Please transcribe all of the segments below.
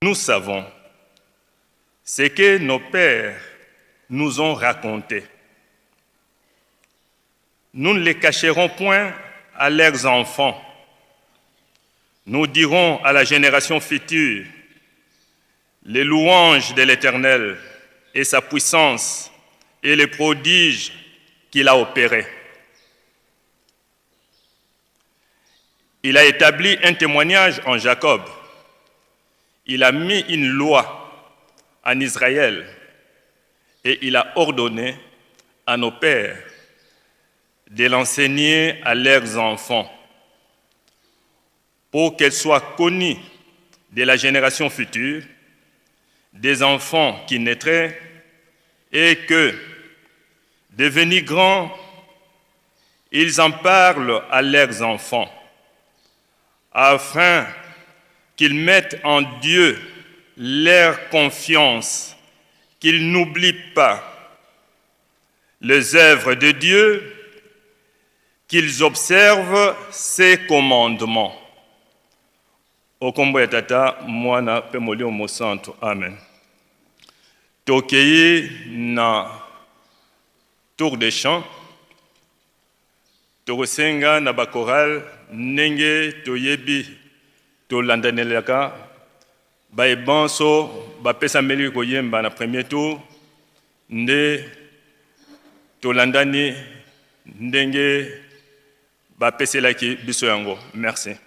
Nous savons ce que nos pères nous ont raconté. Nous ne les cacherons point à leurs enfants. Nous dirons à la génération future les louanges de l'Éternel et sa puissance et les prodiges qu'il a opérés. Il a établi un témoignage en Jacob. Il a mis une loi en Israël et il a ordonné à nos pères de l'enseigner à leurs enfants pour qu'elle soit connue de la génération future, des enfants qui naîtraient, et que, devenus grands, ils en parlent à leurs enfants, afin qu'ils mettent en Dieu leur confiance, qu'ils n'oublient pas les œuvres de Dieu, qu'ils observent ses commandements. O kombo ya Tata, Mwana mpe Molimo Mosantu. Amen. Tokei na tour de chant. Tokosenga na ba chorale ndenge toyebi tolandanelaka baye banso bapesameli koyemba na premier tour nde tolandani ndenge bapeselaki biso yango. Merci.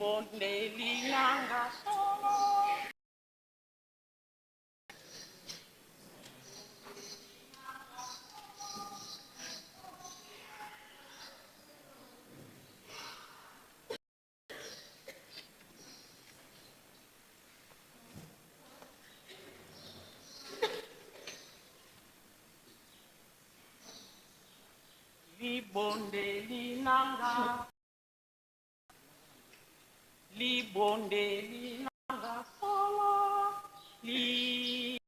Libondeli nanga solo. Libondeli nanga. Libondeli nanga solo. Li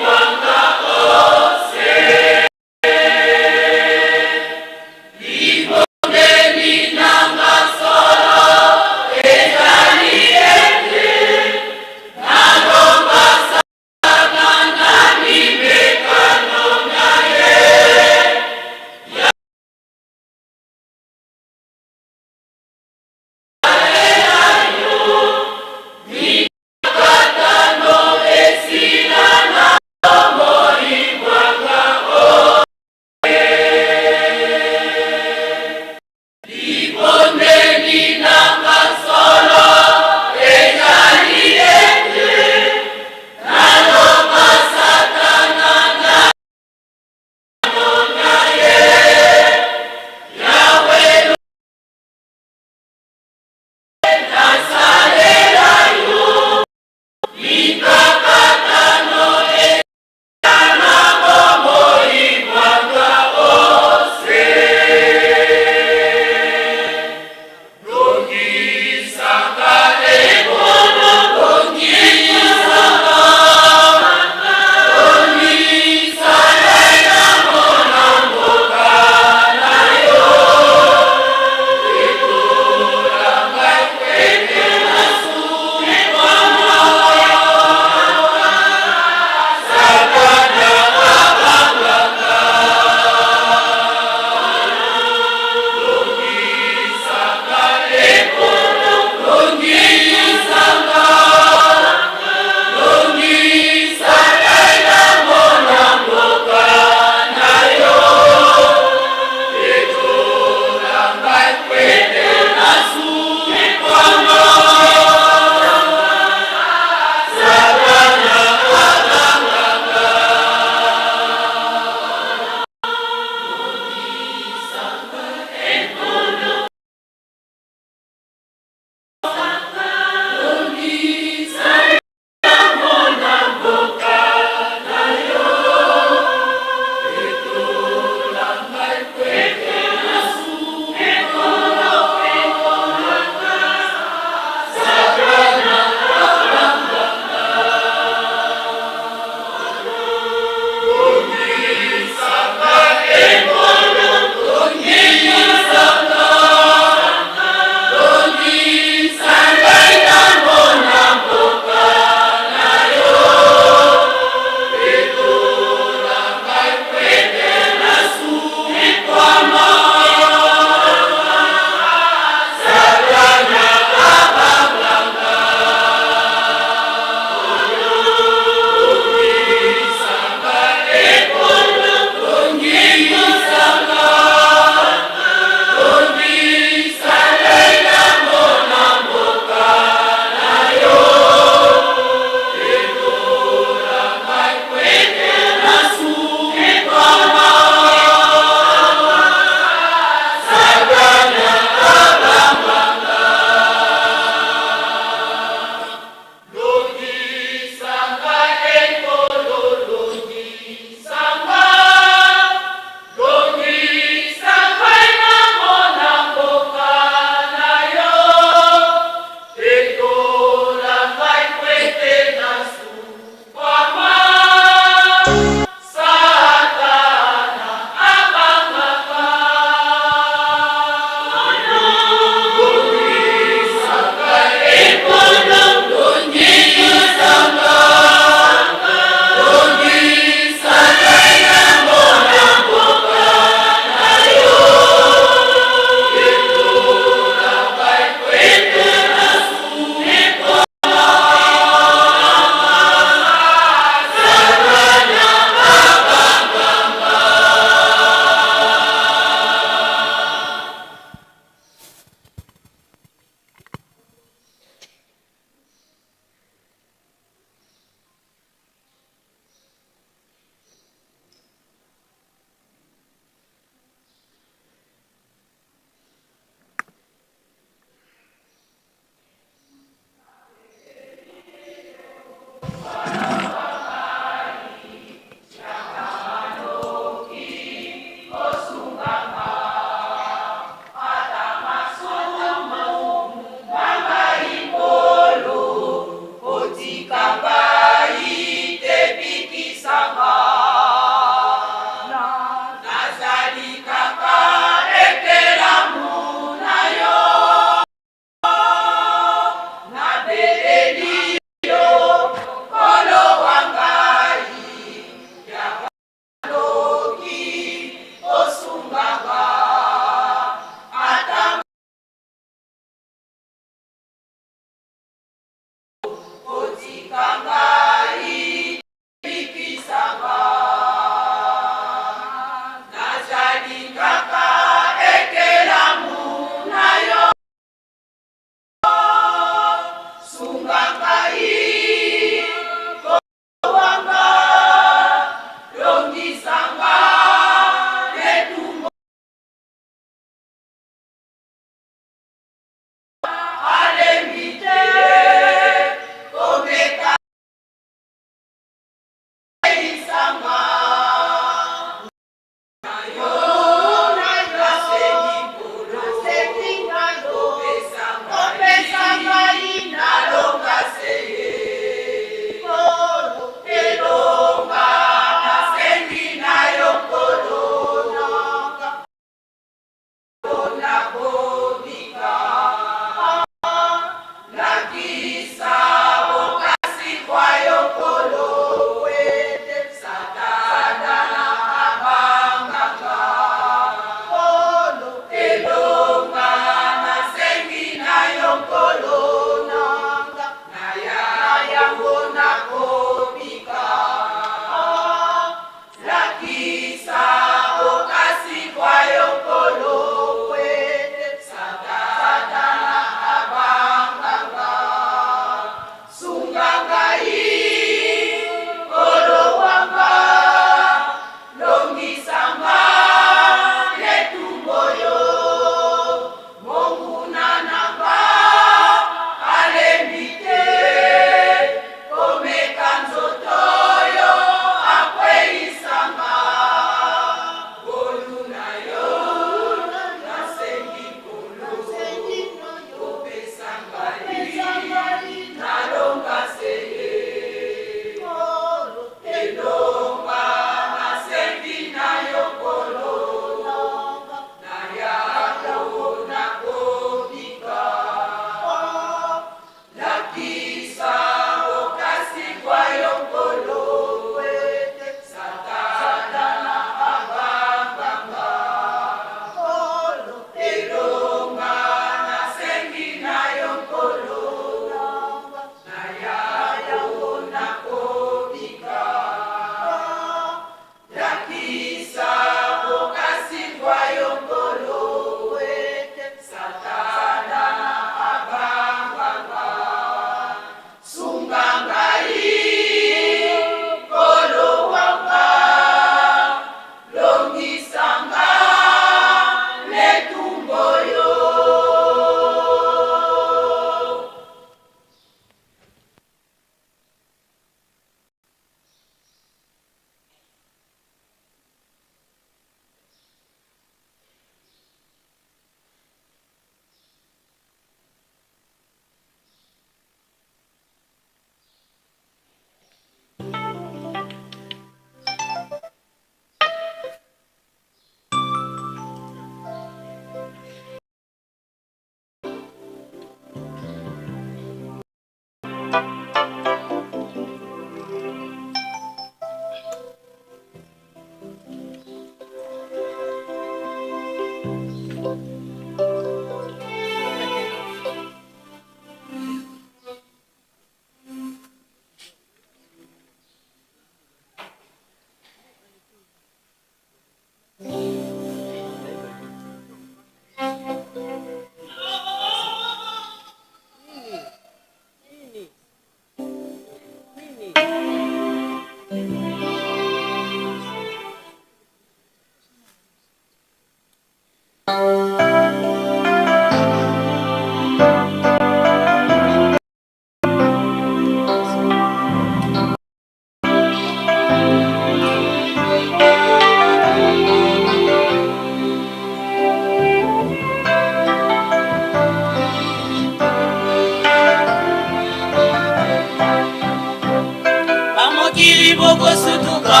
Mokili bokosutuka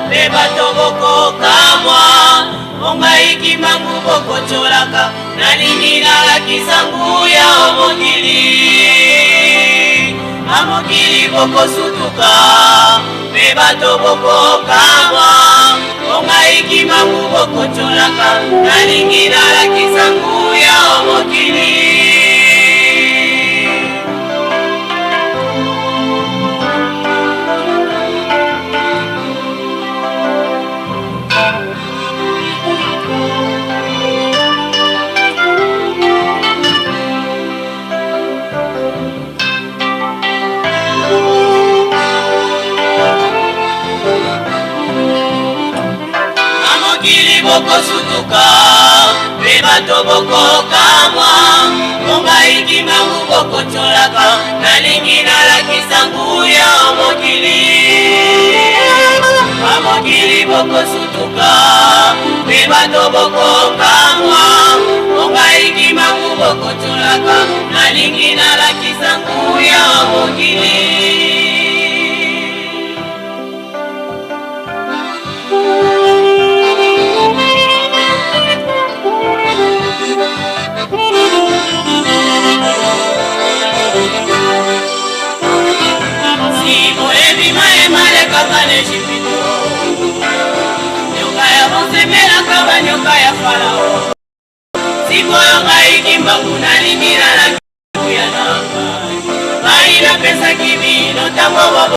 mpe bato bokokamwa, mpo ngai Kimbangu bokotyolaka, nalingi nalakisa nguya o mokili. Na mokili bokosutuka mpe bato bokokamwa, mpo ngai Kimbangu bokotyolaka, nalingi nalakisa nguya o mokili. Mokili bokosutuka mpe bato bokokamwa, mpo ngai Kimbangu bokotyolaka, nalingi nalakisa nguya o mokili. Mokili bokosutuka mpe bato bokokamwa, mpo ngai Kimbangu bokotyolaka, nalingi nalakisa nguya o mokili. Simo ebima emalekaka na Ejipito, nyoka ya Mose emelaka banyoka ya Farao. Sikoyo ngai Kimbangu nalingi nalakisa na ngai, ngai napesaki bino ntango bo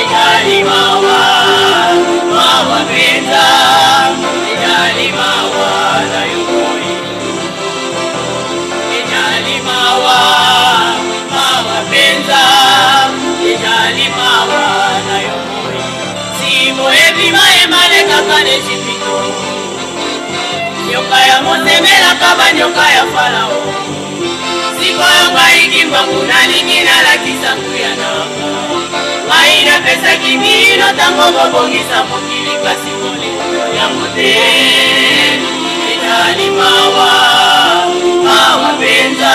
Ezali mawa, mawa mpenza, ezali mawa na yo moi. Ezali mawa, mawa mpenza, ezali mawa na yo moi. Simo ebima emalekaka na Ejipito, nyoka ya Mose emelaka banyoka ya Farao. Sikoyo ngai Kimbangu nalingi nalakisa nguya na ngai, napesaki bino ntango bobongisa mokili, kasi bolingo yango te. Ezali mawa, mawa mpenza,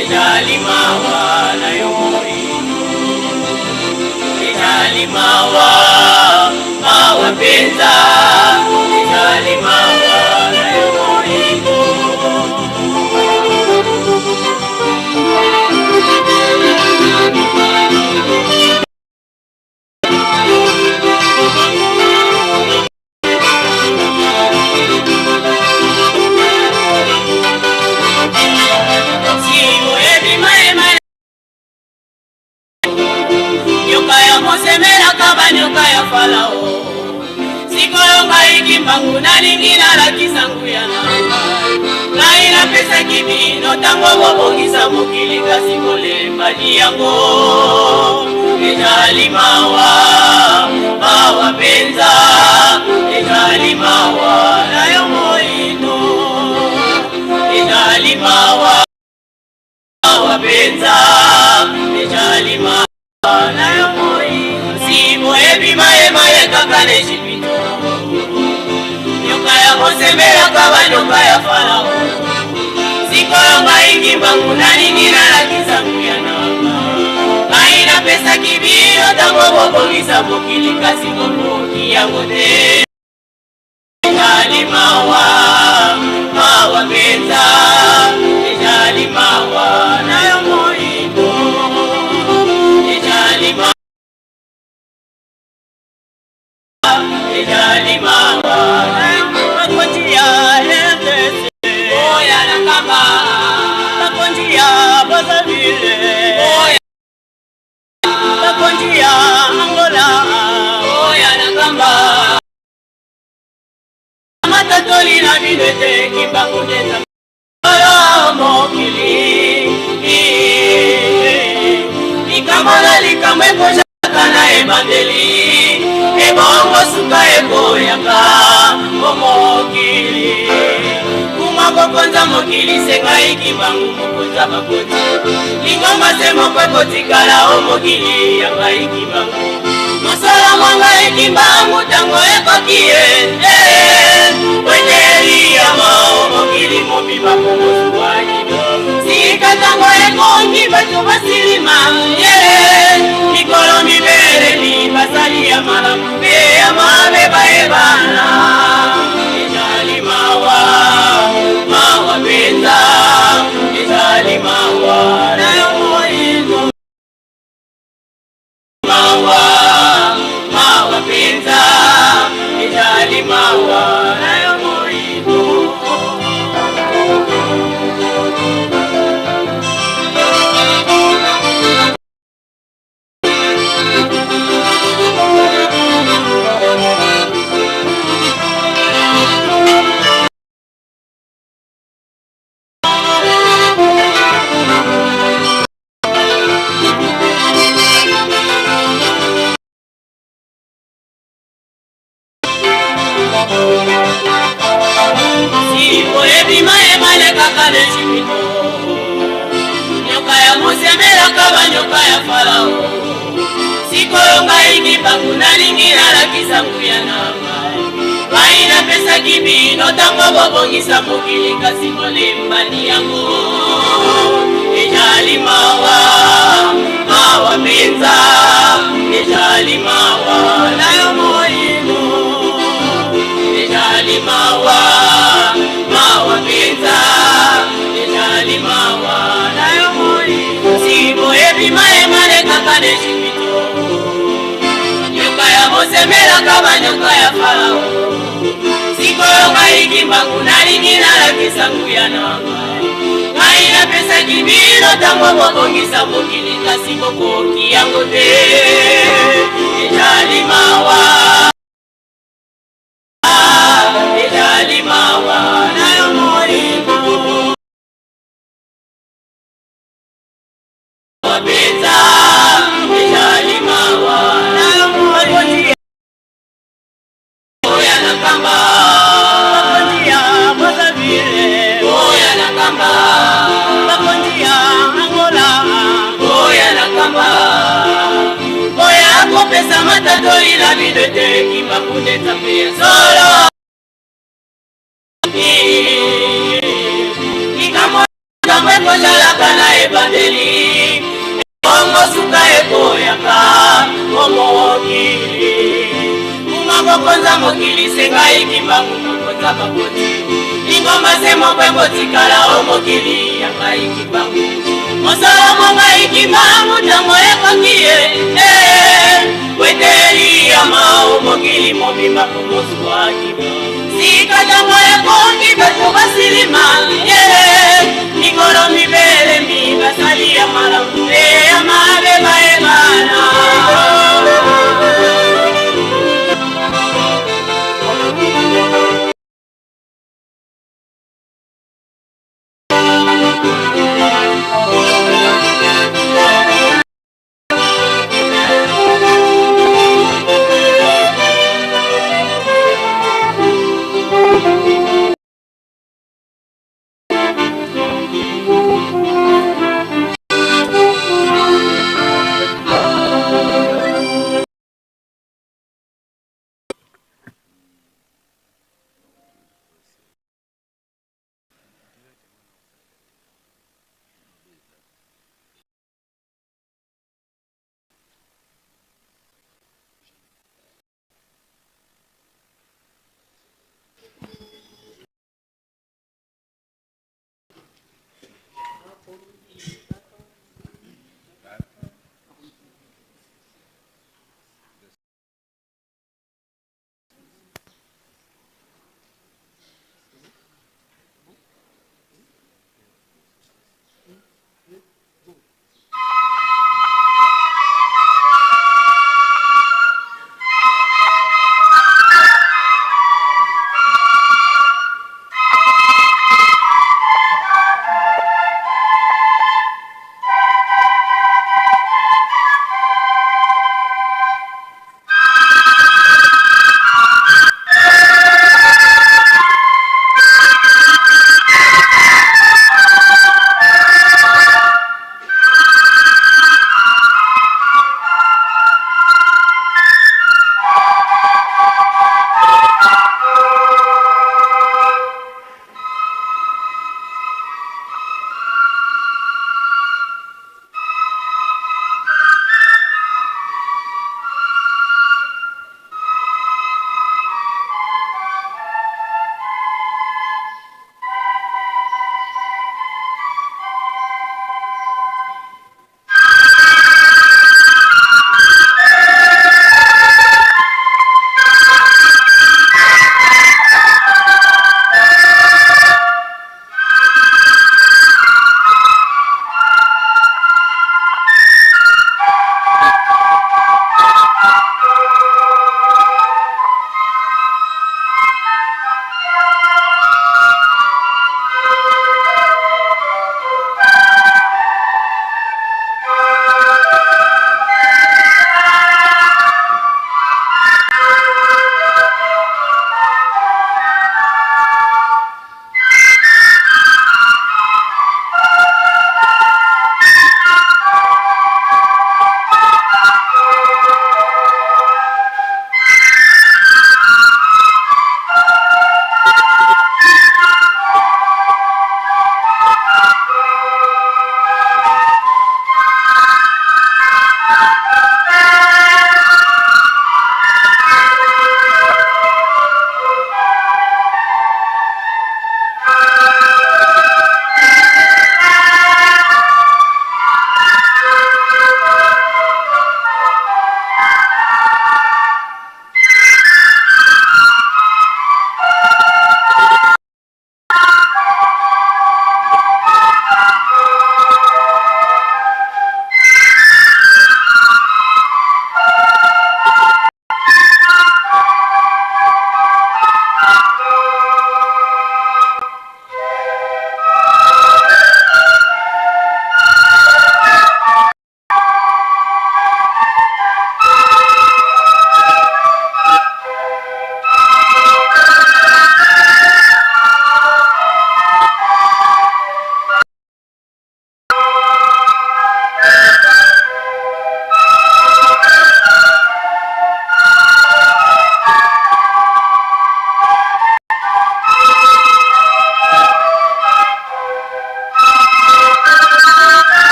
ezali mawa na yo moi. Ezali mawa, mawa mpenza, ezali mawa na yo moi. Nyoka ya Mose emelaka banyoka ya Farao. Sikoyo ngai Kimbangu nalingi nalakisa nguya na ngai, ngai napesaki bino ntango bobongisa mokili, kasi bolembani yango. Ezali mawa, mawa mpenza, ezali mawa na yo moindo. Ezali mawa, mawa mpenza, ezali mawa na yo moindo. Simo ebima emalekaka na Ejipito, nyoka ya Mose emelaka banyoka ya Farao. Sikoyo ngai Kimbangu nalingi nalakisa nguya na ngai, napesaki bino ntango bobongisa mokili, kasi bokoki yango te. Ezali mawa, mawa mpenza, ezali mawa na yo moindo. Ezali mawa, ezali mawa na yo. Bakonzi ya RDC, Oya na Nkamba, bakonzi ya Brazzaville, oya, bakonzi ya Angola, oya na Nkamba. Matatoli na bino ete Kimbangu nde Nzambe mokili. Likambo na likambo ekozaka na ebandeli, ebongo suka ekoyaka omokili. Kuma kokonza mokili sengai Kimbangu mokonza bakonzi, lingomba se moko ekotikala o mokili ya ngai Kimbangu. Mosala mwa ngai Kimbangu ntango ekoki ye kweteli yama o mokili mobimba po mozuwa kino. Sika ntango ekoki bato. boyebi maye malekaka na Ejipito. Nyoka ya Mose emelaka banyoka ya Farao. Sikoyo ngai Kimbangu nalingi nalakisa nguya na ngai. Ngai napesaki bino ntango bobongisa mokili, kasi bolembani yango. Ezali mawa, mawa mpenza, ezali mawa na yo moyindo. Ezali mawa, mawa mpenza, ezali mawa na yo moyindo. Si boyebi maye malekaka na Ejipito, nyoka ya Mose emelaka banyoka ya Farao. Sikoyo ngai Kimbangu nalingi nalakisa nguya na ngai. Ngai napesaki bino ntango bobongisa mokili, kasi bokoki yango te. Ezali mawa, ezali mawa na yo molimo mpenza, ezali mawa na yo molimo. Oya na kamba, Bakonzi ya Brazzaville, oya na kamba, bakonzi ya Angola, oya na kamba, oya kopesa matatoli na bino ete Kimbangu nde Nzambe ya solo. Likambo likambo ekozalaka na ebandeli, bongo suka ekoyaka omokili. Kuma kokonza mokili, sengai Kimbangu mokonza bakoti. Lingomba se moko ekotikala o mokili ya ngai Kimbangu. Mosala mo ngai Kimbangu ntango ekoki ye kweteli o mokili mobimba komozwa kimbangu. Sika ntango ekoki, bato basilima ye mikolo mibelemi, basali ya malamu mpe ya mabe bayebana.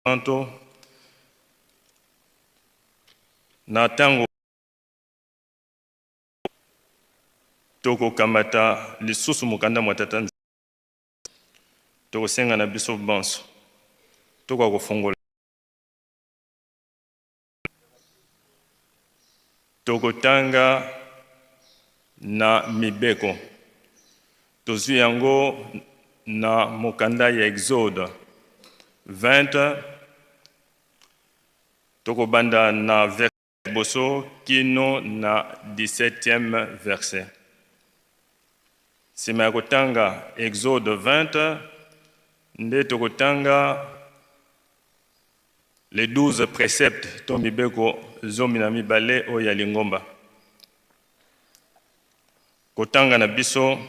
Mosanto na ntango tokokamata lisusu mokanda mwa Tata Nzambe, tokosenga na biso banso tokoka kofongola. Tokotanga na Mibeko. Tozwi yango na mokanda ya Exode 20, tokobanda na verset ya liboso kino na 17e verset. Nsima ya kotanga Exode 20, nde tokotanga Les 12 preceptes to mibeko 12 oyo ya lingomba. Kotanga na biso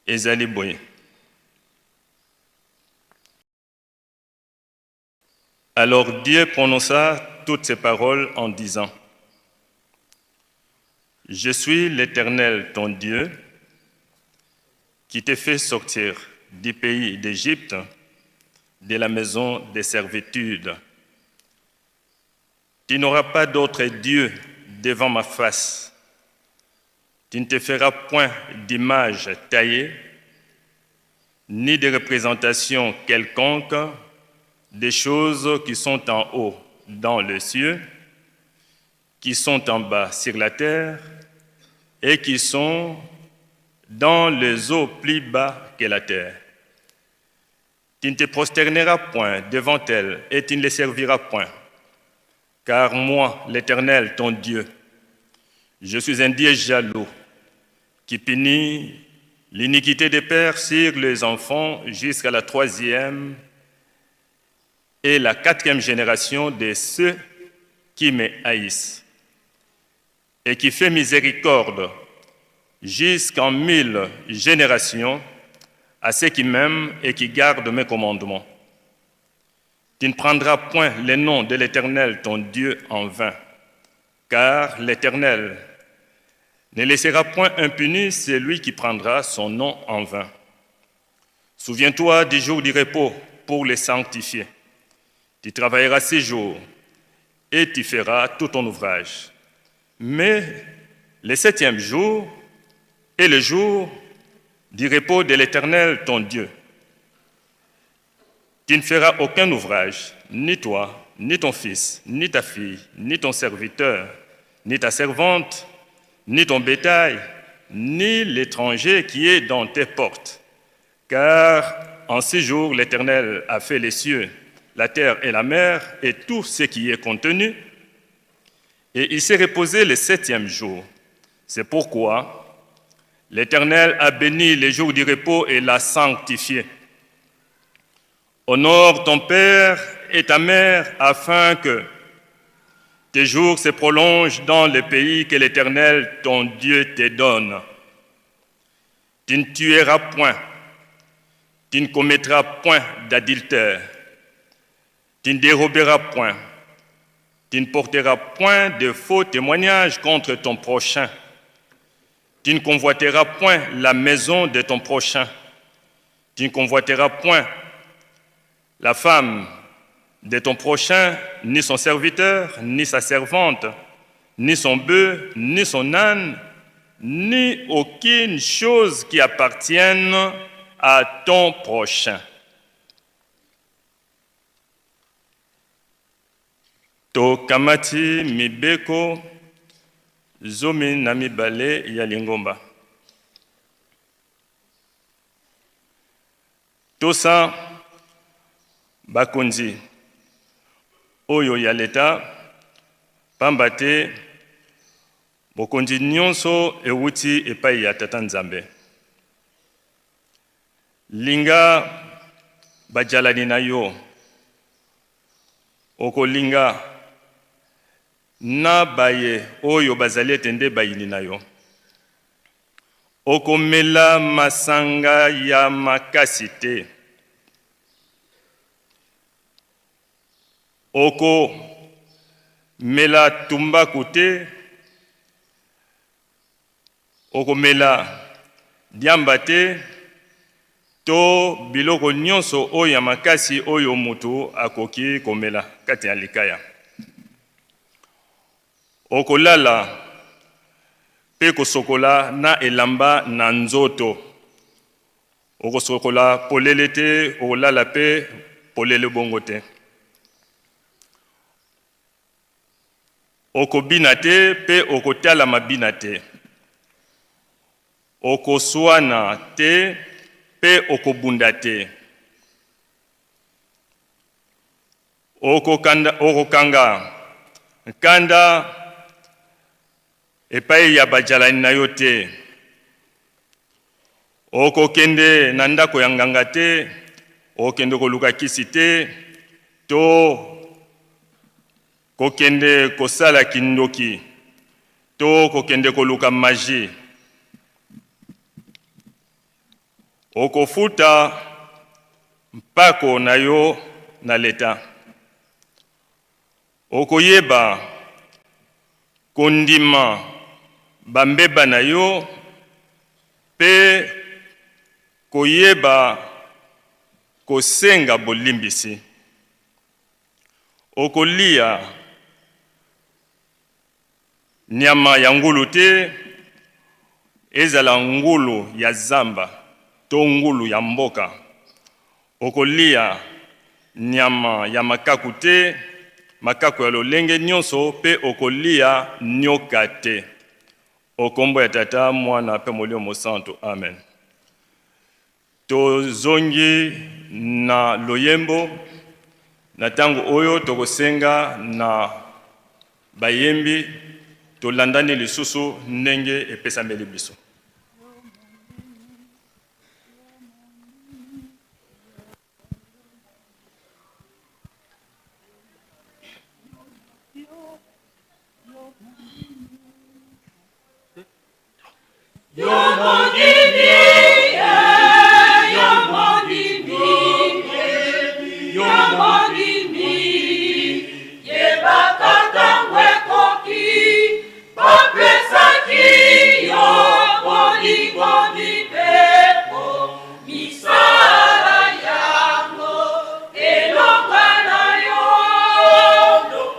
ezali boye. Alors Dieu prononça toutes ces paroles en disant, Je suis l'Éternel ton Dieu qui t'ai fait sortir du pays d'Égypte, de la maison des servitudes. Tu n'auras pas d'autre Dieu devant ma face. Tu ne te feras point d'image taillée, ni de représentation quelconque des choses qui sont en haut dans les cieux, qui sont en bas sur la terre et qui sont dans les eaux plus bas que la terre. Tu ne te prosterneras point devant elles et tu ne les serviras point. Car moi, l'Éternel, ton Dieu, je suis un Dieu jaloux qui punit l'iniquité des pères sur les enfants jusqu'à la troisième et la quatrième génération de ceux qui me haïssent, et qui fait miséricorde jusqu'en 1000 générations à ceux qui m'aiment et qui gardent mes commandements. Tu ne prendras point le nom de l'Éternel, ton Dieu, en vain, car l'Éternel ne laissera point impuni celui qui prendra son nom en vain. Souviens-toi du jour du repos pour le sanctifier. Tu travailleras 6 jours et tu feras tout ton ouvrage. Mais le 7e jour est le jour du repos de l'Éternel, ton Dieu. Tu ne feras aucun ouvrage, ni toi, ni ton fils, ni ta fille, ni ton serviteur, ni ta servante, ni ton bétail, ni l'étranger qui est dans tes portes. Car en 6 jours, l'Éternel a fait les cieux, la terre et la mer, et tout ce qui y est contenu. Et il s'est reposé le 7e jour. C'est pourquoi l'Éternel a béni les jours du repos et l'a sanctifié. Honore ton père et ta mère afin que tes jours se prolongent dans le pays que l'Éternel, ton Dieu, te donne. Tu ne tueras point, tu ne commettras point d'adultère, tu ne déroberas point, tu ne porteras point de faux témoignages contre ton prochain, tu ne convoiteras point la maison de ton prochain, tu ne convoiteras point la femme de ton prochain, ni son serviteur, ni sa servante, ni son bœuf, ni son âne, ni aucune chose qui appartienne à ton prochain. Tokamati mibeko 12 ya lingomba. Tosa bakonzi oyo ya leta, pamba te bokonzi nyonso ewuti epai ya Tata Nzambe. Linga bajalani na yo, okolinga na baye oyo bazali ete nde bayini na yo. Okomela masanga ya makasi te. Okomela tumbaku te. Okomela diamba te. to biloko nyonso oyo ya makasi oyo moto akoki komela kati ya likaya. Okolala mpe kosokola na elamba na nzoto. Okosokola polele te, okolala mpe polele bongo te. Okobina te mpe okotala mabina te. Okoswana te mpe okobunda te. Okokanda, okokanga nkanda epai ya bajalani na yo te. Okokende na ndako ya nganga te, okende koluka kisi te, to kokende kosala kindoki, to kokende koluka magie. Okofuta mpako na yo na leta. Okoyeba kondima bambeba na yo mpe koyeba kosenga bolimbisi. Okolia nyama ya ngulu te, ezala ngulu ya zamba to ngulu ya mboka. Okolia nyama ya makaku te, makaku ya lolenge nyonso, mpe okolia nyoka te. O kombo ya Tata, Mwana mpe Molimo Mosantu. Amen. Tozongi na loyembo na ntango oyo tokosenga na bayembi tolandani lisusu ndenge epesameli biso. Yo mondimi, yo mondimi, yo mondimi, yebaka ntango ekoki, bapesaki yo bolingo mibeko, misala yango elonga na yo.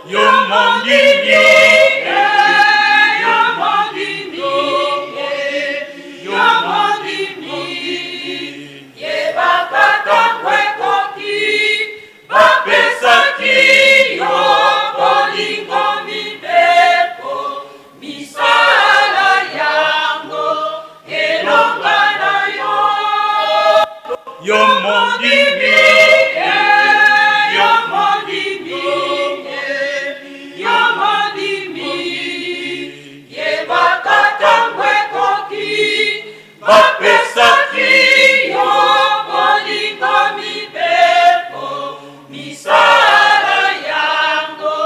Yo mondimi, yo mondimi, yo mondimi, yebaka ntango ekoki, bapesaki yo bolingo mibeko, misala yango elonga na yo. Yo mondimi, yo mondimi, yo mondimi, yebaka ntango ekoki, bapesaki yo bolingo mibeko, misala yango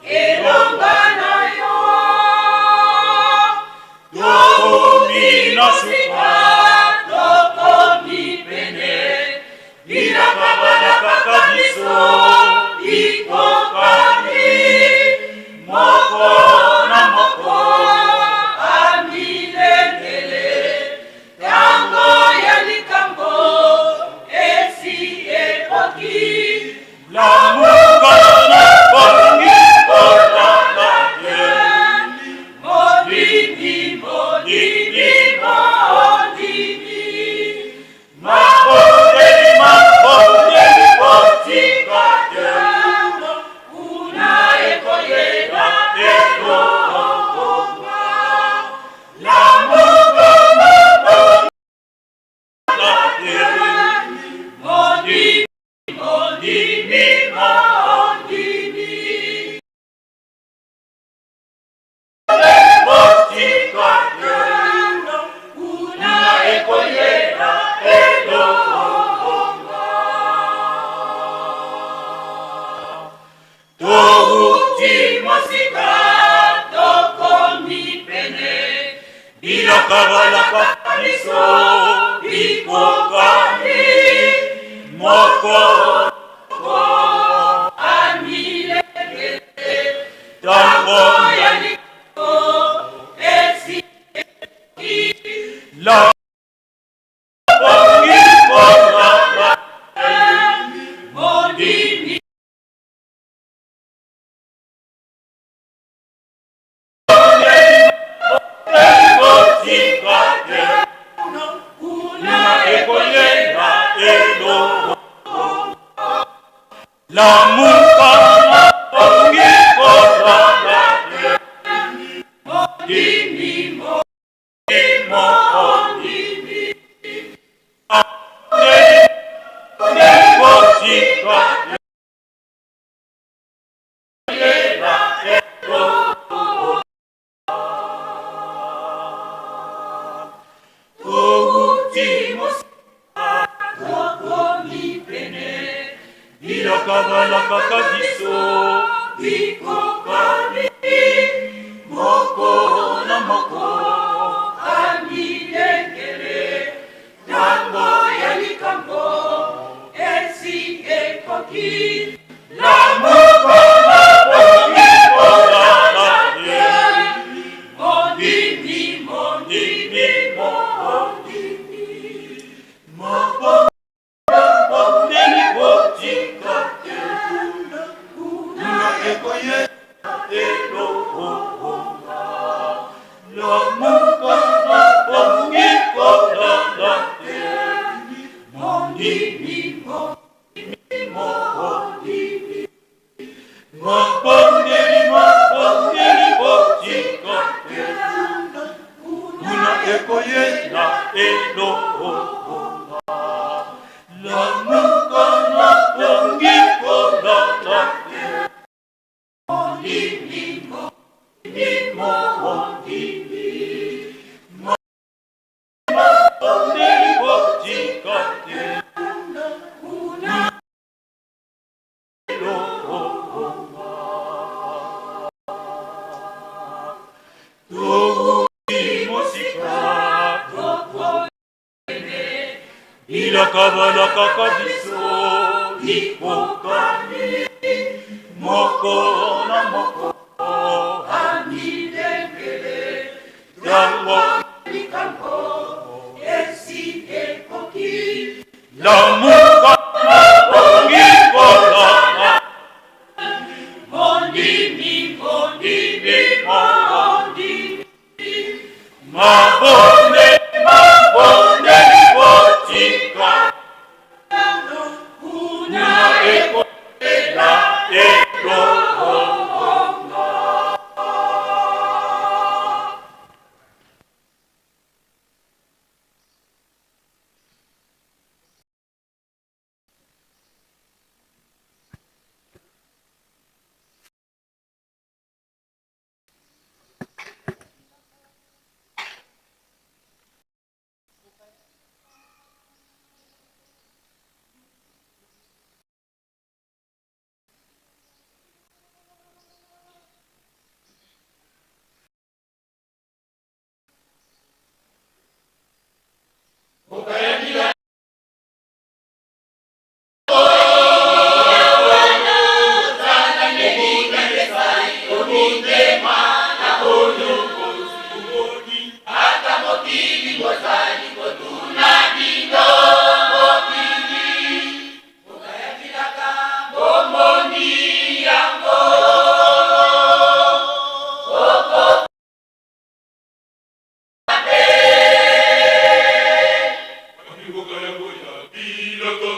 elonga na yo. Tokomi na suka, tokomi pene, bilaka balakaka biso bikokani, moko na moko amilengele, tango ya likambo esi ekoki. Lamuka na pongi kolala te. Mondimi, mondimi, mondimi, mabondeli, mabondeli, botika te. Kuna ekoyela elonga. Lamuka na pongi Mondimi, mondimi, mondimi. Botika te. Kuna ekoyela elonga. Touti mosika, tokomi pene, bilaka balakaka biso bikokani, moko amilengele, tango ya likambo esi ekoki. La pongi kolala. Lamuka pongi kolala te. Bilakabalakaka biso bikokani moko na moko amilengele ntango ya likambo esi ekoki. Lamuka na pongi kolala te. Mondimi, mondimi, mondimi, mabondeli botika te, kuna ekoyela elonga. Lamuka na pongi kolala te. Mondimi, mondimi, mondimi, mabondeli, mabondeli botika te, kuna ekoyela elonga. Lamuka na pongi kolala te. Mondimi, mondimi, mondimi, mabondeli botika te, kuna elonga. Touti mosika, bilakabalakaka biso bikokani moko na moko amilengele ntango likambo esi ekoki. Lamuka na pongi kolala. Mondimi, mondimi, mondimi, mabondeli, mabondeli botika, kuna ekoyela elonga. Wapi mboka yango ya bilaka?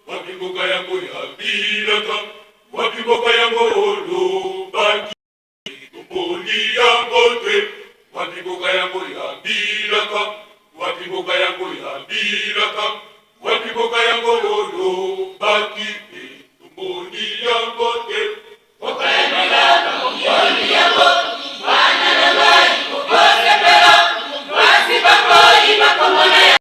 Wapi mboka yango ya bilaka? Wapi mboka yango olobaki tomoni yango te? Wapi mboka yango ya bilaka? Wapi mboka yango ya bilaka? Wapi mboka yango olobaki tomoni yango te? Mboka ya bilaka, tomoni yango. Bana na ngai bosepela, basi bakoyi bakomona ya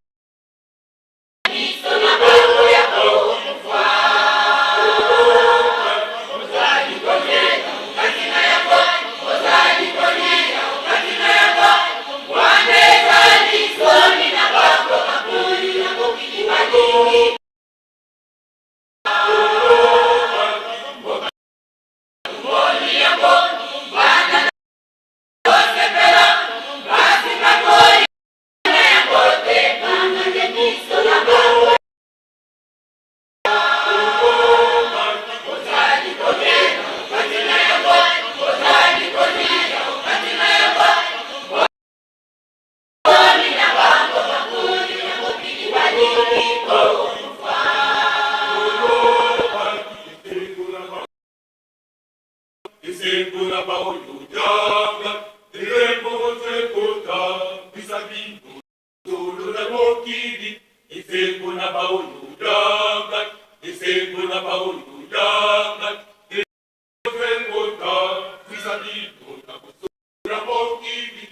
mokili, esengo na baoyo ya ngai, esengo na baoyo ya ngai, esengo tambwisa bino na bosolo ya mokili.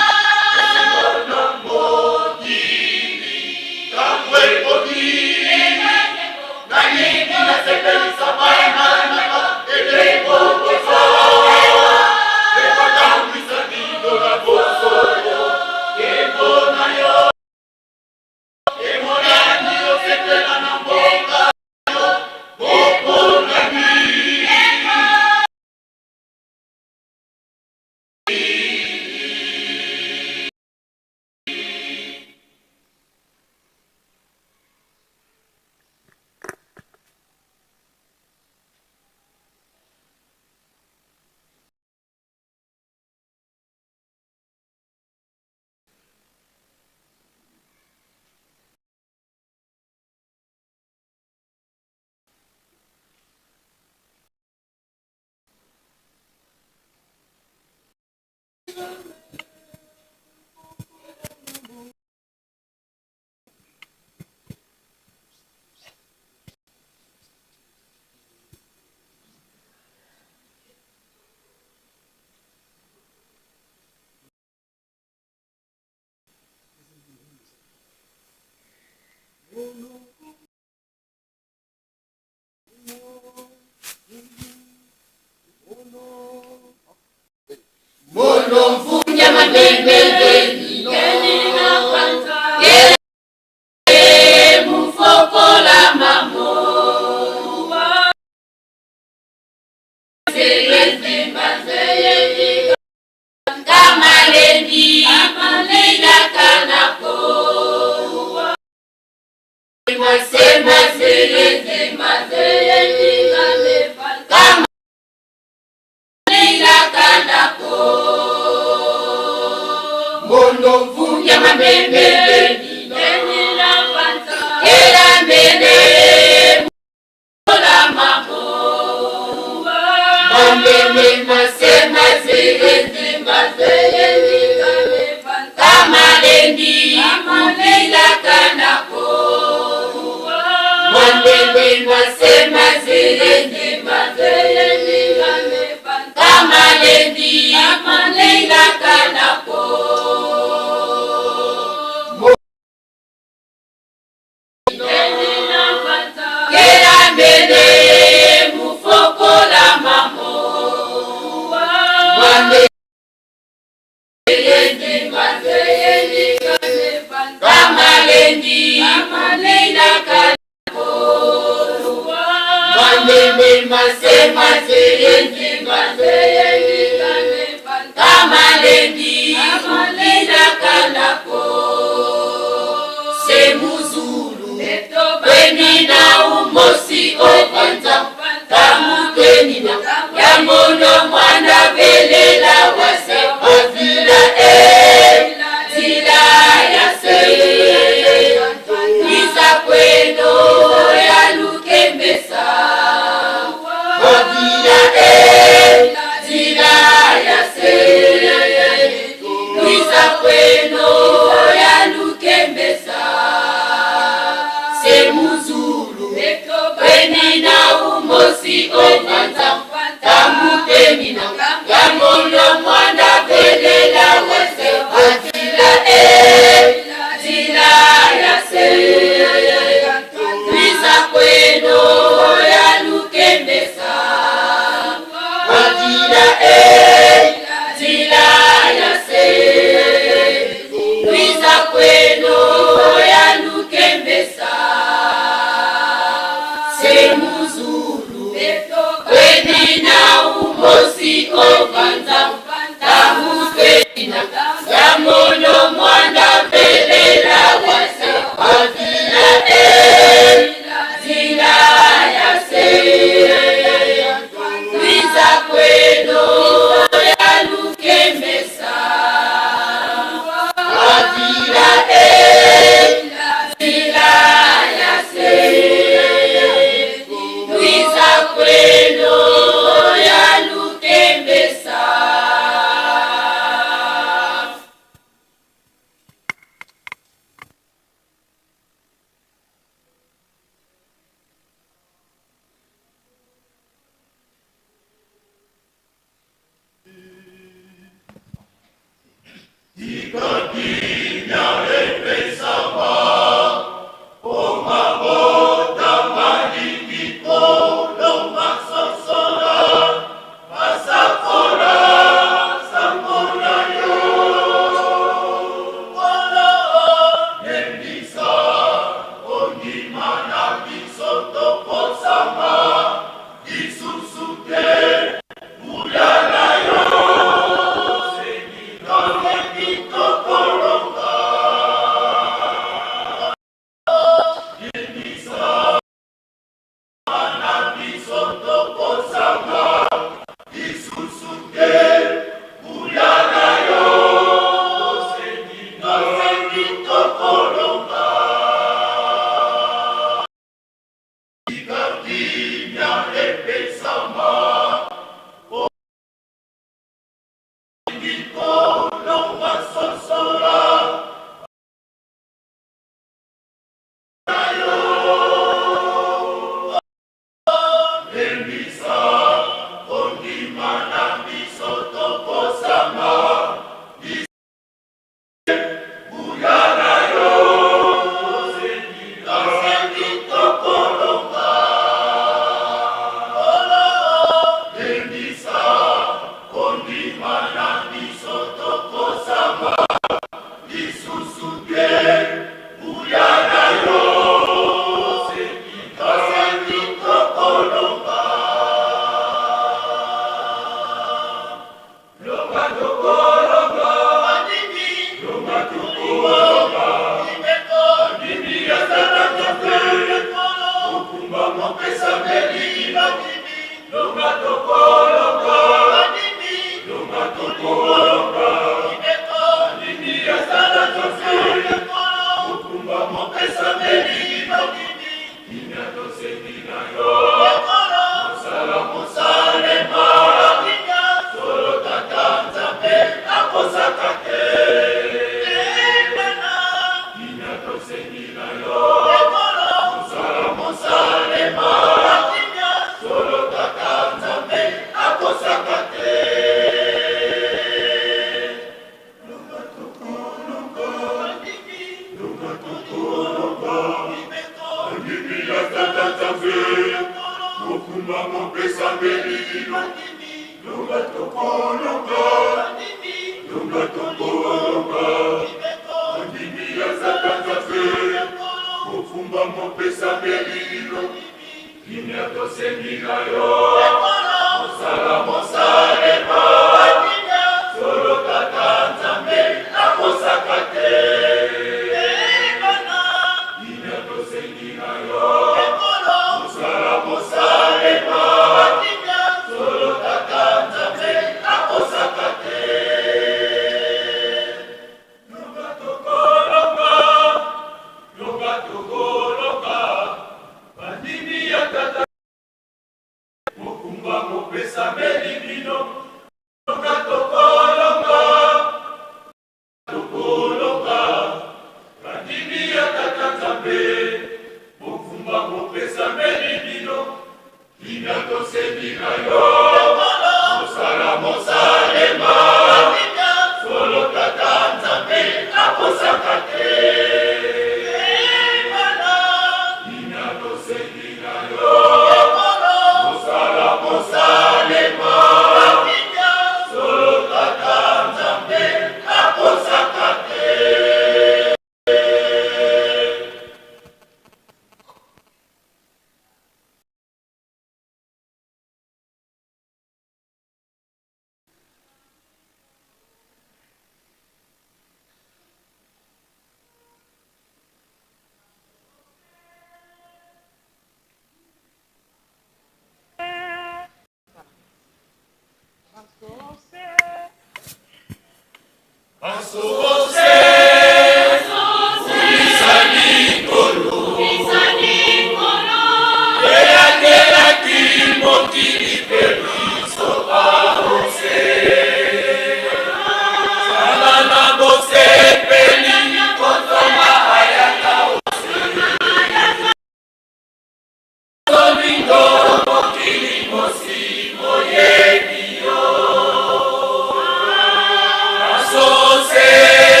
Sose.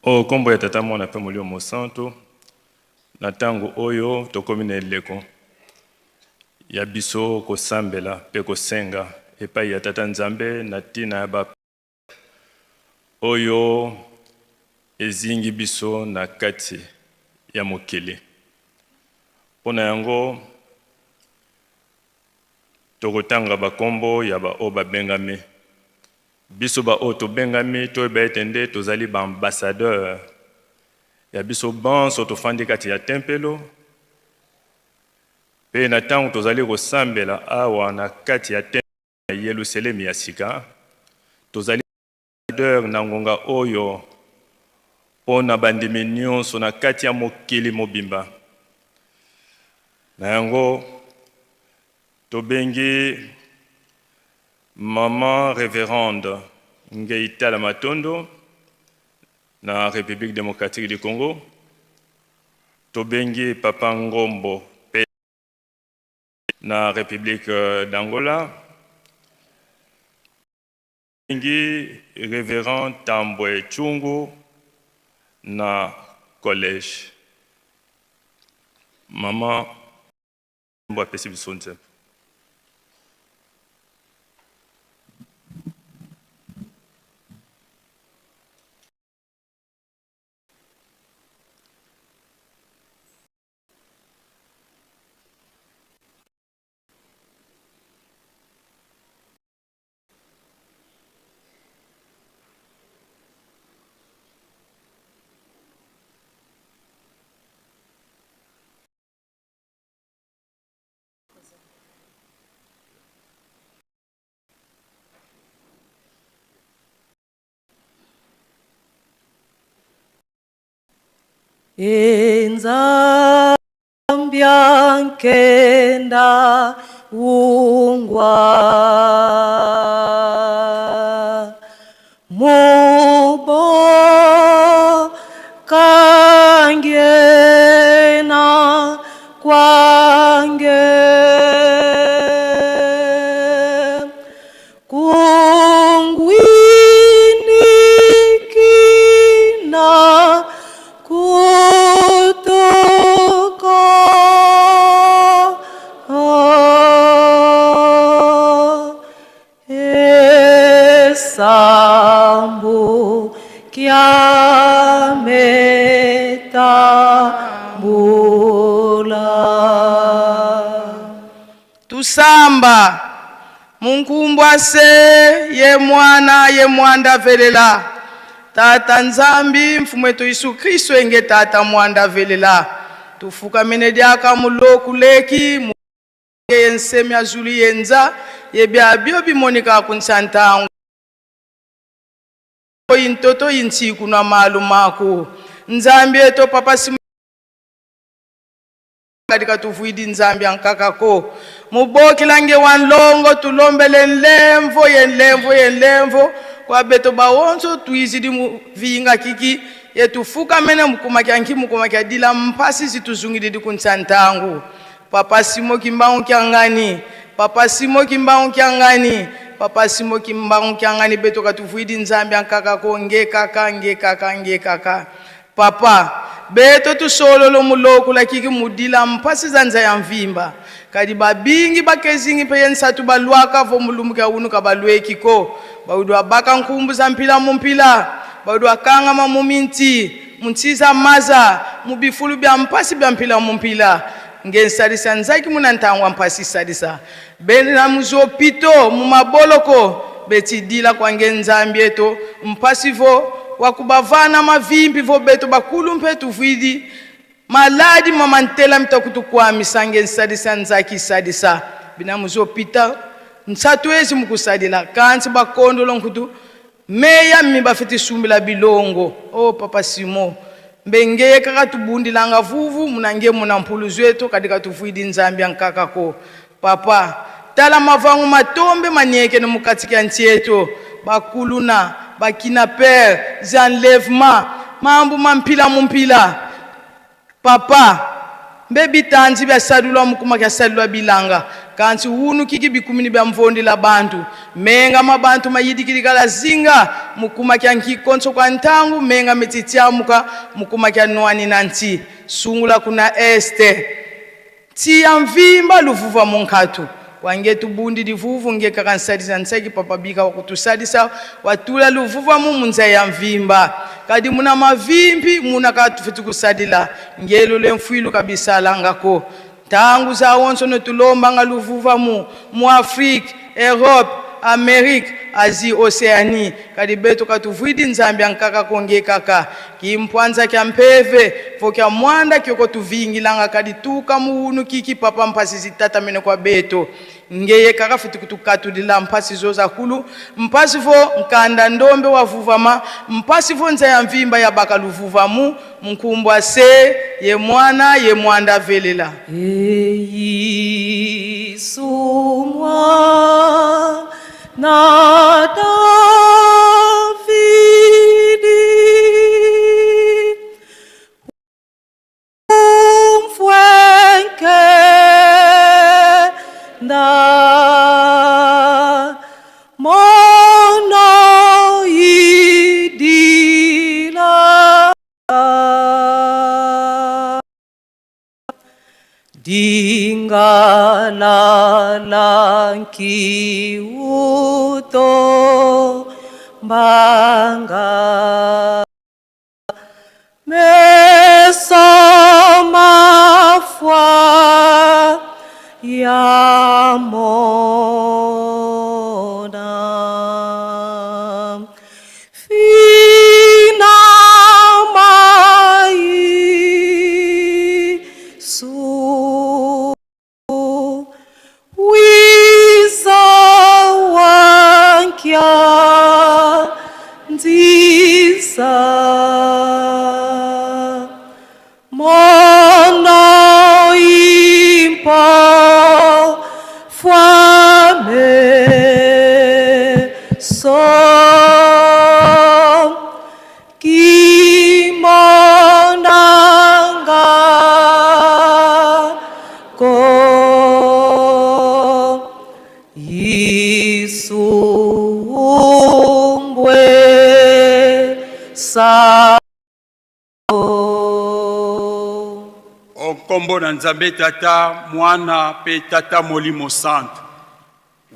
O nkombo ya Tata, Mwana mpe Molimo Mosantu, na ntango oyo tokomi na eleko ya biso kosambela mpe kosenga epai ya Tata Nzambe na ntina ya ba oyo ezingi biso na kati ya mokili. Mpo na yango tokotanga bakombo ya baoyo babengami. Biso baoyo tobengami, toyeba ete nde tozali ba ambassadeur ya biso banso tofandi kati ya tempelo, mpe na ntango tozali kosambela awa na kati ya tempelo ya Yelusalemi ya sika, tozali ambassadeur na ngonga oyo mpo na bandimi nyonso na kati ya mokili mobimba. Na yango tobengi Maman Reverende Ngeitala Matondo na République démocratique du Congo, tobengi Papa Ngombo pe na République d'Angola, tobengi Révérend Tambwe Chungu na collège. Maman Ngombo apesi biso nzembo. Enzambia nkenda ungwa mubo kangena kwange kungwinikina kutuka esambu kyametambula. Tusamba munkumbwa se ye mwana ye mwanda velela tata Nzambi mfumu wetu Yesu Kristo enge tata mwanda velela tufukamene diaka muloku leki mu ye nsemi azuli yenza ye bia bio bimonika kunsantangu intoto intsiku na malu maku Nzambi eto papa simu katika tuvuidi Nzambi ankakako mubokilange wa nlongo tulombele nlemvo ye nlemvo ye nlemvo kwa beto bawonso tuizidi mu vinga kiki ye tufukamene mukumaki anki mukumaki adila mpasi zituzungididi kunsantangu papa Simo Kimbangu kiangani papa Simo Kimbangu kiangani papa Simo Kimbangu kiangani beto katuvuidi Nzambi ankakako nge kaka nge kaka nge kaka papa beto tusololo muloku lakiki mudila mpasi zanza ya mvimba kadi babingi bakezingi mpe ye nsatu balwaka vo mulumbu kya unu ka balweki ko baudu abaka nkumbu za mpila mumpila baudu akangama muminti muntsiza maza mubifulu bya mpasi bya mpila mumpila ngensalisa nzaki muna ntangwa mpasi salisa bena muzopito mumaboloko betidila kwa nge Nzambi eto mpasi vo wakubavana mavimbi vo beto bakulu mpe tuvidi maladi mamantela mitakutukwamisa nge nsalisa nzaki salisa bina muzopita nsatu ezi mukusalila kansi bakondolo nkutu meya mi bafeti sumbila bilongo o papa Simo mbengeye kaka tubundilanga vuvu munange muna mpuluzu eto kadika tuvuidi Nzambi ankakako papa tala mavangu matombe manieke no mukati ya ntieto bakuluna bakina père enlèvement mambu mampila mumpila papa mbe bitanzi bya salulwa mukuma kya salulwa bilanga Kansi wunu kiki bikumini bya mvondila bantu. Menga mabantu mayidikidikala zinga mukuma kya nkikonso kwa ntangu menga mititiamuka mukuma kya nwani na nti. Sungula kuna este. Tia mvimba luvuva munkatu. Wange tubundi divuvu nge kakansadisa nsaki papa bika wakutusadisa watula luvuva mu munza ya mvimba. Kadi muna mavimbi muna katufutukusadila ngelo le mfwilu kabisa langako. Tangu za wonso ne tulomba nga luvuva mu mu Afrique, Europe, Amérique, Asie, Océanie. Kadi beto katuvwidi nzambi ankaka konge kaka. Kimpwanza kya mpeve, fo kya mwanda kyoko tuvingilanga kadi tuka muunu kiki papa mpasi zitata mene kwa beto. Ngeye kaka futi kutukatulila mpasi zo za kulu, mpasi fo nkanda ndombe wa vuvama, mpasi fo nza ya mvimba ya baka luvuvamu, mkumbwa se, ye mwana, ye mwanda velela. Eyi sumwa na Davidi umfwenke na mono idila Dingalalanki uto banga Mesa mafwa ya mona Fina mai su wiza wankya nziza Mono impo fuame so kimonanga ko Isumbwe sa Nkombo na Nzambe Tata, Mwana mpe Tata Molimo Santu.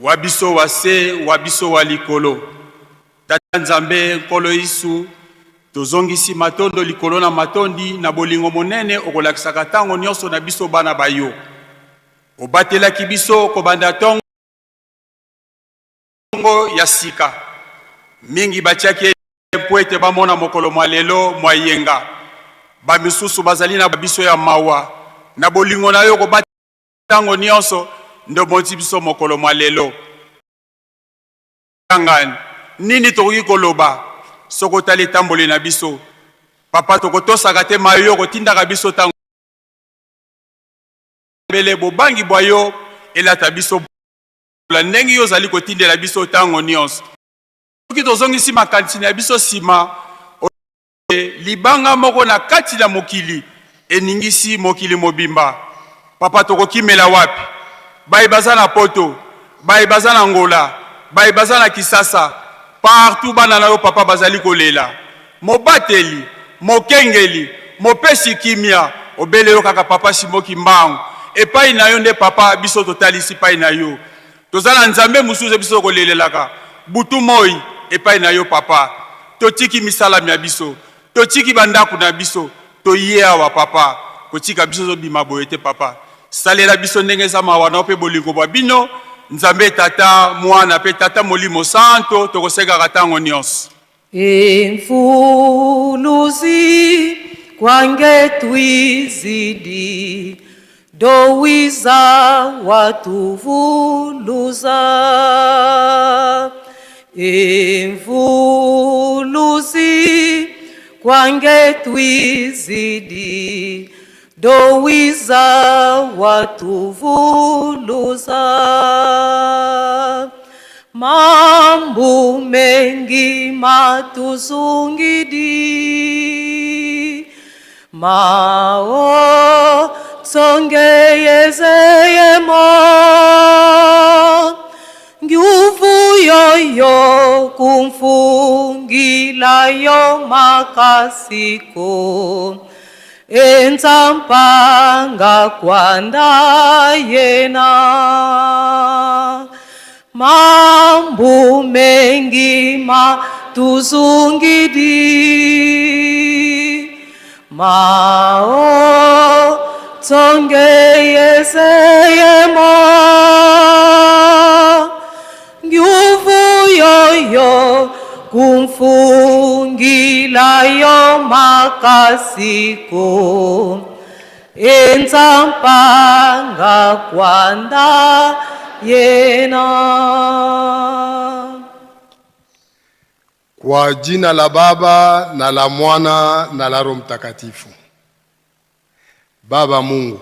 Wa biso wa se, wa biso wa likolo. Tata Nzambe Nkolo Yesu, tozongisi matondo likolo na matondi na bolingo monene okolakisaka ntango nyonso na biso bana ba yo. Obatelaki biso kobanda ntongo ya sika. Mingi batiaki mpo ete bamona mokolo mwa lelo mwa yenga. Bamisusu bazali na biso ya mawa. Na bolingo na yo kobatela ntango nyonso nde omoti biso mokolo mwa lelo. Ngani nini tokoki koloba soki otali etamboli na biso? Papa, tokotosaka te mayo yo kotindaka biso ntango mbele bobangi bwa yo elata biso ndenge yo ozali kotindela biso ntango nyonso. Soki tozongisi makanisi na biso nsima, libanga moko na kati na mokili eningisi mokili mobimba. Papa, tokokimela wapi? Baye baza na Poto, baye baza na Angola, baye baza na Kisasa, partout bana na yo papa bazali kolela. Mobateli, mokengeli, mopesi kimia, obele yo kaka papa Simon Kimbangu. Epai na yo nde papa biso totalisi epai na yo. Toza na Nzambe mosusu biso kolelelaka butu moi epai na yo papa. Totiki misala mya biso, totiki bandako na biso, toye awa papa. Kotika biso tobima boye te papa. Salela biso ndenge eza mawa na yo mpe bolingo bwa bino. Nzambe Tata, Mwana mpe Tata Molimo Santo, tokosekaka ntango nyonso. Imfuluzi kwangetwizidi dowiza watuvuluza. Imfuluzi kwangetwizidi dowiza watuvuluza. Mambo mengi matuzungidi mao tsongeyezeyemo. Nguvuyoyo kumfungila yo makasiko enzampanga kwanda yena mambu mengi matuzungidi mao tsonge yeseyemo nguvuyoyo kumfungila yo makasiko enzampanga kwanda yena. Kwa jina la Baba na la Mwana na la Roho Mtakatifu. Baba Mungu,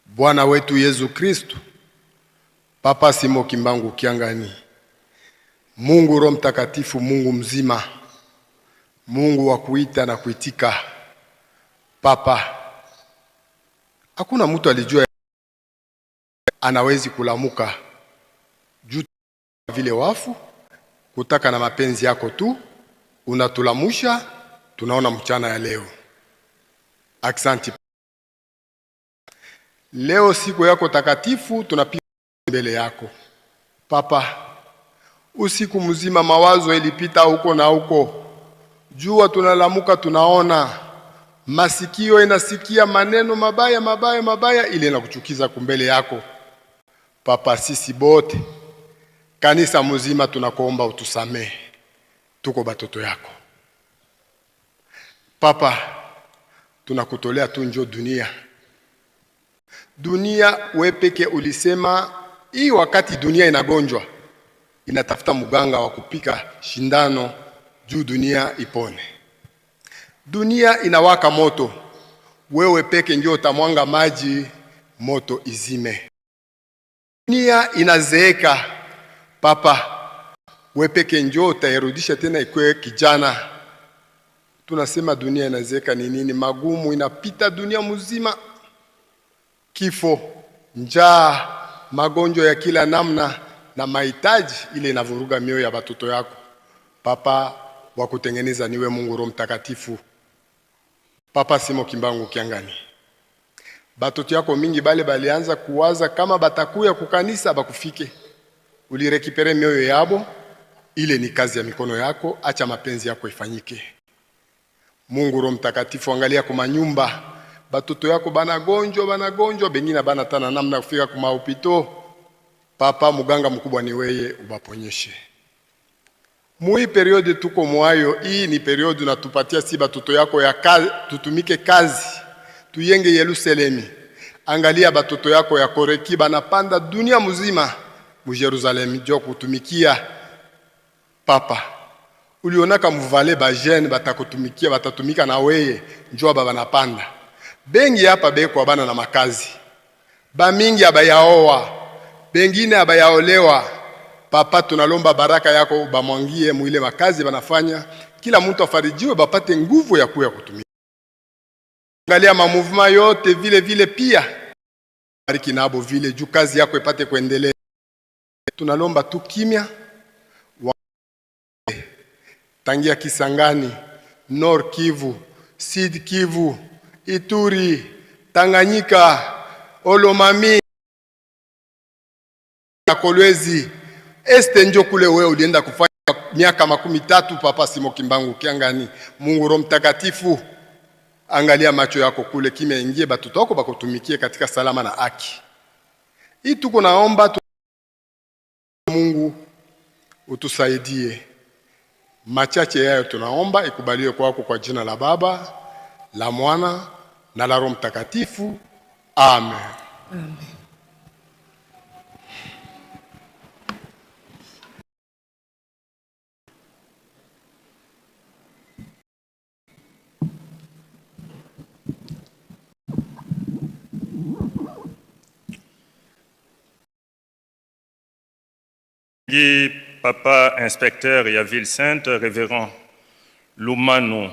Bwana wetu Yesu Kristu, Papa Simo Kimbangu Kiangani, Mungu Roho Mtakatifu, Mungu mzima, Mungu wa kuita na kuitika. Papa, hakuna mtu alijua anawezi kulamuka juu vile wafu kutaka na mapenzi yako tu unatulamusha, tunaona mchana ya leo. Aksanti. Leo siku yako takatifu, tunapiga mbele yako Papa. Usiku mzima mawazo ilipita huko na huko, jua tunalamuka, tunaona masikio inasikia maneno mabaya mabaya mabaya, ile inakuchukiza kumbele yako Papa. Sisi bote kanisa mzima tunakuomba utusamehe, tuko batoto yako Papa, tunakutolea tu njo dunia dunia. We peke ulisema hii wakati dunia inagonjwa inatafuta mganga wa kupika shindano juu dunia ipone. Dunia inawaka moto, wewe peke ndio utamwanga maji moto izime. Dunia inazeeka Papa, we peke njo utairudisha tena ikuwe kijana. Tunasema dunia inazeeka ni nini? Magumu inapita dunia mzima, kifo, njaa, magonjwa ya kila namna na mahitaji ile inavuruga mioyo ya batoto yako. Papa, wa kutengeneza niwe Mungu Roho Mtakatifu. Papa Simo Kimbangu Kiangani, batoto yako mingi bale balianza kuwaza kama batakuya kukanisa bakufike, ulirekipere mioyo yabo. Ile ni kazi ya mikono yako, acha mapenzi yako ifanyike. Mungu Roho Mtakatifu, angalia kuma nyumba batoto yako banagonjwa, banagonjwa bengine bana tana namna kufika kuma hopito. Papa muganga mkubwa ni weye, ubaponyeshe. Mui periode tuko mwayo, hii ni periode unatupatia si batoto yako ya kazi, tutumike kazi tuyenge Yerusalemi. Angalia batoto yako ya koreki banapanda dunia mzima mu Yerusalemi jo kutumikia. Papa, ulionaka muvale ba jeune batakutumikia, batatumika na weye, njo aba banapanda bengi hapa bekwa bana na makazi bamingi abayaoa bengine abayaolewa. Papa, tunalomba baraka yako bamwangie mwile makazi banafanya, kila mtu afarijiwe, bapate nguvu ya kuya kutumia. Angalia mamuvema yote vile vile pia bariki nabo vile juu kazi yako ipate kuendelea. Tunalomba tu kimya tangia Kisangani, Nord Kivu, Sud Kivu, Ituri, Tanganyika, Olomami na Kolwezi Este, njo kule wewe ulienda kufanya miaka 30. Papa Simo Kimbangu Kiangani, Mungu Roho Mtakatifu, angalia macho yako kule, kimya ingie, batoto wako bakutumikie katika salama na haki. Hii tuko naomba tu... Mungu utusaidie. Machache yayo tunaomba ikubaliwe kwako kwa jina la Baba, la Mwana na la Roho Mtakatifu. Amen. Amen. Papa inspecteur ya Ville Sainte, révérend Lumanu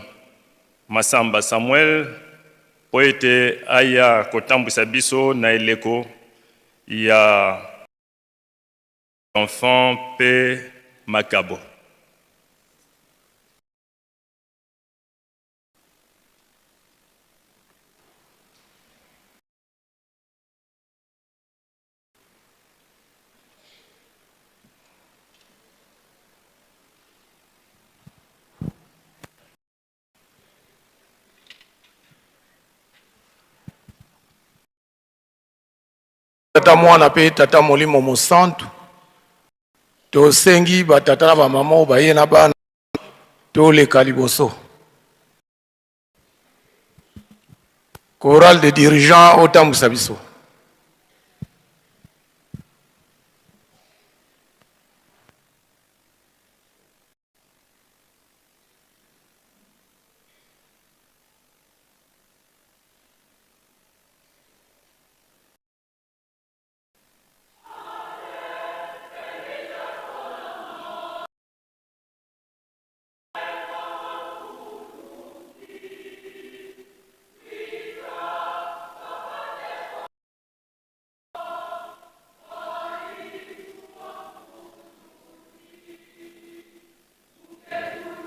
Masamba Samuel, po ete aya kotambwisa biso na eleko ya Enfants mpe makabo. Tata Mwana mpe Tata Molimo Mosantu, tosengi batata na bamama oyo baye na bana toleka liboso. Chorale de dirigeants otambwisa biso.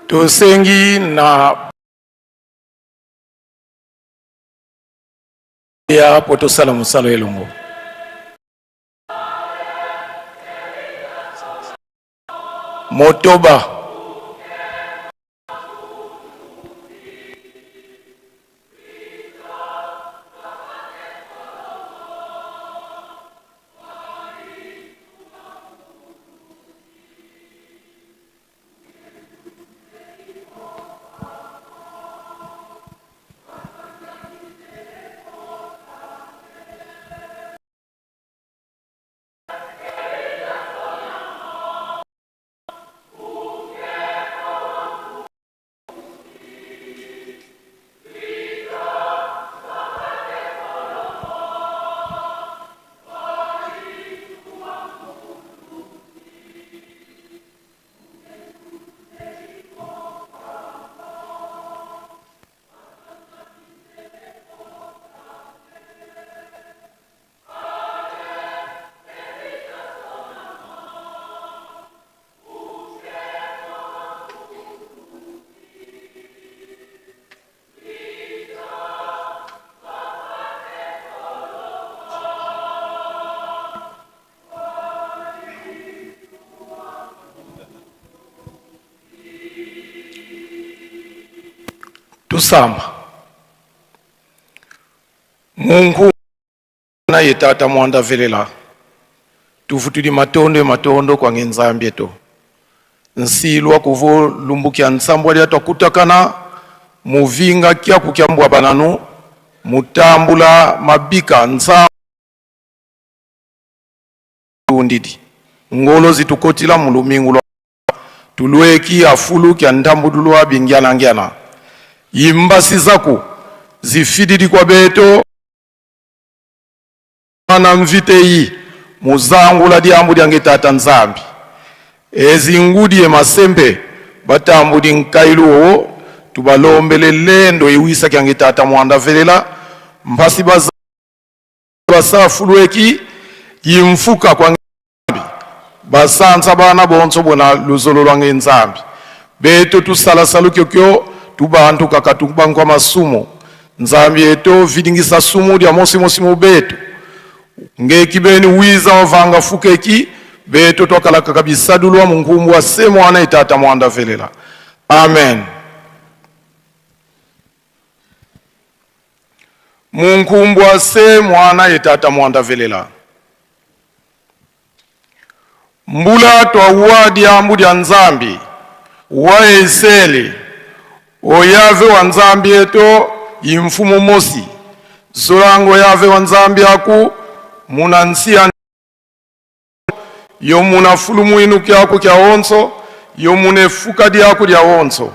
Tosengi na ya mpo tosala mosala elongo. Motoba. Tusamba Mungu na ye tata mwanda velela tuvutudi matondo e matondo kwange nzambi eto nsilwa kuvo lumbukia nsambwa lya twakutakana muvinga kya kukyambwa bananu mutambula mabika nsa ndidi ngolo zitukotila mulumingu lwa tulweki afulu kya ntambudulwa bingianangiana yimbasi zaku zifididi kwa beto na mviteyi muzangula diambu diange tata nzambi ezingudi ye masembe batambudi nkailu owo tubalombele lendo iwisa kyange tata mwanda velela mpasi baza basafulweki yimfuka kwa nzambi basanza bana bonso bona luzolo lwange nzambi beto tusalasala kyokyo tubantu kaka tubankwa masumu nzambi eto vidingisa sumu dia mosimosi mubeto ngeki beni wiza wavanga fukeki beto twakalaka kabisadulwa munkumbu wa se mwana etata mwanda velela amen. Munkumbu wa se mwana etata mwanda velela mbula twauwa diambu dia nzambi wa esele oyave wa nzambi eto imfumu mosi zolango yave wa nzambi aku muna nsia yo muna fulumuinu kyaku kya onso yo muna efuka dyaku lya onso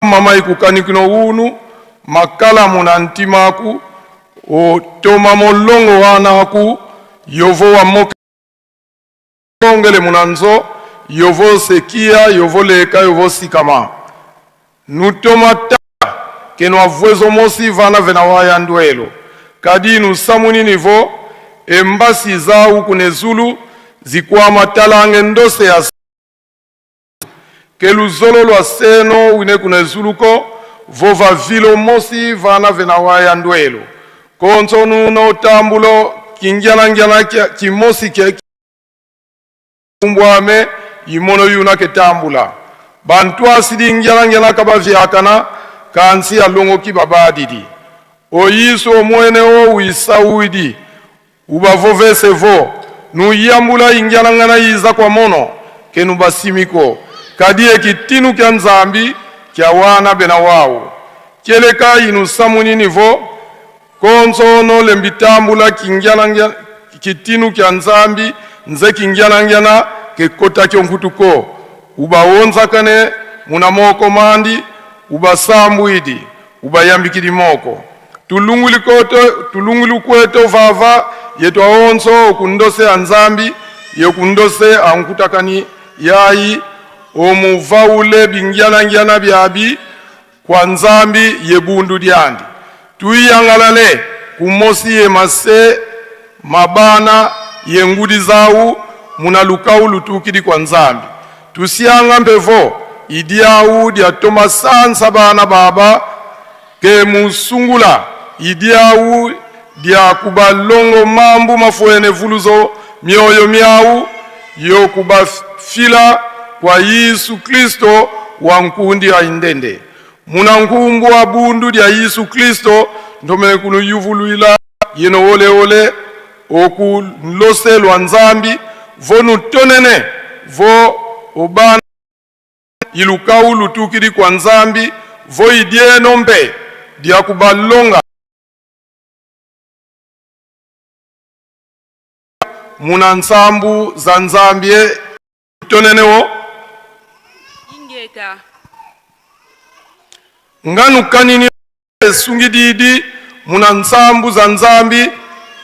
mama ikukanikino unu makala muna ntima aku otoma molongo wana aku yovo wa moka ongele muna nzo yovo sekia yovo leka yovo sikama nutoma ta keno avwezo mosi vana vena waya ndwelo kadi nusamuni nivo embasi zau kunezulu Zikwama talange ndose ya ke luzolo lwa seno wine kuna ezuluko vova vilo mosi vana vena waya ndwelo konso nuno tambulo kingianangiana kimosi ke kumbwame imono yuna ke tambula bantu asidi ngianangiana kabavyakana kansi alongoki babadidi oyiso omwene o wisa widi ubavovese vo nuyambula ingianangana yiza kwa mono kenu basimiko kadi ekitinu kya nzambi kya wana bena wawu kyeleka inu samunini vo konso lembitambula kingianangia kitinu kya nzambi nze kingianangiana kekota kyonkutuko ubawonzakane muna moko mandi ubasambwidi ubayambikili moko tulungulikoto vava yetu aonso okundose anzambi yekundose ankutakani yayi omuvaule bingianangiana byabi kwa nzambi yebundu dyandi tuiyangalale kumosi ye mase mabana yengudi zawu muna lukau lutukili kwa nzambi tusianga mpevo idiawu dyatoma sansa bana baba ke musungula idiawu dya kubalongo mambu mafuene vuluzo mioyo myawu yokubafila kwa Yesu Kristo wa nkundi ya indende muna nkumbu wa bundu lya Yesu Kristo ndomene kunuyuvuluila yeno wolewole okunloselwa nzambi vonutonene vo obana ilukau lutukili kwa nzambi vo idieno mpe dya kubalonga muna nsambu za nzambi tonenewo Ingeta. nganu kanini esungi didi muna nsambu za nzambi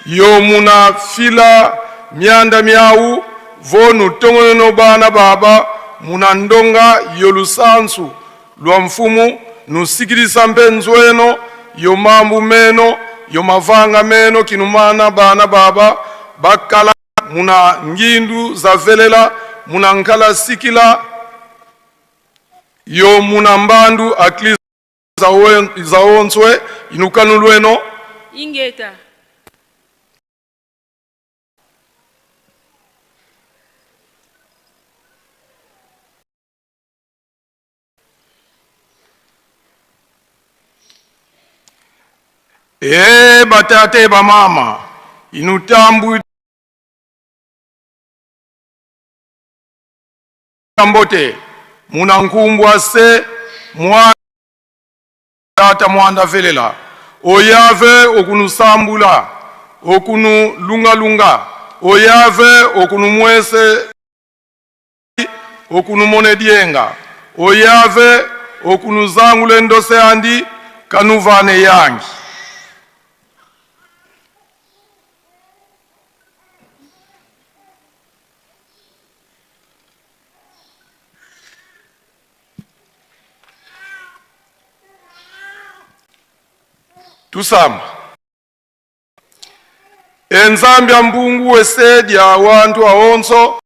yo muna fila myanda myawu vonu tongoneno bana baba muna ndonga yo lusansu lwa mfumu nusikilisa mpe nzweno yo mambu meno yo mavanga meno kinumana bana baba bakala muna ngindu za velela muna nkala sikila yo muna mbandu akli zaonswe inukanu lweno Ingeta. E batate bamama inutambu mbote muna nkumbwa se mwa tata mwanda velela oyave okunusambula okunulungalunga oyave okunumwese okunumone dyenga oyave okunuzangula endose andi kanuvane yangi tusamba enzambi ya mbungu wesedi ya wantu aonso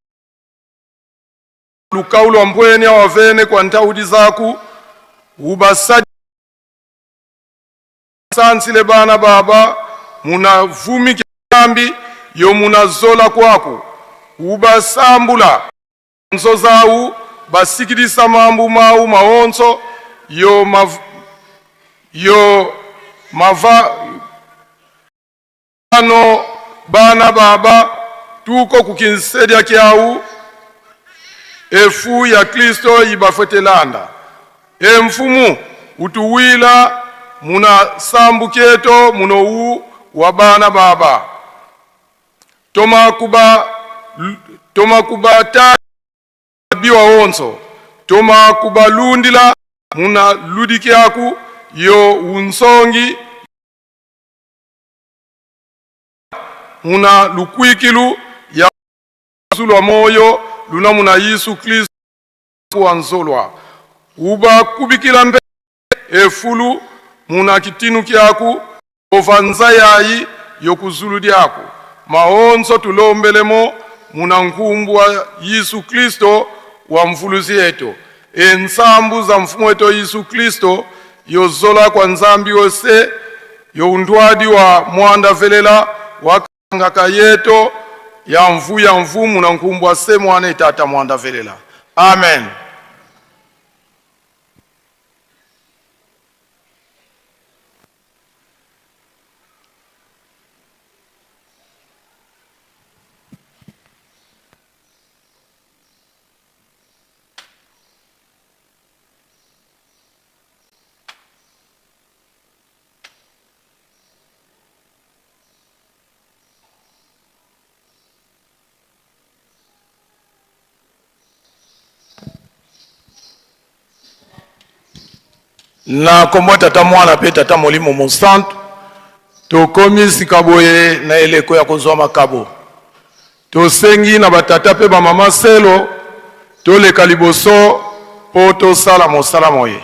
lukau lwa mbweni awavene kwa ntaudi zaku ubasadi sansile bana baba munavumika ambi yo munazola kwaku ubasambula nso zawu basikilisa mambu mawu maonso yo mav, yo mava ano bana baba tuko kukinsedya kyawu efu ya Kristo ibafwetelanda emfumu utuwila muna sambu kyeto munowu wa bana baba toma kuba toma kubata biwa onso toma kubalundila muna ludikyaku yo unsongi muna lukwikilu ya zulwa moyo luna muna Yesu Kristo wanzolwa uba kubikila mpe efulu muna kitinu kyaku ova nza yayi yokuzulu dyaku maonso tulombelemo muna nkumbu wa Yesu Kristo wa mfulusi yetu. E nsambu za mfumu wetu Yesu Kristo yozola kwa nzambi yose youndwadi wa mwanda velela wakangaka yeto ya mvu ya mvumu na nkumbu wa se mwana etata mwanda velela. Amen. Na kombo tata mwana mpe tata molimo mosantu, tokomi sika boye na eleko ya kozwa makabo. Tosengi na batata mpe bamama selo toleka liboso mpo tosala mosala moye.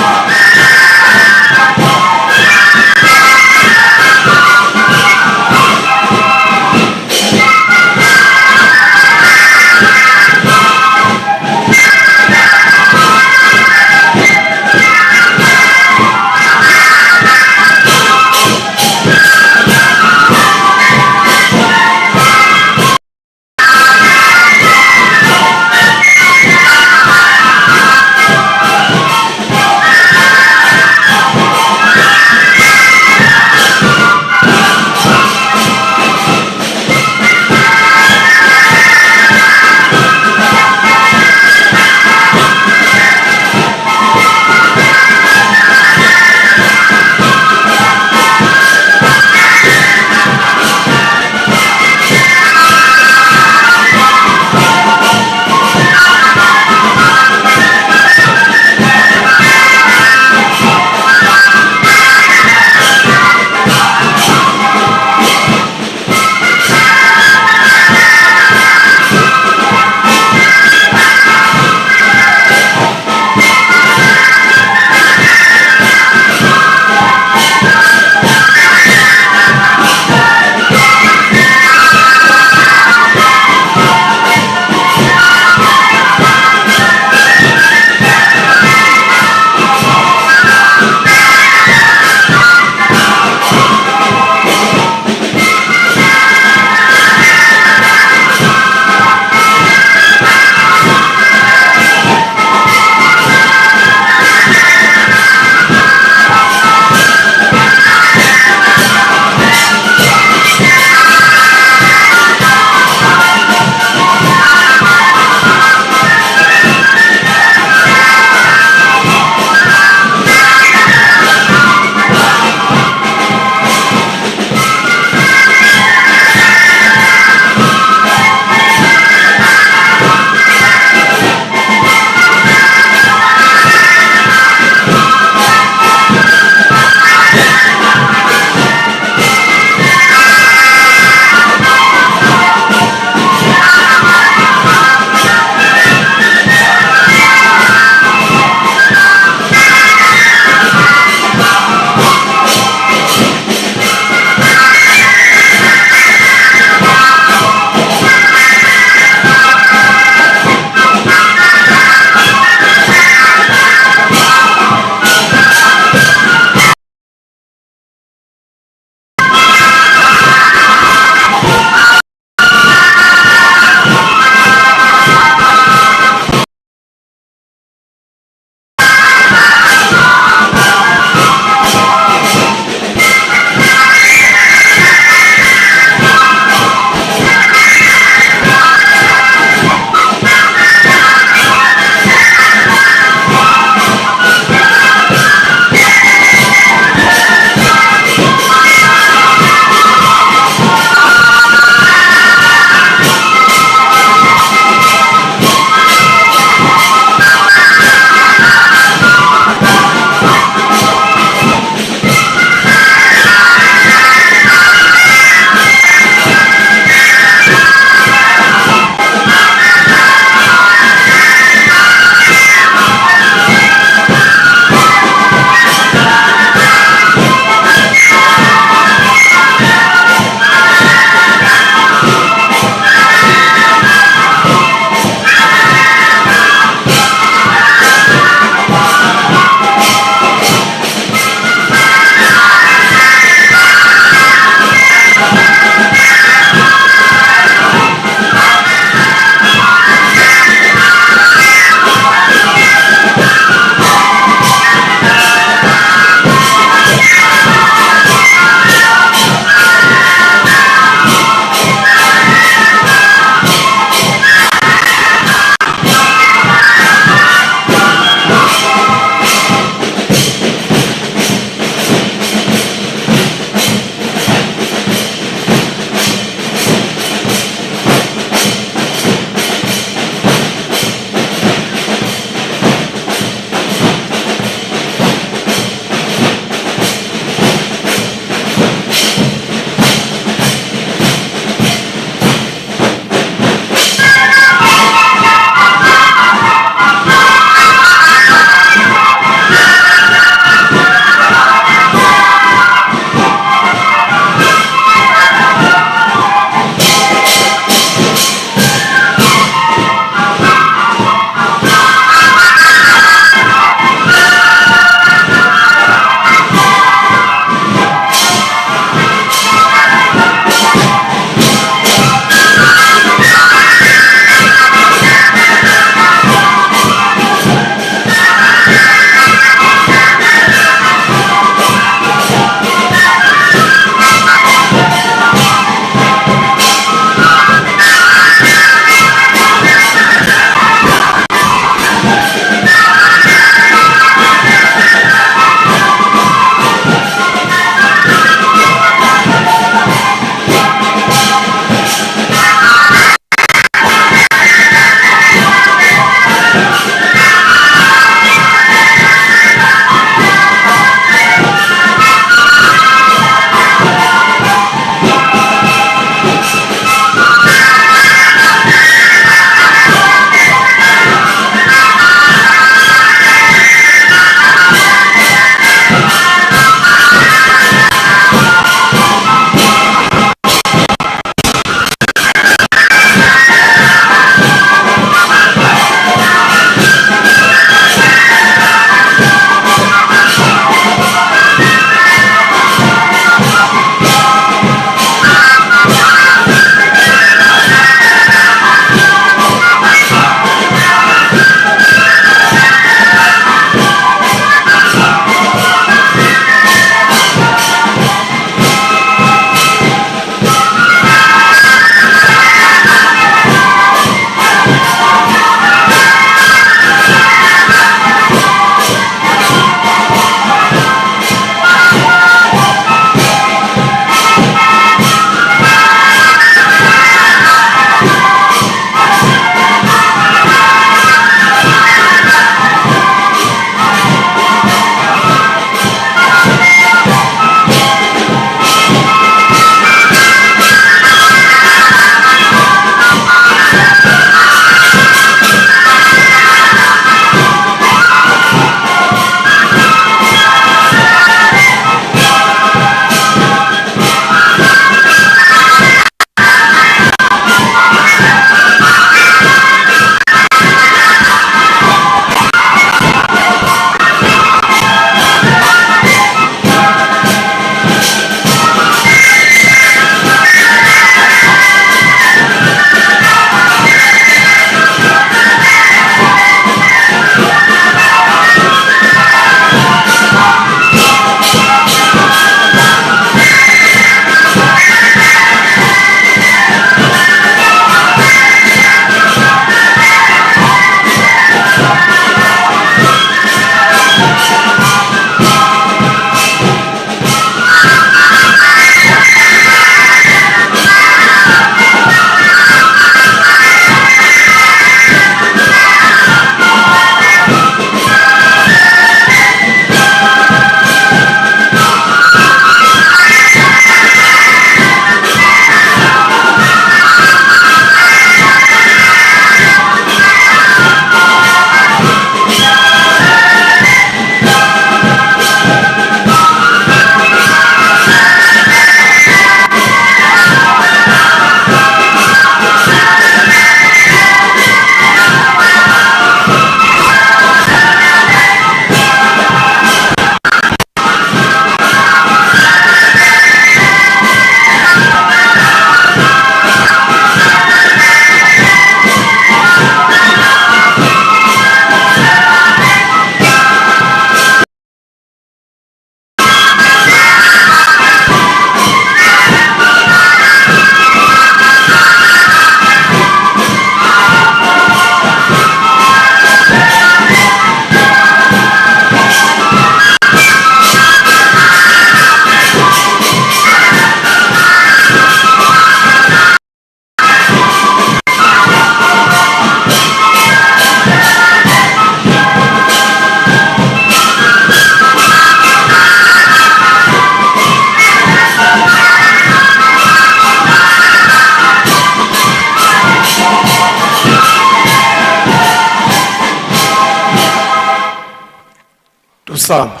Tusamba.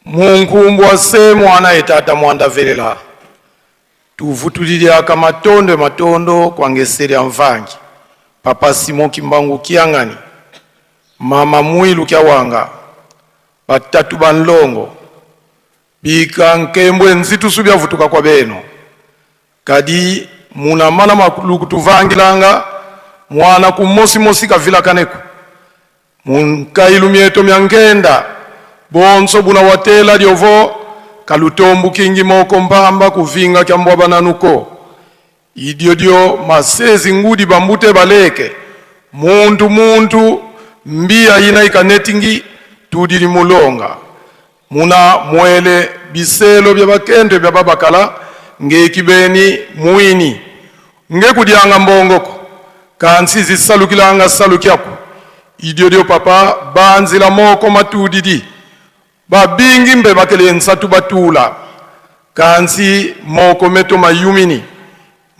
Munkumbwa se mwana etata mwanda velela. Tuvutuliliaka matondo matondo kwa ngeseli ya mvangi. Papa Simon Kimbangu Kiangani. Mama Mwilu Kiawanga. Batatu banlongo. Bika nkembwe nzitu subya vutuka kwa beno. Kadi muna mana makulu kutuvangilanga mwana kumosimosi kavila kaneko. Munkailu mieto mya bonso buna watela diovo kalutombu kingi moko mpamba kuvinga kya mbwa bananuko. Idiodio masezi ngudi bambute baleke muntu muntu mbia ina ikanetingi tudili mulonga muna mwele biselo bya bakende bya babakala ngekibeni mwini ngekudyanga mbongoko kansi zisalukilanga salukyako idiodio papa banzila moko matudidi babingi mbe bakele nsatu batula kansi moko meto mayumini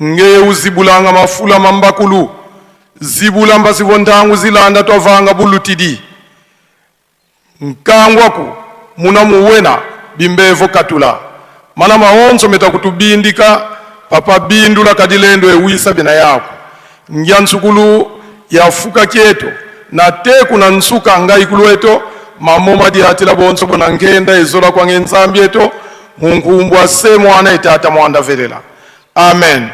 nge uzibulanga mafula mambakulu zibula mbasivontangu zilanda twavanga bulutidi nkangwaku muna muwena bimbevo katula mana maonso meta kutubindika papa bindula kadilendo ewisa bina yako ngya nsukulu yafuka kieto na teku na nsuka ngai kulweto mamoma diatila bonso bona nkenda ezola kwange nzambi eto munkumbwa se mwana etata mwanda velela amen.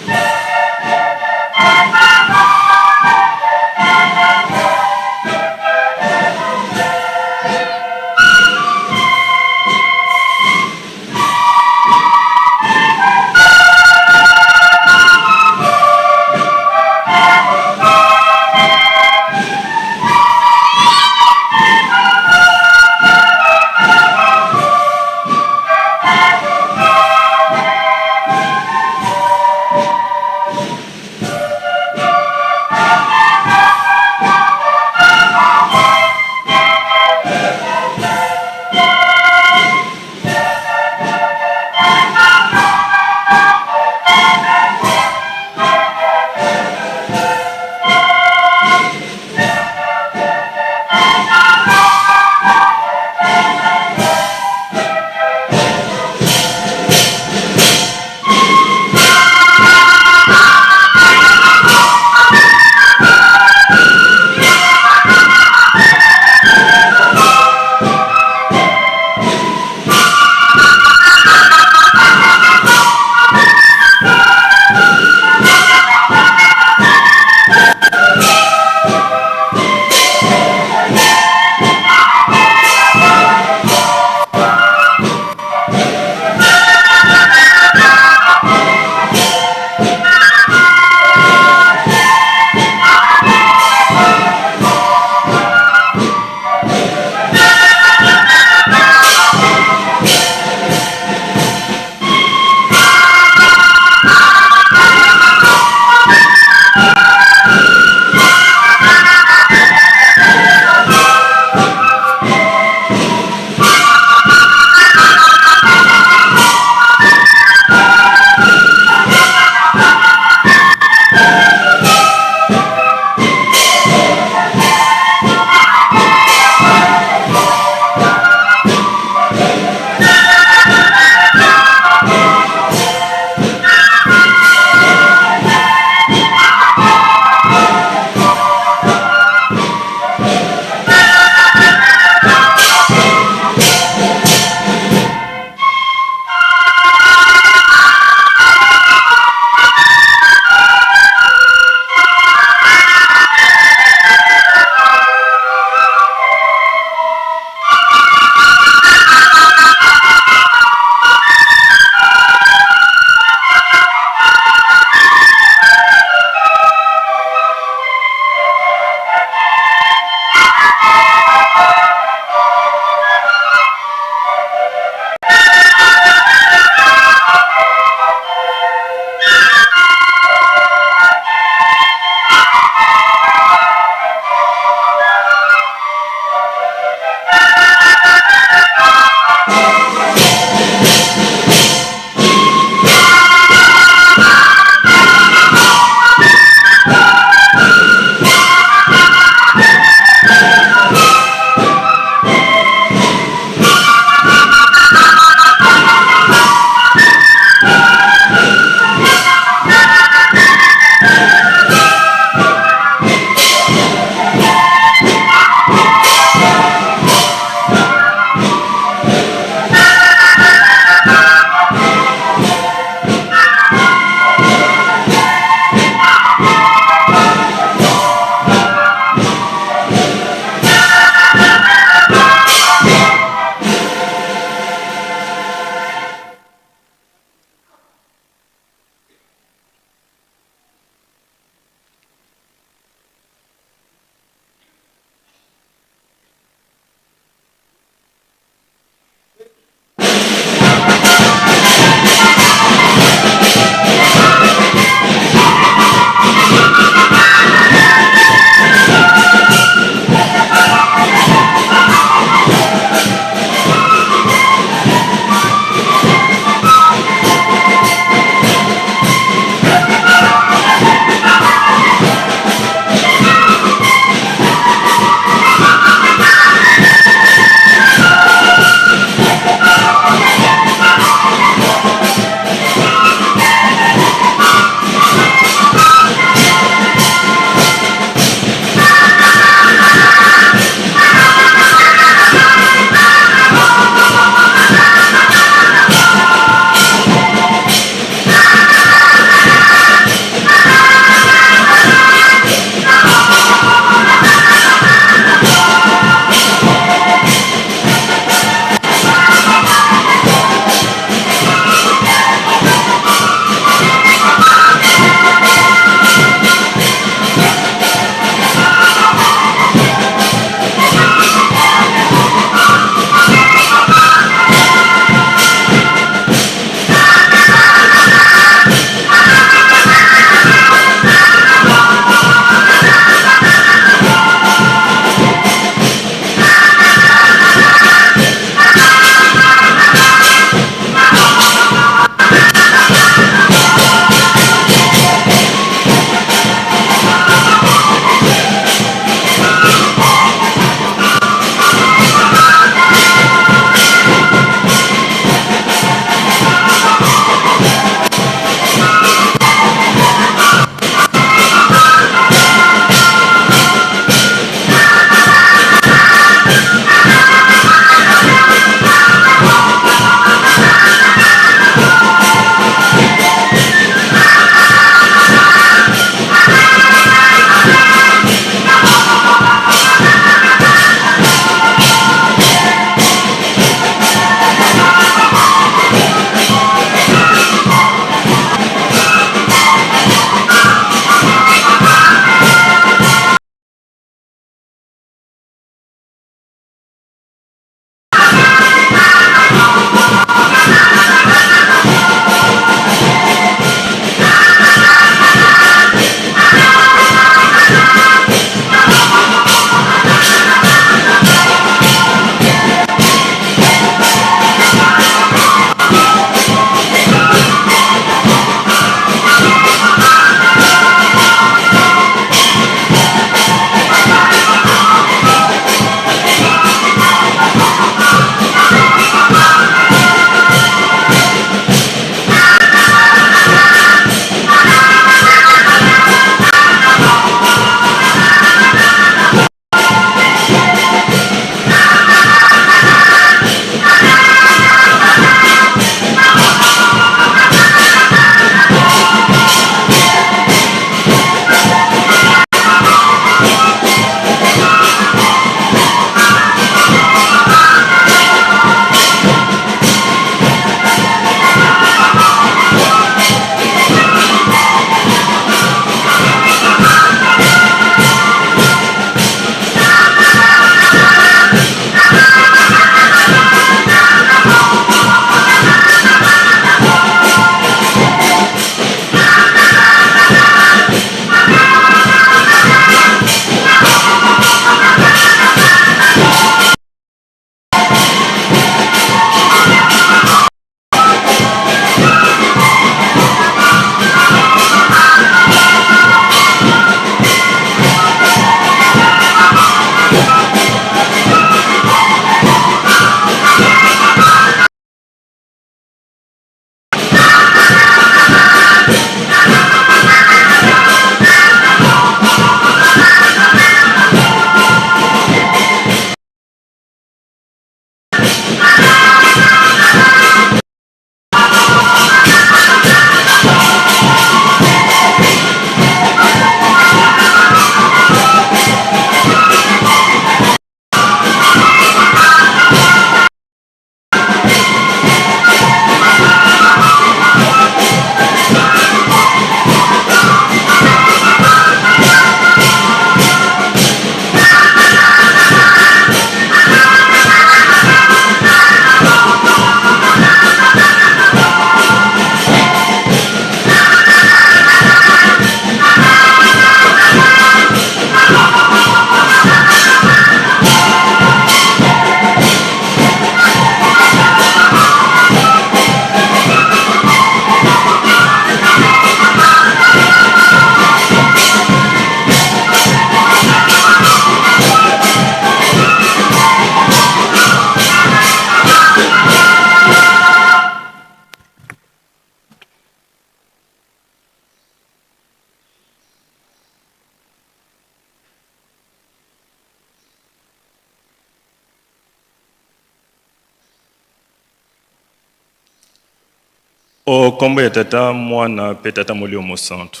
O kombo ya Tata, Mwana pe Tata Molimo Mosantu.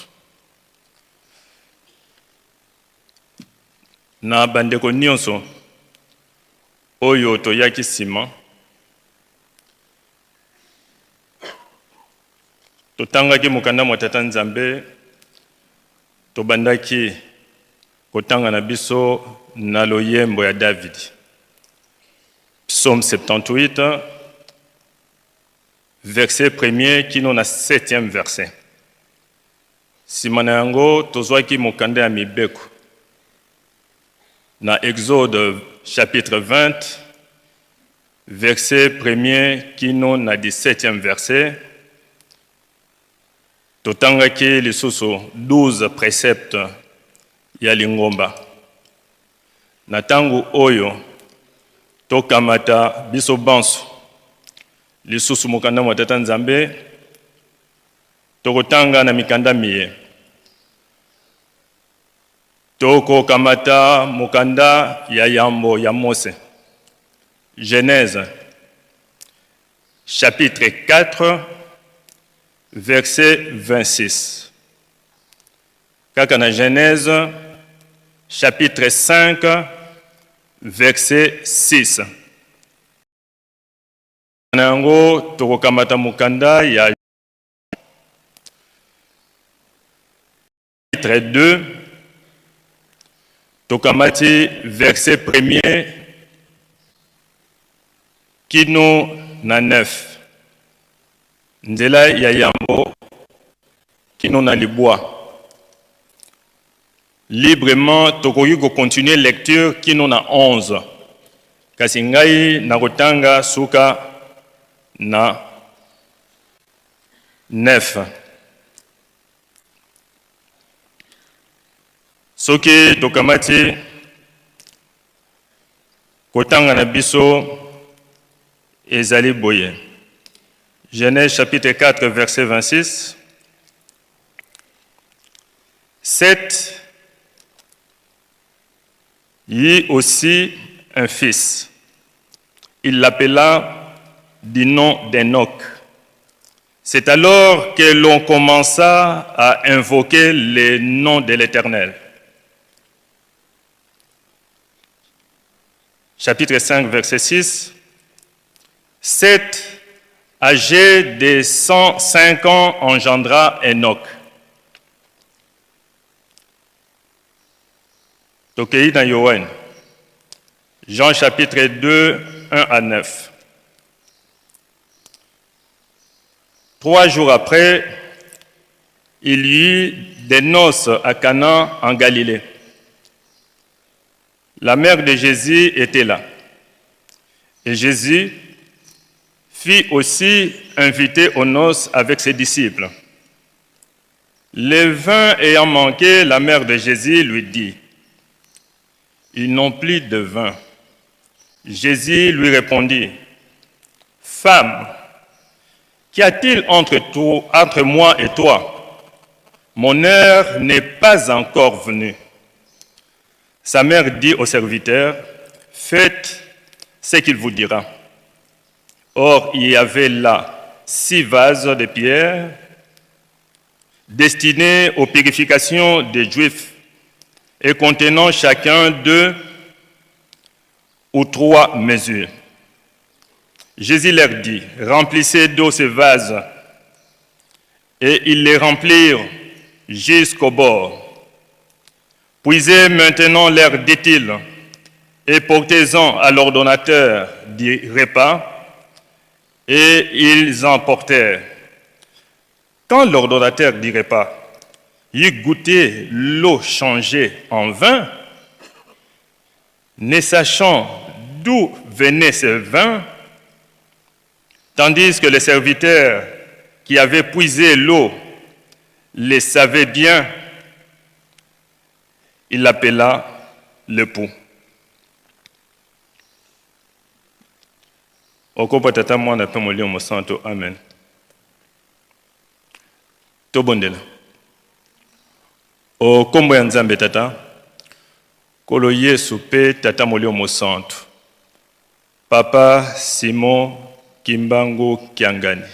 Na bandeko nyonso oyo toyaki nsima, totangaki mokanda mwa Tata Nzambe, tobandaki kotanga na biso na loyembo ya Davidi, Psaume 78, verset premier kino na septième verset. Sima na yango tozwaki mokanda ya mibeko na Exode chapitre 20 verset premier kino na 17e verset. Totangaki lisusu 12 preceptes ya lingomba. Na tango oyo tokamata biso banso lisusu mokanda mwa Tata Nzambe, tokotanga na mikanda miye. Tokokamata mokanda ya yambo ya Mose, Genèse chapitre 4 verset 26. Kaka na Genèse chapitre 5 verset 6. Na yango tokokamata mokanda ya chapitre 2, tokamati verset premier kino na 9, nzela ya yambo kino na libwa. Librement tokoki ko continuer lecture kino na 11, kasi ngai nakotanga suka na 9. Soki tokamati kotanga na biso ezali boye, Genèse chapitre 4 verset 26. 7 eut aussi un fils. Il l'appela du nom d'Enoch. C'est alors que l'on commença à invoquer le nom de l'Éternel. Chapitre 5, verset 6. 7, âgé de 105 ans, engendra Enoch. Tokei na Yoane. Jean chapitre 2, 1 à 9. 3 jours après, il y eut des noces à Cana en Galilée. La mère de Jésus était là. Et Jésus fit aussi inviter aux noces avec ses disciples. Le vin ayant manqué, la mère de Jésus lui dit, Ils n'ont plus de vin. Jésus lui répondit, Femme, qu'y a-t-il entre toi, entre moi et toi? Mon heure n'est pas encore venue. Sa mère dit au serviteur, Faites ce qu'il vous dira. Or, il y avait là 6 vases de pierre destinés aux purifications des Juifs et contenant chacun 2 ou 3 mesures. Jésus leur dit, Remplissez d'eau ces vases. Et ils les remplirent jusqu'au bord. Puisez maintenant, leur dit-il, et portez-en à l'ordonnateur du repas. Et ils en portèrent. Quand l'ordonnateur du repas eut goûté l'eau changée en vin, ne sachant d'où venait ce vin, tandis que les serviteurs qui avaient puisé l'eau le savaient bien, il l'appela l'époux. Okopa Tata, Mwana pe Molimo Mosantu. Amen. Tobondela. O kombo ya Nzambe Tata, Kolo Yesu pe Tata Molimo Mosantu, Papa Simon Kimbangu Kiangani.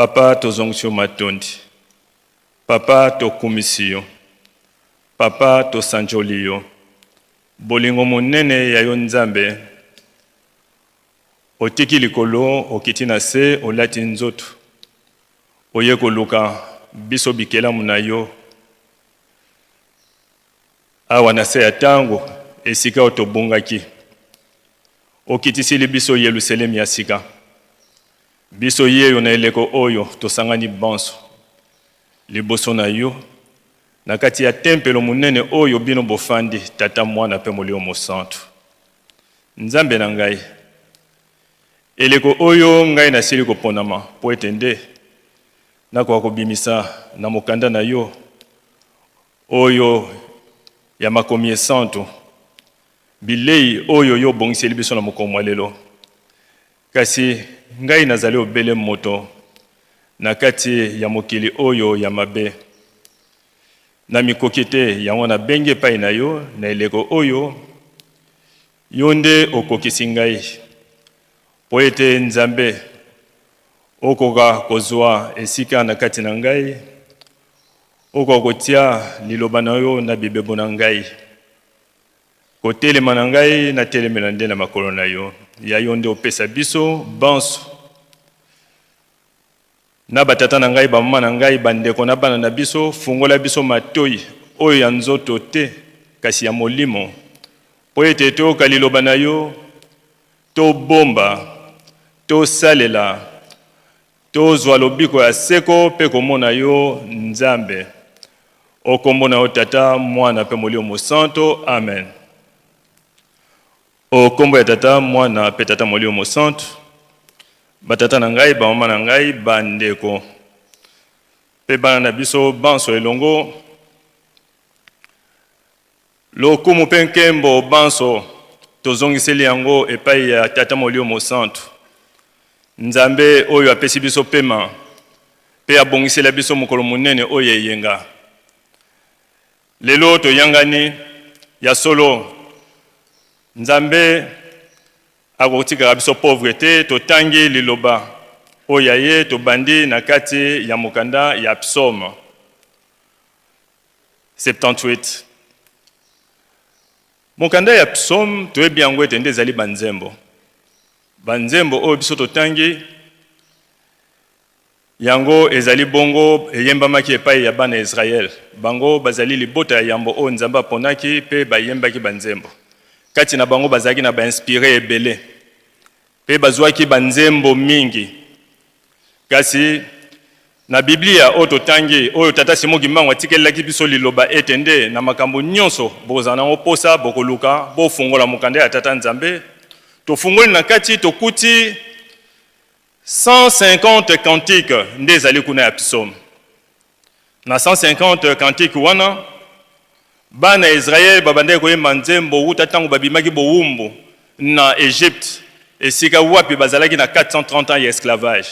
Papa, tozongisi yo matondi. Papa, tokumisi yo. Papa, tosanjoli yo. Bolingo monene ya yo Nzambe, otiki likolo, okiti na se, olati nzoto, oye koluka biso bikelamu na yo awa na se ya tango, esika oyo tobungaki. Okitisili biso Yelusalemi ya sika. Biso yeyo na eleko oyo tosangani banso liboso na yo na kati ya tempelo monene oyo bino bofandi, Tata, Mwana mpe Molimo Mosantu. Nzambe na ngai, eleko oyo ngai nasili koponama mpo ete nde nakoka kobimisa na mokanda na yo oyo ya makomi esantu bilei oyo yo obongiseli biso na mokolo mwa lelo. Kasi ngai nazali obele moto na kati ya mokili oyo ya mabe. Namikoki te, yango nabengi epai na yo na eleko oyo. Yo nde okokisi ngai, mpo ete Nzambe okoka kozwa esika na kati na ngai, okoka kotia liloba na yo na bibebo na ngai. Kotelema na ngai, natelemela nde na makolo na yo. Ya yo nde opesa biso banso, na batata na ngai, bamama na ngai, bandeko na bana na biso. Fungola biso matoi oyo ya nzoto te, kasi ya molimo, mpo ete toyoka liloba na yo, tobomba, tosalela, tozwa lobiko ya seko mpe komona yo Nzambe. O kombo na yo Tata, Mwana mpe Molimo Mosanto. Amen. O kombo ya Tata, Mwana mpe Tata Molimo Mosanto. Batata na ngai, bamama na ngai, bandeko mpe bana na biso banso elongo, lokumu mpe nkembo banso tozongiseli yango epai ya Tata Molimo Mosantu, Nzambe oyo apesi biso pema mpe abongisela biso mokolo monene oyo eyenga. Lelo toyangani ya solo, Nzambe akotikaka biso pauvre te. Totangi liloba oyo ya ye, tobandi na kati ya mokanda ya Psaume 78. Mokanda ya Psaume, toyebi yango ete nde ezali banzembo. Banzembo oyo biso totangi yango ezali bongo eyembamaki epai ya bana ya Israël. Bango bazali libota ya yambo oyo Nzambe aponaki mpe bayembaki banzembo. Kati na bango bazalaki na bainspire ebele mpe bazwaki banzembo mingi. Kasi na Biblia oyo totangi, oyo Tata Simon Kimbangu atikelelaki biso liloba ete nde na makambo nyonso bokozala nango posa, bokoluka, bofungola mokanda ya Tata Nzambe. Tofungoli na kati, tokuti 150 cantiques nde ezali kuna ya psaume. Na 150 cantiques wana, bana ya Israël babandaki koyemba nzembo wuta ntango babimaki bowumbu na Egypte, esika wapi bazalaki na 430 ans ya esclavage.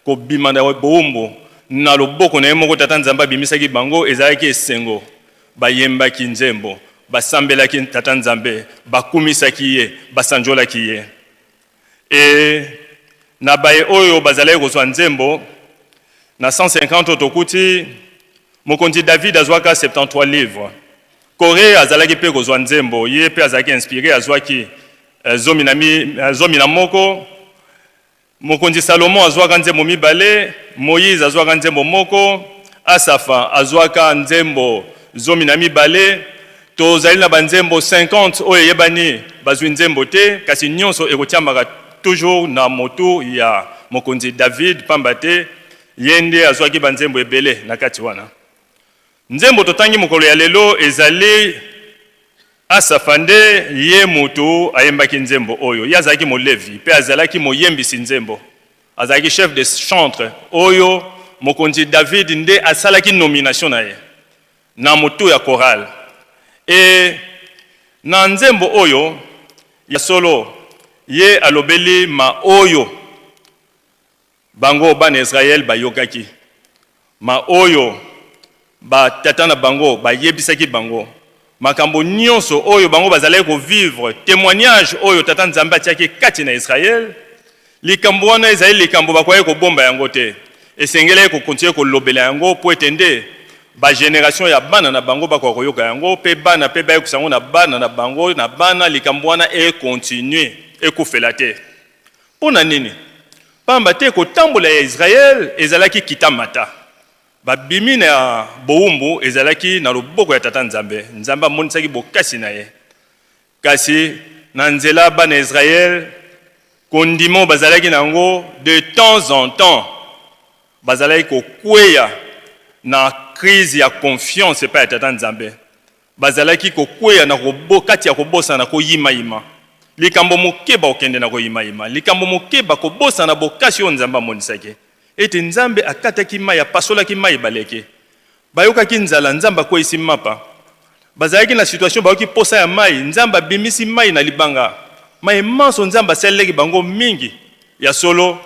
Kobima na bowumbu na loboko na ye moko Tata Nzambe abimisaki bango, ezalaki esengo. Bayembaki nzembo, basambelaki Tata Nzambe, bakumisaki ye, basanjolaki ye. E na baye oyo bazalaki kozwa nzembo na 150 oyo tokuti, mokonzi David azwaka 73 livres. Kore azalaki mpe kozwa nzembo, ye mpe azalaki inspiré, azwaki 11. Mokonzi Salomon azwaka nzembo mibale, Moïse azwaka nzembo moko, Asafa azwaka nzembo 12. Tozali na banzembo 50 oyo eyebani bazwi nzembo te, kasi nyonso ekotiamaka toujours na motu ya mokonzi David, pamba te ye nde azwaki banzembo ebele na kati wana. Nzembo totangi mokolo ya lelo ezali Asafa nde ye moto ayembaki nzembo oyo. Ye azalaki Molevi mpe azalaki moyembisi nzembo. Azalaki chef de chantre oyo mokonzi David nde asalaki nomination na ye na motu ya chorale. E na nzembo oyo ya solo, ye alobeli ma oyo bango bana Israël bayokaki, ma oyo batata na bango bayebisaki bango, makambo nyonso oyo bango bazalaki kovivre, témoignage oyo Tata Nzambe atiaki kati na Israël. Likambo wana ezali likambo bakoki kobomba yango te. Esengelaki ko continuer kolobela yango mpo ete nde ba generations ya bana na bango bakoka koyoka yango mpe bana mpe bayokisa yango na bana na bango na bana, likambo wana e continuer, ekufela te. Mpo na nini? Pamba te kotambola ya Israël ezalaki kita mata. Babimi na bowumbu ezalaki na loboko ya Tata Nzambe. Nzambe amonisaki bokasi na ye. Kasi na nzela bana Israël kondima oyo bazalaki na yango de temps en temps bazalaki kokweya na crise ya confiance epai ya Tata Nzambe. Bazalaki kokweya na kati ya kobosana koyimayima. Likambo moke bakokende na koyimayima, likambo moke bakobosana bokasi oyo Nzambe amonisaki. Ete Nzambe akataki mai, apasolaki mai baleke. Bayokaki nzala, Nzambe akweisi mapa. Bazalaki na situation bayoki posa ya mai, Nzambe abimisi mai na libanga. Maye manso Nzambe asalelaki bango mingi, ya solo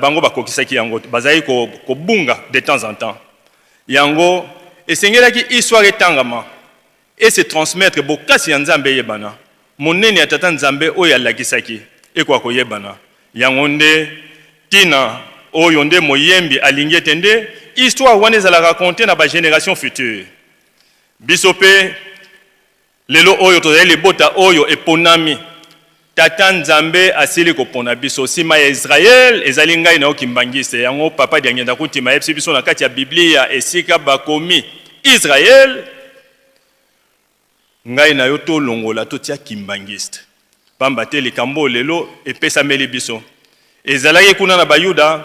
bango bakokisaki yango te, bazalaki kobunga de temps en temps. Yango esengelaki histoire etangama et se transmettre, bokasi ya Nzambe eyebana, monene ya Tata Nzambe oyo alakisaki ekoka koyebana. Yango nde tina oyo nde moyembi alingi ete nde histoire wana ezala raconter na ba generations futures. Biso pe Lelo oyo tozali libota oyo eponami. Tata Nzambe asili kopona biso. Sima ya Israël, ezali ngai na yo Kimbanguiste. Yango Papa Diangienda Kuntima ayebisi biso na kati ya Biblia esika bakomi Israël, ngai na yo tolongola totia Kimbanguiste. Pamba te likambo oyo lelo epesameli biso. Ezalaki kuna na Bayuda,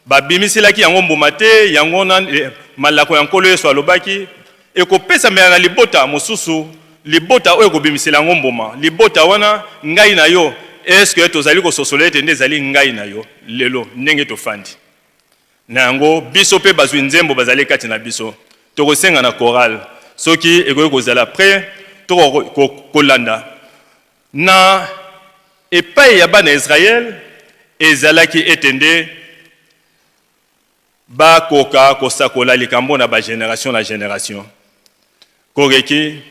babimiselaki yango mbuma te, yango wana malako ya Nkolo Yesu alobaki, ekopesamela na libota mosusu, libota oyo ekobimisela yango mbuma. Libota wana, ngai na yo, est-ce que tozali kososola ete nde ezali ngai na yo lelo ndenge tofandi? Na yango, biso mpe bazwi nzembo bazali kati na biso. Tokosenga na chorale, soki ekoki kozala pret, tokoka kolanda. Na epai ya bana ya Israel, ezalaki ete nde bakoka kosakola likambo na ba generation na generation. Koreki.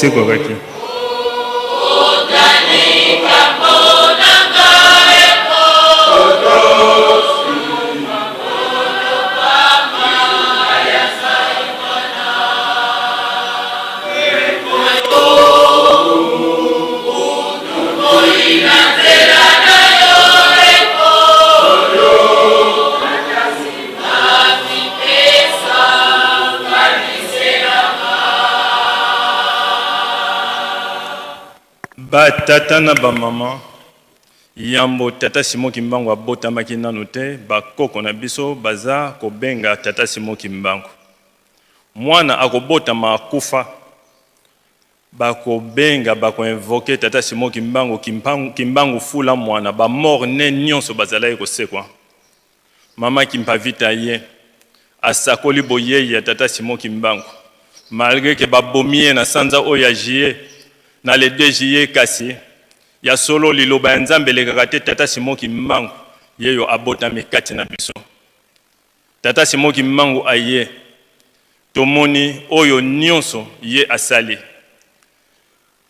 Asekwakaki. Ba tata na ba mama, yambo tata Simon Kimbangu abotamaki nanu te, ba koko na biso baza kobenga tata Simon Kimbangu. Mwana akobotama akufa, Bakobenga, bako invoquer tata Simon Kimbangu, Kimbangu fula mwana, ba morts nes nionso bazalaki kosekwa. Mama Kimpavita ye asakoli boyeyi ya tata Simon Kimbangu malgre que babomi ye na sanza oyo ya juillet, na le 2 juillet, kasi ya solo liloba ya Nzambe elekaka te, tata Simon Kimbangu yeyo abotami kati na biso. Tata Simon Kimbangu aye, tomoni oyo nionso ye asali.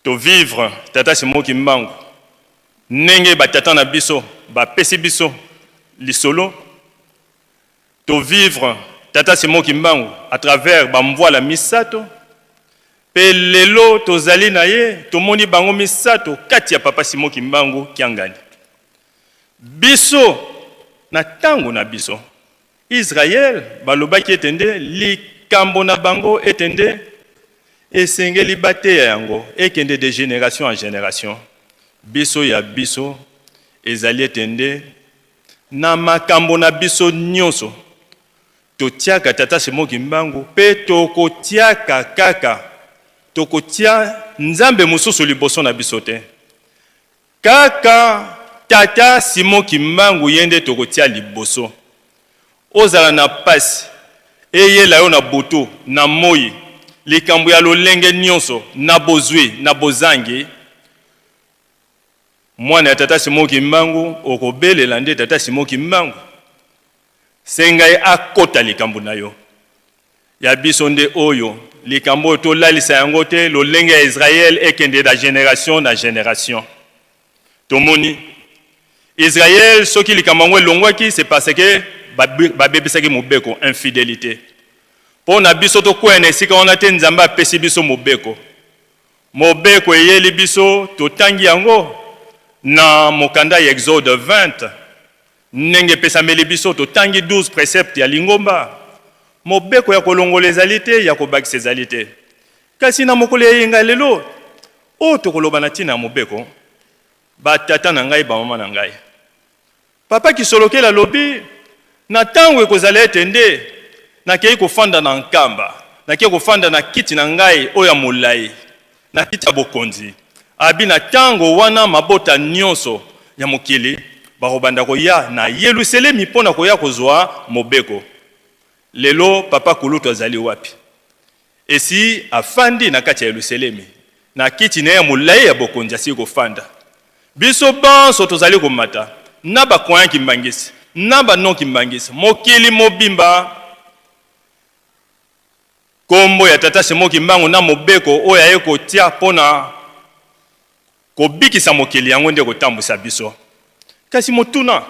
To vivre Tata Simon Kimbangu ndenge ba tata na biso ba pesi biso lisolo. To vivre Tata Simon Kimbangu à travers ba mvuala misato. Pe lelo tozali na ye, tomoni bango misato kati ya Papa Simon Kimbangu Kiangani. Biso, na tango na biso, Israël balobaki ete nde likambo na bango ete nde esengeli bateya yango ekende de generation en generation. Biso ya biso ezali ete nde na makambo na biso nionso totiaka Tata Simon Kimbangu pe tokotiaka kaka, tokotia Nzambe mosusu liboso na biso te. Kaka tata Simon kimbangu ye nde tokotia liboso. Ozala na pasi, eyela yo na butu, na moyi, likambo ya lolenge nionso, na bozui, na bozangi, mwana ya tata Simon kimbangu okobelela nde tata Simon kimbangu. Senga ye akota likambo na yo. Ya biso nde oyo, likambo oyo tolalisa yango te, lolenge ya Israël ekende na generation na generation. Tomoni Israël soki likambo yango elongwaki, c'est parce que babebisaki mobeko, infidelite. Mpo na biso tokweya na esika wana te, Nzambe apesi biso mobeko. Mobeko eyeli biso, totangi yango na mokanda ya Exode 20. Ndenge epesameli biso, totangi 12 preceptes ya lingomba. Mobeko ya kolongola ezali te, ya kobakisa ezali te. Kasi na mokolo ya eyenga ya lelo, oyo tokoloba na ntina ya mobeko, ba tata na ngai, ba mama na ngai. Papa Kisolokele alobi, na tango ekozala ete nde nakei kofanda na Nkamba, nakei kofanda na kiti na ngai oyo ya molayi, na kiti ya bokonzi. Abi na tango wana mabota nionso ya mokili bakobanda koya na Yeluselemi mpo na koya kozua mobeko. Lelo papa kulutu azali wapi? Esi afandi na kati ya Yeluselemi, na kiti na ye ya molayi ya bokonzi asili kofanda. Biso banso tozali komata na ba croyants kimbanguistes na ba non kimbanguistes, mokili mobimba. Kombo ya Tata Simon Kimbangu na mobeko oyo aye kotia mpo na kobikisa mokili, yango nde ekotambwisa biso. Kasi motuna,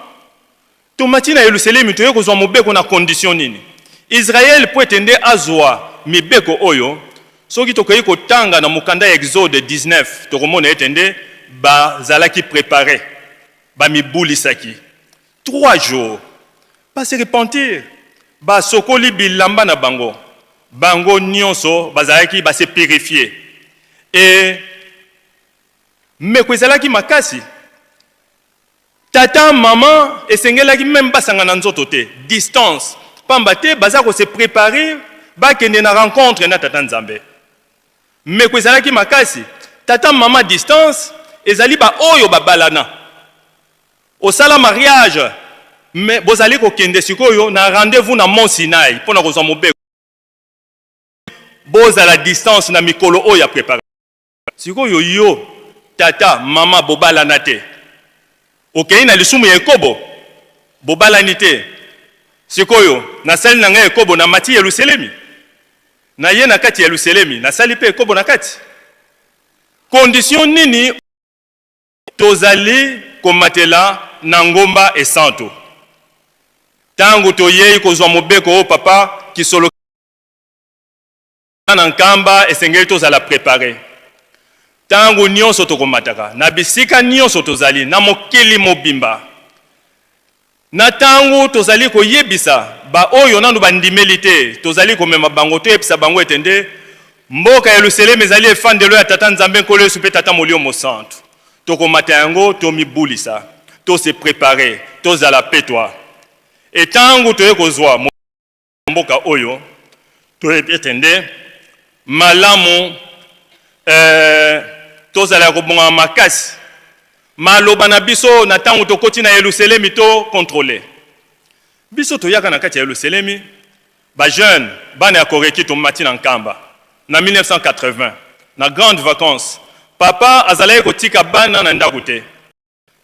tomati na Yelusalemi toye kozwa mobeko na condition nini? Israël mpo ete nde azwa mibeko oyo, soki tokeyi kotanga na mokanda ya Exode 19, tokomona ete nde bazalaki preparer, bamibulisaki. Trois jours ba se repentir, ba sokoli bilamba na bango, bango nionso bazalaki ba se purifier et meko ezalaki makasi, tata, maman esengelaki meme basangana nzoto te, distance, pamba te baza ko se preparer bakende na rencontre na tata Nzambe. Meko ezalaki makasi, tata, maman distance ezali ba oyo babalana. Osala mariage mais bozali kokende sikoyo na rendez vous na mont Sinaï pona kozwa mobeko. Bozala distance na mikolo oyo ya preparation. Sikoyo yo tata, mama bobalana te. Okeyi na lisumu ya ekobo? Bobalani te. Sikoyo nasali na ngai ekobo na mati Yeluselemi. Naye na kati ya Yeluselemi nasali pe ekobo na kati. Condition nini tozali komatela na ngomba esantu? Tango toyei kozwa mobeko oyo papa Kisolo na Nkamba, esengeli tozala prepare tango nyonso tokomataka na bisika nyonso tozali na mokili mobimba. Na tango tozali koyebisa ba oyo nanu bandimeli te, tozali komema bango toyebisa bango ete nde mboka Yeluselemi ezali efandelo ya Tata Nzambe Nkolo Yesu mpe Tata Molimo Mosantu. Tokomata yango tomibulisa, to se preparer, tozala petwa. E tango toye kozwa mboka oyo, toyebi ete nde malamu eh, tozala ya kobongama makasi maloba na biso na ntango tokoti na Yelusalemi to controle. Biso toyaka na kati ya Yelusalemi, ba jeune bana ya Koreki, tomati na Nkamba na 1980 na grande vacances. Papa azalaki kotika bana na ndako te,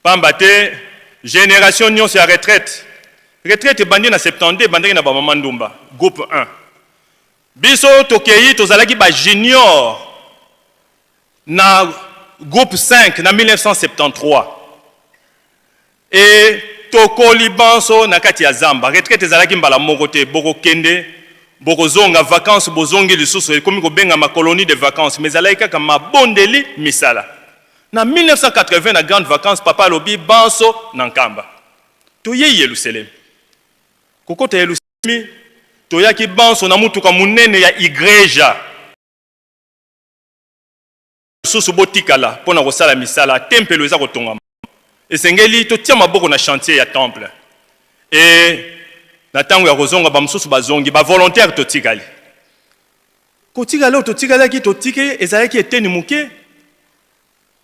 pamba te generation nyonso ya retraite, retraite ebandi na 72, ebandaki na bamama ndumba groupe 1. Biso tokei, tozalaki ba junior na groupe 5 na 1973 e tokoli banso na kati ya zamba. Retraite ezalaki mbala moko te, bokokende, bokozonga vacances, bozongi lisusu, ekomi kobengama colonie de vacances, mais ezalaki kaka mabondeli, misala. Na 1980 na grande vacances, papa alobi banso na Nkamba, toyei Yelusalemi. Kokota Yelusalemi, toyaki banso na mutuka monene ya igreja. Mosusu botikala mpo na kosala misala, tempelo eza kotongama, esengeli totia maboko na chantier ya temple. E na ntango ya kozonga, bamosusu bazongi, bavolontaire totikali. Kotikala oyo totikalaki, totiki ezalaki eteni moke.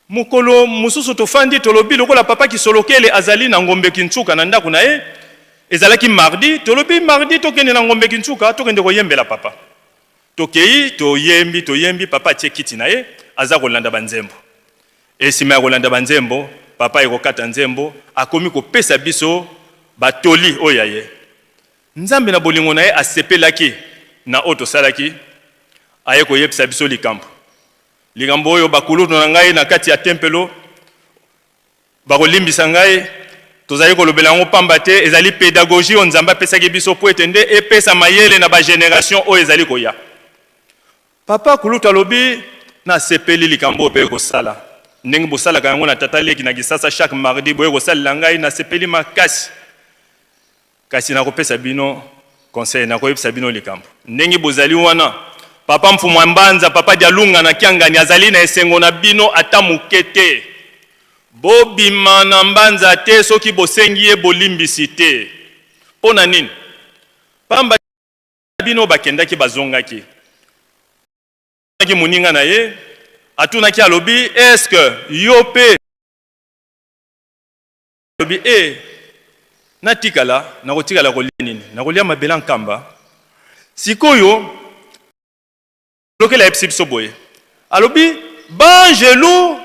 Mokolo mosusu tofandi, tolobi lokola papa Kisolokele azali na Ngombe Kintsuka na ndako na ye, ezalaki mardi, tolobi mardi tokende na Ngombe Kintsuka, tokende koyembela papa. Tokei, toyembi, toyembi, papa atie kiti na ye, aza kolanda banzembo. E nsima ya kolanda banzembo, papa ekokata nzembo, akomi kopesa biso batoli oyo ya ye. Nzambe na bolingo na ye asepelaki na oyo tosalaki, aye koyebisa biso likambo. Likambo oyo bakulutu na ngai na kati ya tempelo bakolimbisa ngai, tozali kolobela yango pamba te ezali pedagogie oyo Nzambe apesaki biso mpo ete nde epesa mayele na ba generation oyo ezali koya. Papa kulutu alobi, nasepeli likambo oyo mpe kosala ndenge bosalaka yango na tata leki na Kisasa chaque mardi, boye kosalela ngai, nasepeli makasi. Kasi nakopesa bino conseil, nakoyebisa bino likambo. Ndenge bozali wana, papa Mfumu Mbanza, papa Dialunga na Kiangani azali na esengo na bino ata moke te. Bobima na Mbanza te soki bosengi ye bolimbisi te. Mpo na nini? Pamba bino bakendaki bazongaki. Moninga na ye atunaki, alobi, est-ce que yo pe alobi e natikala, nakotikala kolia nini? Nakolia mabele ya Nkamba. Sikoyo lokela ayebisi biso boye, alobi banjelu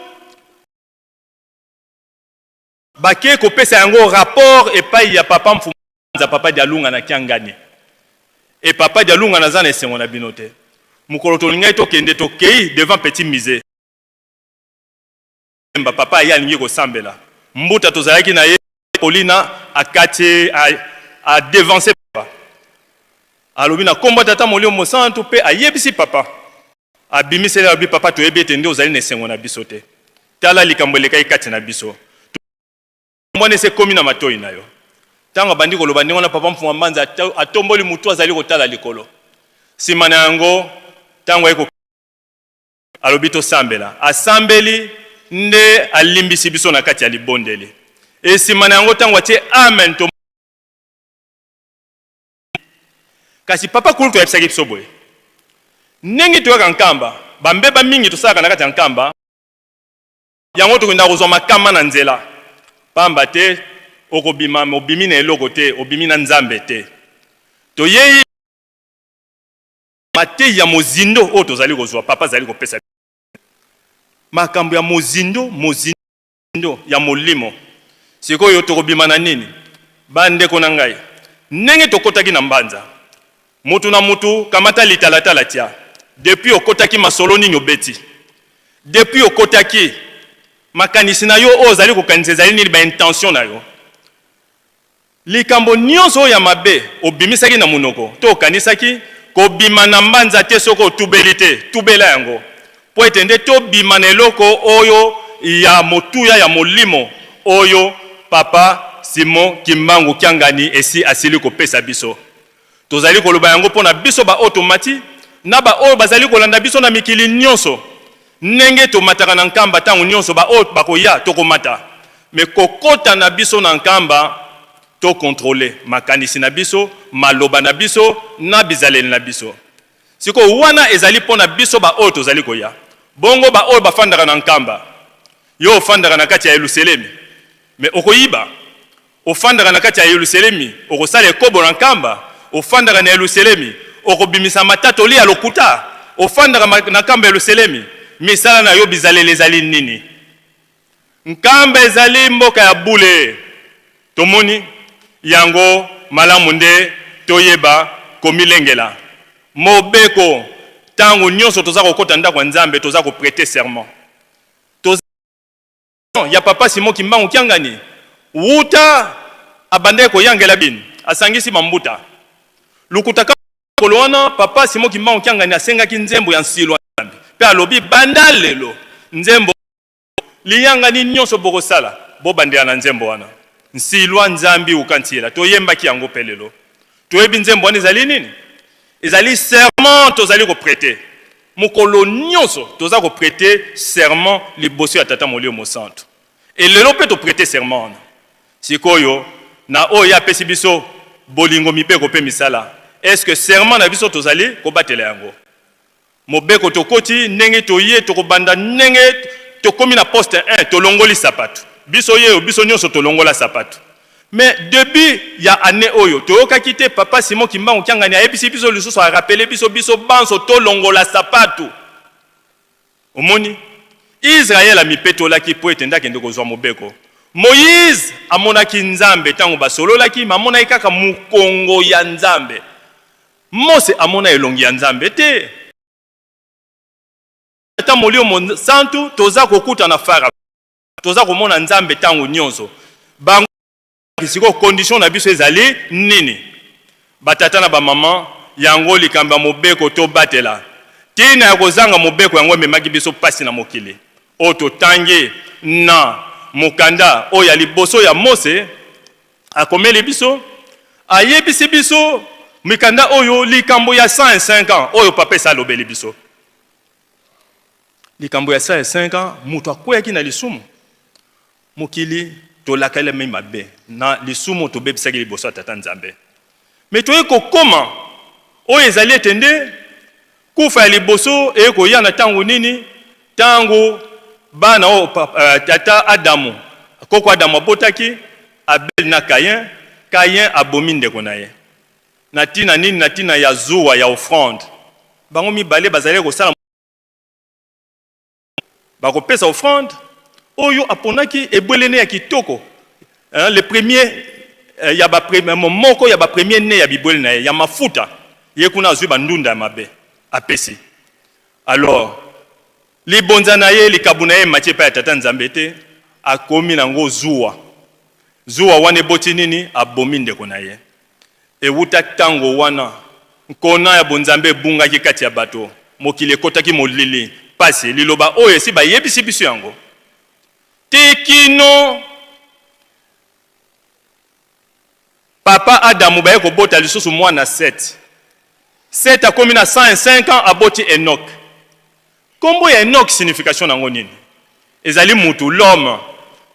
bake kopesa yango rapport epai ya papa Mfumu, papa Dialunga na Kiangani. E papa Dialunga naza na esengo na bino te. Mokolo tolingai tokende, tokei devant petit musée, papa aye alingi kosambela mbuta tozalaki na ye Paulina akati a devancer papa, alobi na kombo Tata Molimo Mosantu, mpe ayebisi papa, abimiseli, alobi, papa, toyebi ete nde ozali na esengo na biso te, tala likambo elekaki kati na biso mwana ese ekomi na matoi na yo. Ntango abandi koloba ndenge wana, papa Mfuma Mbanza atomboli mutu, azali kotala likolo. Nsima na yango, ntango aye alobi tosambela, asambeli nde alimbisi biso na kati ya libondeli. E nsima na yango, ntango atie amen to. Kasi papa kulutu ayebisaki biso boye, ndenge toyaka Nkamba, bambeba mingi tosalaka na kati ya Nkamba yango, tokenda kozwa makama na nzela, pamba te okobima, obimi na eloko te, obimi na Nzambe te. Toyei mateyi ya mozindo oyo tozali kozwa, papa azali kopesa makambo ya mozindo mozindo ya molimo. Sikoyo tokobima na nini, bandeko na ngai? Ndenge tokotaki na Mbanza, mutu na mutu kamata litalatala tia depuis okotaki, masolo nini obeti? Depuis okotaki, makanisi na yo oyo ozali kokanisa ezali nini, ba intention na yo? Likambo nyonso oyo ya mabe obimisaki na monoko to okanisaki, kobima na mbanza te soki otubeli te, tubela yango, mpo ete nde tobima na eloko oyo ya motuya ya molimo oyo Papa Simon Kimbangu Kiangani esi asili kopesa biso. Tozali koloba yango mpo na biso baoyo tomati, na baoyo bazali kolanda biso na mikili nyonso. Ndenge tomataka na Nkamba ntango nyonso, baoyo bakoya, tokomata. Mais kokota na biso na Nkamba, to controler makanisi na biso, maloba na biso, na bizaleli na biso. Sikoyo, wana ezali mpo na biso baoyo tozali koya. Bongo baoyo bafandaka na Nkamba? Yo ofandaka na kati ya Yeluselemi, mais okoyiba. Ofandaka na kati ya Yeluselemi, okosala ekobo na nkamba? Ofandaka na Yeluselemi, okobimisa matatoli ya lokuta? Ofandaka na nkamba Yeluselemi, misala na yo bizaleli ezali nini? Nkamba ezali mboka ya bule. Tomoni yango malamu nde toyeba komilengela. Mobeko, tango nionso toza kokota ndako ya Nzambe, toza ko preter serment. Toza ya papa Simon Kimbangu Kiangani wuta abandaki koyangela bini asangisi mambuta lukuta kaka mokolo wana papa Simon Kimbangu Kiangani asengaki nzembo ya nsilwa Nzambe pe alobi banda lelo nzembo liyangani nyonso bokosala bobandela na nzembo wana nsilwa Nzambi uka ntiela toyembaki yango pe lelo toyebi nzembo wana ezali nini Ezali serment tozali ko preter. Mokolo nionso toza ko preter serment liboso ya Tata Molimo Mosantu. Et lelo pe to preter serment wana. Sikoyo na oyo ye apesi biso bolingo, mibeko pe misala, est-ce que serment na biso tozali kobatela yango? Mobeko tokoti ndenge toye tokobanda ndenge tokomi na poste 1 tolongoli sapatu biso yeyo biso nionso tolongola sapatu mais debut ya annee oyo toyokaki te papa Simon Kimbangu Kiangani ayebisi biso lisusu a rappeler biso biso banso tolongola sapatu omoni Israël amipetolaki mpo ete nde akende kozwa mobeko Moïse amonaki Nzambe tango basololaki mais amonaki kaka mokongo ya Nzambe Mose amona elongi ya Nzambe te. Ata Molimo Mosantu toza kokutana fara toza komona Nzambe tango nionso. Bango sikoyo condition na biso ezali nini? Ba tata na ba maman yango likambo ya mobeko tobatela. Tina ya kozanga mobeko yango ememaki biso pasi na mokili. Oyo totangi na mokanda oyo ya liboso ya Mose Akomeli biso, ayebisi biso mikanda oyo likambo ya 105 ans oyo papa esi alobeli biso. Likambo ya 105 ans, moto akweyaki na lisumu. Mokili tolakelami mabe na lisumu tobebisaki liboso ya Tata Nzambe. Mais toye kokoma oyo ezali ete nde Kufa ya liboso eye koya na tango nini? Tango bana oyo tata Adamu, koko Adamu abotaki, Abel na Caïn, Caïn abomi ndeko na ye. Na tina nini? Na tina ya zuwa ya offrande. Bango mibale bazalaki kosala Bakopesa offrande oyo aponaki ebwele ne ya kitoko, hein, le premier eh, ya ba moko ya ba premier ne ya bibwele na ye ya mafuta. Ye kuna azwi bandunda ya mabe apesi. Alors libonza na ye, likabu na ye emati epai ya Tata Nzambe te, akomi nango zuwa. Zuwa wana eboti nini? Abomi ndeko na ye. Ewuta tango wana, nkona ya bonzambe ebungaki kati ya bato, mokili ekotaki molili, pasi. Liloba oyo esi bayebisi biso yango tee kino papa Adamu baye kobota lisusu mwana Seth. Seth akomi na 105 ans aboti Enoch. Kombo ya Enoch signification na yango nini? Ezali mutu, l'homme.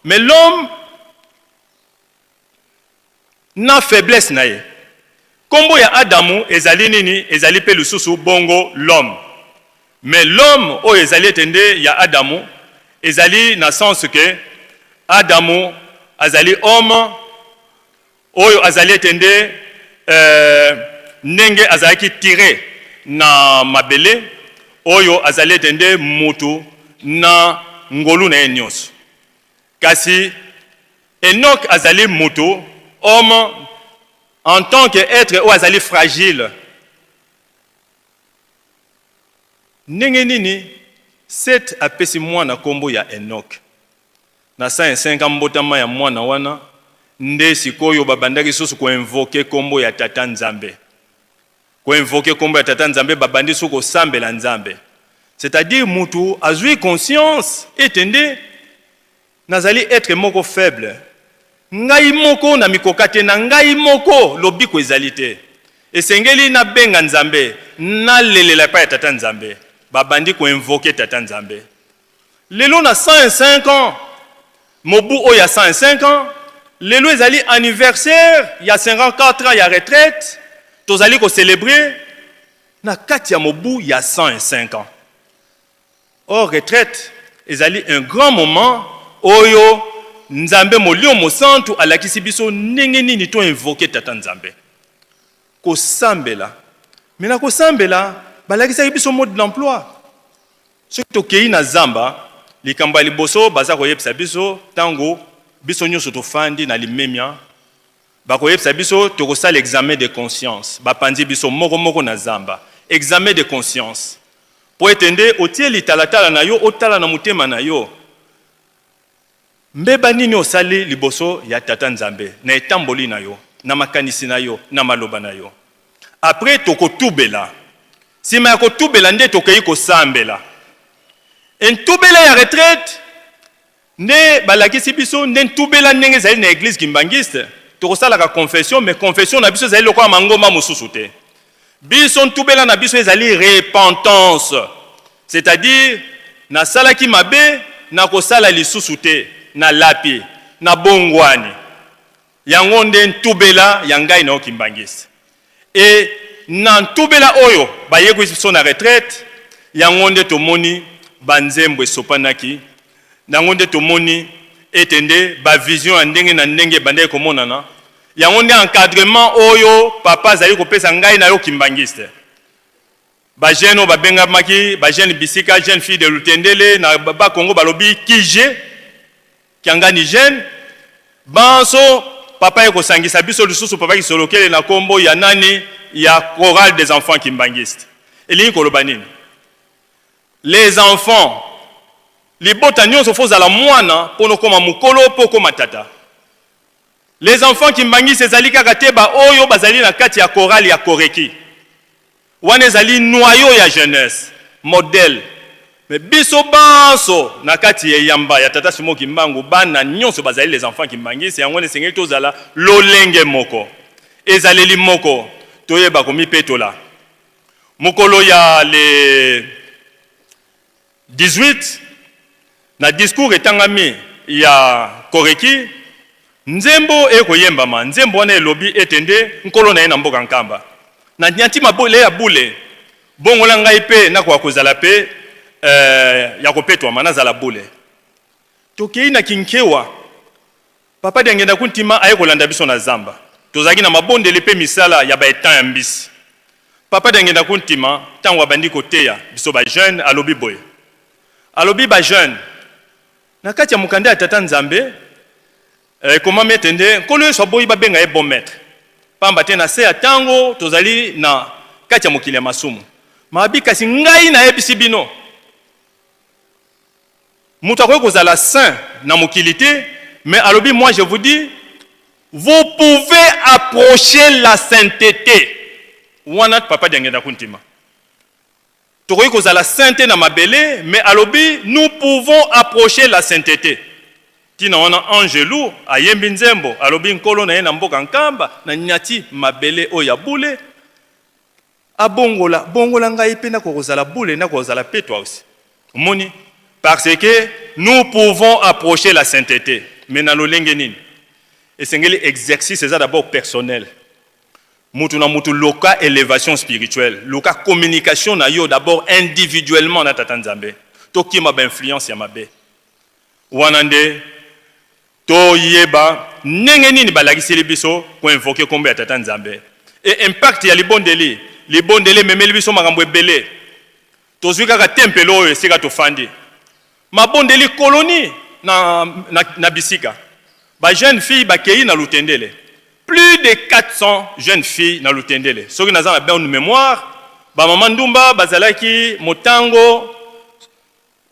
Mais l'homme Na faiblesse na ye. Kombo ya Adamu ezali nini? Ezali pe lisusu bongo l'homme. Mais l'homme oyo ezali ete nde ya Adamu ezali na sens que Adamu azali homme oyo azali ete nde euh, ndenge azalaki tire na mabele oyo azali ete nde mutu na ngolu na ye nionso. Kasi Enoch azali mutu, homme, en tant que etre oyo azali fragile. Ndenge nini? Seth apesi mwana kombo ya Enoch. Na 105 ans mbotama ya mwana wana nde sikoyo babandaki lisusu ko invoquer kombo ya Tata Nzambe. Ko invoquer kombo ya Tata Nzambe, babandi lisusu kosambela Nzambe. C'est-à-dire mutu azui conscience ete nde nazali etre moko faible, ngai moko na mikoka te, na ngai moko lobiko ezali te. Esengeli nabenga Nzambe, nalelela epai ya Tata Nzambe. Babandi ko invoquer Tata Nzambe. Lelo na 105 ans, mobu oyo ya 105 ans, lelo ezali anniversaire ya 54 ans ya retraite, tozali ko celebrer na kati ya mobu ya 105 ans. Or retraite ezali un grand moment oyo Nzambe Molimo Mosantu alakisi biso ndenge nini to invoquer Tata Nzambe. Kosambela. Mais na kosambela, balakisaki biso mode d'emploi. Soki tokeyi na zamba, likambo ya liboso baza koyebisa biso tango biso nionso tofandi na limemia, bakoyebisa biso tokosala examen de conscience. Bapanzi biso moko moko na zamba. Examen de conscience. Po ete nde otie litalatala na yo otala na motema na yo mbeba nini osali liboso ya Tata Nzambe na etamboli na yo, na makanisi na yo, na maloba na yo. Après tokotubela. Sima ya kotubela nde tokeyi kosambela. Entubela ya retraite nde balakisi biso nde ntubela ndenge ezali na eglise kimbanguiste, tokosalaka confession mais confession na biso ezali lokola mangomba mosusu te. Biso ntubela na biso ezali repentance, c'est-à-dire nasalaki mabe nakosala lisusu te, nalapi, nabongwani. Yango nde ntubela ya ngai na yo kimbanguiste. Et na ntubela oyo bayekolisi biso na retraite, yango nde tomoni ba nzembo esopanaki, yango nde tomoni ete nde ba vision ya ndenge na ndenge ebandaki komonana, yango nde encadrement oyo papa azali kopesa ngai na yo kimbanguiste. Ba jeunes oyo babengamaki ba jeunes bisika, jeune fille de Lutendele, na ba Congo balobi kije, Kiangani jeune, banso papa ye kosangisa biso lisusu papa Kisolokele na kombo ya nani ya chorale des enfants kimbanguistes. Elingi koloba nini? Les enfants, libota nionso faut ozala mwana po okoma mukolo po okoma tata. Les enfants kimbanguistes ezali kaka te ba oyo bazali na kati ya chorale ya Koreki. Wana ezali noyau ya jeunesse, modèle. Mais biso banso na kati ya eyamba ya Tata Simon Kimbangu, bana nionso bazali les enfants kimbanguistes, yango wana esengeli tozala lolenge moko, ezaleli moko, toyeba komipetola. Mokolo ya le 18, na discours etangami ya Koreki, nzembo ekoyembama. Nzembo wana elobi ete nde Nkolo na ye na mboka Nkamba. Na nyanti mabole ya bule, bongola ngai mpe nakoka kozala mpe eh, ya kopetwama, nazala bule. Tokei na Kinkewa, Papa Diangienda Kuntima aye kolanda biso na zamba. Tozalaki na mabondeli mpe misala ya ba etang ya mbisi. Papa Diangienda Kuntima tango abandi koteya biso ba jeunes alobi boye. Alobi ba jeunes, na kati ya mokanda ya Tata Nzambe ekomami ete nde Nkolo Yesu aboyi babenga ye bon maitre. Pamba te na se ya tango tozali na kati ya mokili ya masumu. Mabi kasi ngai nayebisi bino, Moto akoki kozala saint na mokili te, mais alobi moi je vous dis, vous pouvez approcher la sainteté. Wana papa Diangienda Kuntima. Tokoki kozala saint te na mabele, mais alobi nous pouvons approcher la sainteté. Tina wana Angelu ayembi nzembo, alobi nkolo na ye na mboka Nkamba, na nyati mabele oyo ya bule, Abongola, bongola ngai pe nakoka kozala bule, nakoka kozala petwa aussi. Omoni? Parce que nous pouvons approcher la sainteté, mais na lolenge nini? Esengeli exercice eza d'abord personnel. Mutu na mutu loka elevation spirituelle, luka communication na yo d'abord individuellement na Tata Nzambe. Tokima ba influence ya mabe. Wana nde Toyeba ndenge nini balakiseli biso ko invoquer kombo ya Tata Nzambe et impact ya libondeli. Libondeli ememeli biso makambo ebele. Tozwi kaka tempelo oyo esika tofandi. Mabondeli colonie na, na, na bisika. Ba jeunes filles bakeyi na Lutendele. Plus de 400 jeunes filles na Lutendele. Soki naza na bonne memoire, ba mama ndumba bazalaki motango.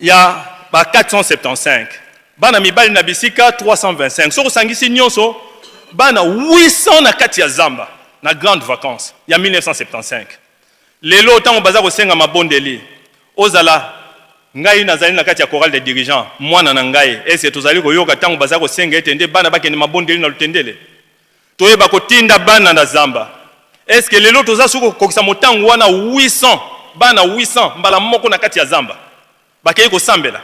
Ya ba 475 bana mibali na bisika 325, soki osangisi nyonso bana 800 na kati ya zamba na grande vacance ya 1975. Lelo ntango baza kosenga mabondeli, ozala ngai nazali na kati ya chorale des dirigeants, mwana na ngai, ese tozali koyoka ntango baza kosenga ete nde bana bakende mabondeli na Lutendele, toyeba kotinda bana na zamba. Eske lelo toza soki kokokisa motango wana 800 bana 800 mbala moko na kati ya zamba bakei kosambela?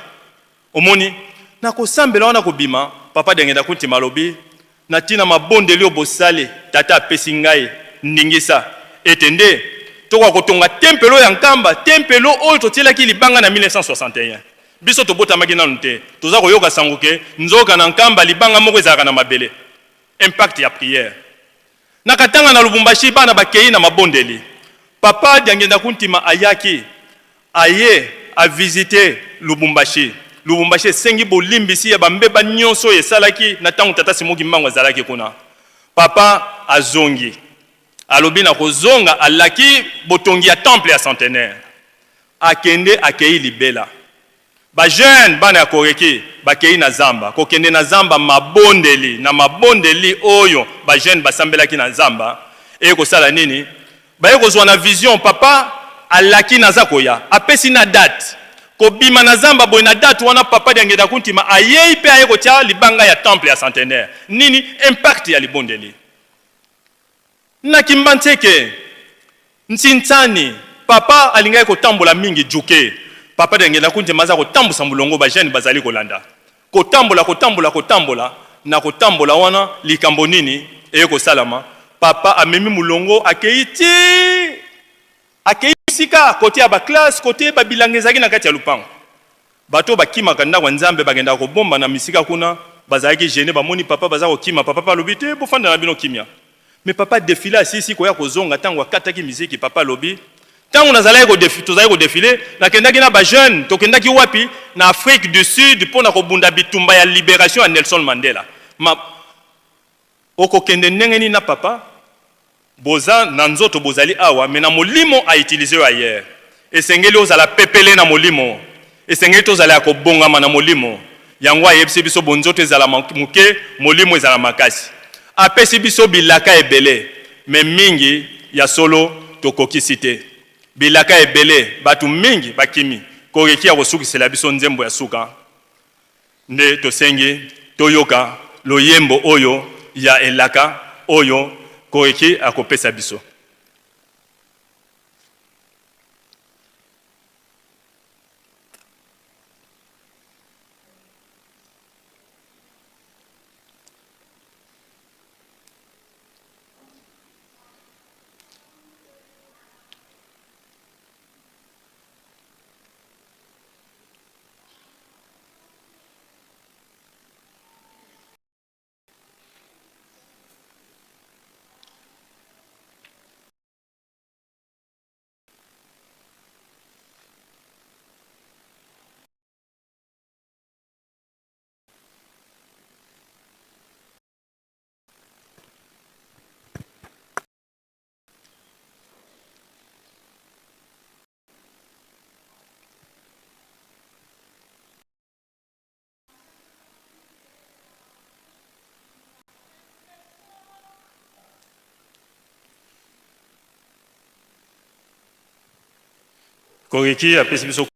Omoni na kosambela wana kobima, Papa Diangienda Kuntima alobi na ntina mabondeli oyo bosali, tata apesi ngai ndingisa ete nde tokoka kotonga tempelo ya Nkamba, tempelo oyo totielaki libanga na 1961. Biso tobotamaki nanu te, toza koyoka sango ke nzoka na Nkamba libanga moko ezalaka na mabele. Impact ya prière. Na Katanga na Lubumbashi bana bakeyi na mabondeli. Papa Diangienda Kuntima ayaki, aye a visiter Lubumbashi. Lubumbashi esengi bolimbisi ya ba mbeba nionso oyo esalaki na tango Tata Simon Kimbangu azalaki kuna. Papa azongi. Alobi na kozonga alaki botongi ya temple ya centenaire. Akende akeyi libela. Ba jeunes bana ya Koreki bakeyi na zamba. Kokende na zamba mabondeli na mabondeli oyo ba jeunes basambelaki na zamba eye kosala nini? Baye kozua na vision papa alaki naza koya, apesi na date. Kobima na zamba boye na date wana papa Diangienda Kuntima ayei pe aye kotia libanga ya temple ya centenaire. Nini? Impact ya libondeli. Na Kimbanseke, Nsintsani, papa alingaki kotambola mingi djuke. Papa Diangienda Kuntima aza kotambusa molongo ba jeunes bazali kolanda. Kotambola, kotambola, kotambola, na kotambola wana likambo nini eye kosalama? Papa amemi molongo akeyi tii akeyi mosika kote ya ba classe, kote ba bilanga ezalaki na kati ya lupango. Bato oyo bakimaka ndako ya Nzambe bakendaka kobombana misika kuna, bazalaki gene, bamoni papa baza kokima, papa pe alobi te bofanda na bino kimia. Mais papa defile asilisi koya kozonga, tango akataki miziki, papa alobi tango nazalaki ko tozalaki ko defile, nakendaki na ba jeunes, tokendaki wapi? Na Afrique du Sud pona kobunda bitumba ya liberation ya Nelson Mandela. Ma okokende ndenge nini na papa? Boza na nzoto bozali awa mais na molimo a utiliser yo ailleurs. Esengeli ozala pepele na molimo. Esengeli tozala ya kobongama na molimo. Yango ayebisi biso bonzoto ezala moke, molimo ezala makasi. Apesi biso bilaka ebele mais mingi ya solo tokokisi te. Bilaka ebele, batu mingi bakimi. Koreki akosukisela biso nzembo ya suka. Nde tosengi toyoka loyembo oyo ya elaka oyo Koreki akopesa biso. Koriki apesi biso.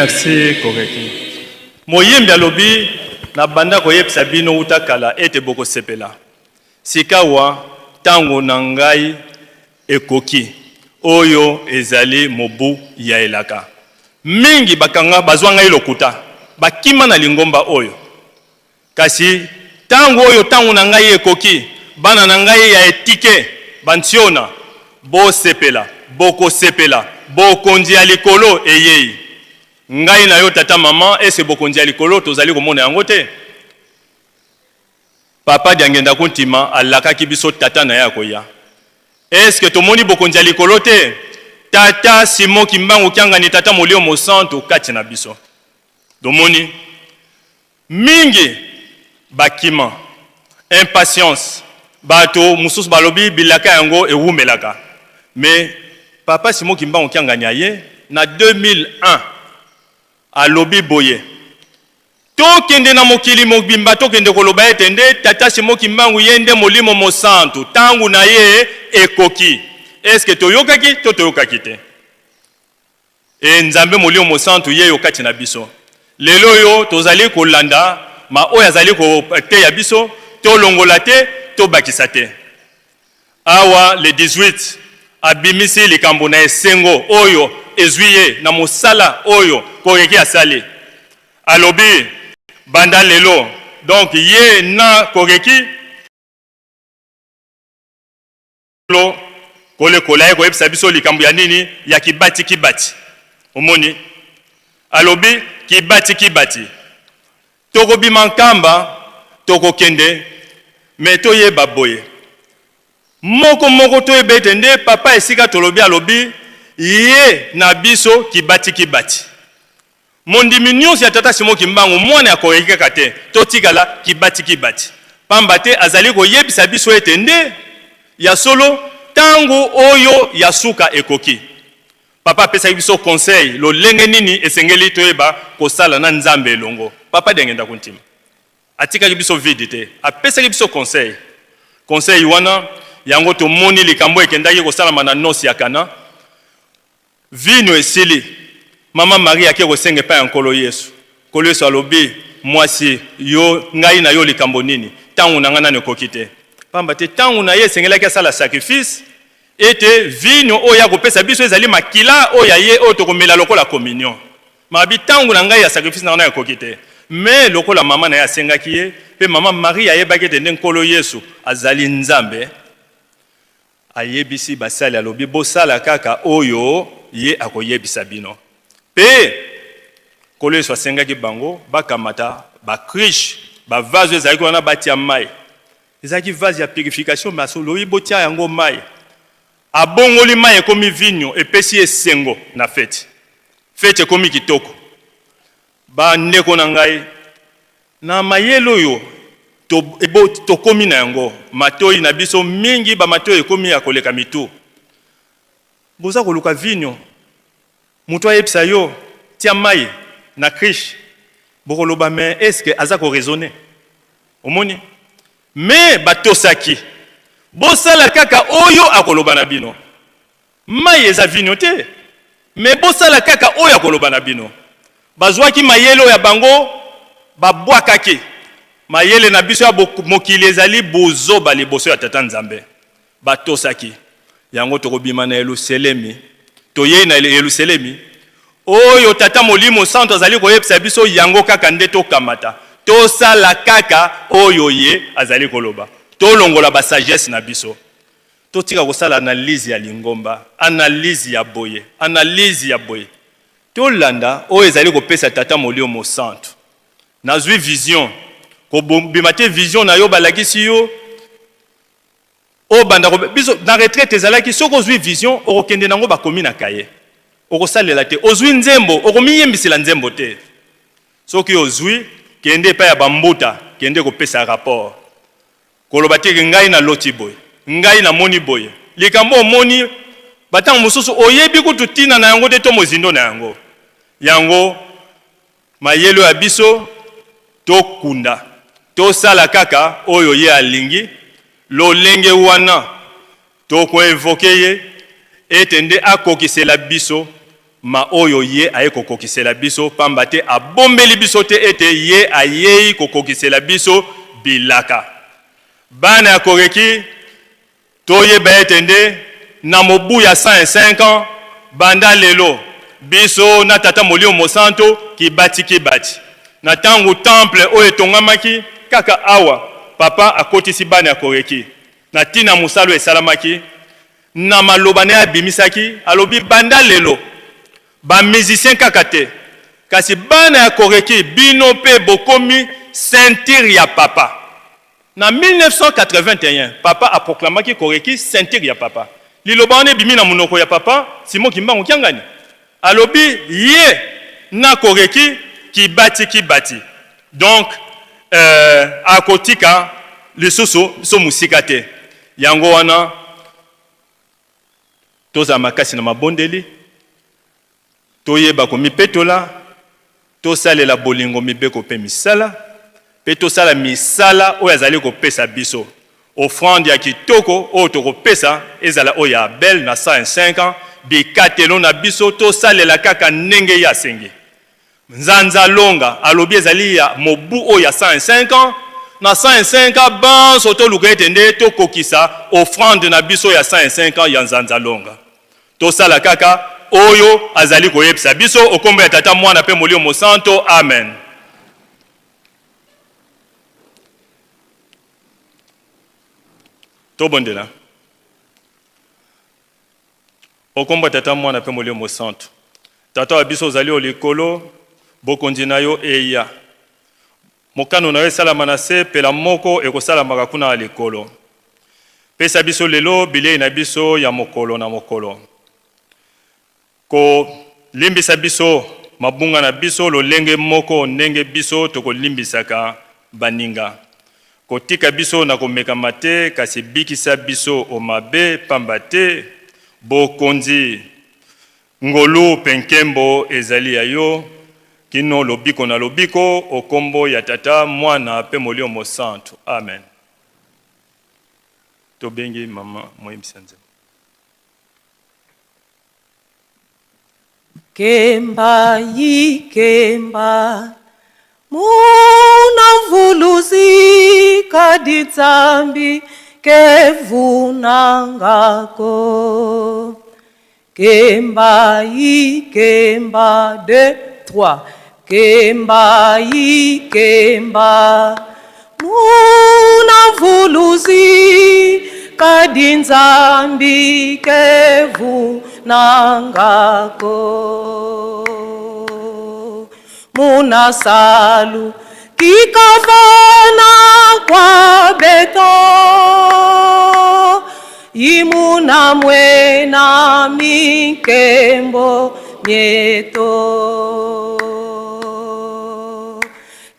Merci Koreki. Moyembi alobi na banda koyebisa bino uta kala ete bokosepela. Sikawa tango na ngai ekoki. Oyo ezali mobu ya elaka. Mingi bakanga bazwa ngai lokuta, bakima na lingomba oyo. Kasi ntango oyo ntango na ngai ekoki, bana na ngai ya etike, bantiona, bosepela, bokosepela, bokonzi ya likolo eyei. Ngai na yo tata mama, ese bokonzi ya likolo tozali komona yango te? Papa Diangenda Kuntima alakaki biso tata na ye akoya. Est-ce que tomoni bokonzi ya likolo te? Tata Simon Kimbangu Kiangani, tata Molimo Mosantu kati na biso. Tomoni mingi bakima impatience, bato mosusu balobi bilaka yango ewumelaka. Mais Papa Simon Kimbangu Kiangani aye na 2001 alobi boye, Tokende na mokili mobimba, tokende koloba ete nde Tata Simon Kimbangu ye nde Molimo Mosantu, tango na ye ekoki. Est-ce que toyokaki to toyokaki te? E Nzambe Molimo Mosantu yeyo kati na biso. Lelo oyo tozali kolanda ma oyo azali koteya biso, tolongola te, tobakisa te. Awa le 18 abimisi likambo na esengo oyo ezwi ye na mosala oyo Koreki asali. Alobi banda lelo, donc ye na Koreki, lo kolekola ye koyebisa biso likambo ya nini ya kibati kibati. Omoni, alobi kibati kibati, tokobima nkamba, tokokende, me toyeba boye moko moko, toyeba ete nde papa esika tolobi, alobi ye na biso kibati kibati. Mondimi nyonso ya Tata Simon Kimbangu, mwana ya Koreki kaka te, totikala kibati kibati, pamba te azali koyebisa biso ete nde ya solo tango oyo ya suka ekoki. Papa apesaki biso conseil lolenge nini esengeli toyeba kosala na Nzambe elongo. Papa Diangenda Kuntima atikaki biso vide te, apesaki biso conseil. Conseil wana yango tomoni likambo ekendaki kosalama na noce ya Kana. Vino esili, mama Marie ake kosenga epai ya Nkolo Yesu. Nkolo Yesu alobi, mwasi, yo ngai na yo likambo nini? Tango na ngai nanu ekoki te. Pamba te tango na ye esengelaki asala sacrifice ete vino oyo akopesa biso ezali makila oyo ya ye oyo tokomela lokola communion. Mabi tango na ngai ya sacrifice na ngai ekoki te. Mais lokola mama na ye asengaki ye, pe mama Marie ayebaki ete nde Nkolo Yesu azali Nzambe, Ayebisi basali, alobi, Bosala kaka oyo ye akoyebisa bino. Pe Nkolo Yesu asengaki bango bakamata ba cruche, ba vase oyo ezalaki wana, batia mai. Ezalaki vase ya purification, mais alobi botia yango mai. Abongoli mai ekomi vinyo, epesi esengo na feti. Feti ekomi kitoko. Ba ndeko na ngai, na mayele oyo to, ebo, tokomi na yango, matoyi na biso mingi, ba matoyi ekomi ya koleka mitu. Boza koluka vinyo, moto ayebisa yo tia mai na cruche, bokoloba mais est ce que aza ko raisonner? Omoni? Mais batosaki. Bosala kaka oyo akoloba na bino. Mayi eza vinyo te, mais bosala kaka oyo akoloba na bino. Bazwaki mayele oyo ya bango, babwakaki. Mayele na biso ya mokili ezali bozoba liboso ya Tata Nzambe. Batosaki. Yango tokobima na Yeluselemi. Toyei na Yeluselemi. Oyo Tata Molimo Santu azali koyebisa biso, yango kaka nde tokamata. Tosala kaka oyo ye azali koloba. Tolongola ba sagesse na biso. Totika kosala analyse ya lingomba, analyse ya boye, analyse ya boye. Tolanda oyo ezali kopesa Tata Molimo Mosantu. Nazwi vision. Kobima te vision na yo balakisi yo obanda ko biso na retraite ezalaki soki ozwi vision okokende nango bakomi na cahier. Okosalela te. Ozwi nzembo okomiyembisela nzembo te. Soki ozwi kende epai ya bambuta, kende kopesa rapport. Koloba te ke ngai naloti boye, ngai namoni boye. Likambo omoni, ba tango mosusu oyebi kutu tina na yango te to mozindo na yango. Yango mayele ya biso tokunda, tosala kaka oyo ye alingi. Lolenge wana toko invoquer ye ete nde akokisela biso. Ma oyo ye aye kokokisela biso, pamba te abombeli biso te ete ye ayei kokokisela biso bilaka. Bana ya Koreki, toyeba ete nde na mobu ya 105 ans banda lelo, biso na Tata Molimo Mosanto kibati kibati. Na tango temple oyo etongamaki kaka awa, Papa akotisi bana ya Koreki na tina mosala oyo esalamaki. Na maloba naye abimisaki, alobi banda lelo ba musiciens kaka te, kasi bana ya Koreki bino pe bokomi ceinture ya Papa. Na 1981, Papa a proclamaki Koreki ceinture ya Papa. Liloba wana ebimi na monoko ya Papa Simon Kimbangu Kiangani. Alobi ye na Koreki kibati kibati. Donc euh, akotika lisusu biso mosika te. Yango wana tozala makasi na mabondeli, toyeba komipetola, tosalela bolingo, mibeko mpe misala, mpe tosala misala oyo azali kopesa biso. Offrande ya kitoko oyo tokopesa ezala oyo ya Abel na 105 ans, bikatelo na biso tosalela kaka ndenge ye asengi. Nzanza Longa alobi ezali ya mobu oyo ya 105 ans, na 105 ans banso toluka ete nde tokokisa offrande na biso ya 105 ans ya Nzanza Longa. Tosala kaka oyo azali koyebisa biso okombo ya Tata, Mwana pe Molimo Mosanto. Amen. Tobondela. O kombo ya Tata, Mwana mpe Molimo Mosantu. Tata wa biso ozali o likolo, bokonzi na yo eya. Mokano na yo esalama na se pela moko ekosalamaka kuna na likolo. Pesa biso lelo bilei na biso ya mokolo na mokolo. Kolimbisa biso mabunga na biso lolenge moko ndenge biso tokolimbisaka baninga. Kotika biso na komekama te, kasi bikisa biso o mabe, pamba te bokonzi, ngolu mpe nkembo ezali ya yo kino lobiko na lobiko, o kombo ya Tata, Mwana mpe Molimo Mosantu. Amen. Tobengi mama moyembisi ya nzembo. Kemba yikemba muna mvuluzi kadi Nzambi kevunangako. Kemba yikemba 2 3 Kemba yikemba muna mvuluzi kadi Nzambi kevunangako. Muna salu kikavana kwa beto imuna mwena minkembo mieto.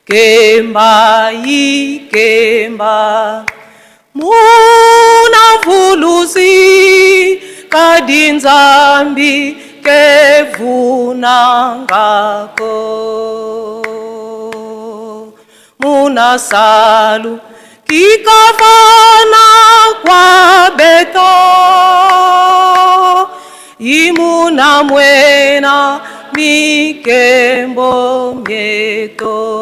Kemba ikemba muna mvuluzi kadi Nzambi kevunangako. Muna salu kikavana kwa beto imuna mwena mikembo mieto.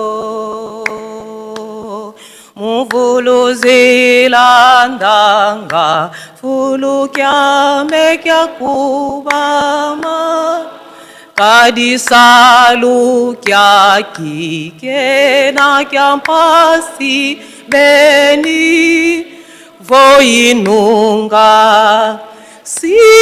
Muvuluzilandanga fulukyame kyakubama kadisalu kyakikena kyampasi beni voinunga siyakemba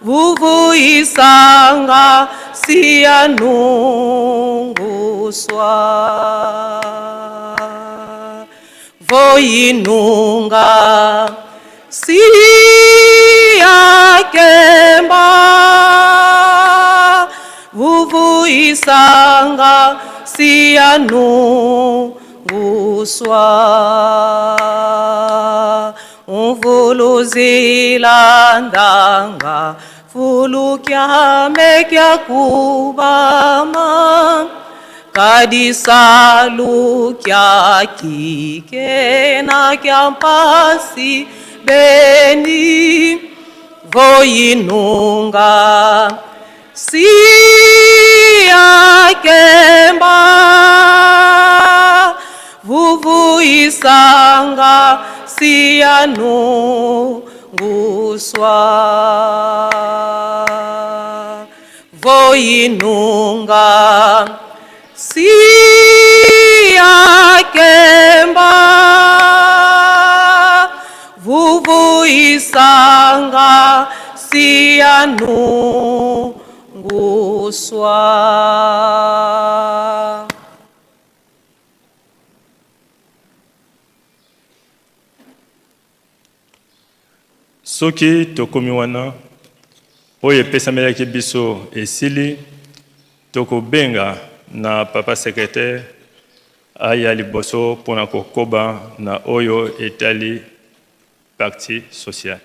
vuvuisanga siyanunguswa voinunga siyakemba vuvuisanga siyanunguswa umvuluzilandanga fulukyame kyakubama kadisalu kyakikena kyampasi Beni voyinunga siyakemba vuvuyisanga siyanunguswa voyinunga siyakemba vuvuyisanga siyanunguswa. Soki tokomi wana, oyo epesamelaki biso esili, tokobenga na papa secretaire aya liboso mpo na kokoba na oyo etali partie sociale.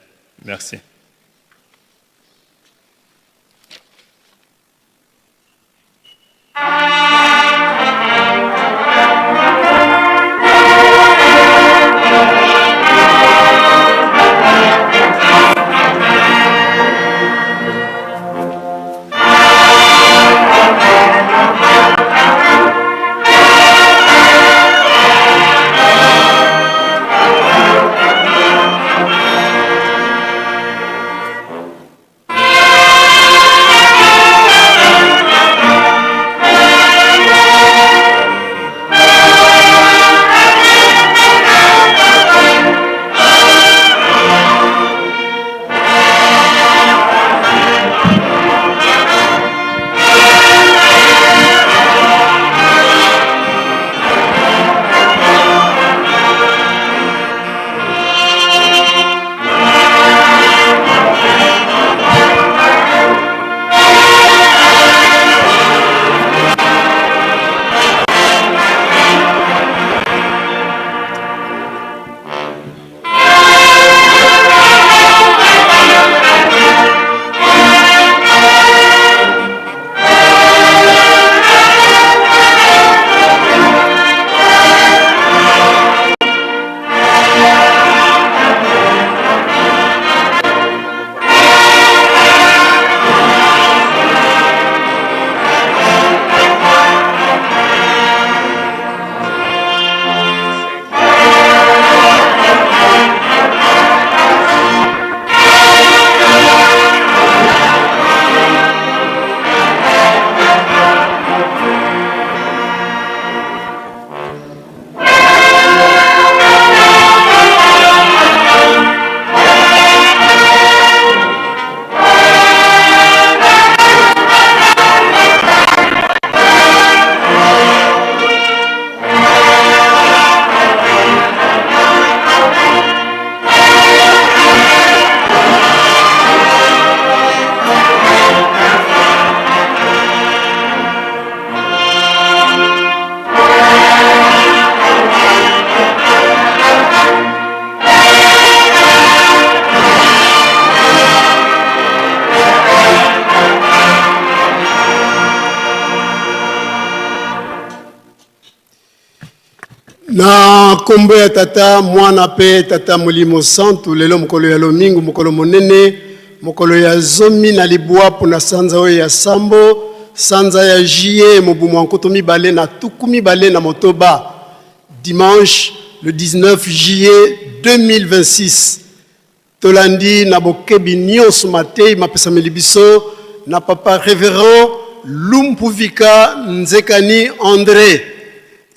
Merci. Na nkombo ya Tata, Mwana mpe Tata Molimo Santu, lelo mokolo ya lomingo, mokolo monene, mokolo ya 19 mpo na sanza oyo ya sambo, sanza ya juillet, mobu mwa 2026, dimanche le 19 juillet 2026. Tolandi na bokebi nyonso matei mapesameli biso na papa Reverend Lumpuvika Nzekani André.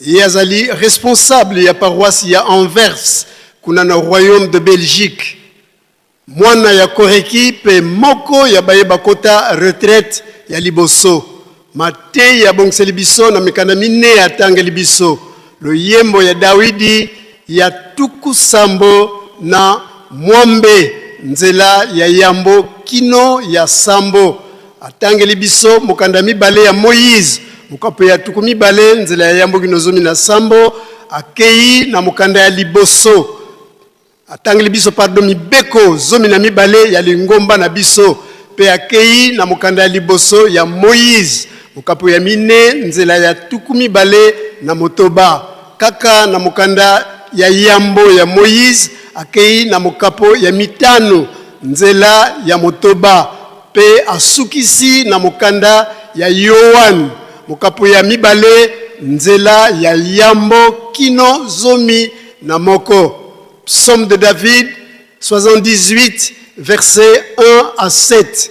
Ye azali responsable ya paroisse ya Anvers kuna na Royaume de Belgique. Mwana ya Koreki pe moko ya baye bakota retraite ya liboso. Mateyi abongiseli biso na mikanda minei atangeli biso. Loyembo ya Dawidi ya 76 nzela ya yambo kino ya sambo. Atangeli biso mokanda mibale ya Moïse mokapo ya 20 nzela ya yambo kino 17. Akei na mokanda ya liboso. Atangeli biso pardon mibeko 12 ya lingomba na biso pe akei na mokanda ya liboso ya Moïse mokapo ya mine nzela ya 26. Kaka na mokanda ya yambo ya Moïse akei na mokapo ya mitano nzela ya motoba mpe asukisi na mokanda ya Yoane mokapo ya mibale nzela ya yambo kino 11. Psaume de David 78 verset 1 à 7.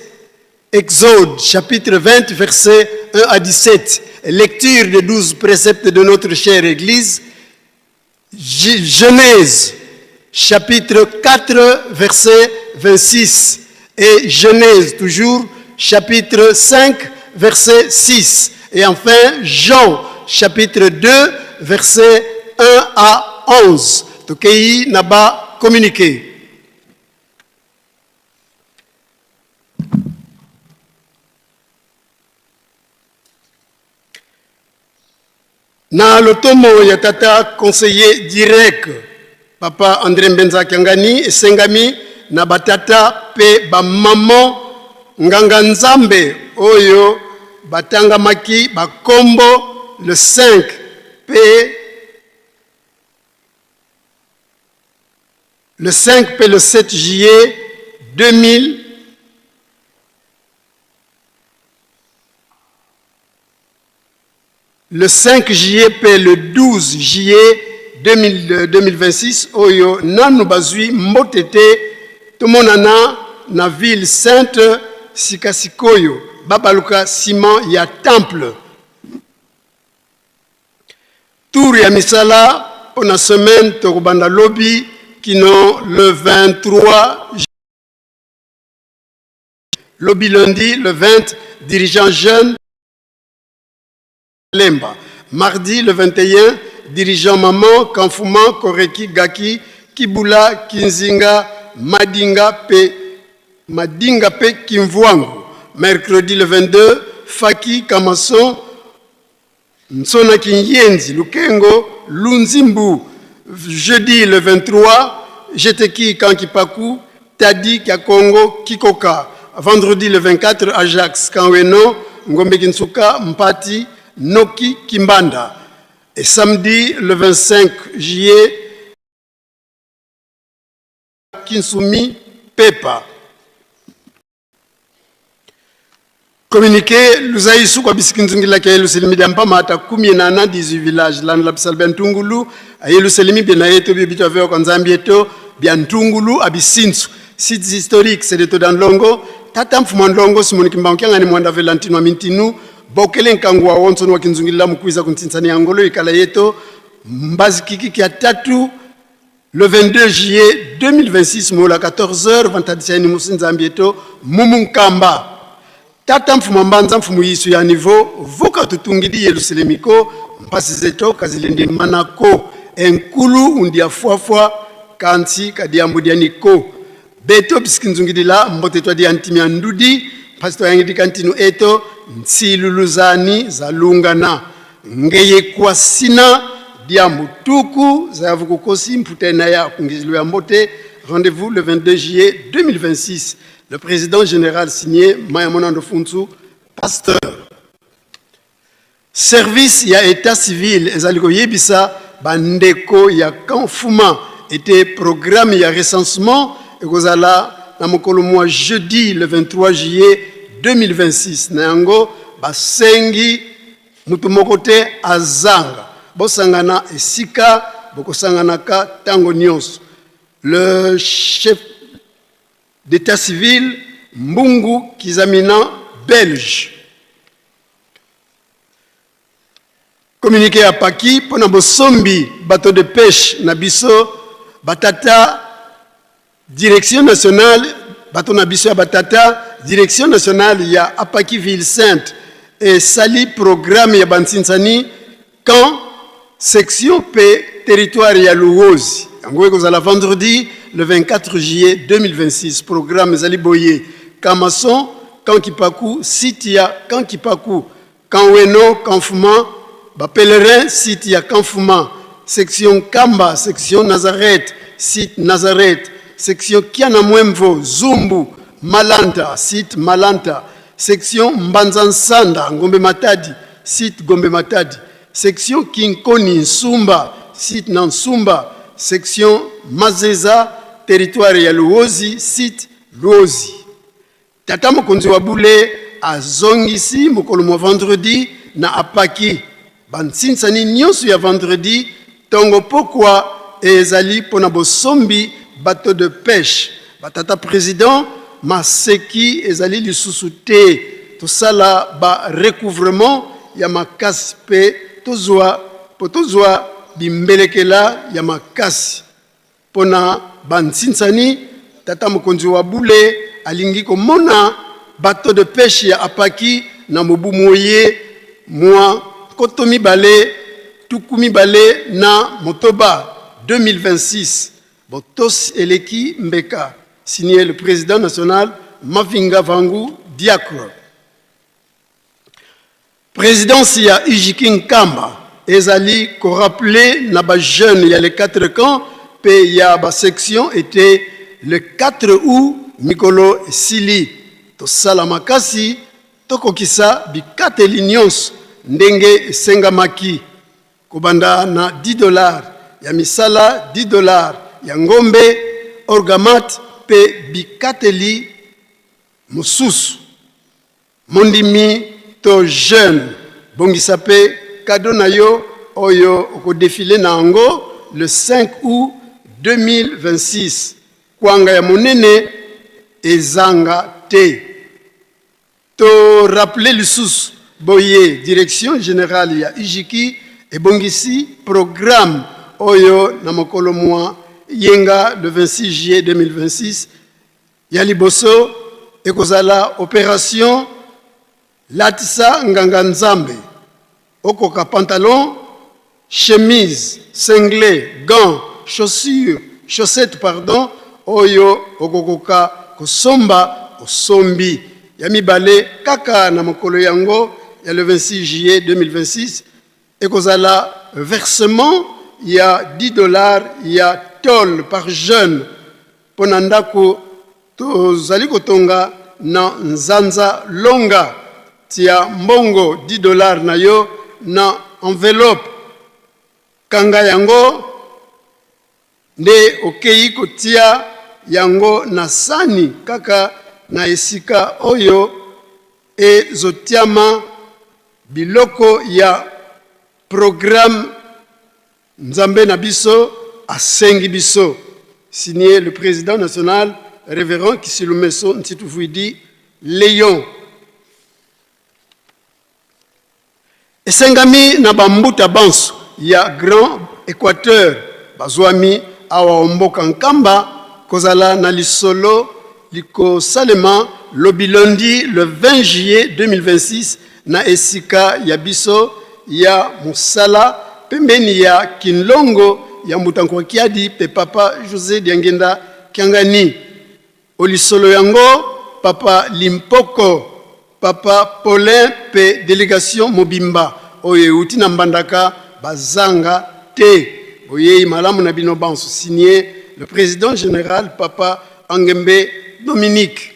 Exode chapitre 20 verset 1 à 17. Lecture des 12 préceptes de notre chère Église. Genèse chapitre 4 verset 26 et Genèse toujours chapitre 5 verset 6 et enfin Jean chapitre 2 verset 1 à 11. Tokei naba communiqué. Na lotomo ya tata conseiller direct papa André Mbenza Kiangani esengami na batata pe ba maman nganga nzambe oyo batangamaki bakombo le 5 pe le 5 pe le 7 juillet 2000 Le 5 juillet mpe le 12 juillet 2026 oyo nanu bazwi mbote te, tomonana na ville sainte sika sikoyo babaluka ciment ya temple. Tour ya misala mpo na semaine tokobanda lobi kino le 23 lobi lundi le 20 dirigeant jeune Lemba. Mardi le 21, dirigeant maman, Kamfuma, Koreki, Gaki, Kibula, Kinzinga, Madinga, Pe, Madinga Pe, Kimvuangu. Mercredi le 22, Faki, Kamason, Nsona Kinyenzi, Lukengo, Lunzimbu. Jeudi le 23, Jeteki, Kankipaku, Tadi, Kakongo, Kikoka. Vendredi le 24, Ajax, Kanweno, Ngombe Kinsuka, Mpati, Noki, Kimbanda. Et samedi le 25 juillet, Kinsumi, Pepa. Communiqué luzaisu kwa bisikinzungila ke Yelusalemi dia mpama ata kumi na na 18 village lanu la bisala bia ntungulu a Yelusalemi bia yeto bia bitu aveo kwa nzambi yeto bia ntungulu a bisinsu sites historiques c'est de ndlongo tata mfumu ndlongo Simoni Kimbangu kiangani mwanda Valentino wa mintinu bokele nkangu wa wonso wa kinzungila mukwiza kuntinsani ya ngolo ikala yeto mbazi kiki kia tatu Le 22 juillet 2026 mola 14h vantadisani musi nzambi eto mumunkamba tata mfumu mbanza mfumu yisu ya niveau voka tutungidi yeluselemiko mpasi zeto kazilende manako enkulu undia fuafua kansi kadiambudianiko beto bisikinzungidila mbote twa dia ntimi ya ndudi mpasi twayangidi kantinu eto nsiluluzani zalungana ngeye kwasina dia mutuku zayavukukosi mputena ya kungizilo ya mbote. Rendez-vous le 22 juillet 2026. Le président général signé Maya Monando Funzu, pasteur. Service ya état civil ezali koyebisa bandeko ya Kamfuma ete programme ya recensement ekozala na mokolo mwa jeudi le 23 juillet 2026. Na yango basengi mutu moko te azanga, bosangana esika bokosanganaka tango nyonso. Le chef d'état civil Mbungu Kizamina belge. Communiqué ya Paki mpona bosombi bateau de pêche na biso batata direction nationale bato na biso ya batata direction nationale ya Apaki ville sainte esali programme ya bansinsani camp section pe territoire ya Luozi. Yango ekozala vendredi le 24 juillet 2026. Programme ezali boye: Kamason, Kankipaku, site ya Kankipaku, Kanweno, Kanfuma, ba pèlerin site ya Kanfuma, section Kamba, section Nazareth, site Nazareth, section Kiana Mwemvo, Zumbu, Malanta, site Malanta, section Mbanza Nsanda, Ngombe Matadi, site Gombe Matadi, section Kinkoni, Nsumba, site Nansumba, section Mazeza, territoire ya Luozi, site Luozi. Tata mokonzi wa bule azongisi mokolo mwa vendredi na apaki bansinsani nyonso ya vendredi tongo pokwa ezali mpo na bosombi bateau de pêche. Batata president maseki ezali lisusu te, tosala ba recouvrement ya makasi mpe tozwa mpo tozwa bimbelekela ya makasi. Mpo na bansinsani, tata mokonzi wa bule alingi komona bateau de pêche ya apaki na mobu moye mwa 2026, 2026. Botosi eleki mbeka. Signé le président national Mavinga Vangu Diacre. Présidence ya UJK Nkamba ezali korappeler na ba jeunes ya les quatre camps pe ya ba section ete le 4 août mikolo esili tosala makasi tokokisa bikateli nyonso ndenge esengamaki kobanda na 10 dollars ya misala, 10 dollars ya ngombe, orgamat pe bikateli mosusu. Mondimi to jeune, bongisa pe cadeau na yo oyo okodefile na yango le 5 août 2026. Kwanga ya monene ezanga te. To rappeler lisusu boye direction generale ya UJKI ebongisi programme oyo na mokolo mwa yenga le 26 juillet 2026. Ya liboso ekozala operation latisa nganga nzambe okoka pantalon, chemise, singlet, gants, chaussures, chaussettes pardon, oyo okokoka kosomba osombi. Ya mibale kaka na mokolo yango ya le 26 juillet 2026 ekozala versement ya 10 dollars ya tole par jeune mpo na ndako tozali kotonga na Nzanza Longa. Tia mbongo 10 dollars na yo na enveloppe, kanga yango nde okeyi kotia yango na sani kaka na esika oyo ezotiama biloko ya programme Nzambe na biso asengi biso. Signé le président national révérend Kisilumeso Ntituvuidi Léon. Esengami na bambuta banso ya Grand Equateur bazwami awa o mboka Nkamba kozala na lisolo likosalema lobi lundi le 20 juillet 2026 na esika ya biso ya mosala pembeni ya Kinlongo ya Mbuta Nkuakiadi pe Papa Jose Diangienda Kiangani. O lisolo yango, Papa Limpoko, Papa Paulin pe delegation mobimba oyo euti na Mbandaka bazanga te. Boyei malamu na bino banso. Signé le president general Papa Angembe Dominique.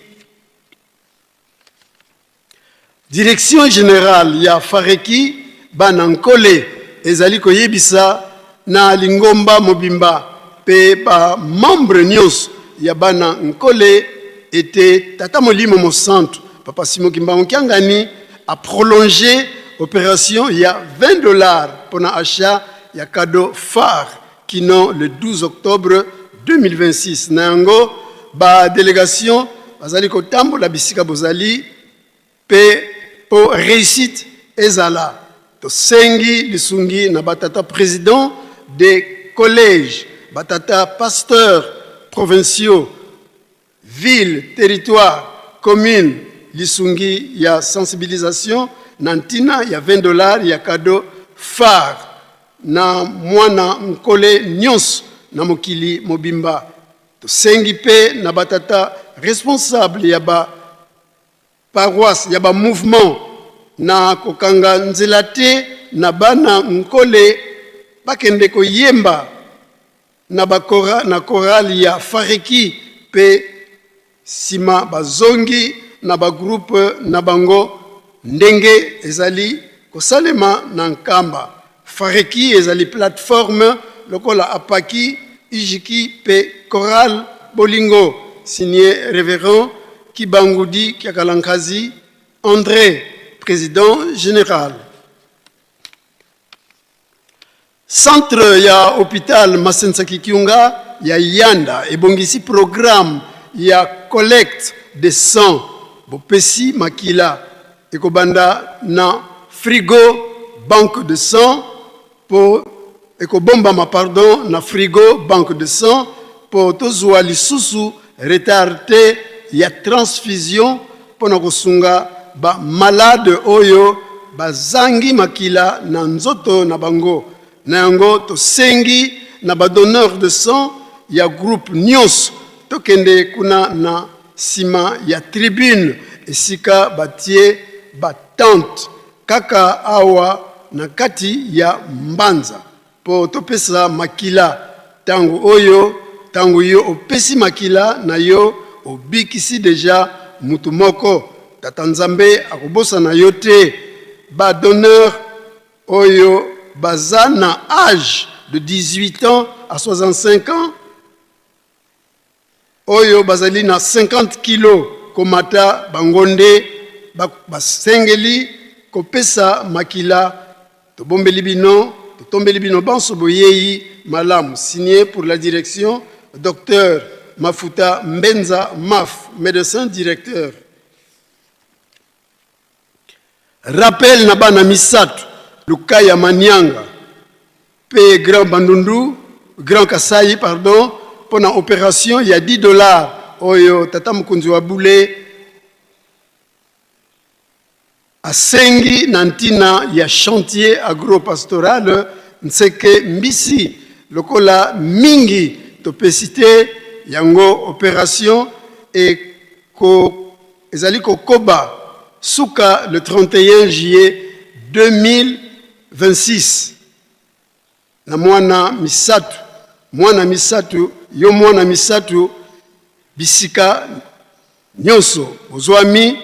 Direction generale ya Fareki bana Nkole ezali koyebisa na lingomba mobimba pe ba membres nionso ya bana Nkole ete Tata Molimo Mosantu Papa Simon Kimbangu Kiangani a prolonger operation ya 20 dollars pona achat ya cadeau phare kino le 12 octobre 2026. Na yango, ba delegations bazali kotambola bisika bozali pe po reussite ezala, tosengi lisungi na ba tata presidents des colleges, ba tata pasteurs provinciaux, ville, territoire, commune, lisungi ya sensibilisation na ntina ya 20 dollars ya cadeau phare na mwana nkole nionso na mokili mobimba. Tosengi pe na ba tata responsable ya ba paroisse ya ba mouvement na kokanga nzela te na bana nkole bakende koyemba na ba na chorale ya Fareki pe sima bazongi na ba groupe na bango ndenge ezali kosalema na Nkamba. Fareki ezali plateforme lokola Apaki. Ijiki mpe Chorale Bolingo, signé Révérend Kibangudi Kiakalankazi André, président général. Centre ya hôpital Masensa Kikiunga ya Yanda ebongisi programme ya collecte de sang, bopesi makila, ekobanda na frigo banque de sang po ekobombama pardon na frigo banque de sang po tozua lisusu retard te ya transfusion pona kosunga ba malade oyo bazangi makila na nzoto na bango. Na yango tosengi na ba donneurs de sang ya groupe nionso tokende kuna na sima ya tribune esika batie ba tentes kaka awa na kati ya Mbanza po topesa makila tango oyo tango yo opesi makila na yo obikisi dejà mutu moko tata Nzambe akobosana yo te ba donneurs oyo baza na age de 18 ans à 65 ans Oyo bazali na 50 kilo komata bango nde basengeli kopesa makila. Tobombeli bino, totombeli bino banso boyeyi malamu. Signé pour la direction, Docteur Mafuta Mbenza Maf, medecin directeur. Rappel na bana misatu, Lukaya Manianga pe Grand Bandundu, Grand Kasaï pardon, pona operation ya 10 dollars oyo tata mokonzi wa bule asengi na ntina ya chantier agro-pastoral Nseke Mbisi. Lokola mingi topesi te yango operation eko ezali kokoba suka le 31 juillet 2026 na mwana misatu mwana misatu yo mwana misatu bisika nyonso bozwami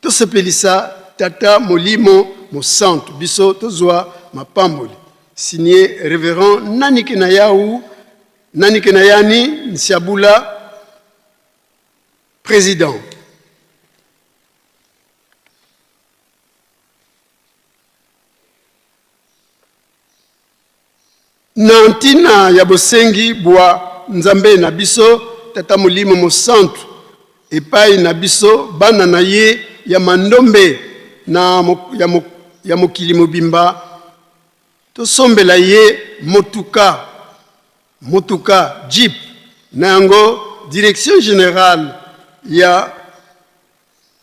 tosepelisa tata molimo mosantu biso tozwa mapamboli. Signé Reverend Nanike Nayau Nanike Nayani Nsiabula President. Na ntina ya bosengi bwa Nzambe na biso, Tata Molimo Mosantu, epai na biso bana na ye ya mandombe na ya mokili mobimba, tosombela ye motuka. Motuka Jeep na yango direction generale ya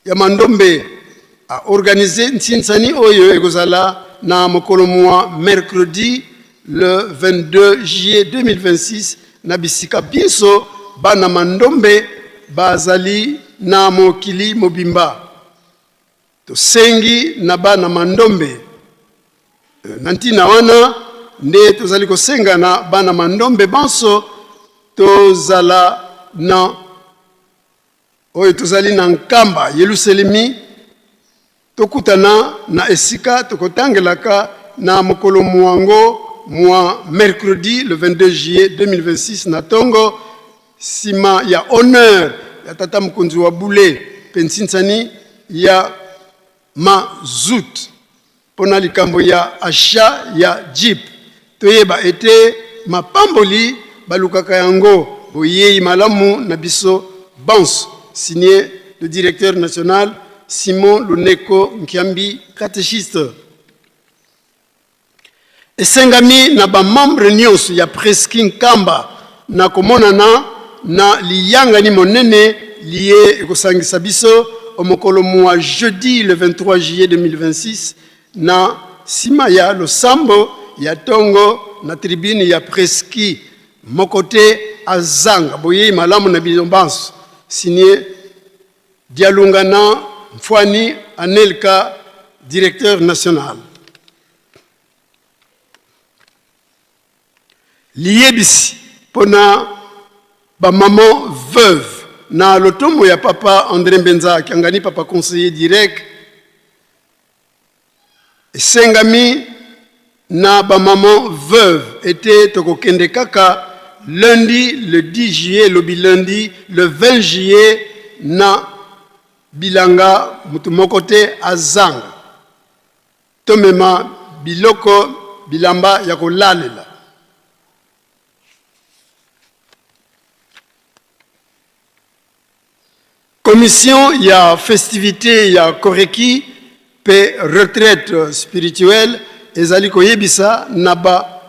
ya Mandombe a organiser nsinsani oyo ekozala na mokolo mua mercredi le 22 juillet 2026 na bisika binso bana Mandombe bazali na mokili mobimba. Tosengi na bana Mandombe. Na ntina wana nde tozali kosenga na bana Mandombe banso tozala na oyo tozali na Nkamba Yeluselemi, tokutana na esika tokotangelaka na mokolo mwango mwa mercredi le 22 juillet 2026 na tongo Sima ya honneur ya tata mokonzi wa bule mpe nsinsani ya mazout mpo na likambo ya achat ya jeep, toyeba ete mapamboli balukaka yango boyeyi malamu na biso banso. Signé le directeur national Simon Luneko Nkiambi, catechiste. Esengami na ba membres nionso ya Presqui Nkamba na komonana na liyangani monene liye ekosangisa biso o'mokolo mua jeudi le 23 juillet 2026 na sima ya losambo ya tongo na tribune ya Presqui. Moko te azanga. Boyeyi malamu na bino banso. Signé Dialungana Mfuani Anelka, directeur national. Liyebisi pona ba maman veuve na lotomo ya papa Andre Mbenza Kiangani, papa conseiller direct. Esengami na ba maman veuve ete tokokende kaka lundi le 10 juillet, lobi lundi le 20 juillet na bilanga, moto moko te azanga. Tomema biloko bilamba ya kolalela. Commission ya festivité ya Koreki pe retraite spirituelle ezali koyebisa na ba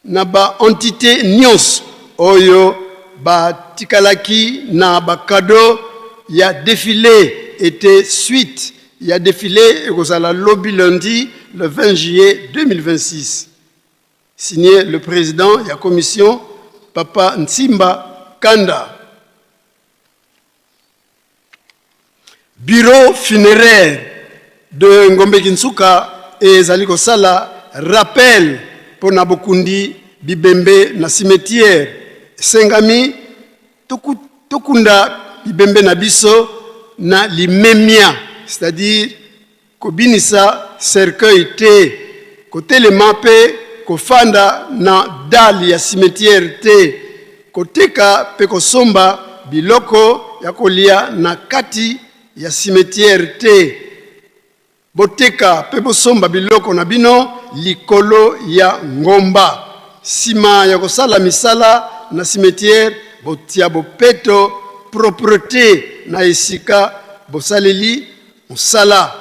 na ba entité nyonso oyo batikalaki na ba cadeau ya defile ete suite ya defile ekozala lobi lundi le 20 juillet 2026. Signé le président ya commission Papa Nsimba Kanda. Bureau funéraire de Ngombe Kinsuka ezali kosala rappel mpo na bokundi bibembe na cimetière. Esengami tokunda bibembe na biso na limemia, c'est-à-dire kobinisa cercueil te, kotelema mpe kofanda na dalle ya cimetière te, koteka mpe kosomba biloko ya kolia na kati ya cimetière te. Boteka mpe bosomba biloko na bino likolo ya ngomba. Sima ya kosala misala na cimetière, botia bopeto, proprete, na esika bosaleli mosala.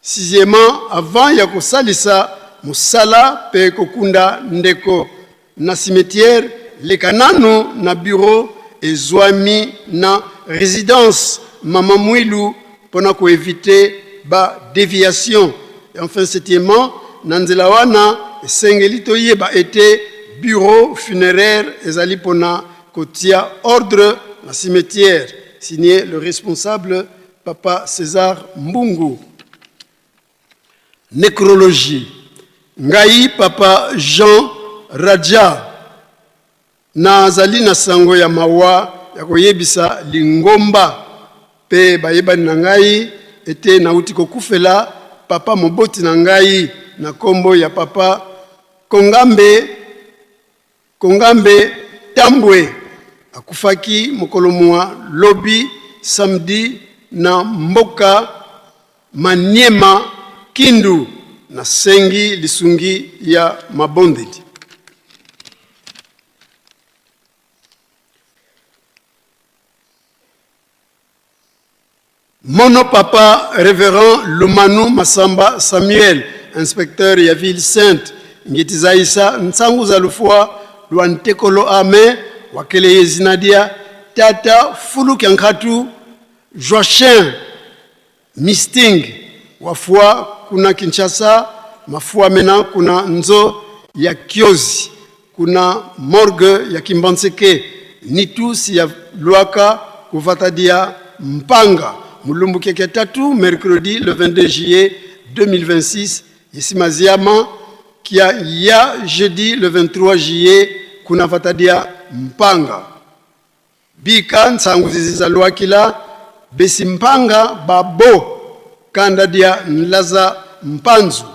Sixièmement, avant ya kosalisa mosala pe kokunda ndeko na cimetière, leka nanu na bureau ezuami na residence Mama Muilu pona ko eviter ba deviations. Et enfin septièmement, na nzela wana esengeli toyeba ete bureau funeraire ezali pona kotia ordre na cimetière. Signé le responsable Papa Cesar Mbungu. Necrologie. Ngai Papa Jean Radja nazali na sango ya mawa ya koyebisa lingomba pe bayebani na ngai ete nauti kokufela papa moboti na ngai na kombo ya Papa Kongambe Kongambe Tambwe akufaki mokolo mua lobi samedi na mboka Maniema, Kindu. Nasengi lisungi ya mabondeli. Mono papa Reverend Lumanu Masamba Samuel, inspecteur ya ville sainte ngitizaisa nsangu za lufua lwa ntekolo ame wakeleye zina dia tata Fulu Kyankhatu Joachim Misting wafua kuna Kinshasa mafua mena kuna nzo ya Kiozi kuna morgue ya Kimbanseke nitu si ya luaka kuvatadia mpanga mulumbu keke tatu mercredi le 22 juillet 2026 yesimaziama kia ya jeudi le 23 juillet kuna vatadia mpanga Bika nsangu ziziza luakila besi mpanga ba bo kanda dia nlaza mpanzu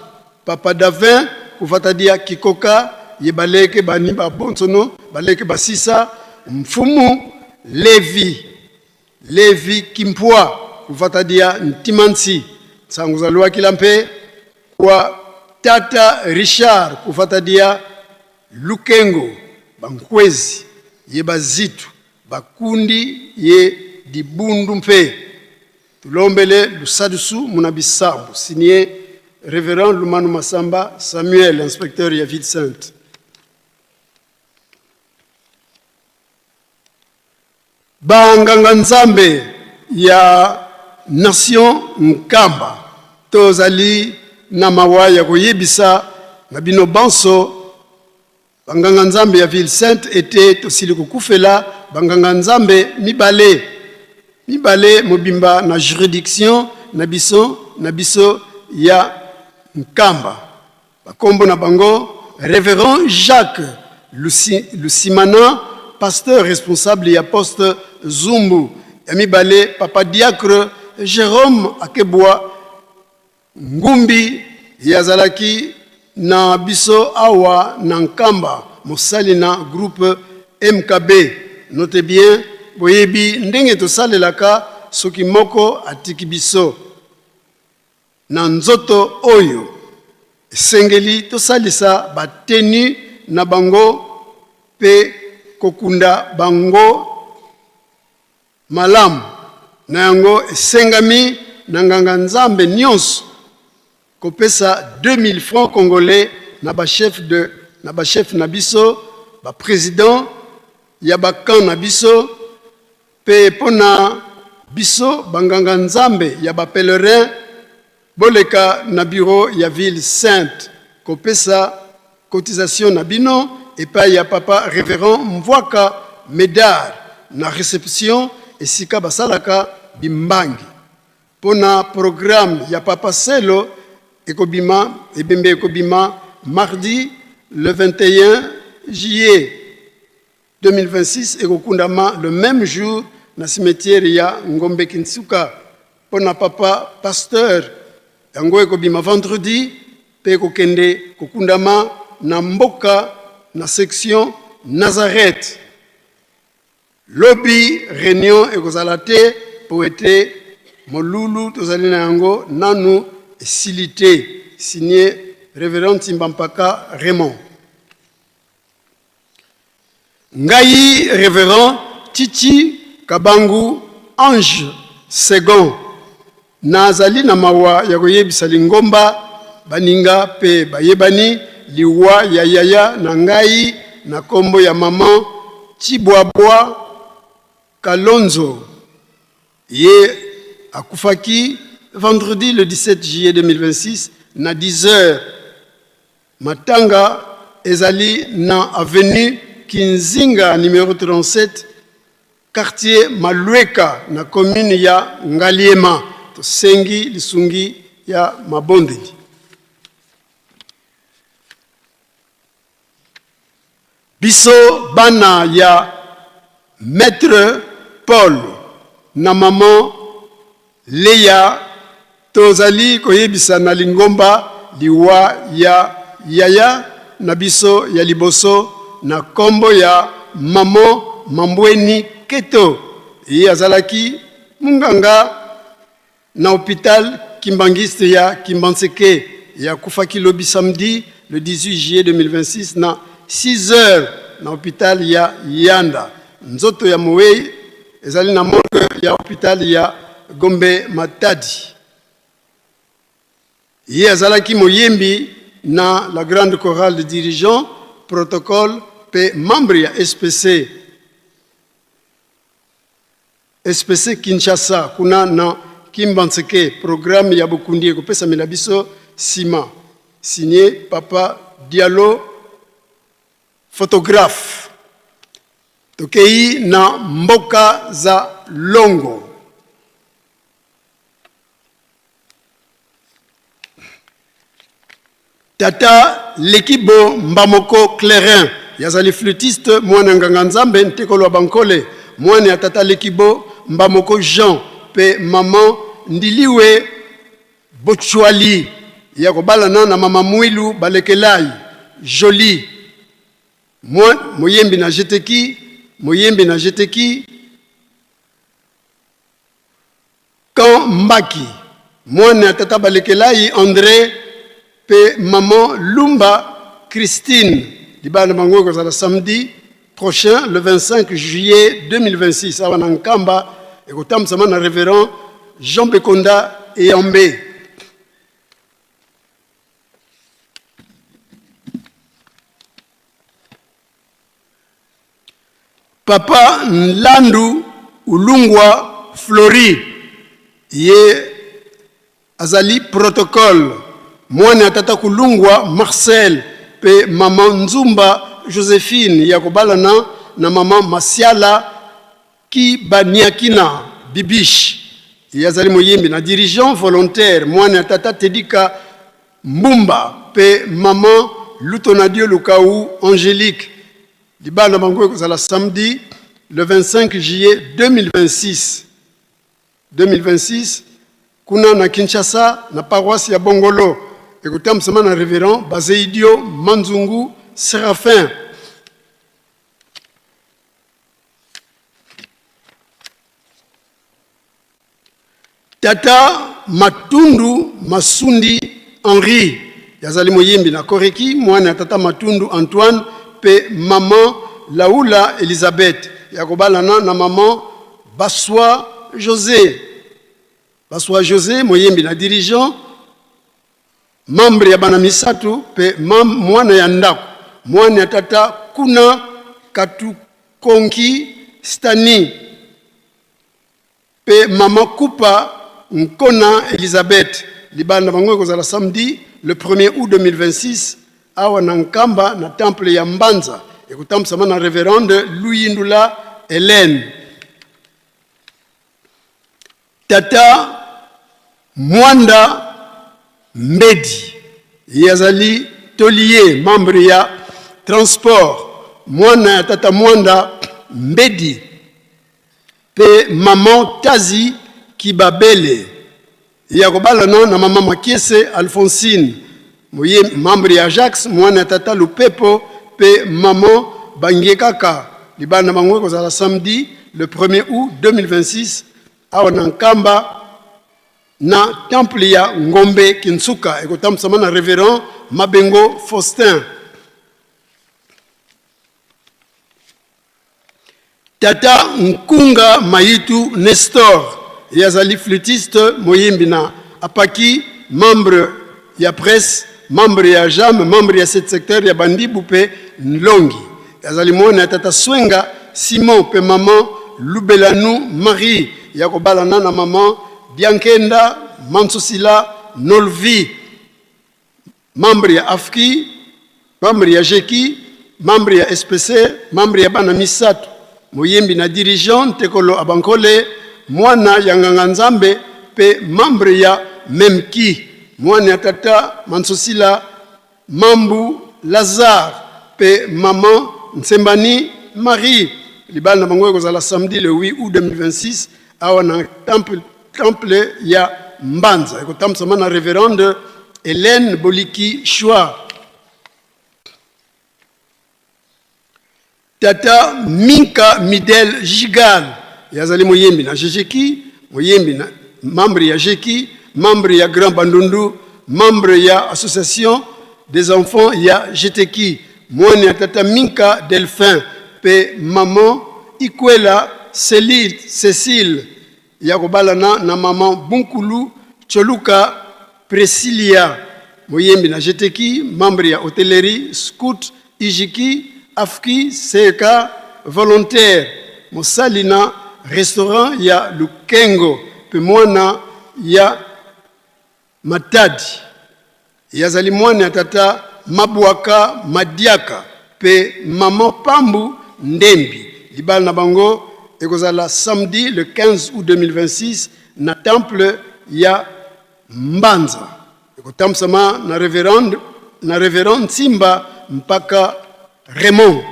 papa Davin kuvata dia kikoka ye baleke bani ba bonsono baleke basisa mfumu Levi Levi Kimpua kuvata dia ntimansi nsangu za luakila mpe kwa tata Richard kuvata dia Lukengo ba nkwezi ye bazitu bakundi ye dibundu mpe tulombele lusadusu muna bisambu. Signé Reverend Lumanu Masamba Samuel, inspecteur ya Ville Sainte. Ba nganga nzambe ya nation Nkamba, tozali na mawa ya koyebisa na bino banso ba nganga nzambe ya ville sainte ete tosili kokufela ba nganga nzambe mibale mibale mobimba na juridiction na biso na biso ya Nkamba. Bakombo na bango Reverend Jacques Lusimana, pasteur responsable ya poste Zumbu, ya mibale Papa Diacre Jerome Akebwa Ngumbi, ye azalaki na biso awa na Nkamba. mosali na groupe MKB. Note bien, boyebi ndenge tosalelaka soki moko atiki biso na nzoto oyo. Esengeli tosalisa ba tenues na bango mpe kokunda bango malamu. Na yango, esengami na nganga Nzambe nionso kopesa 2000 francs congolais na ba chefs de na ba chefs na biso, ba presidents ya ba camps na biso mpe mpo na biso ba nganga Nzambe ya ba pèlerins. Boleka na bureau ya ville sainte kopesa cotisation na bino epai ya papa reverend Mvuaka Medard na reception esika basalaka bimbangi. Pona programme ya papa Selo ekobima ebembe ekobima mardi le 21 juillet 2026 ekokundama le meme jour na cimetière ya Ngombe Kinsuka mpo na papa pasteur yango ekobima vendredi mpe ekokende kokundama na mboka na section Nazareth. Lobi reunion ekozala te mpo ete molulu tozali na yango nanu esili te. Signé Reverend Ntimba Mpaka Raymond. Ngai Reverend Titi Kabangu Ange Second nazali na mawa ya koyebisa lingomba, baninga pe bayebani liwa ya yaya na ngai na kombo ya maman Tshibwabwa Kalonzo. Ye akufaki vendredi le 17 juillet 2026 na 10 heures. Matanga ezali na avenue Kinzinga numero 37, quartier Malueka na commune ya Ngaliema. Tosengi lisungi ya mabondeli. Biso bana ya Maitre Paul na maman Lea tozali koyebisa na lingomba liwa ya yaya na biso ya liboso na kombo ya maman Mambweni Keto. Ye azalaki munganga Na hopital kimbanguiste ya Kimbanseke ye akufaki lobi samedi le 18 juillet 2026 na 6 heures na hopital ya Yanda. Nzoto ya moweyi ezali na morgue ya hopital ya Gombe Matadi. Ye azalaki moyembi na la grande chorale de dirigeants, protocole pe membre ya SPC. SPC Kinshasa kuna na Kimbanseke programme ya bokundi ekopesamela biso sima. Signé Papa Diallo photographe. Tokeyi na mboka za Longo. Tata Lekibo Mbamoko Clairin yazali flûtiste mwana nganga nzambe ntekolo wa bankole mwana ya tata Lekibo Mbamoko Jean pe maman Ndiliwe Bochwali ya kobalana na mama Mwilu Balekelai Jolie moyembi na jeteki moyembi na jeteki Camp Mbaki, mwana ya tata Balekelayi Andre pe maman Lumba Christine. Libala na bango ekozala samedi prochain le 25 juillet 2026 awa na Nkamba, ekotambusama na reverend Jean Bekonda Eyambe. Papa Nlandu Ulungwa Flory ye azali protocole, mwana ya tata Kulungwa Marcel pe maman Nzumba Josephine ya kobalana na maman Masiala Kibaniakina Bibiche ye azali moyembi na dirigeant volontaire, mwana ya tata Tedika Mbumba pe maman Lutonadio Lukau Angelique. Libala na bango ekozala samedi le 25 juillet 2026 2026 kuna na Kinshasa na paroisse ya Bongolo, ekotambusama na reverend Bazeidio Manzungu Seraphin. Tata Matundu Masundi Henri yazali moyembi na Koreki, mwana ya tata Matundu Antoine pe maman Laula Elisabeth ya kobalana na maman Baswa Jose. Baswa Jose moyembi na dirigeant, membre ya bana misato pe mwana ya ndako, mwana ya tata Kuna Katukonki Stani pe maman Kupa Nkona Elisabeth. Libala na bango ekozala samedi le 1er août 2026 awa na Nkamba na temple ya Mbanza, ekotambusama na reverende Luyindula Helène. Tata Mwanda Mbedi ye azali tolier, membre ya transport, mwana ya tata Mwanda Mbedi pe maman Tazi Kibabele ye akobalana na mama Makiese Alphonsine moye membre ya Ajax, mwana ya tata Lupepo pe maman Bangie Kaka. Libala na bango ekozala samedi le 1er août 2026 awa na Nkamba na temple ya Ngombe Kinsuka, ekotambusama na reverend Mabengo Faustin. Tata Nkunga Mayitu Nestor ye azali flûtiste, moyembi na apaki, membre ya presse, membre ya jam, membre ya set secteur ya Bandibu pe Nlongi. Azali mwana ya tata Swenga Simon pe maman Lubelanu Marie ya kobalana na maman Diankenda Mansosila Nolvi. Membre ya AFKI, membre ya GEKI, membre ya SPC, membre ya bana misato, moyembi na dirigeant Ntekolo Abankole, mwana ya nganga Nzambe pe membre ya MEMKI, mwana ya tata Mansosila Mambu Lazare pe maman Nsembani Marie. Libala na bango ekozala samedi le 8 août 2026 awa na temple, temple ya Mbanza, ekotambusama na reverende Hélène Boliki Shwa. Tata Minka Midel Jigal ye azali moyembi na Jejeki, moyembi na membre ya Jeki, membre ya Grand Bandundu, membre ya Association des enfants ya Jeteki, mwana ya tata Minka Delphin pe maman Ikwela Celine Cecile ya kobalana na maman Bunkulu Choluka Precilia, moyembi na Jeteki, membre ya hotellerie, scout, Ijiki, Afki, CK, volontaire, mosali na restaurant ya Lukengo pe mwana ya Matadi. Ye azali mwana ya tata Mabwaka Madiaka pe maman Pambu Ndembi. Libala na bango ekozala samedi le 15 août 2026 na temple ya Mbanza. Ekotambusama na reverend na reverend Nsimba Mpaka Raymond.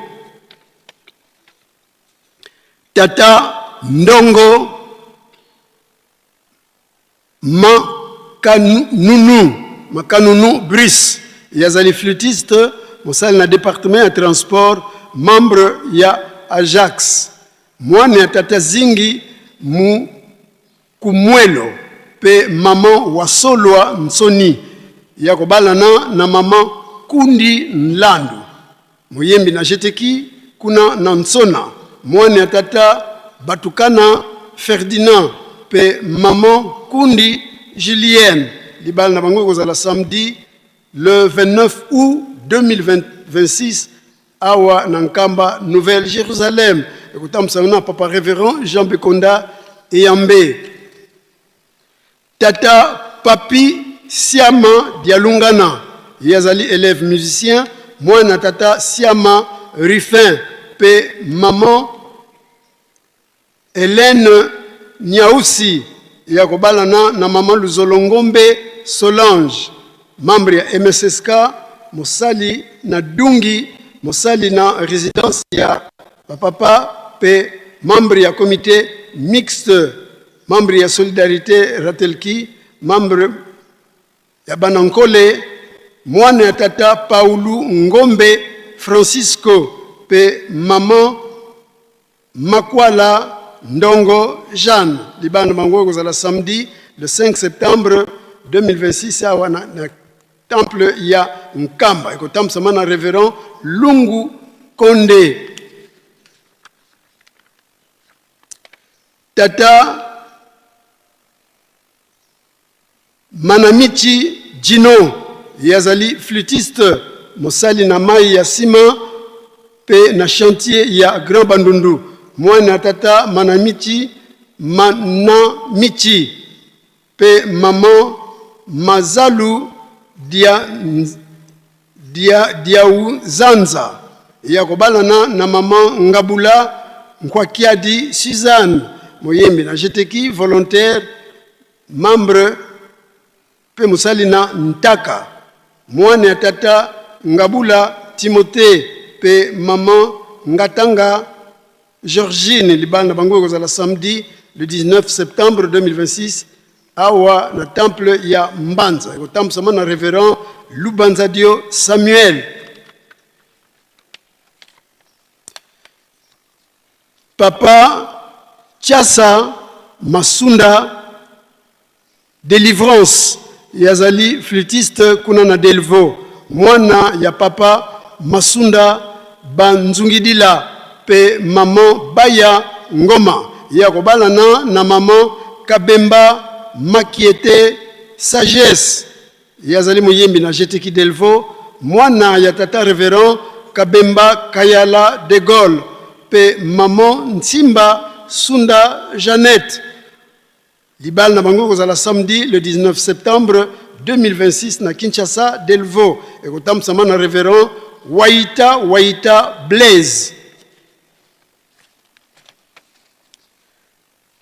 Tata Ndongo Makanunu, Makanunu Brice, ye azali flûtiste, mosali na departement ya transport, membre ya Ajax. Mwana ya tata Zingi mu Kumwelo pe maman Wasolwa Nsoni, ye akobalana na maman Kundi Nlandu. Moyembi na Jeteki kuna na Nsona, mwana ya tata Batukana Ferdinand pe maman Kundi Julienne. Libala na bango ekozala samedi le 29 août 2026 awa na Nkamba Nouvelle Jérusalem. Ekotambusama na papa Reverend Jean Bekonda Eyambe. Tata Papy Siama Dialungana, ye azali elève musicien, mwana tata Siama Ruffin pe maman Helène Niausi ya kobalana na maman Luzolo Ngombe Solange, membre ya MSSK, mosali na Dungi, mosali na residence ya ba papa pe membre ya comite mixte, membre ya Solidarite Ratelki, membre ya Banankole, mwana ya tata Paulu Ngombe Francisco pe maman Makwala Ndongo Jeanne. Libala na bango ekozala samedi le 5 septembre 2026 awa na, na temple ya Nkamba ekotambusama na reverend Lungu Konde. Tata Manamichi Djino ye azali flûtiste, mosali na mayi ya sima pe na chantier ya Grand Bandundu. Mwana ya tata Manamichi Manamichi pe maman Mazalu Dia, Dia, Diauzanza ye akobalana na maman Ngabula Nkwakiadi Suzanne, moyembi na Jeteki, volontaire Membre mpe mosali na Ntaka, mwana ya tata Ngabula Timothee mpe maman Ngatanga Georgine. Libala na bango ekozala samedi le 19 septembre 2026 awa na temple ya Mbanza. Ekotambusama na Reverend Lubanzadio Samuel. Papa Tshiasa Masunda Delivrance ye azali flutiste kuna na Delvaux, mwana ya papa Masunda Banzungidila pe maman Baya Ngoma. Ye akobalana na maman Kabemba Makiete Sagesse. Ye azali moyembi na GTK Delvaux, mwana ya tata Reverend Kabemba Kayala de Gaulle pe maman Nsimba Sunda Jeannette. Libala na bango ekozala samedi le 19 septembre 2026 na Kinshasa Delvaux. Ekotambusama na Reverend Waita Waita Blaise.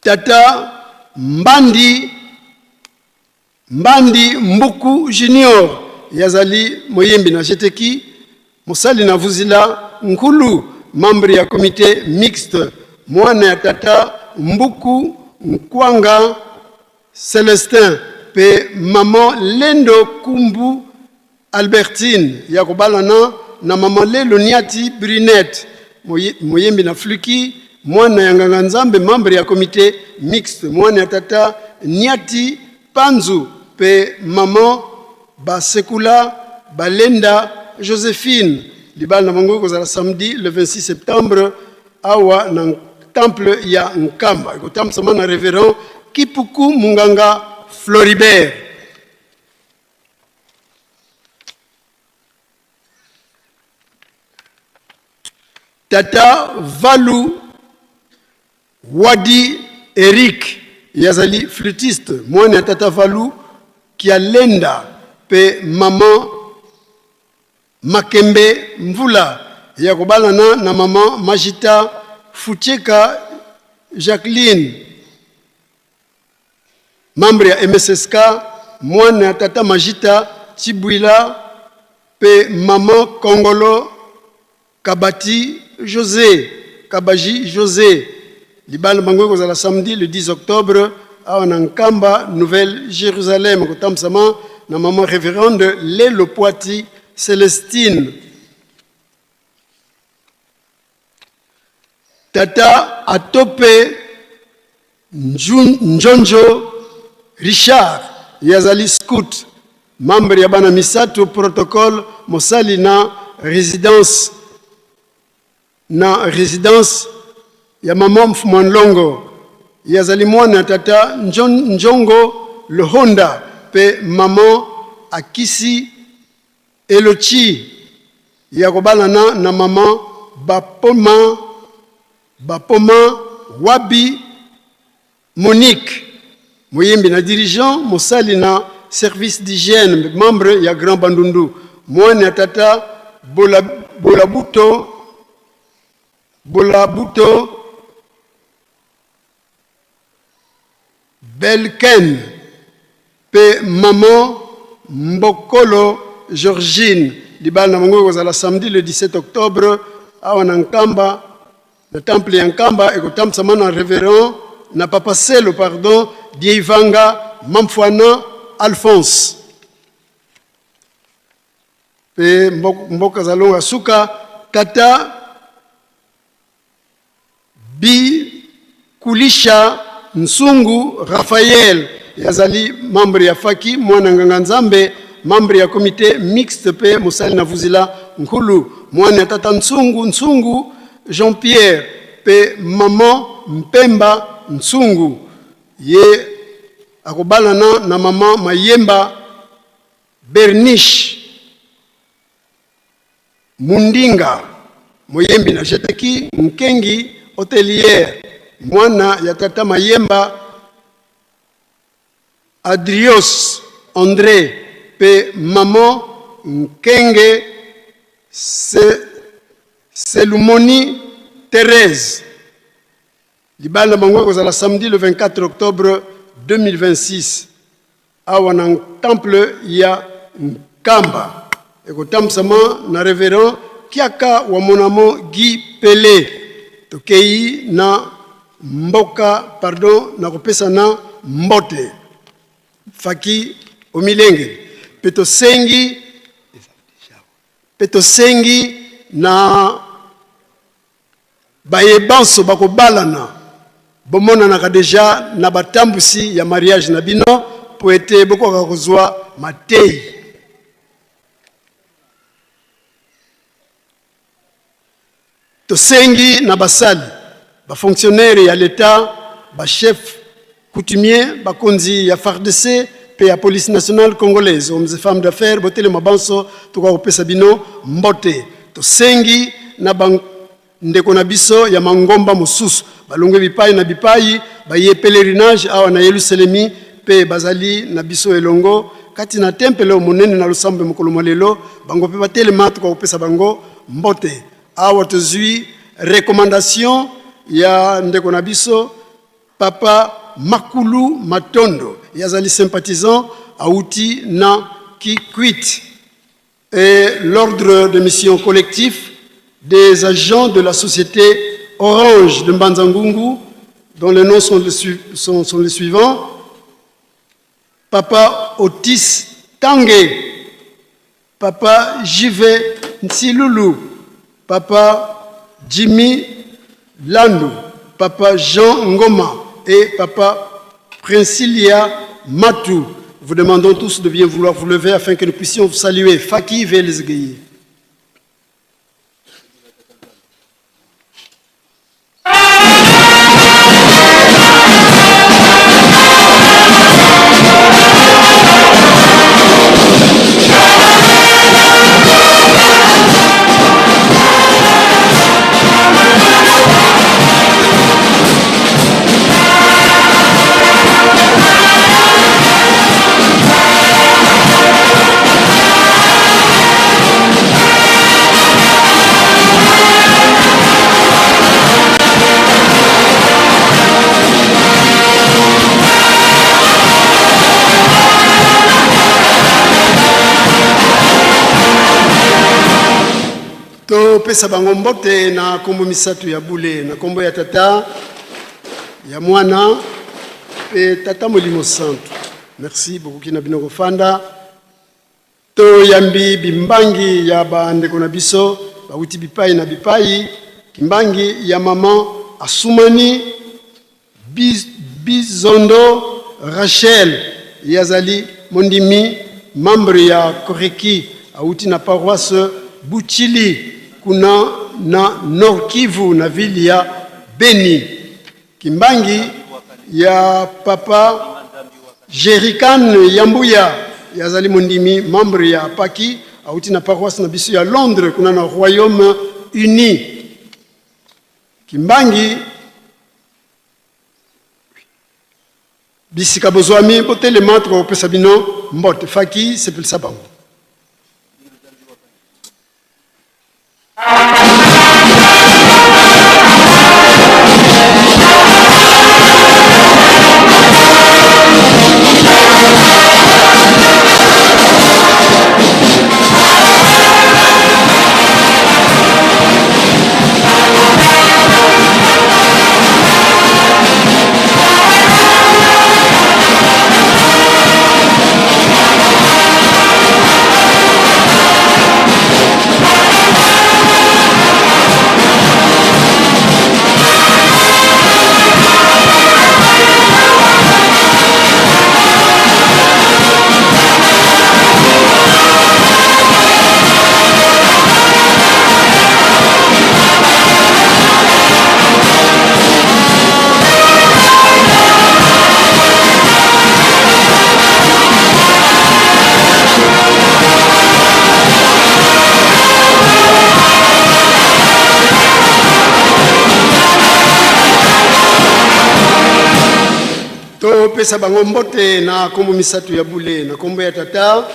Tata Mbandi Mbandi Mbuku Junior ye azali moyembi na Jeteki, mosali na Vuzila Nkulu, membre ya comite mixte, mwana ya tata Mbuku Nkwanga Celestin pe maman Lendo Kumbu Albertine ya kobalana na maman Lelo Niati Brunette, moyembi na Fluki, mwana ya nganga Nzambe, membre ya comite mixte, mwana ya tata Niati Panzu pe maman Basekula Balenda Josephine. Libala na bango ekozala samedi le 26 septembre awa na temple ya Nkamba, ekotambusama na reverend Kipuku Munganga Floribert. Tata Valu Wadi Eric ye azali flûtiste, mwana ya tata Valu Kialenda pe maman Makembe Mvula ye akobalana na maman Majita Fucheka Jacqueline. Membre ya MSSK, mwana ya tata Majita Tshibuila pe maman Kongolo Kabati Jose, Kabaji Jose. Libala na bango ekozala samedi le 10 octobre awa na Nkamba, Nouvelle Jérusalem, ekotambusama na maman Reverende Lelo Pwati Celestine. Tata Atope Njonjo Richard ye azali scout, membre ya bana misato protocole, mosali na residence na residence ya mama Mfumwanlongo. Ye azali mwana ya tata Njongo Lohonda pe maman Akisi Elochi. Ye akobalana na maman Bapoma Bapoma Wabi Monique, moyembi na dirigeant, mosali na service d'hygiène, membre ya Grand Bandundu, mwana ya tata Bola, Bolabuto, Bolabuto Belken pe maman Mbokolo Georgine. Libala na bango ekozala samedi le 17 octobre awa na Nkamba, na temple ya Nkamba, ekotambusama na reverend na papa Selo pardon Dieivanga Mamfwana Alphonse. Pe mboka zalonga suka tata Bi Kulisha Nsungu Raphaël Ye azali membre ya faki, mwana nganga nzambe, membre ya comite mixte mpe mosali na vuzila nkulu, mwana ya tata Nsungu Nsungu Jean Pierre mpe maman Mpemba Nsungu. Ye akobalana na maman Mayemba Berniche Mundinga, moyembi na Jeteki Nkengi, hotelier, mwana ya tata Mayemba Adrios Andre pe maman Nkenge Se, Selumoni Therese. Libala na bango ekozala samedi le 24 octobre 2026 awa na temple ya Nkamba. Ekotambusama na reverend Kiaka wa Monamo Guy Pele. Tokeyi na mboka pardon na kopesa na mbote Faki omilengeli pe tosengi pe tosengi na Baye banso bakobalana, bomonanaka dejà na batambusi ya mariage na bino mpo ete bokoka kozwa mateyi. Tosengi na basali, ba fonctionnaires ya l'Etat, ba chefs coutumiers, bakonzi ya fardc mpe ya police nationale congolaise, hommes et femmes d'affaires, botelema banso tokoka kopesa bino mbote. Tosengi na ba ndeko na biso ya mangomba mosusu balongwe bipai na bipai baye pelerinage awa na Yelusalemi mpe bazali na biso elongo kati na tempelo monene na losambo ya mokolo mwa lelo, bango mpe batelema tokoka kopesa bango mbote. Awa tozwi recommandation ya ndeko na biso Papa Makulu Matondo, ye azali sympathisant awuti na Kikwit. Et l'ordre de mission collectif des agents de la société Orange de Mbanza-Ngungu, dont les noms sont les suivants: Papa Otis Tange, Papa JV Nsilulu, Papa Jimmy Landu, Papa Jean Ngoma et Papa Princilia Matou. Vous demandons tous de bien vouloir vous lever afin que nous puissions vous saluer. Faki Velzgei. Topesa bango mbote na nkombo misato ya bule, na nkombo ya Tata, ya Mwana mpe Tata Molimo Santu. Merci, bokoki na bino kofanda. Toyambi bimbangi ya ba ndeko na biso bawuti bipayi na bipayi, kimbangi ya maman Asumani Bizondo Rachel, ye azali mondimi membre ya Koreki, awuti na paroisse Buchili kuna na Nord Kivu na ville ya Beni. Kimbangi ya papa Jerican Yambuya, ye azali mondimi membre ya Apaki, awuti na paroisse na biso ya Londres kuna na Royaume Uni. Kimbangi bisika bozwami botelema tokopesa bino mbote. Faki sepelisa bango. Topesa bango mbote na kombo misatu ya bule, na kombo ya Tata,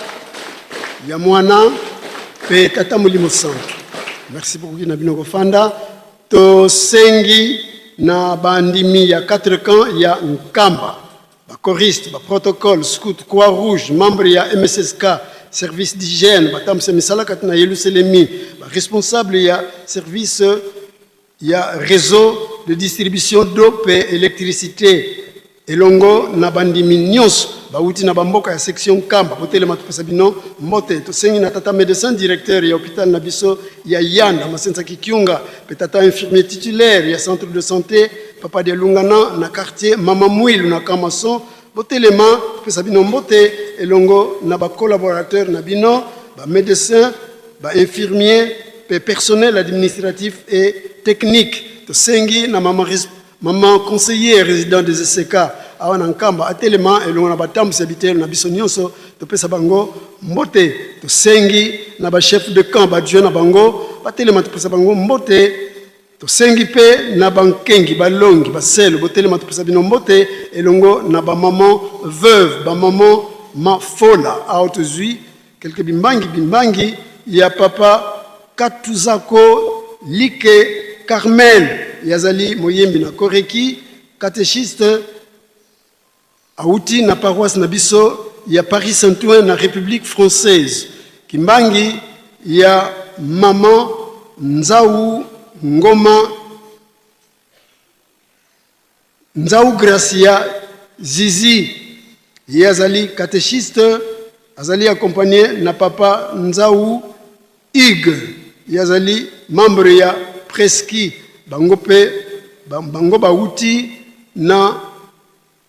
ya Mwana pe Tata Molimo Santu. Merci beaucoup na bino kofanda. Tosengi na bandimi ya 4 camps ya Nkamba, ba choristes, ba protocole, scout, croix rouge, membre ya MSSK, service d'hygiène, batambwisa misala kati na Yelusalemi, ba responsable ya service ya reseau de distribution d'eau mpe electricite elongo na bandimi nionso bawuti na bamboka ya section Nkamba. Botelema topesa bino mbote. Tosengi na tata medecin directeur ya hopital na biso ya Yanda Masenza Kikiunga mpe tata infirmier titulaire ya centre de sante Papa Dialungana na quartier Mama Mwilu na Camp Maçon. Botelema topesa bino mbote elongo na ba collaborateurs na bino ba medecins, ba infirmiers mpe personnel administratif et technique. Tosengi na mama, mama conseiller resident des ECK awa na Nkamba atelema elongo na batambwisi ya biteyelo na biso nyonso, topesa bango mbote. Tosengi na ba chef de camp ba adjoint na bango batelema, topesa bango mbote. Tosengi mpe na bankengi, balongi, baselo botelema, topesa bino mbote elongo na ba maman veuve, ba maman mafola. Awa tozwi Quelque bimbangi bimbangi ya papa Katuzako Like Carmel yazali moyembi na Koreki, catechiste awuti na paroisse na biso ya Paris Saint-Ouen na Republique française. Kimbangi ya maman Nzau Ngoma Nzau Gracia Zizi, ye azali catechiste, azali accompagner na papa Nzau Hugues, ye azali membre ya Preski, bango pe bango bawuti na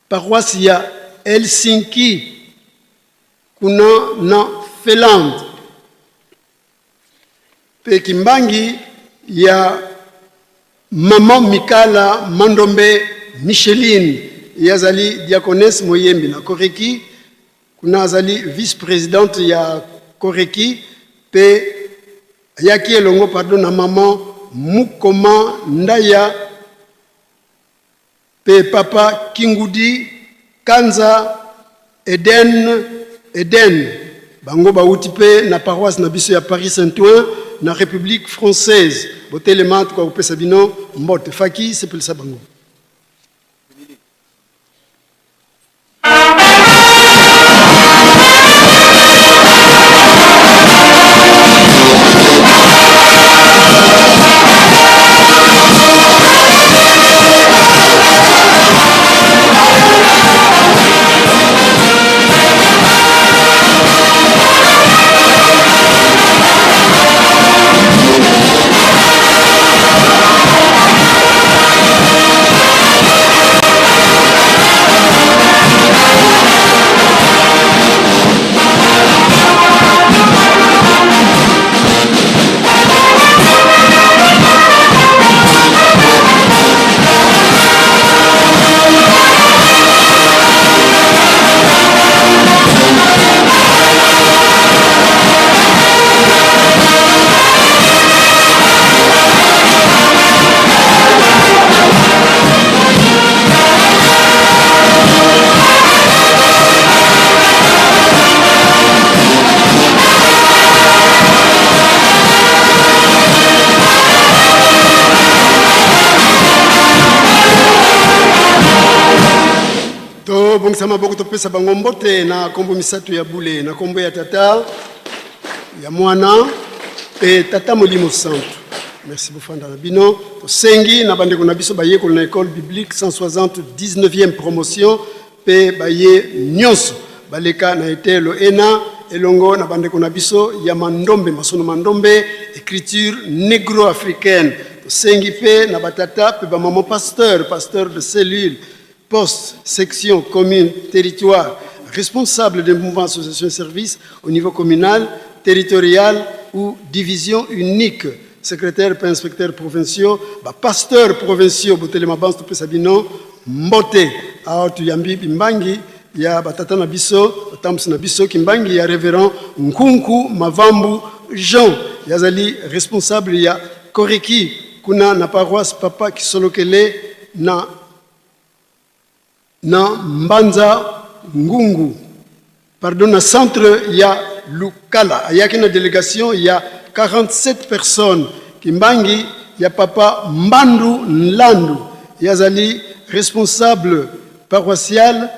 paroisse ya Helsinki kuna na Finlande. Pe kimbangi ya maman Mikala Mandombe Micheline, ye azali diaconesse moyembi na Koreki, kuna azali vice-presidente ya Koreki pe ayaki elongo pardon na maman Mukoma Ndaya Pe papa Kingudi, Kanza, Eden, Eden, bango bawuti pe na paroisse na biso ya Paris Saint-Ouen na Republique française. Botelema tokoka kopesa bino mbote. Faki, sepelisa bango. Tobongisa maboko, topesa bango mbote na kombo misato ya bule, na kombo ya Tata, ya Mwana mpe Tata Molimo Santu. Merci bofanda na bino. Tosengi na bandeko na biso bayekoli na Ecole Biblique 179e promotion mpe baye nyonso baleka na eteyelo ena elongo na bandeko na biso ya Mandombe, Masono Mandombe, Ecriture Negro-Africaine. Tosengi mpe na batata mpe bamama pasteur, pasteur de cellule, poste, section, commune, territoire, responsable de mouvement, association et service au niveau communal, territorial ou division unique, secrétaire pe inspecteur provinciaux, ba pasteurs provinciaux, botelema banso topesa bino mbote. Awa tuyambi bimbangi ya batata na biso, batambusi na biso, kimbangi ya reverend Nkunku Mavambu Jean, yazali responsable ya Koreki kuna na paroisse Papa Kisolokele na. Na Mbanza Ngungu, pardon, na centre ya Lukala, ayaki na delegation ya 47 personnes. Kimbangi ya papa Mbandu Nlandu, ye azali responsable paroissial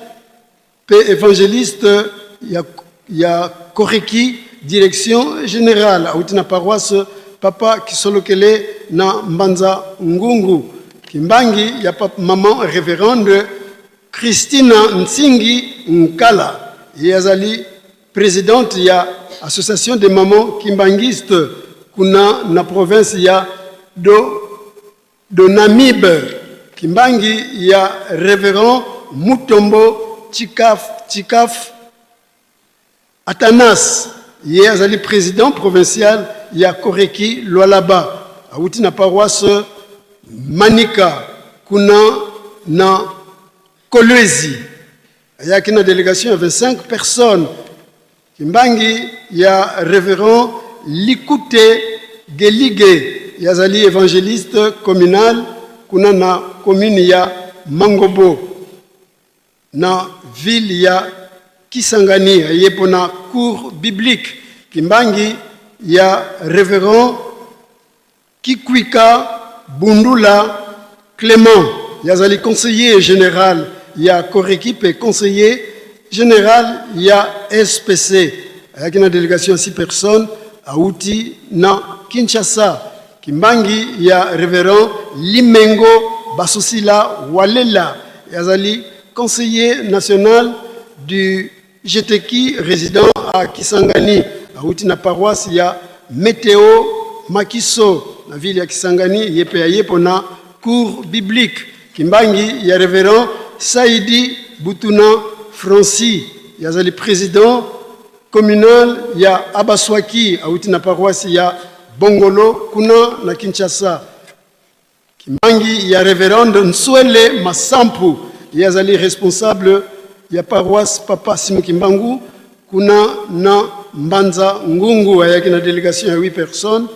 pe evangeliste ya, ya Koreki, direction generale, auti na paroisse papa Kisolokele na Mbanza Ngungu. Kimbangi ya papa, maman reverende Christina Nsingi Nkala, ye azali presidente ya association des mamans kimbanguistes kuna na province ya do, do Namibe. Kimbangi ya reverend Mutombo Chikaf, Chikaf Athanas, ye azali president provincial ya Koreki Lualaba, awuti na paroisse Manika kuna na Kolwezi. Ayaki na delegation ya 25 personnes. Kimbangi ya reverend Likute Gelige, ye azali evangeliste communal kuna na commune ya Mangobo na ville ya Kisangani, aye pona cours biblique. Kimbangi ya reverend Kikwika Bundula Clement, ye azali conseiller general ya Koreki pe conseiller general ya SPC, ayaki na delegation ya 6 personnes, awuti na Kinshasa. Kimbangi ya reverend Limengo Basosila Walela, ye azali conseiller national du GTQ resident à Kisangani, awuti na paroisse ya Meteo Makiso na ville ya Kisangani, ye pe aye pona cours biblique. Kimbangi ya reverend Saidi Butuna Francis, ye azali president communal ya Abaswaki, awuti na paroisse ya Bongolo kuna na Kinshasa. Kimbangi ya reverend Nsuele Masampu, ye azali responsable ya paroisse Papa Simon Kimbangu kuna na Mbanza Ngungu, ayaki na delegation ya 8 personnes,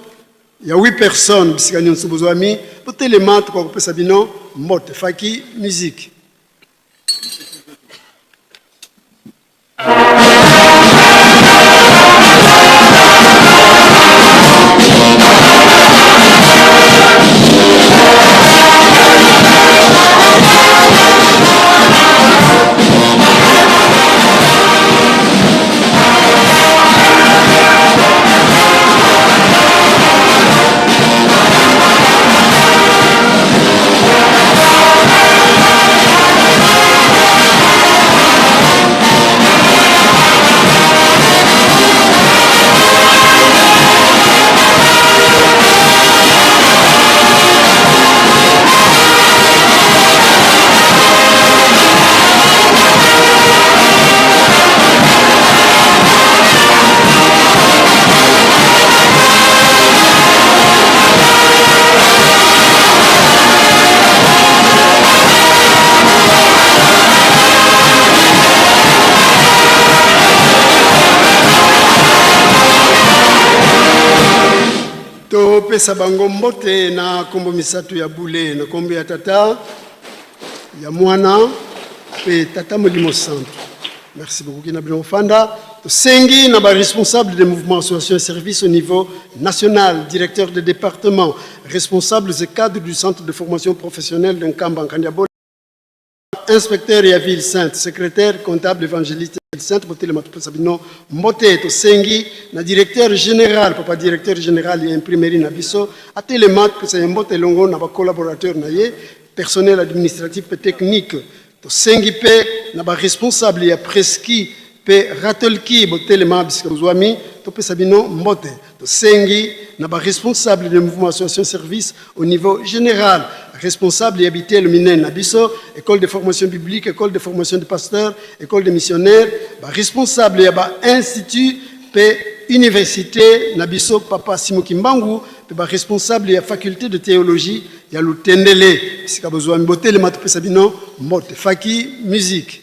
ya 8 personnes. Bisika nyonso bozwami, botelema, tokoka kopesa bino mbote. Faki musique. Topesa bango mbote na kombo misato ya bule, na kombo ya Tata, ya Mwana pe Tata Molimo Santu. Merci beaucoup kina bino kofanda. Tosengi na ba responsables des mouvements, associations et services au niveau national, directeur de département, responsables et cadres du centre de formation professionnelle de Nkamba Nkandiabo, inspecteur ya ville sainte, secrétaire comptable évangéliste ya ville sainte, botelema topesa bino mbote. Tosengi na directeur général, papa directeur général ya imprimerie na biso, atelema topesa ye mbote elongo na ba collaborateurs na ye, personnel administratif pe technique. Tosengi pe na ba responsable ya preski pe ratelki, botelema bisika bozwami topesa bino mbote. Tosengi na ba responsable de mouvement association service au niveau général, responsable ya bitelo minene na biso, école de formation biblique, école de formation de pasteurs, école de missionnaires, ba responsable ya ba institut pe université na biso papa Simon Kimbangu, pe ba responsable ya faculté de théologie ya Lutendele, bisika bozwami botelema topesa bino mbote. Faki musique.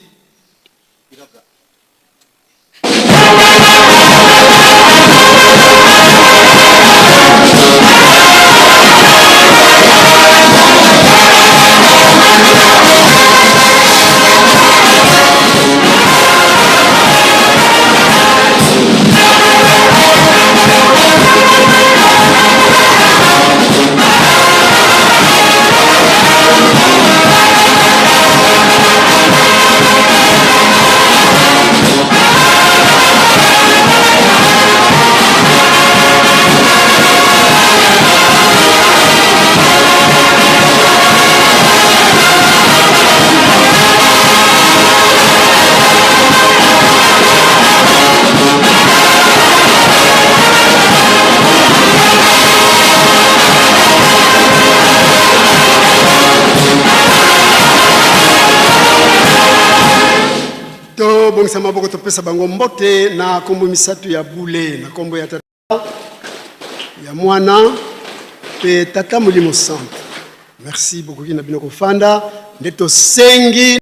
Tobongisa maboko topesa bango mbote na kombo misatu ya bule, na kombo ya Tata, ya Mwana pe Tata Molimo Santu. Merci, bokoki na bino kofanda. Nde tosengi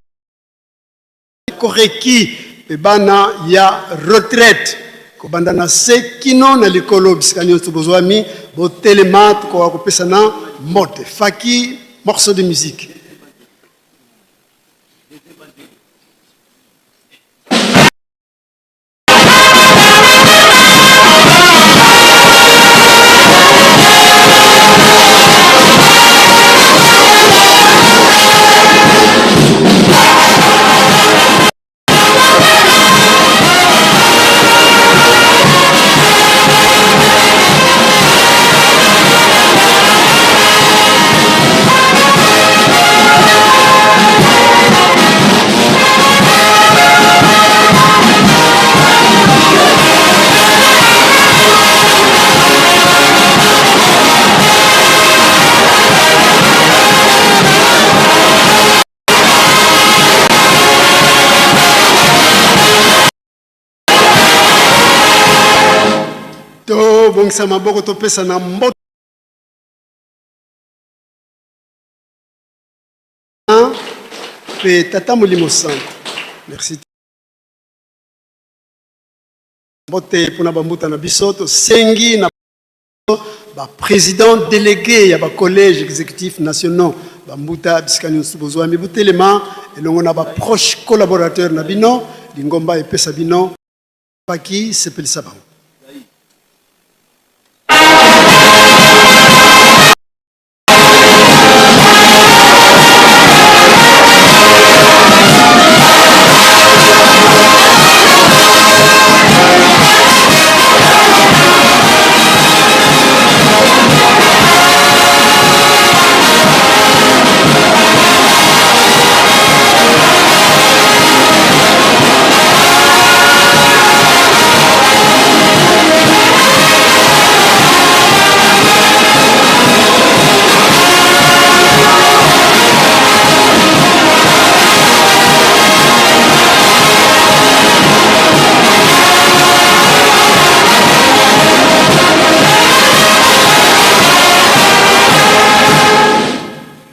koreki pe bana ya retraite kobanda na se kino na likolo, bisika nyonso bozwami, botelema, tokoka kopesana mbote. Faki, morceau de musique. Tobongisa maboko topesa na mbote mpe Tata Molimo Santo. Merci. Mbote mpona bambuta na biso, tosengi na ba président délégué ya ba collège exécutif nationaux, bambuta bisika nyonso bozwami, botelema elongo na ba proche collaborateur na bino. Lingomba epesa bino paki sepelisa bango.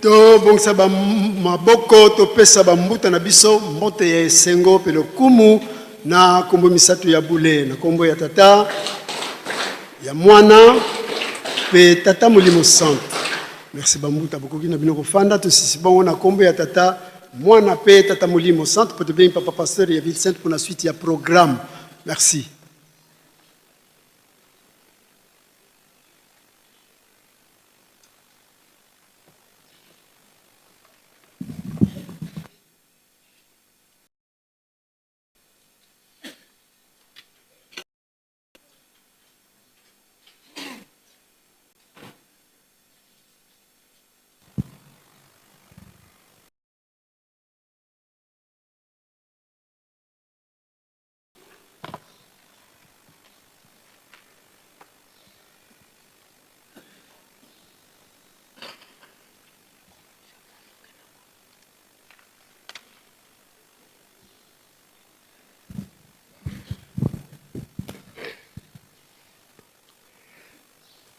Tobongisa maboko topesa bambuta na biso mbote ya esengo mpe lokumu na kombo misato ya bule, na kombo ya Tata, ya Mwana mpe Tata Molimo Santu. Merci bambuta, bokoki na bino kofanda. Tosisi bongo na kombo ya Tata, Mwana mpe Tata Molimo Santu mpo tobengi papa pasteur ya Ville Sainte mpo na suite ya programme. Merci.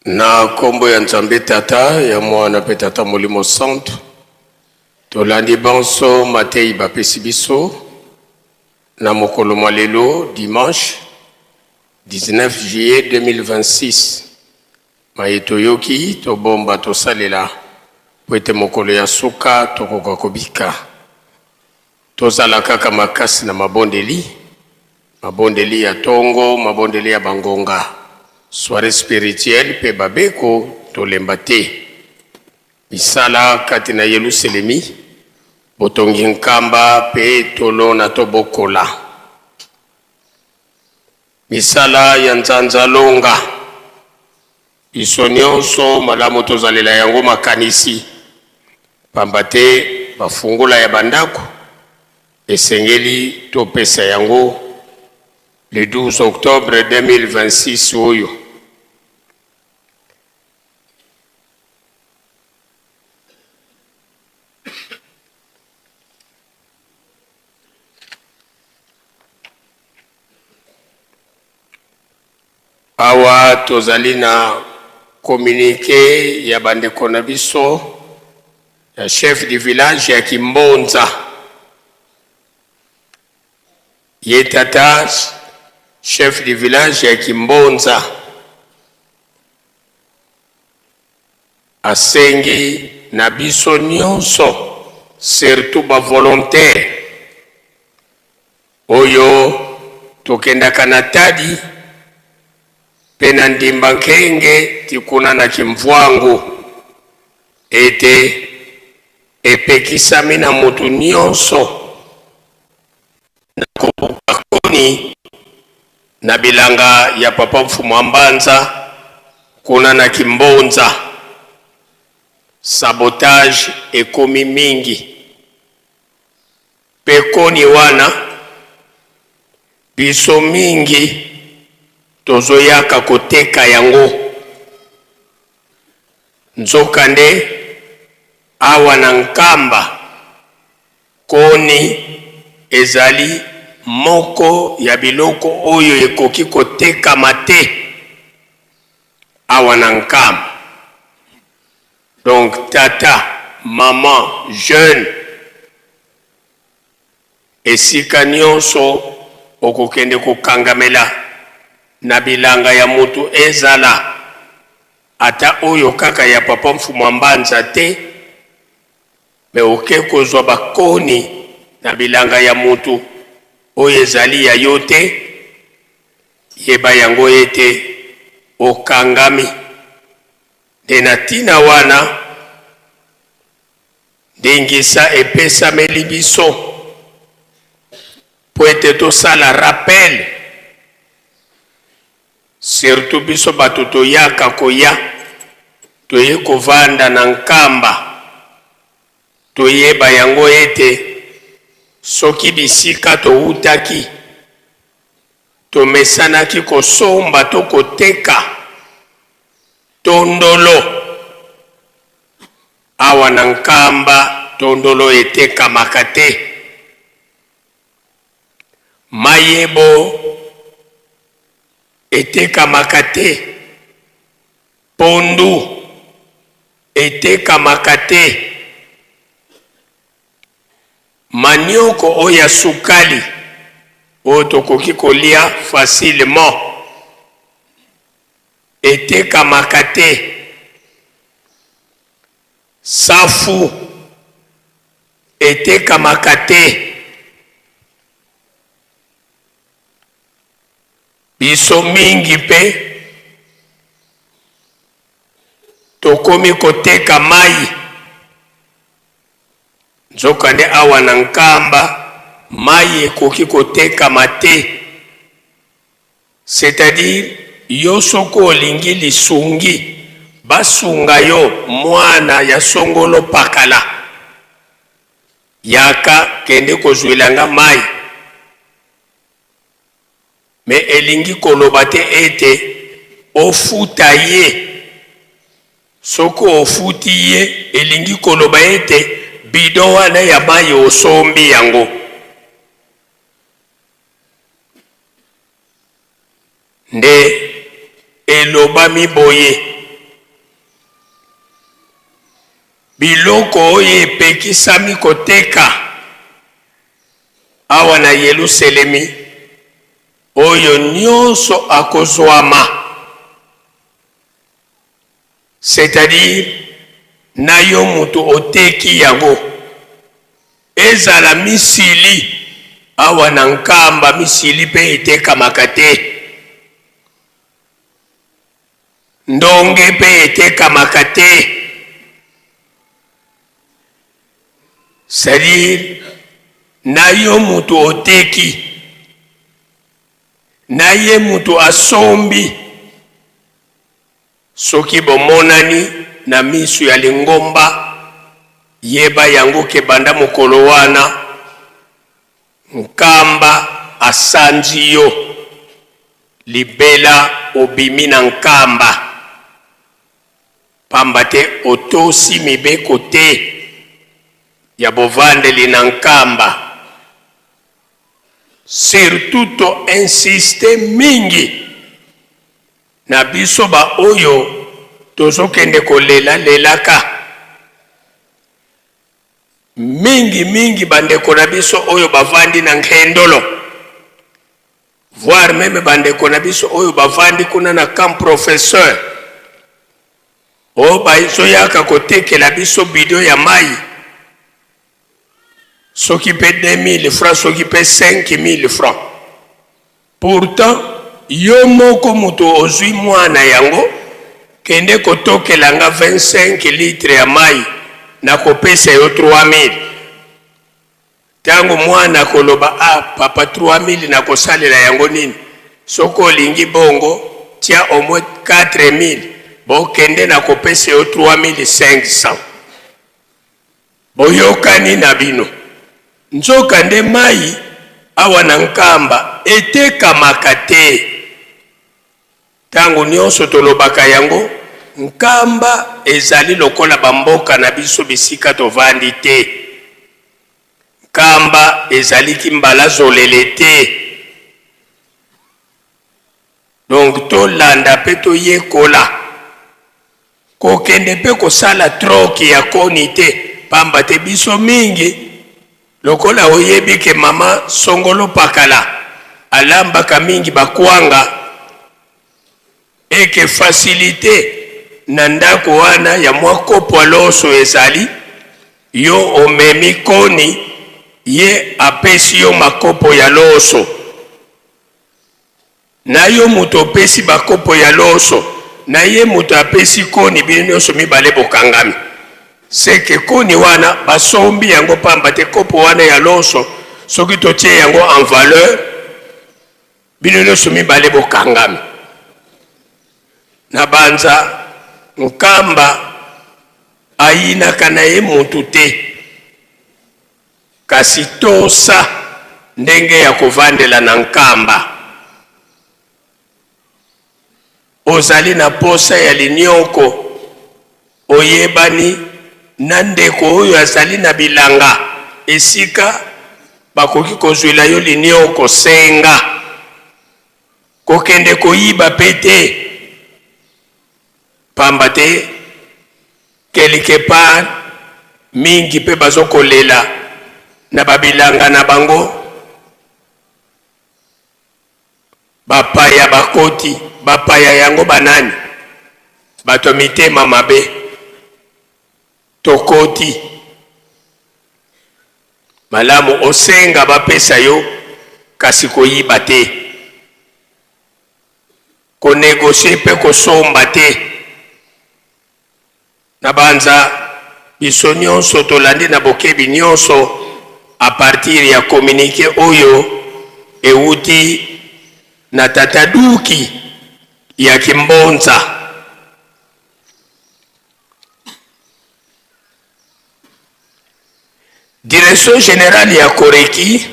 Na nkombo ya Nzambe Tata, ya Mwana mpe Tata Molimo Santu, tolandi banso mateyi bapesi biso na mokolo mwa lelo dimanche 19 juillet 2026. Maye toyoki, tobomba, tosalela mpo ete mokolo ya suka tokoka kobika. Tozala kaka makasi na mabondeli, mabondeli ya tongo, mabondeli ya bangonga, soiree spirituelle mpe babeko, tolemba te. Misala kati na Yeluselemi, botongi nkamba mpe tolona tobokola. Misala ya nzanza longa. Biso nionso malamu tozalela yango makanisi, pamba te bafungola ya bandako esengeli topesa yango le 12 octobre 2026 oyo. Awa tozali na communique ya bandeko na biso ya chef du village ya Kimbonza. Ye tata chef du village ya Kimbonza asengi na biso nyonso surtout ba volontaires oyo tokendaka na Tadi mpe na Ndimba Nkenge ti kuna na Kimvuangu ete epekisami na moto nyonso na kobuka koni na bilanga ya papa Mfumu a Mbanza kuna na Kimbonza. Sabotage ekomi mingi mpe koni wana biso mingi tozoyaka koteka yango. Nzokande awa na Nkamba Koni ezali moko ya biloko oyo ekoki kotekama te awa na Nkamba. Donc tata, maman, jeune, esika nionso okokende kokangamela na bilanga ya mutu ezala ata oyo kaka ya papa Mfumua Mbanza te, Mais oke kozwa ba koni na bilanga ya mutu oyo ezali ya yo te, yeba yango ete okangami. Nde na tina wana ndingisa epesameli biso mpo ete tosala rappel, surtout biso bato toyaka koya toye kovanda na Nkamba, toyeba yango ete soki bisika towutaki tomesanaki kosomba to koteka tondolo, awa na Nkamba tondolo etekamaka te. Mayebo etekamaka te. Pondu etekamaka te. Manioko oyo ya sukali oyo tokoki kolia facilement etekamaka te. Safu etekamaka te. Biso mingi mpe tokomi koteka mayi, nzokande awa na Nkamba mayi ekoki kotekama te. C'est-à-dire yo soki olingi lisungi basunga yo mwana ya songolo pakala yaka kende kozuela nga mayi mais elingi koloba te ete ofuta ye soki ofuti ye elingi koloba ete bidon wana ya mayi osombi yango. Nde elobami boye, Biloko oyo epekisami koteka awa na Yeluselemi, oyo nyonso akozwama, c'est-à-dire na yo mutu oteki yango, ezala misili, awa na Nkamba misili pe etekamaka te, ndonge pe etekamaka te, c'est-à-dire na yo mutu oteki, na ye mutu asombi, Soki bomonani na misu ya lingomba, yeba yango ke banda mokolo wana, Nkamba asanzi yo libela obimi na Nkamba pamba te otosi mibeko te ya bovandeli na Nkamba. Surtout to insister mingi. Na biso ba oyo tozokende kolela lelaka mingi mingi bandeko na biso oyo bavandi na Nkendolo, voire meme bandeko na biso oyo bavandi kuna na camp professeur, oyo bazoyaka kotekela biso bido ya mai soki mpe 2000 francs, soki mpe 5000 francs. Pourtant yo moko moto ozwi mwana yango, kende kotokela nga 25 litres ya mai, nakopesa yo 3000. Tango mwana akoloba, ah papa, 3000 nakosalela yango nini? Soki olingi bongo tia au moins 4000, bokende nakopesa yo 3500. Boyokani na bino. Nzoka nde mayi awa na Nkamba etekamaka te. Tango nionso tolobaka yango, Nkamba ezali lokola ba mboka na biso bisika tovandi te. Nkamba ezaliki mbala zolele te. Donc tolanda pe toyekola. Kokende pe kosala troc ya koni te pamba te biso mingi lokola oyebi ke mama songolo pakala alambaka mingi ba kwanga et que facilite na ndako wana ya mwa kopo ya loso ezali, yo omemi koni ye apesi yo makopo ya loso. Na yo moto opesi ba kopo ya loso na ye moto apesi koni bino nionso mibale bokangami ce que koni wana basombi yango pamba te kopo wana ya loso soki totie yango en valeur bino nionso mibale bokangami na banza Nkamba ayinaka na ye mutu te. Kasi tosa ndenge ya kovandela na Nkamba. Ozali na posa ya linioko, oyebani na ndeko oyo azali na bilanga esika bakoki kozwela yo linioko, senga. Kokende koyiba pe te. Pamba te quelque part mingi pe bazo kolela na ba bilanga na bango, ba paya bakoti, ba paya yango ba nani? Bato ya mitema mabe. Tokoti. Malamu osenga bapesa yo kasi koyiba te. Ko negocier pe kosomba te. Nabanza biso nionso tolandi na bokebi nionso à partir ya communique oyo ewuti na tata Duki ya Kimbonza. Direction generale ya Koreki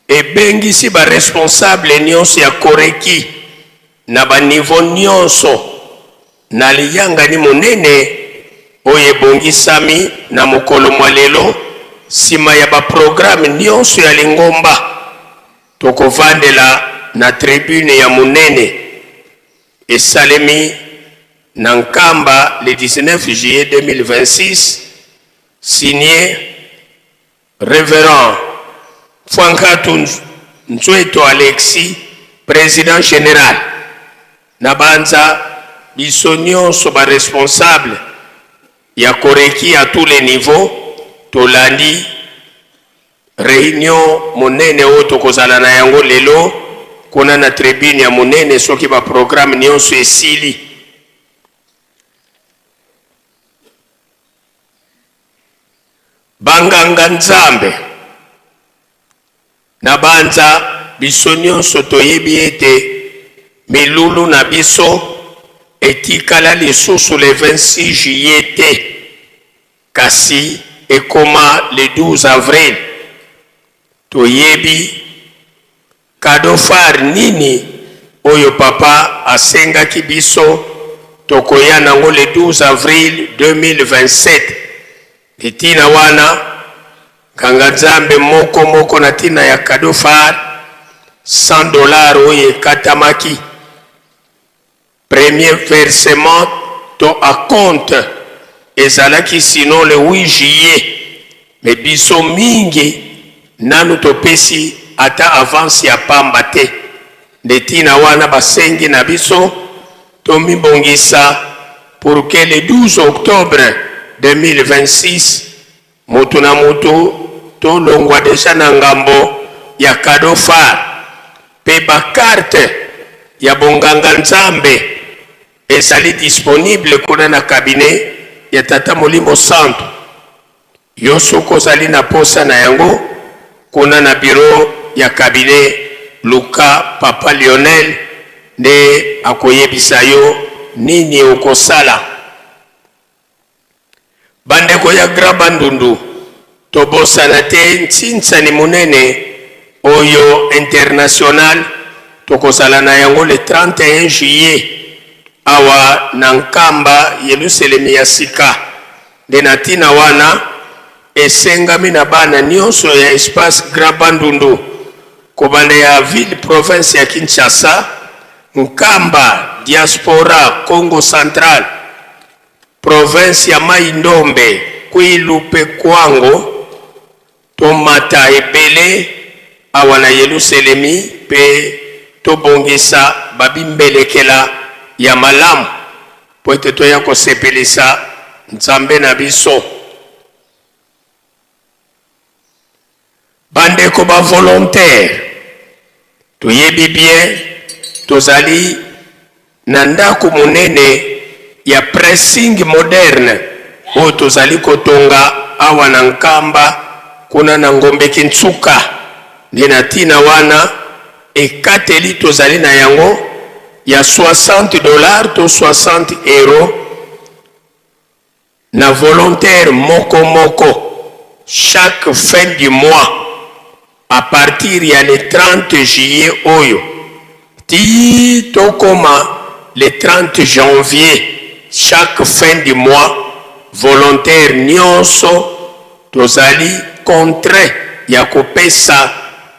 ebengisi ba responsables nionso ya Koreki na ba niveaux nionso na liyangani monene oyo ebongisami na mokolo mwa lelo sima ya ba programmes nionso ya lingomba. Tokovandela na tribune ya monene esalemi na Nkamba le 19 juillet 2026. Signe Reverend Mfuankatu Nzueto Alexis, President General. Nabanza biso nionso ba responsables ya Koreki à tous les niveaux tolandi reunion monene oyo tokozala na yango lelo kuna na tribune ya monene soki ba programmes nionso esili. Banganga Nzambe, nabanza biso nionso toyebi ete milulu na biso etikala lisusu le 26 juillet te, kasi ekoma le 12 avril. Toyebi Cadeau phare nini oyo papa asengaki biso tokoya nango le 12 avril 2027? Litina wana nganga nzambe moko moko na tina ya cadeau phare 100 dollars oyo ekatamaki. Premier versement to acompte ezalaki sinon le 8 juillet mais biso mingi nanu topesi ata avance ya pamba te nde tina wana basengi na biso tomibongisa pour que le 12 octobre 2026 Mutu na mutu to longwa dejà na ngambo ya cadeau phare pe ba carte ya bonganga nzambe ezali disponible kuna na cabinet ya tata molimo santu. Yo soki ozali na posa na yango kuna na bureau ya cabinet luka papa Lionel nde akoyebisa yo nini okosala. Bandeko ya Grand Bandundu, tobosana te ntsinsani monene oyo international tokozala na yango le 31 juillet awa na Nkamba, Yeluselemi ya sika. Nde na ntina wana esengami na bana nionso ya espace Grand Bandundu, kobanda ya ville province ya Kinshasa, Nkamba, diaspora, Kongo central, Province ya Mayi Ndombe, Kwilu pe Kwango, tomata ebele awa na Yeluselemi pe tobongisa ba bimbelekela ya malamu po ete toya kosepelisa Nzambe na biso. Bandeko ba volontaires, toyebi bien tozali na ndako monene ya pressing moderne oyo tozali kotonga awa na Nkamba kuna na Ngombe Kintsuka. Nde na tina wana ekateli tozali na yango ya 60 dollars to 60 euros na volontaire moko moko chaque fin du mois à partir ya le 30 juillet oyo tii tokoma le 30 janvier, chaque fin du mois volontaire nionso tozali contraint ya kopesa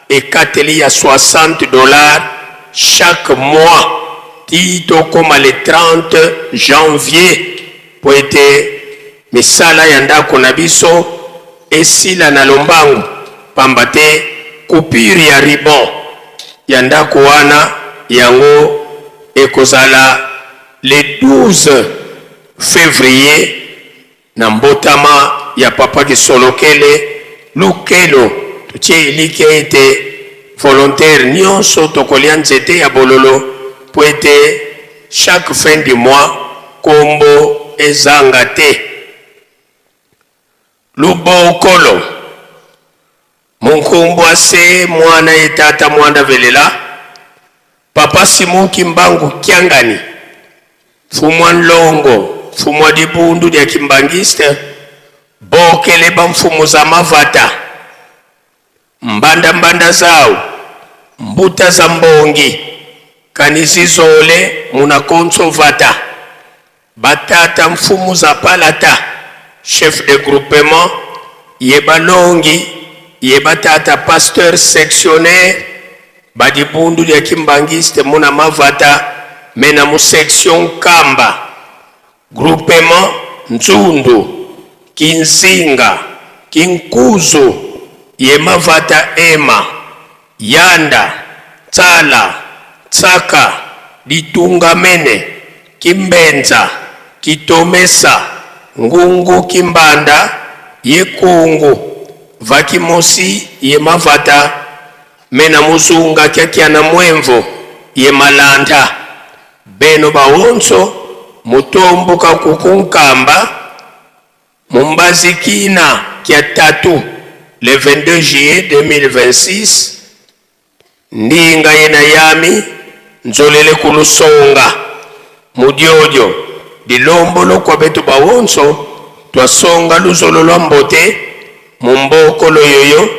ekateli ya 60 dollars chaque mois tii tokoma le 30 janvier mpo ete misala ya ndako na biso esila na lombangu, pamba te coupure ya ruban ya ndako wana yango ekozala le 12 fevrier na mbotama ya Papa Kisolokele Lukelo. Totie elikya ete volontaire nionso tokolia nzete ya bololo mpo ete chaque fin du mois kombo ezanga te. Lubokolo Munkumbwa se mwana ye tata mwanda velela Papa Simon Kimbangu Kiangani Mfumwa Nlongo Mfumwa dibundu dia Kimbanguiste bokele ba mfumu za mavata Mbanda mbanda zau mbuta za mbongi kani zizole muna konso vata Ba tata mfumu za palata chef de groupement ye balongi ye ba tata pasteur sectionnaire ba dibundu dia kimbanguiste muna mavata mena mu section Nkamba groupement Nzundu Kinzinga Kinkuzu ye mavata ema Yanda, Tsala, Tsaka, Ditungamene, Kimbenza, Kitomesa, Ngungu Kimbanda, ye Kungu, Vakimosi ye Mavata, mena Muzunga Kiakiana Mwemvo ye Malanda, beno baonso mutomboka kuku Nkamba, Mumbazi kina kia tatu le 22 juillet 2026 ndinga ye na yami nzolele ku lusonga mudiodio dilombolo kua betu bawonso tuasonga luzolo lua mbote mumbokolo yoyo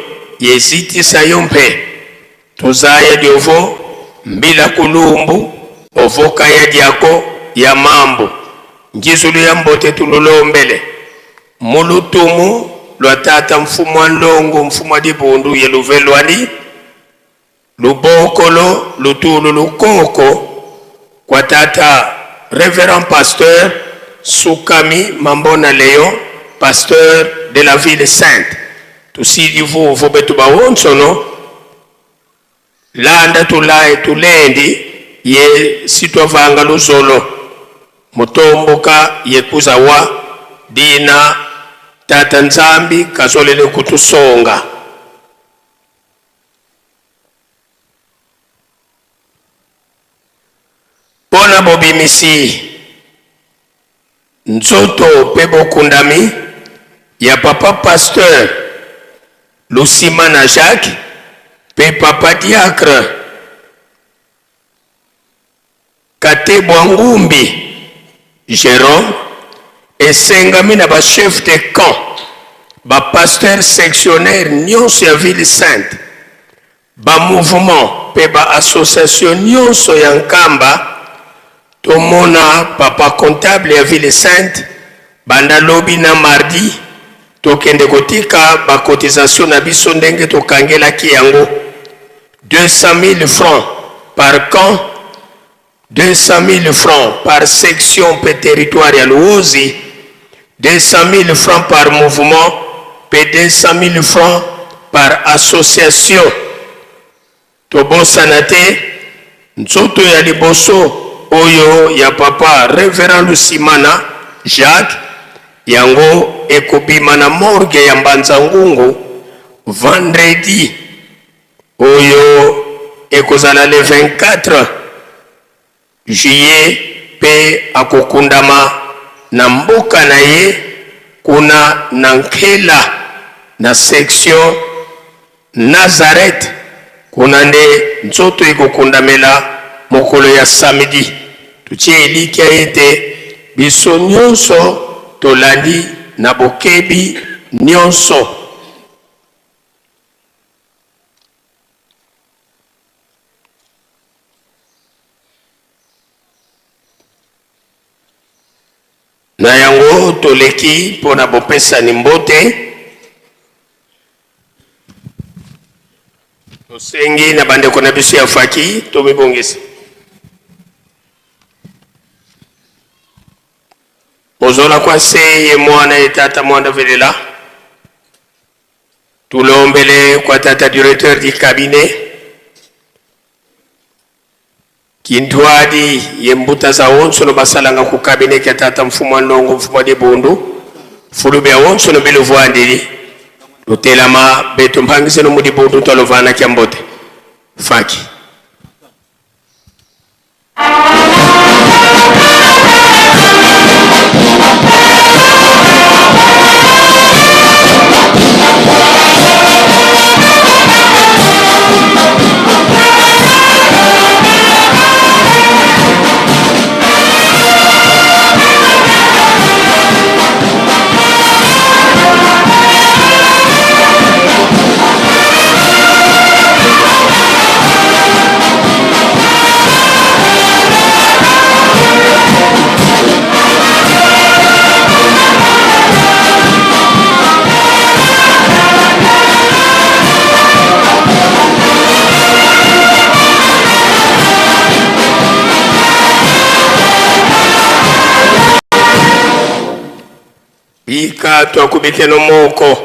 yezitisa yo mpe tuzaya diovo mbila kulumbu ovoka ya diako ya mambu ngizulu ya mbote tululombele mulutumu lua tata mfumu wa nlongo mfumu wa dibundu ye luvelwani lubokolo lutulu lukoko kua tata. Reverend Pasteur Sukami Mambona Leon, pasteur de la ville sainte. Tusidi vuvu betu bawonsono landa tulaye tulendi ye sitwavanga luzolo mutomboka yekuza wa dina tata Nzambi kazolele kutusonga. Mpo na bobimisi nzoto mpe bokundami ya papa pasteur Lusimana Jacques mpe papa diacre Katebwa Ngumbi Jerome, esengami na ba chefs de camp, ba pasteurs sectionnaires nionso ya ville sainte, Ba mouvements pe ba associations nionso ya Nkamba, tomona papa comptable ya ville sainte banda lobi na mardi, tokende kotika ba cotisations na biso ndenge tokangelaki yango, 200.000 francs par camp, 200.000 francs par section pe territoire ya Luozi, 200.000 francs par mouvement pe 200.000 francs par association. Tobosana te nzoto ya liboso oyo ya papa Reverend Lusimana Jacques, yango ekobima na morgue ya Mbanza Ngungu vendredi Oyo ekozala le 24 juillet mpe akokundama na mboka na ye kuna na Nkela na section Nazareth, kuna nde nzoto ekokundamela mokolo ya samedi. Totie elikya ete biso nionso tolandi na bokebi nionso. Na yango toleki mpo na bopesani mbote. Tosengi na bandeko na biso ya faki tomibongisa. Bozola kwa se ye mwana ye tata mwanda velela. Tulombele kwa tata directeur du cabinet Kintuadi ye mbuta za onso no basalanga ku cabinet kia tata mfumu wa ndongo mfumu wa dibundu fulu bia onso no biluvuandili lutelama betu mpangisenu mu dibundu tualuvana kia mbote faki. Bika twakubikeno moko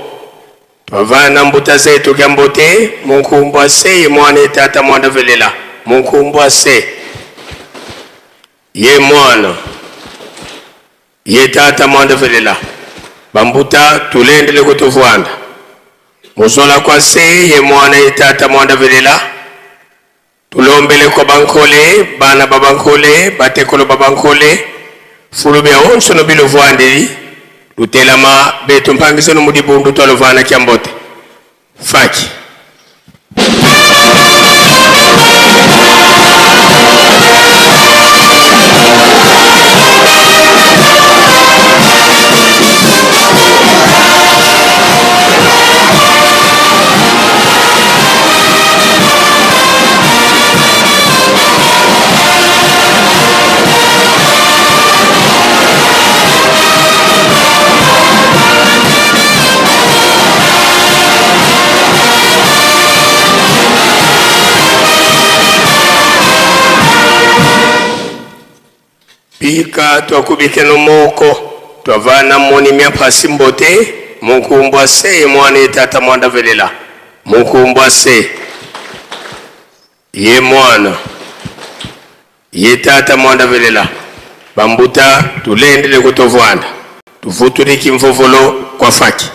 Twavana mbuta zetu kya mbote munkumbwa se ye mwana ye tata mwanda velela munkumbwa se ye mwana ye tata mwanda velela bambuta tulendele kutuvwanda muzola kwa se ye mwana ye tata mwanda velela Tulombele kwa bankole, bana ba bankole, batekolo ba bankole, fulu bia onso no biluvuandili, lutelama betu mpangisenu mu dibundu tualuvana kia mbote. Faki. Pika twakubikeno moko twavana moni mya phasi mbote munkumbwa se ye mwana ye tata mwanda velela munkumbwa se ye mwana ye tata mwanda velela bambuta tulendele kutovwanda tuvutuliki mvovolo kwa faki.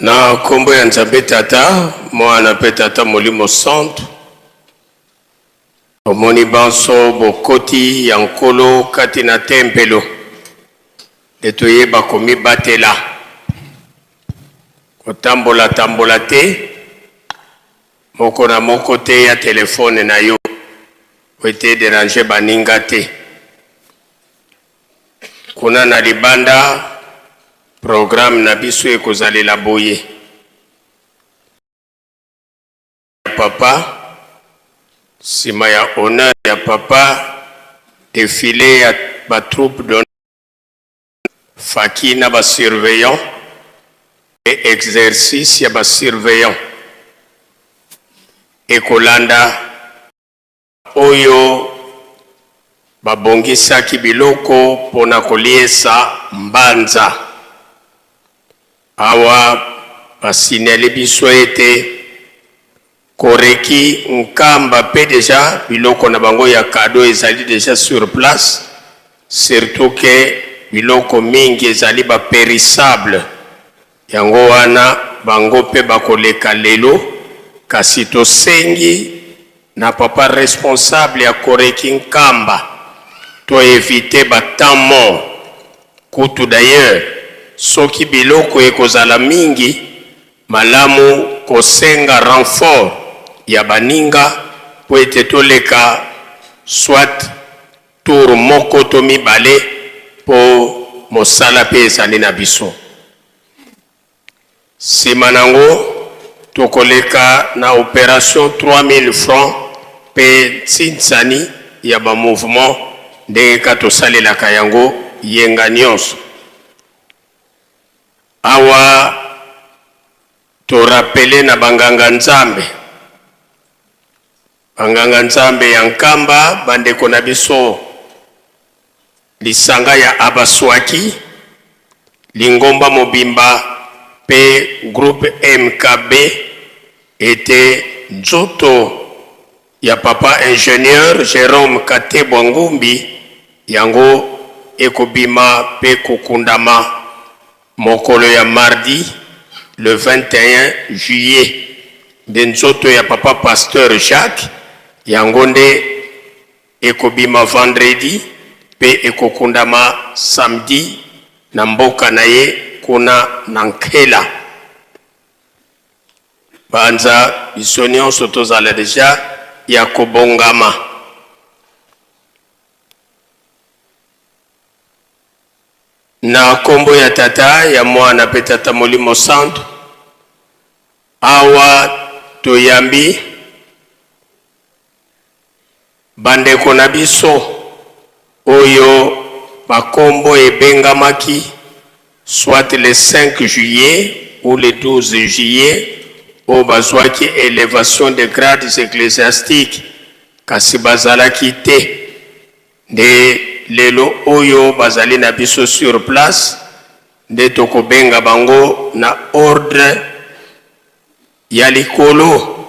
Na nkombo ya Nzambe Tata, Mwana mpe Tata Molimo Santu, tomoni banso bokoti ya Nkolo kati na tempelo, nde toyeba komibatela, kotambola-tambola te, moko na moko te ya telefone na yo po ete ederanger baninga te. Kuna na libanda, programme na biso ekozalela boye. Ya papa, sima ya honneur ya papa, defile ya ba troupes d'honneur, faki na ba surveillants et exercice ya ba surveillants ekolanda. Oyo babongisaki biloko pona koliesa mbanza. Awa ba signaler biso ete Koreki Nkamba pe dejà biloko na bango ya cadeau ezali dejà sur place, surtout que biloko mingi ezali ba perissables, yango wana bango pe bakoleka lelo, kasi tosengi na papa responsable ya Koreki Nkamba to eviter ba temps mort, kutu d'ailleurs soki biloko ekozala mingi malamu kosenga renfort ya baninga mpo ete toleka soit tour moko to mibale mpo mosala mpe ezali na biso. Sima nango tokoleka na operation 3000 francs mpe ntsinsani ya ba mouvements ndenge ka tosalelaka yango yenga nionso. Awa to rappeler na ba nganga Nzambe, ba nganga Nzambe ya Nkamba, ba ndeko na biso lisanga ya Abaswaki, lingomba mobimba mpe groupe MKB ete nzoto ya papa ingenieur Jerome Katebwa Ngumbi yango ekobima mpe kokundama mokolo ya mardi le 21 juillet nde nzoto ya papa pasteur Jacques yango nde Ekobima vendredi pe ekokundama samedi na mboka na ye kuna na Nkela. Banza biso nionso tozala dejà ya kobongama. Na kombo ya Tata, ya Mwana pe Tata Molimo Santu, awa toyambi Bandeko na biso oyo ba kombo ebengamaki soit le 5 juillet ou le 12 juillet oyo bazuaki elevation de grades ecclesiastiques kasi bazalaki te nde lelo oyo bazali na biso sur place nde tokobenga bango na ordre Ya likolo,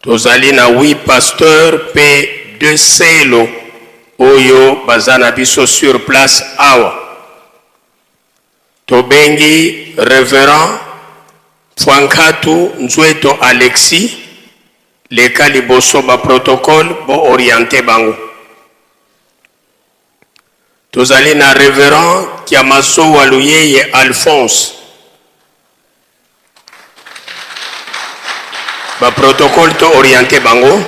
tozali na huit pasteurs pe deux selo oyo baza na biso sur place awa. Tobengi Reverend Pfuankatu Nzueto Alexis, leka liboso ba protocoles bo orienter bango. Tozali na Reverend Kiamasowa Luyeye Alphonse. Ba protocole to orienter bango.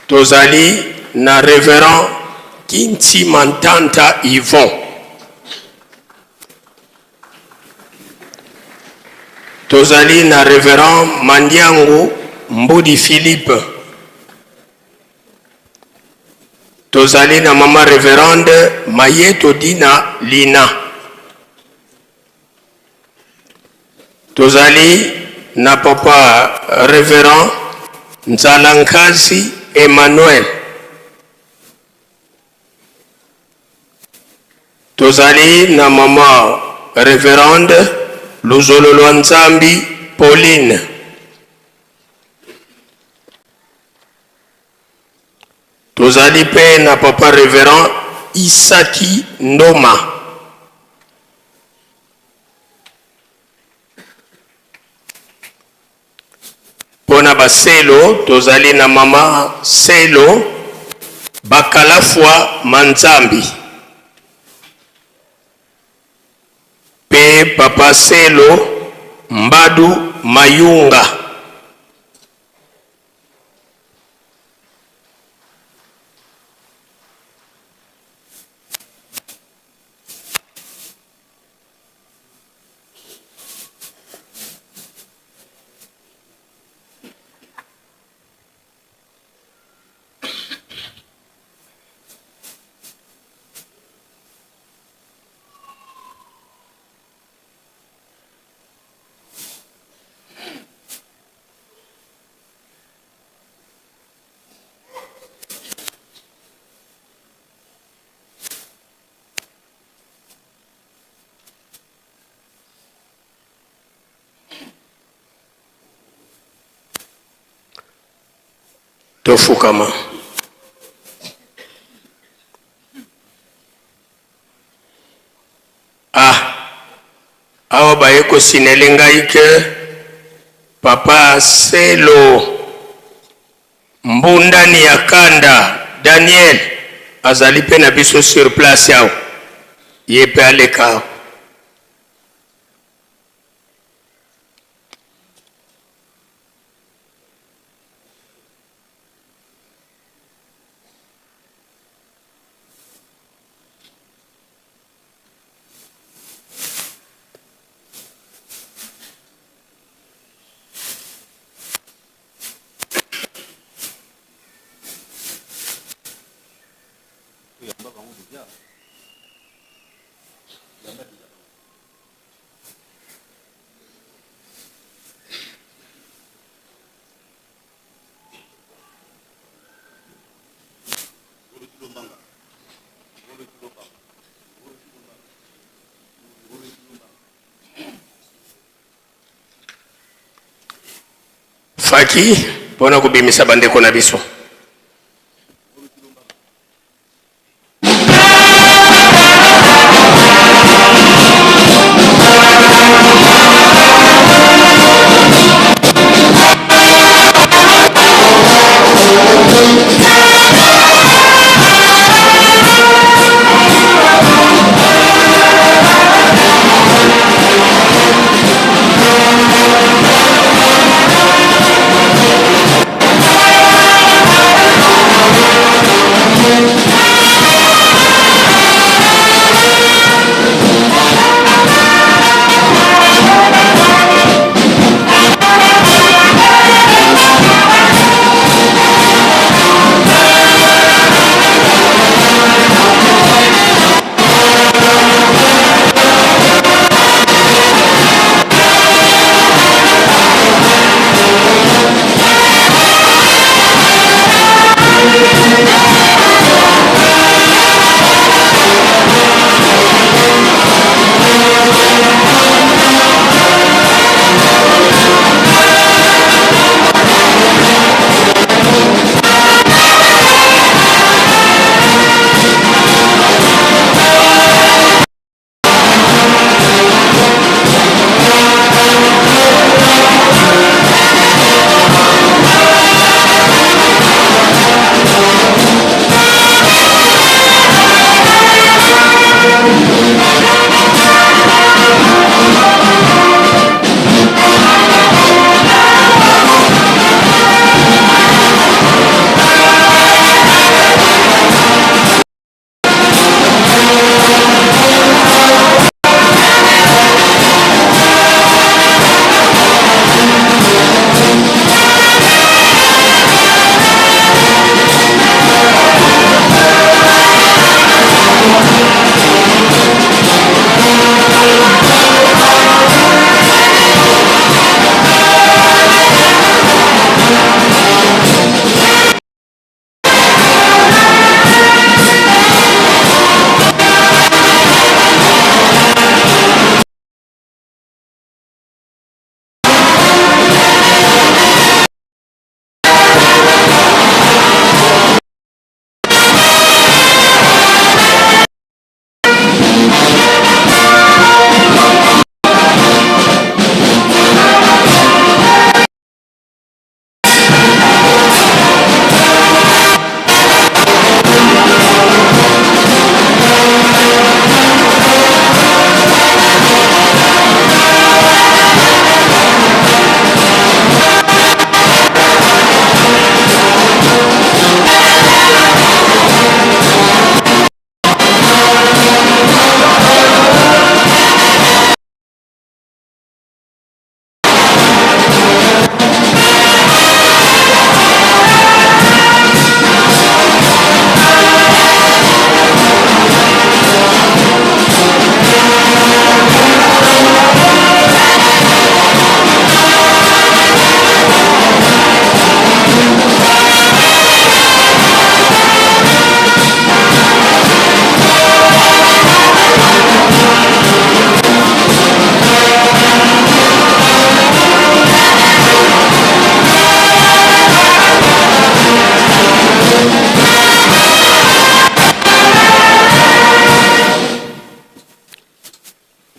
Tozali na Reverend Kinti Mantanta Yvon. Tozali na Reverend Mandiangu Mbudi Philippe. Tozali na mama Reverende Mayeto Dina Lina. Tozali na papa Reverend Nzala Nkazi Emmanuel. Tozali na mama Reverende Luzolo Lwa Nzambi Pauline. Tozali pe na papa Reverend Isaki Ndoma. Mpo na baselo tozali na mama Selo Bakalafwa Manzambi mpe papa Selo Mbadu Mayunga. Tofukama. Ah, awa baye kosinele ngai ke papa Selo Mbundani ya kanda Daniel azali pe na biso sur place awa, ye pe aleka awa. Faki mpo na kobimisa bandeko na biso.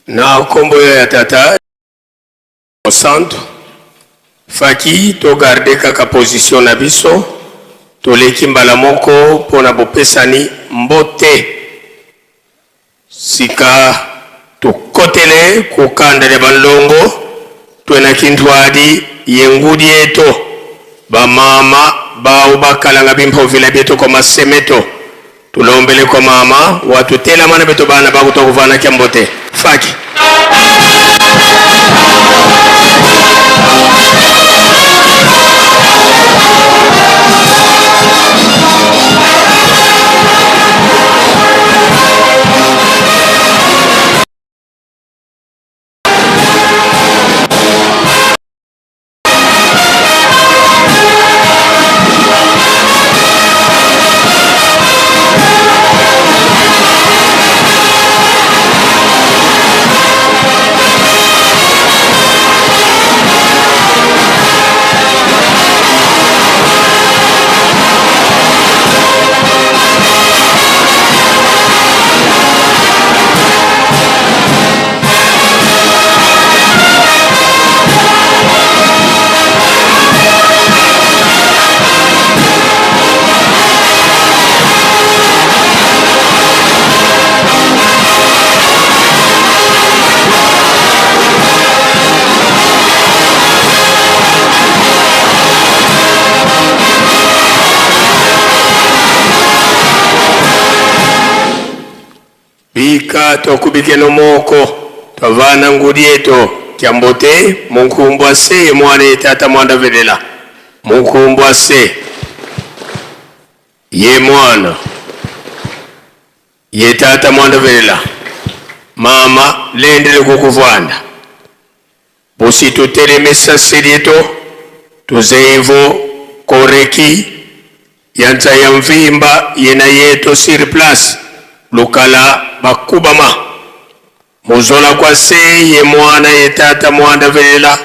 Na nkombo ya Tata Mosantu, faki togarde kaka position na biso, toleki mbala moko mpo na bopesani mbote. Sika tokotele kokanda lya banlongo twena kintwadi ye ngudi eto bamama bao bakalanga bimpovila bieto kwa masemeto. Tulombele kwa mama watutelama na beto bana bakutokuvana kya mbote faki. Bika tokubikeno moko twavana ngudi eto kyambote munkumbwa se mwana ye tata mwanda velela munkumbwa se ye mwana ye tata mwanda velela mama lendele kukuvwanda busi tutelemesa selieto tuzeivo koreki yanza ya mvimba yena yeto sur place lukala bakubama muzola kwa se ye mwana ye tata mwanda velela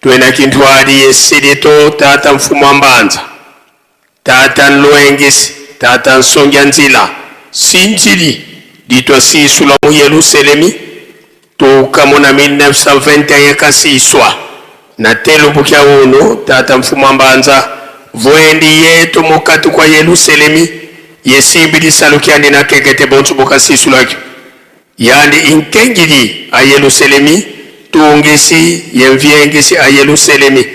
twena kintwali ye selieto tata mfumu ambanza tata nlwengisi tata nsongia nzila sinzili ditwa sisula mu Yerusalemi tuka muna 1921 kasiswa na telo bukya unu tata mfumu ambanza vwendi yetu mukati kwa Yerusalemi yesimbilisa lukyandi na kekete bonso bukasisulakyo yandi inkengili a Yerusalemi tungisi yemvyengisi a Yerusalemi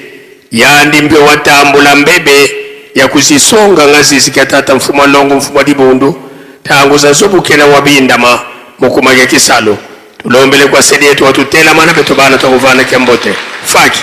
yandi mpe watambula mbebe ya kuzisonga ngazizi kya tata mfumu alongo mfumu alibundu tangu zazobukela wabindama mukumanya kisalo tulombele kwa sedi yetu watutela mana beto bana twakuvana kya mbote faki.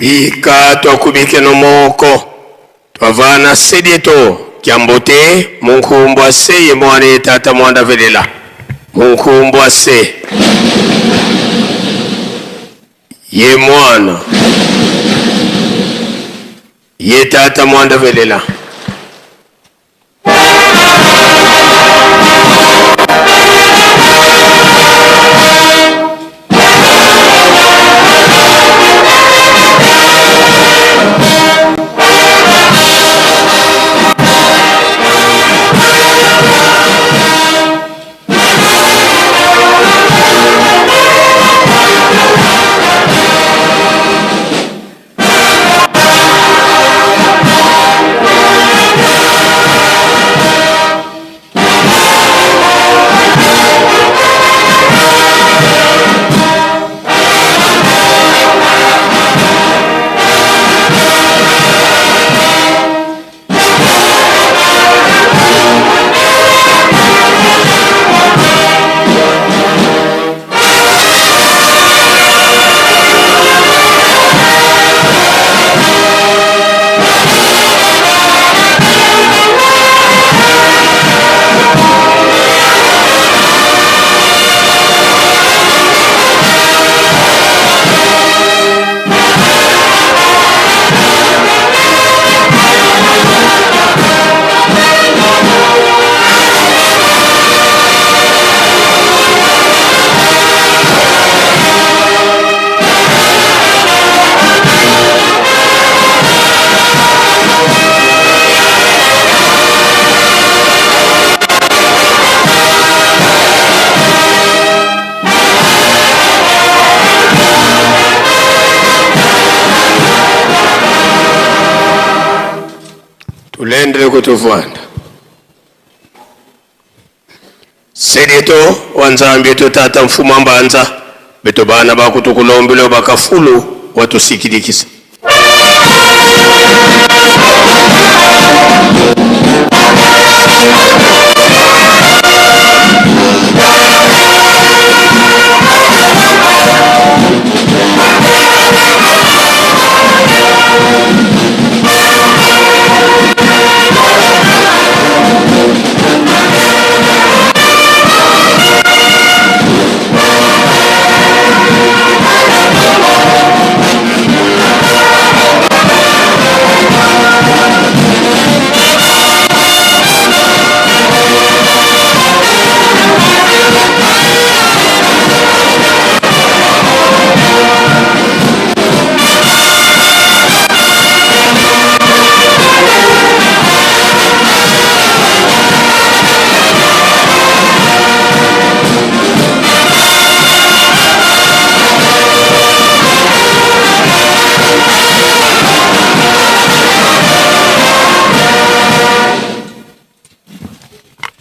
Bika twakubikeno moko twavana sedieto kyambote munkumbwa se ye mwana ye tata mwanda velela munkumbwa se ye mwana ye tata mwanda velela. Tulendele kutuvwanda sedieto wa Nzambi eto tata mfumu mbanza beto bana bakutukulombelo bakafulu watusikilikisa.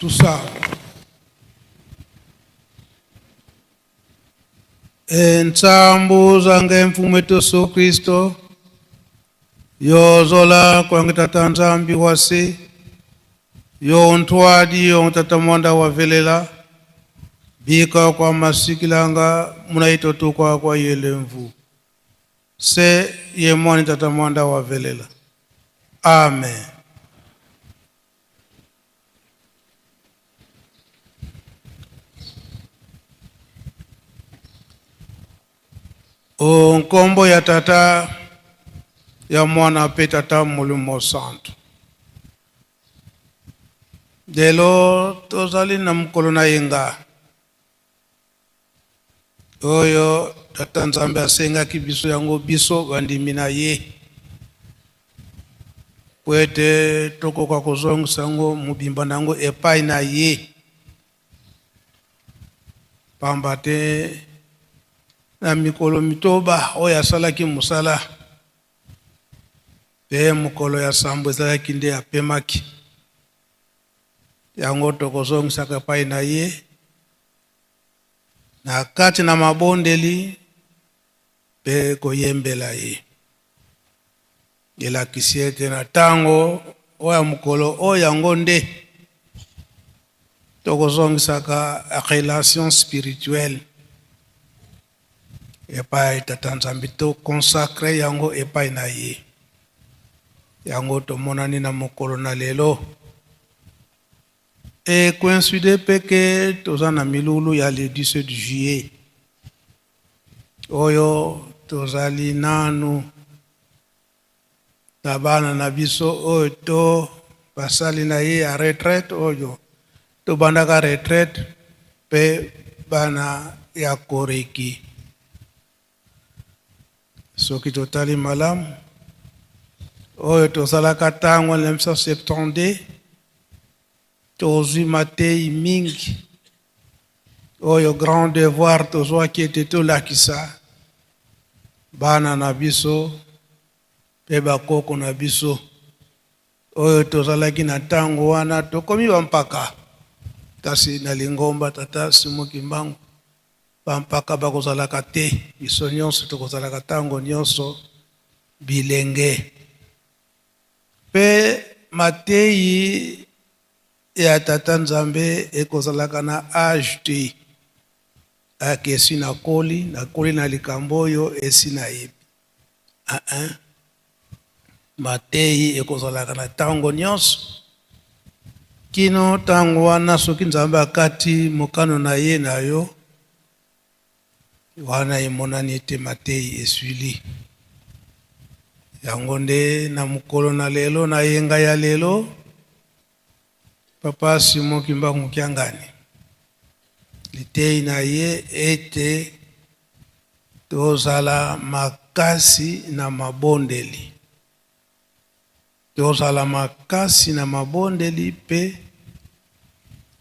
Tout ça. Entsambu zange mfumu wetu Yesu Kristo yozola kwange tata Nzambi wase yo ntwadi yo tata mwanda wa velela bika kwa masikilanga munaito tu kwa kwa yele mvu se ye mwani tata mwanda wa velela. Amen. O nkombo ya tata ya mwana pe tata molimo santu. Lelo tozali na mokolo na yenga oyo tata Nzambe asengaki biso yango biso bandimi na ye po ete tokoka kozongisa yango mobimba na yango epai na ye, pamba te na mikolo mitoba oyo asalaki mosala mpe mokolo ya sambo ezalaki nde apemaki. Yango tokozongisaka epai na ye na kati na mabondeli mpe koyembela ye. Elakisi ete na ntango oyo ya mokolo oyo yango nde tokozongisaka relation spirituelle. Epai Tata Nzambe to consacre yango epai na ye. Yango tomonani na mokolo na lelo. E coïncide mpe ke toza na milulu ya le 17 juillet oyo tozali nanu na bana na biso oyo to basali na ye ya retraite oyo tobandaka retraite mpe bana ya koreki. Soki totali malamu oyo tosalaka ntango na 1972, tozwi matei mingi oyo grand devoir tozwaki ete tolakisa bana na biso mpe bakoko na biso oyo tozalaki na ntango wana tokomi bampaka. Kasi na lingomba Tata Simon Kimbangu bampaka bakozalaka te, biso nyonso tokozalaka ntango nyonso bilenge. Mpe matei ya Tata Nzambe ekozalaka na age te, ake esi nakoli, nakoli na likambo oyo esi nayebi. Uh-uh. Matei ekozalaka na ntango nyonso kino ntango wana soki Nzambe akati mokano na ye na yo wana emonani ete matei eswili. Yango nde na mokolo na lelo, na yenga ya lelo, Papa Simon Kimbangu Kiangani litei na ye ete tozala makasi na mabondeli, tozala makasi na mabondeli mpe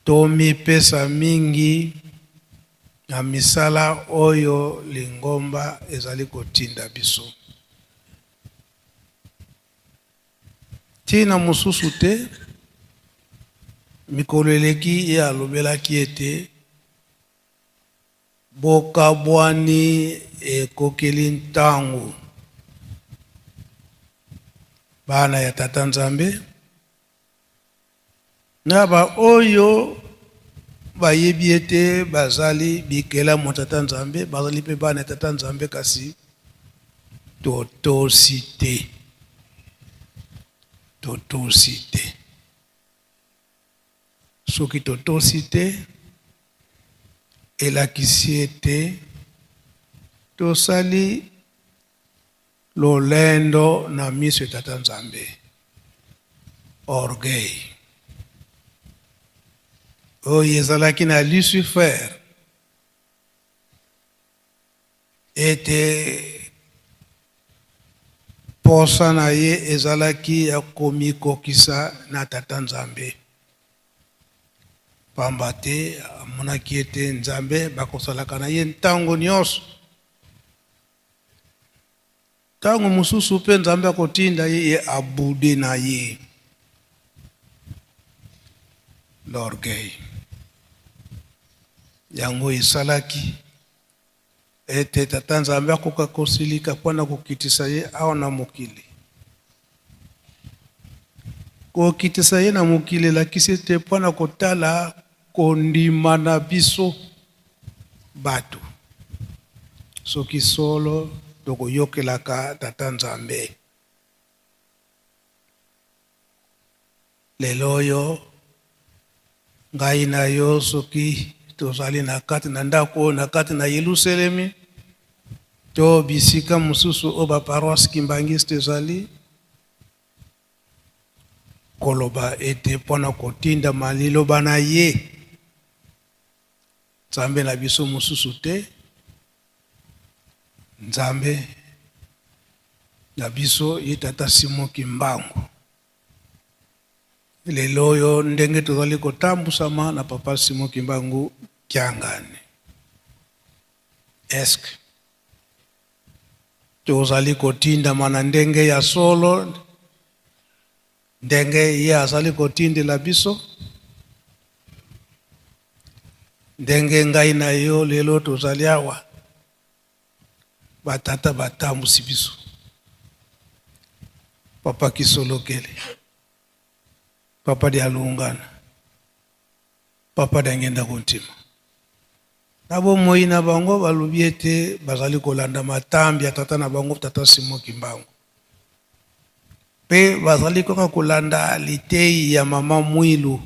tomipesa mingi na misala oyo lingomba ezali kotinda biso. Ntina mosusu te, mikolo eleki ye alobelaki ete bokabwani ekokeli ntango bana ya Tata Nzambe na baoyo bayebi ete bazali bikelamu ya Tata Nzambe, bazali mpe bana ya Tata Nzambe, kasi totosi te, totosi te. Soki totosi te, elakisi ete tosali lolendo na miso ya Tata Nzambe, orgueil oyo ezalaki na Lucifer ete posa na ye ezalaki ya komikokisa na Tata Nzambe, pamba te amonaki ete Nzambe bakosalaka na ye ntango nyonso. Ntango mosusu mpe Nzambe akotinda ye ye abude na ye. L'orgueil yango esalaki ete Tata Nzambe akoka kosilika mpo na kokitisa ye awa na mokili. Kokitisa ye na mokili elakisi ete mpo na kotala kondima na biso bato, soki solo tokoyokelaka Tata Nzambe. Lelo oyo ngai na yo soki tozali na kati na ndako oyo na kati na Yelusalemi to bisika mosusu oyo ba paroisse kimbanguiste ezali, koloba ete mpo na kotindama liloba na ye Nzambe na biso mosusu te, Nzambe na biso ye Tata Simon Kimbangu. Lelo oyo ndenge tozali kotambusama na Papa Simon Kimbangu Kiangani, est-ce que tozali kotindama na ndenge ya solo ndenge ye azali kotindela biso? Ndenge ngai na yo lelo tozali awa, batata batambusi biso, Papa Kisolokele, Papa Dialungana, Papa Diangienda Kuntima. Na bomoi na bango balobi ete bazali kolanda matambi ya tata na bango, tata Simon Kimbangu, mpe bazali kaka kolanda liteyi ya mama Mwilu.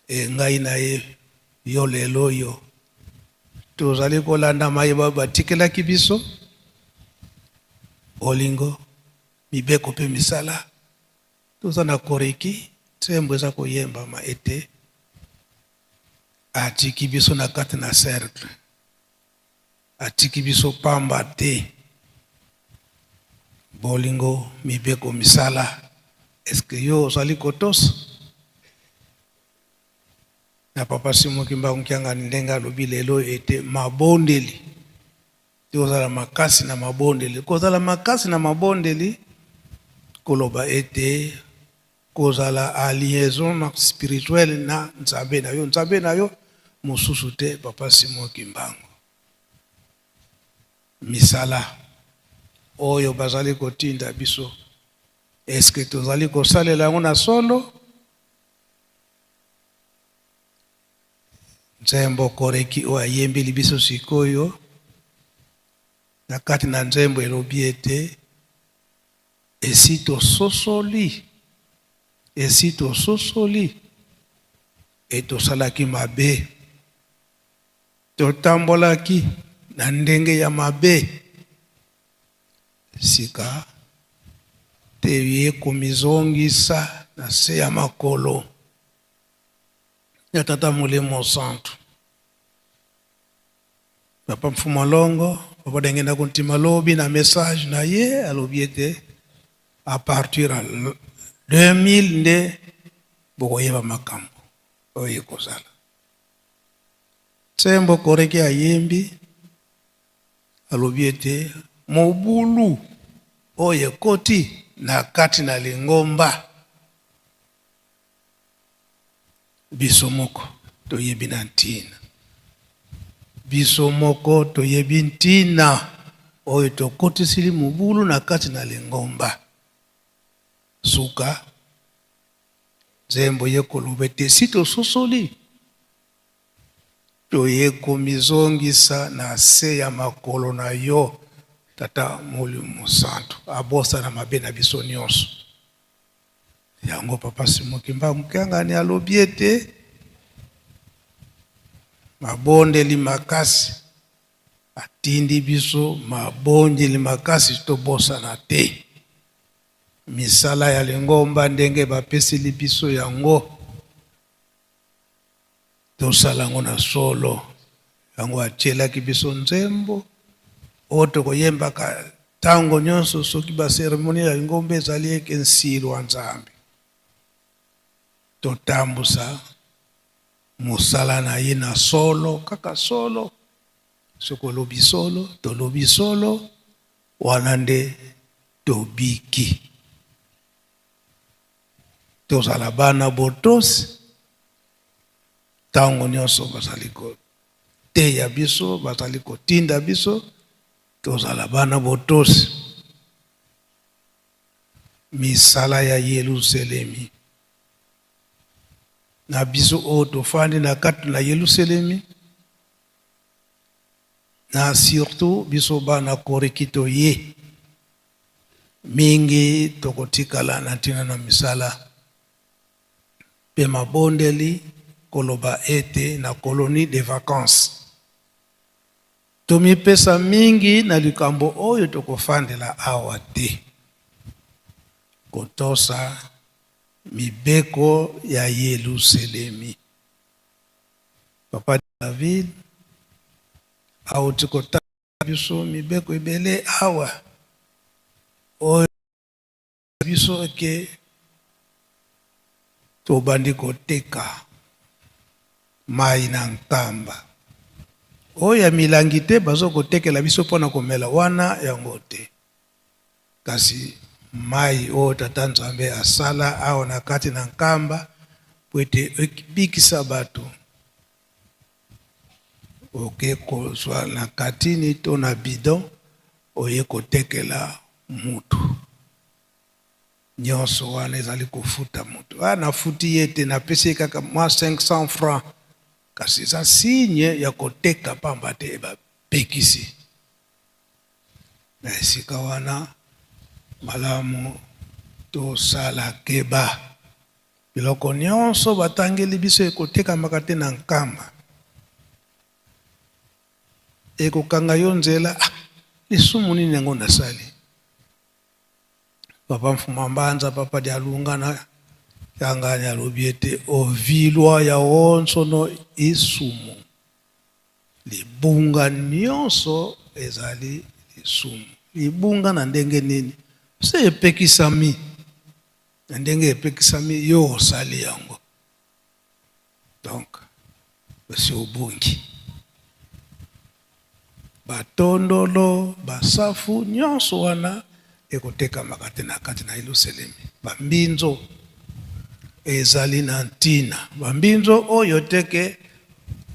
E ngai na ye yo lelo oyo tozali kolanda maye batikelaki biso, bolingo, mibeko mpe misala. Toza na koreki nsembo eza koyembama ete atiki biso na kati na cercle, atiki biso pamba te. Bolingo, mibeko, misala, eske yo ozali kotosa? Na papa Simon Kimbangu Kiangani ndenge alobi lelo ete mabondeli, tozala makasi na mabondeli. Kozala makasi na mabondeli, koloba ete kozala a liaison na spirituelle na Nzambe na yo, Nzambe na yo mosusu te, papa Simon Kimbangu. Misala oyo bazali kotinda biso, eske tozali kosalela yango na solo? Nzembo Koreki oyo ayembeli biso sikoyo, na kati na nzembo elobi ete esi tososoli, esi tososoli e tosalaki mabe, totambolaki na ndenge ya mabe, sika toye komizongisa na se ya makolo ya Tata Molimo Santu. Papa Mfumu Longo, papa Dengenda Kuntima lobi na message na ye alobi ete à partir ya 2000 nde bokoyeba makambo oyo ekozala. Nsembo Koreki ayembi alobi ete mobulu oyo ekoti na kati na lingomba biso moko toyebi na ntina, biso moko toyebi ntina oyo tokotisili mobulu na kati na lingomba. Suka nzembo ye koloba ete si tososoli, toye komizongisa na se ya makolo na yo, Tata Molimo Santu, abosana mabe na biso nyonso. Yango papa Simon Kimbangu Kiangani alobi ete mabondeli makasi, atindi biso mabondeli makasi, tobosana te misala ya lingomba ndenge bapeseli biso yango, tosala yango na solo. Yango atielaki biso nzembo oyo tokoyembaka ntango nyonso soki baseremonie ya lingomba ezali eke nsilwa Nzambe, totambusa mosala na ye na solo, kaka solo. Soki olobi solo, tolobi solo, wana nde tobiki. Tozala bana botosi ntango nyonso bazali koteya biso, bazali kotinda biso, tozala bana botosi. Misala ya Yelusalemi na biso oyo tofandi na kati na Yelusalemi, na surtout biso bana Koreki toye mingi, tokotikala na ntina na misala mpe mabondeli, koloba ete na colonie de vacances tomipesa mingi na likambo oyo tokofandela awa te, kotosa mibeko ya Yelusalemi. Papa David auti kotala biso mibeko ebele awa oyo biso eke tobandi koteka mai na Nkamba oyo ya milangi te, bazo kotekela biso mpona komela wana yango te, kasi mai oyo Tata Nzambe asala awa na kati na Nkamba po ete ebikisa bato, oke kozwa na katini to na bidon, oye kotekela mutu. Nyonso wana ezali kofuta mutu. Ah, nafuti ye te, napesi ye kaka mwa 500 francs. Kasi eza signe ya koteka pamba te bapekisi. Na esika wana malamu tosala keba. Biloko nyonso batangeli biso ekotekamaka te na Nkamba. Ekokanga yo nzela, ah, lisumu nini yango nasali? Papa Mfuma Mbanza, Papa Dialunga na Kiangani alobi ete ovilwa ya onso no isumu. Libunga nyonso ezali lisumu. Libunga na ndenge nini? Se epekisami. Na ndenge epekisami, yo osali yango. Donc, osi obungi. Batondolo, basafu, nyonso wana ekotekamaka te na kati na Yelusalemi. Bambinzo ezali na ntina. Bambinzo oyo teke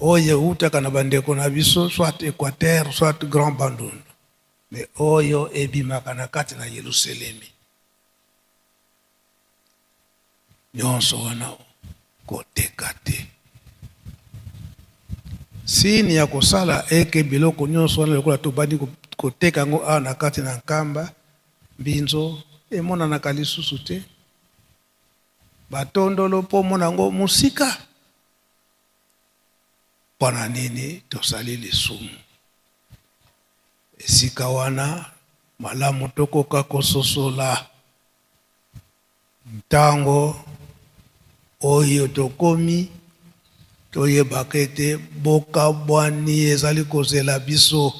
oyo eutaka na bandeko na biso soit Equateur soit Grand Bandundu, mais oyo ebimaka na kati na Yelusalemi. Nyonso wana koteka te. Sini ya kosala eke biloko nyonso wana lokola tobandi koteka yango awa na kati na Nkamba, mbinzo emonanaka lisusu te. Batondolo mpo omona yango mosika. Mpo na nini tosali lisumu? Esika wana malamu tokoka kososola ntango oyo tokomi, toyebaka ete bokabwani ezali kozela biso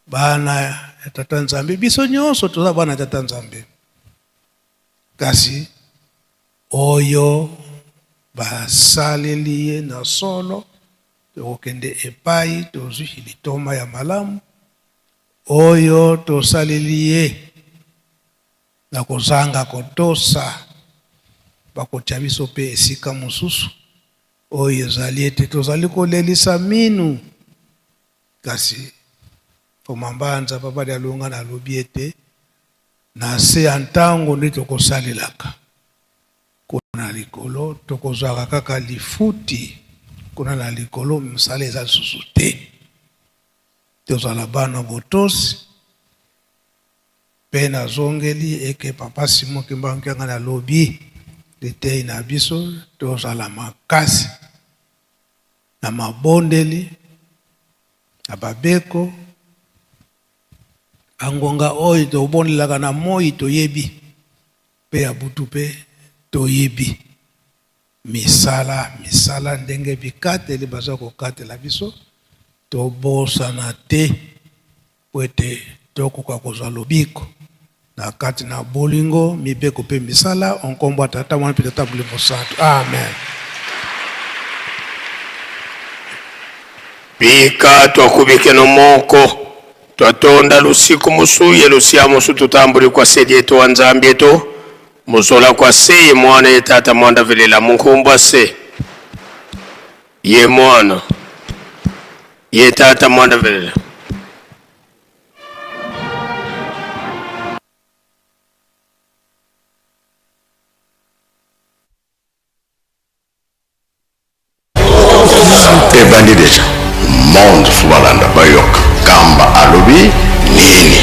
bana ya Tata Nzambe. Biso nyonso toza bana ya Tata Nzambe, kasi oyo basaleli ye na solo, tokokende epai tozwi litoma ya malamu. Oyo tosaleli ye na kozanga kotosa, bakotya biso mpe esika mosusu oyo ezali ete tozali kolelisa minu. Kasi Mfuma Mbanza Papa Dialungana alobi ete na se ya ntango nde tokosalelaka kuna na likolo, tokozwaka kaka lifuti kuna na likolo, mosala eza lisusu te. Tozala bana botosi. Mpe nazongeli eke Papa Simon Kimbangu Kiangani alobi liteyi na biso, tozala makasi na mabondeli, na babeko, bangonga oyo tobondelaka na moi toyebi, mpe ya butu mpe toyebi. Misala, misala ndenge bikateli baza kokatela biso, tobosana te mpo ete tokoka kozwa lobiko na kati na bolingo, mibeko mpe misala, o nkombo ya Tata, Mwana mpe Tata Molimo Santu. Amen. Bika twakubikeno moko twatonda lusiku musu yelusia musu tutambuli kwa sedi etu wa Nzambi etu muzola kwa se ye mwana ye tata mwanda velela munkumbwa se ye mwana ye tata mwanda velela. Ebandi deja monde fo balanda bayoka kamba alobi nini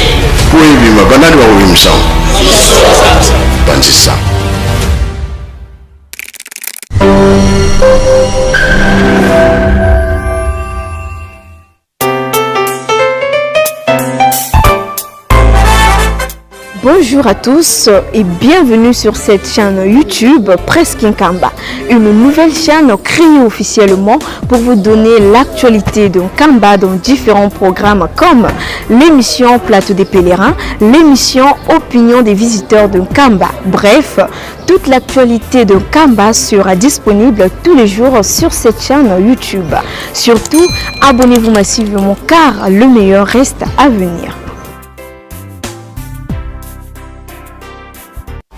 po ebima banani bakobimisa yango panzisa. Bonjour à tous et bienvenue sur cette chaîne YouTube Presse Nkamba, une nouvelle chaîne créée officiellement pour vous donner l'actualité de Nkamba dans différents programmes comme l'émission Plateau des pèlerins, l'émission Opinion des visiteurs de Nkamba. Bref, toute l'actualité de Nkamba sera disponible tous les jours sur cette chaîne YouTube. Surtout, abonnez-vous massivement car le meilleur reste à venir.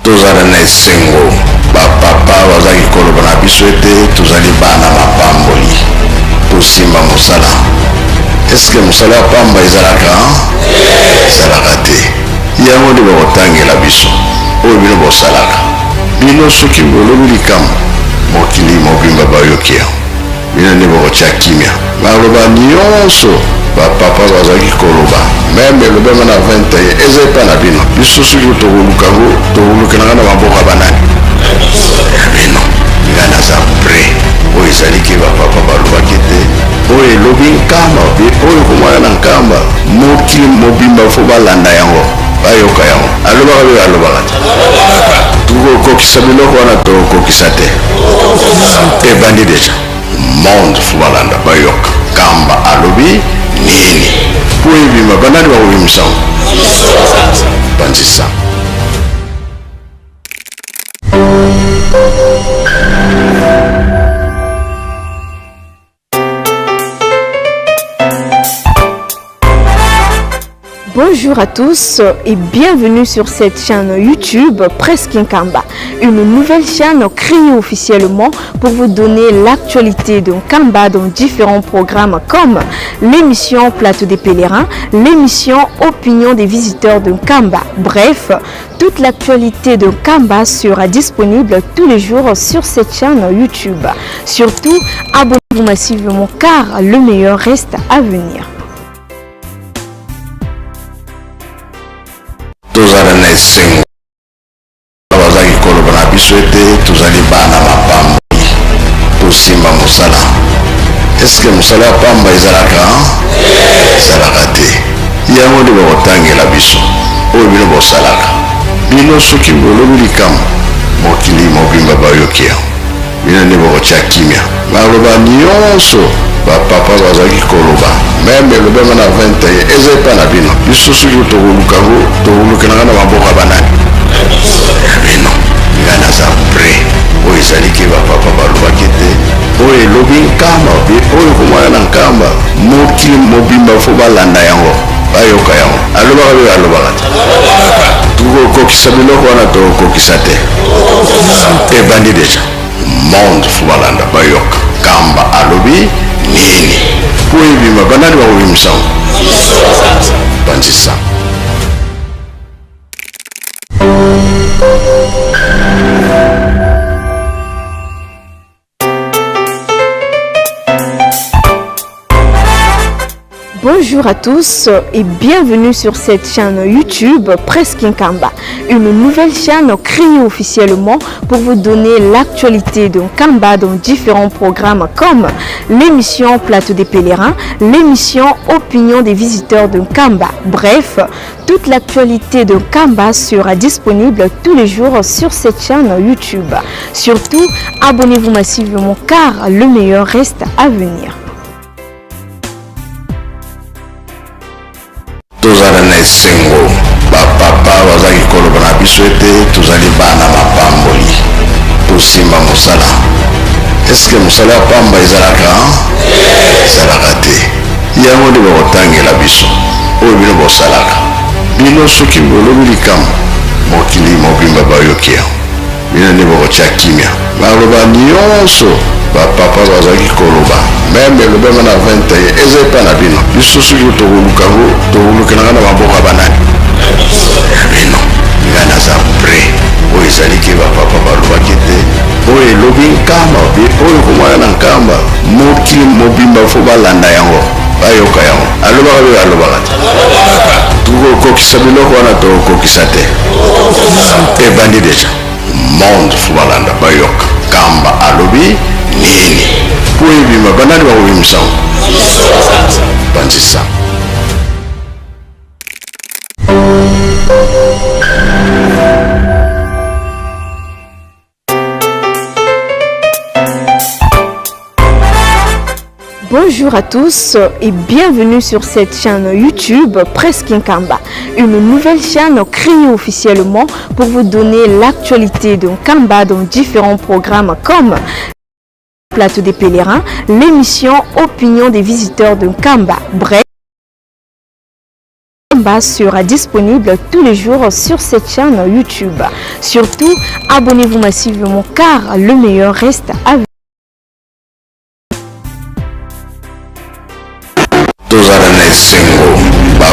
Tozala na esengo, bapapa bazalaki koloba na biso ete tozali bana mapamboli. Tosimba mosala. Eske mosala ya pamba ezalaka? Ezalaka te. Yango nde bakotangela biso oyo bino bosalaka. Bino soki bolobi likambo, mokili mobimba bayoki yango. Bino nde bokotia kimia. Maloba nionso ba papa bazalaki koloba meme elobema na 21 eza epa na bino. Biso soki tokoluka ngo tokolukelanga na maboko ya banani? Ya bino. Nga naza près. Oyo ezali ke ba papa balobaki ete oyo elobi Nkamba pe oyo ekomwana na Nkamba mokili mobimba fo balanda yango bayoka yango. Alobaka pe alobaka te? Tokokokisa biloko wana tokokokisa te? Ebandi dejà. Monde fo balanda bayoka Nkamba alobi nini po ebima banani bakobimisa yango? Panzi sango. Bonjour à tous et bienvenue sur cette chaîne YouTube Presse Nkamba, une nouvelle chaîne créée officiellement pour vous donner l'actualité de Nkamba dans différents programmes comme l'émission Plateau des pèlerins, l'émission Opinion des visiteurs de Nkamba. Bref, toute l'actualité de Nkamba sera disponible tous les jours sur cette chaîne YouTube. Surtout, abonnez-vous massivement car le meilleur reste à venir. Tozala na esengo bazalaki koloba na biso ete tozali bana mapamboli, tosimba mosala. Eske mosala ya pamba ezalaka? Ezalaka te. Yango nde bakotangela biso oyo bino bosalaka. Bino soki bolobi likambo, mokili mobimba bayoki yango. Bino nde bokotia kimia. Maloba nionso ba papa bazalaki koloba meme elobema na 21 eza epa na bino. Biso soki tokoluka ngo tokolukelanga na maboko ya banani? Ya bino. Nga naza près. Oyo ezali ke ba papa balobaki ete oyo elobi Nkamba pe oyo ekomwana na Nkamba mokili mobimba fo balanda yango bayoka yango. Alobaka pe alobaka te? Tokokokisa biloko wana tokokokisa te? Ebandi dejà. Monde fo balanda bayoka Nkamba alobi nini po ebima banani bakobimisa yango? Panzi sango. Bonjour à tous et bienvenue sur cette chaîne YouTube Presse Nkamba, une nouvelle chaîne créée officiellement pour vous donner l'actualité de Nkamba dans différents programmes comme l'émission Plateau des pèlerins, l'émission Opinion des visiteurs de Nkamba. Bref, toute l'actualité de Nkamba sera disponible tous les jours sur cette chaîne YouTube. Surtout, abonnez-vous massivement car le meilleur reste à venir. Tozala na esengo ba papa bazalaki koloba na biso ete tozali bana mapamboli, tosimba mosala. Eske mosala ya pamba ezalaka? Ezalaka te. Yango nde bakotangela biso oyo bino bosalaka. Bino soki bolobi likambo, mokili mobimba bayoki yango. Bino nde bokotia kimia. Maloba nionso ba papa bazalaki koloba meme elobema na 21 eza epa na bino. Biso soki tokoluka ngo tokolukelanga na maboko ya banani? Ya bino. Nga naza près. Oyo ezali ke ba papa balobaki ete oyo elobi Nkamba pe oyo ekomwana na Nkamba mokili mobimba fo balanda yango bayoka yango. Alobaka pe alobaka te? Tokokokisa biloko wana tokokokisa te? Ebandi dejà. Monde fo balanda bayoka Nkamba alobi nini po ebima banani bakobimisa yango? Panzi sango. Bonjour à tous et bienvenue sur cette chaîne YouTube Presse Nkamba, une nouvelle chaîne créée officiellement pour vous donner l'actualité de Nkamba dans différents programmes comme Plateau des pèlerins, l'émission Opinion des visiteurs de Nkamba. Bref, Nkamba sera disponible tous les jours sur cette chaîne YouTube. Surtout, abonnez-vous massivement car le meilleur reste à venir. Tozala na esengo ba.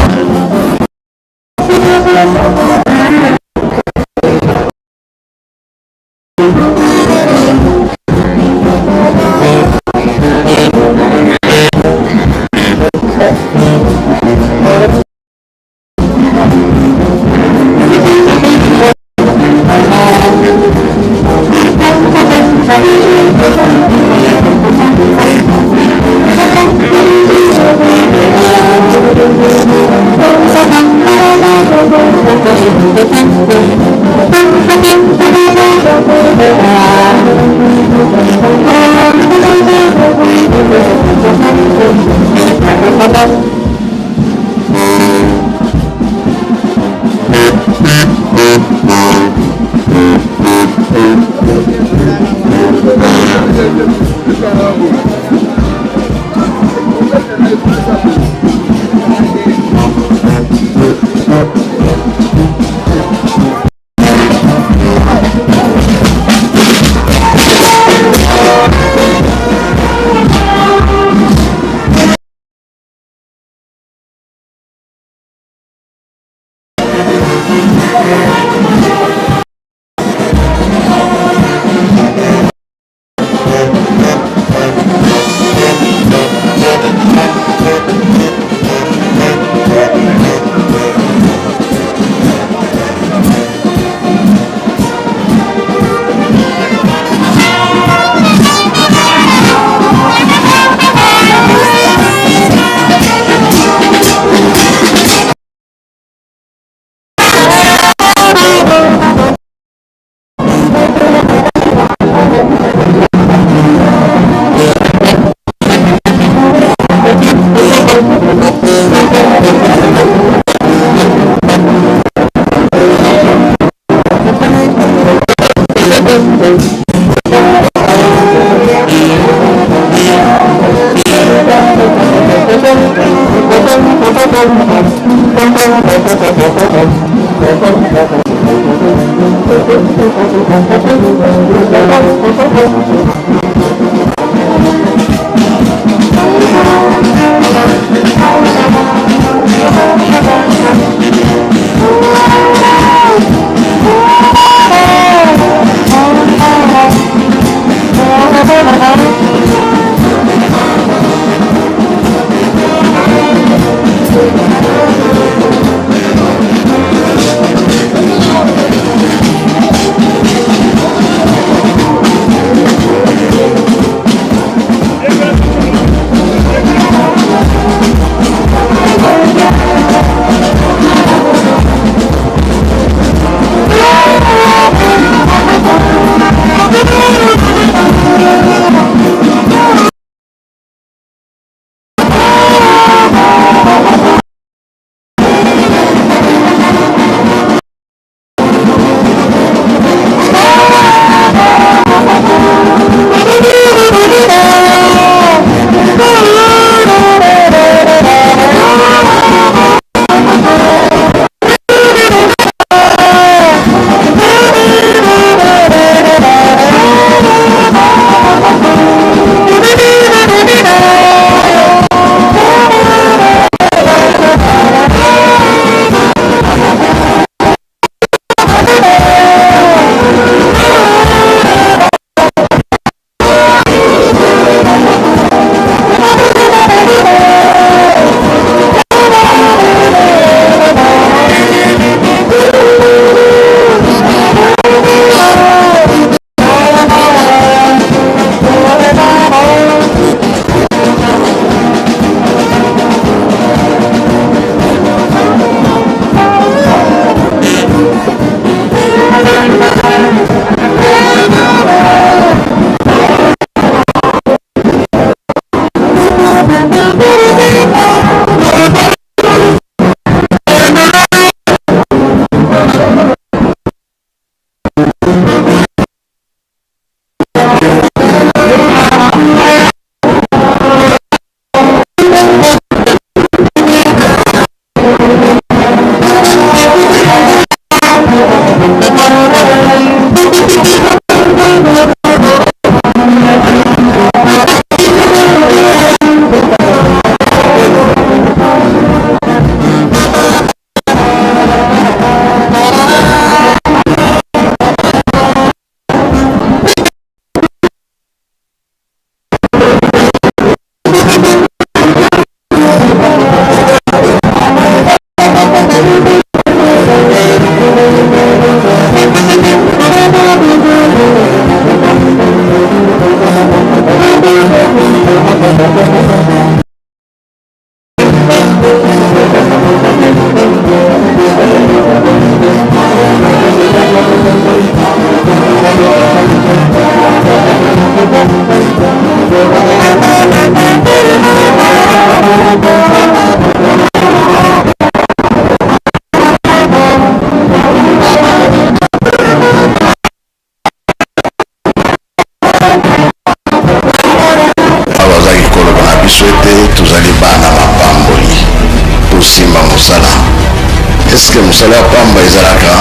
Est-ce que mosala ya pamba ezalaka?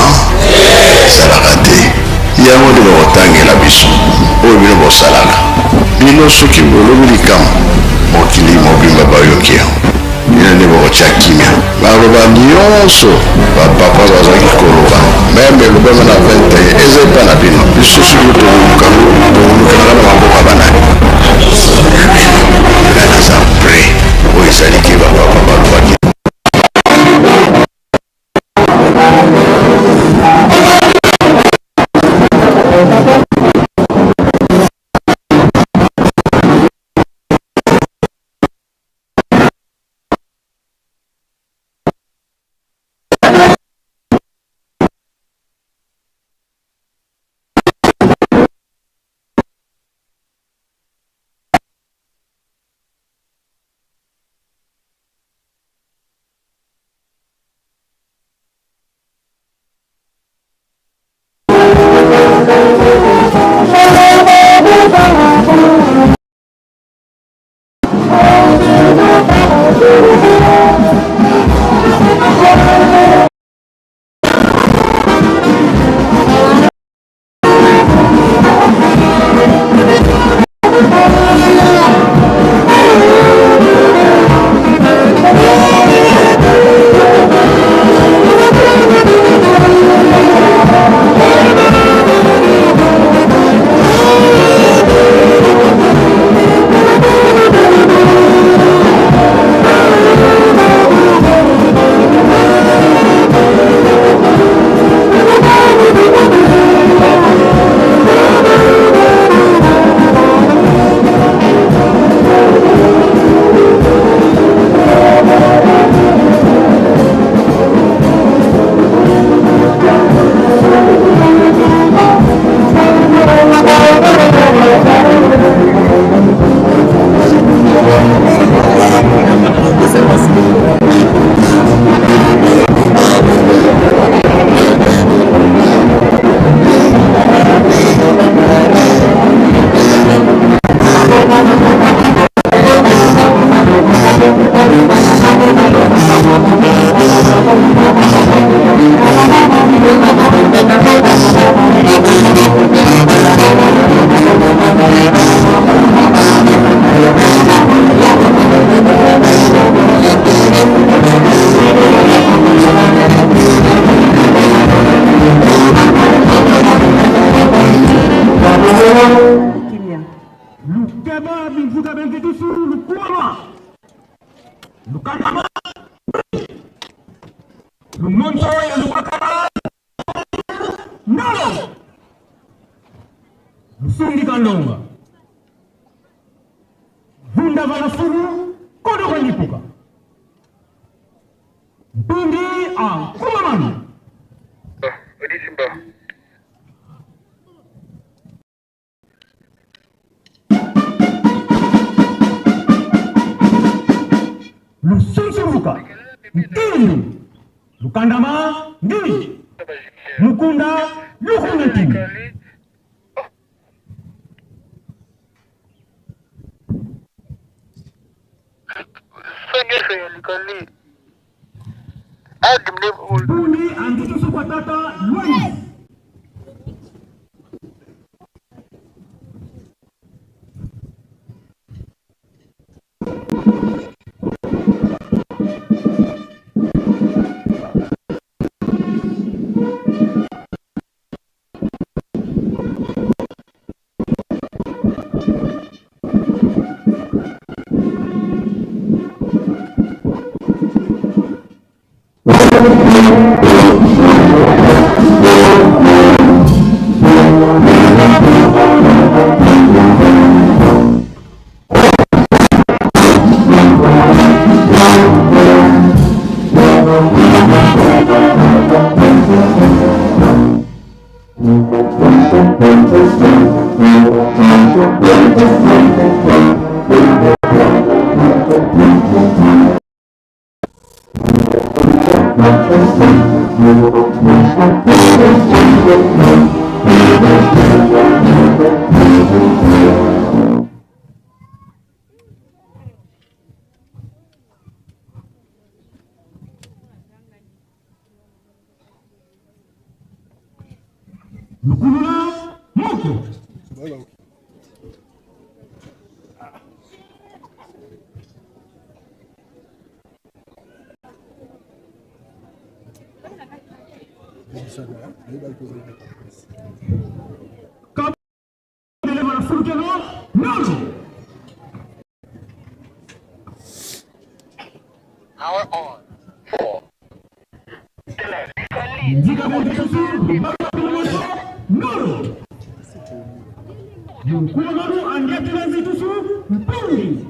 Ezalaka te. Yango nde bakotangela biso oyo bino bosalaka. Bino soki bolobi likambo, mokili mobimba bayoki yango. Bino nde bokotya kimia. Maloba nyonso bapapa bazalaki koloba, meme elobama na 21, eza epa na bino. Biso soki tokoluka yango, tokolukelaka na maboko ya banani? Ya bino. Ngai naza prêt. Oyo ezali ke bapapa balobaki. Lukulula moko. Kabelema na fulukelo nolo. Ndika mosusu lubaka nolo. Lukululu angetela nzitusu mpungi.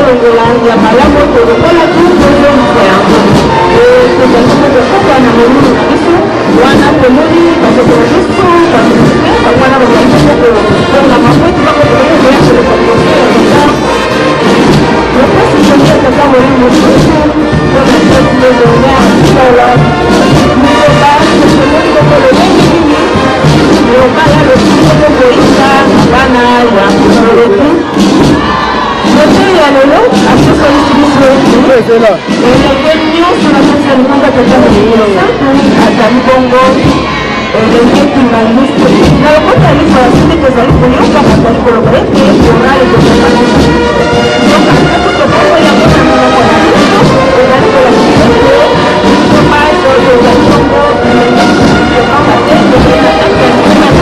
Longola ya malamu tolokola tozongisa yango. Tozali mpe kokoba na molulu na biso wana. Tomoni bandeko na biso bamusicien, bango wana bazali bongo kobongama po ete bakoka koya koleka liboso ya tata mopesi toli ya tata Molimo Mosantu mpona fete de l'honneur. Sikawa liloba, tosengeli bongo lolenge nini lobala lokoki kokoyisa bana ya Kongoleti. Moto ya lelo asosolisi biso ete elenge nyonso na kati ya libota tata Molimo Mosantu azali bongo elenge kimbanguiste. Na lokota ya lifalanse nde tozali koyoka bazali koloba ete chorale ekozala nzoka soki tobongoli yango na monoko na biso, ezali kolakisa ete biso baso tozali bongo bilenge kimbanguiste, pamba te tozali na kati ya libota.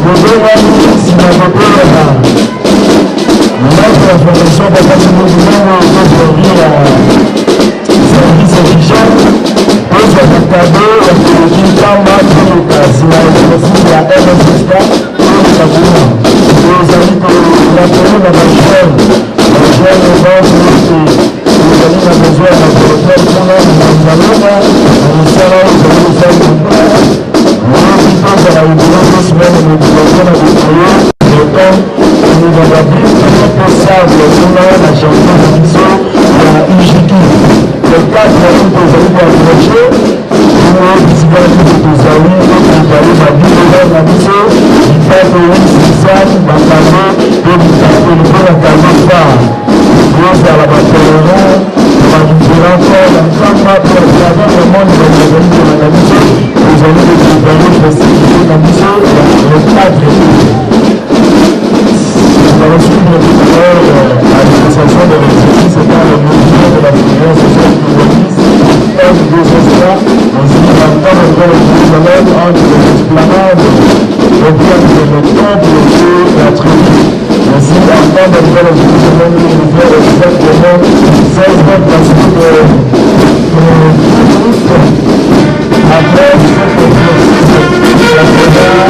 Bobengani nsima kotelema ndako ya fondation Papa Kimbangu ekozwami ya service ya hygiène, tozwa bakado ya koloki nkamba, toleka nsima ya exercice ya MSSK, toleka kuna. Tozali korapele na bajeune, bajeune banso ete tozali na besoin ya bavolontaire kuna na Manzalona na mosala oyo ezali kosalema kuna. Lobi tozala ebele mpe semaine mobimba mpo na kocree beton, koluka ba brique mpe sable kuna na chantier na biso ya UJQ. Le 4 août tozali koapproche bongo bisika nyonso tozali toprepare ba bidon na biso, bitape, sisane, bakado mpe bitakoli mpo na kado phare. Tozala ba pèlerin na ba différents corps ya Nkamba mpe à travers le monde bato bazali kolanda biso. Tozali ko preparer festivité na biso ya le 4 août. Nous allons suivre tout à l'heure la négociation de l'exercice par le mouvement de la filière sociale kimbanguiste M2SK ainsi na Nkamba Nouvelle Jérusalem entre les esplanades et puis entre le temple et la tribu. Ainsi, en Nkamba Nouvelle Jérusalem, nous faire exactement 16 heures passées de 10 minutes. Après cet exercice, ça sera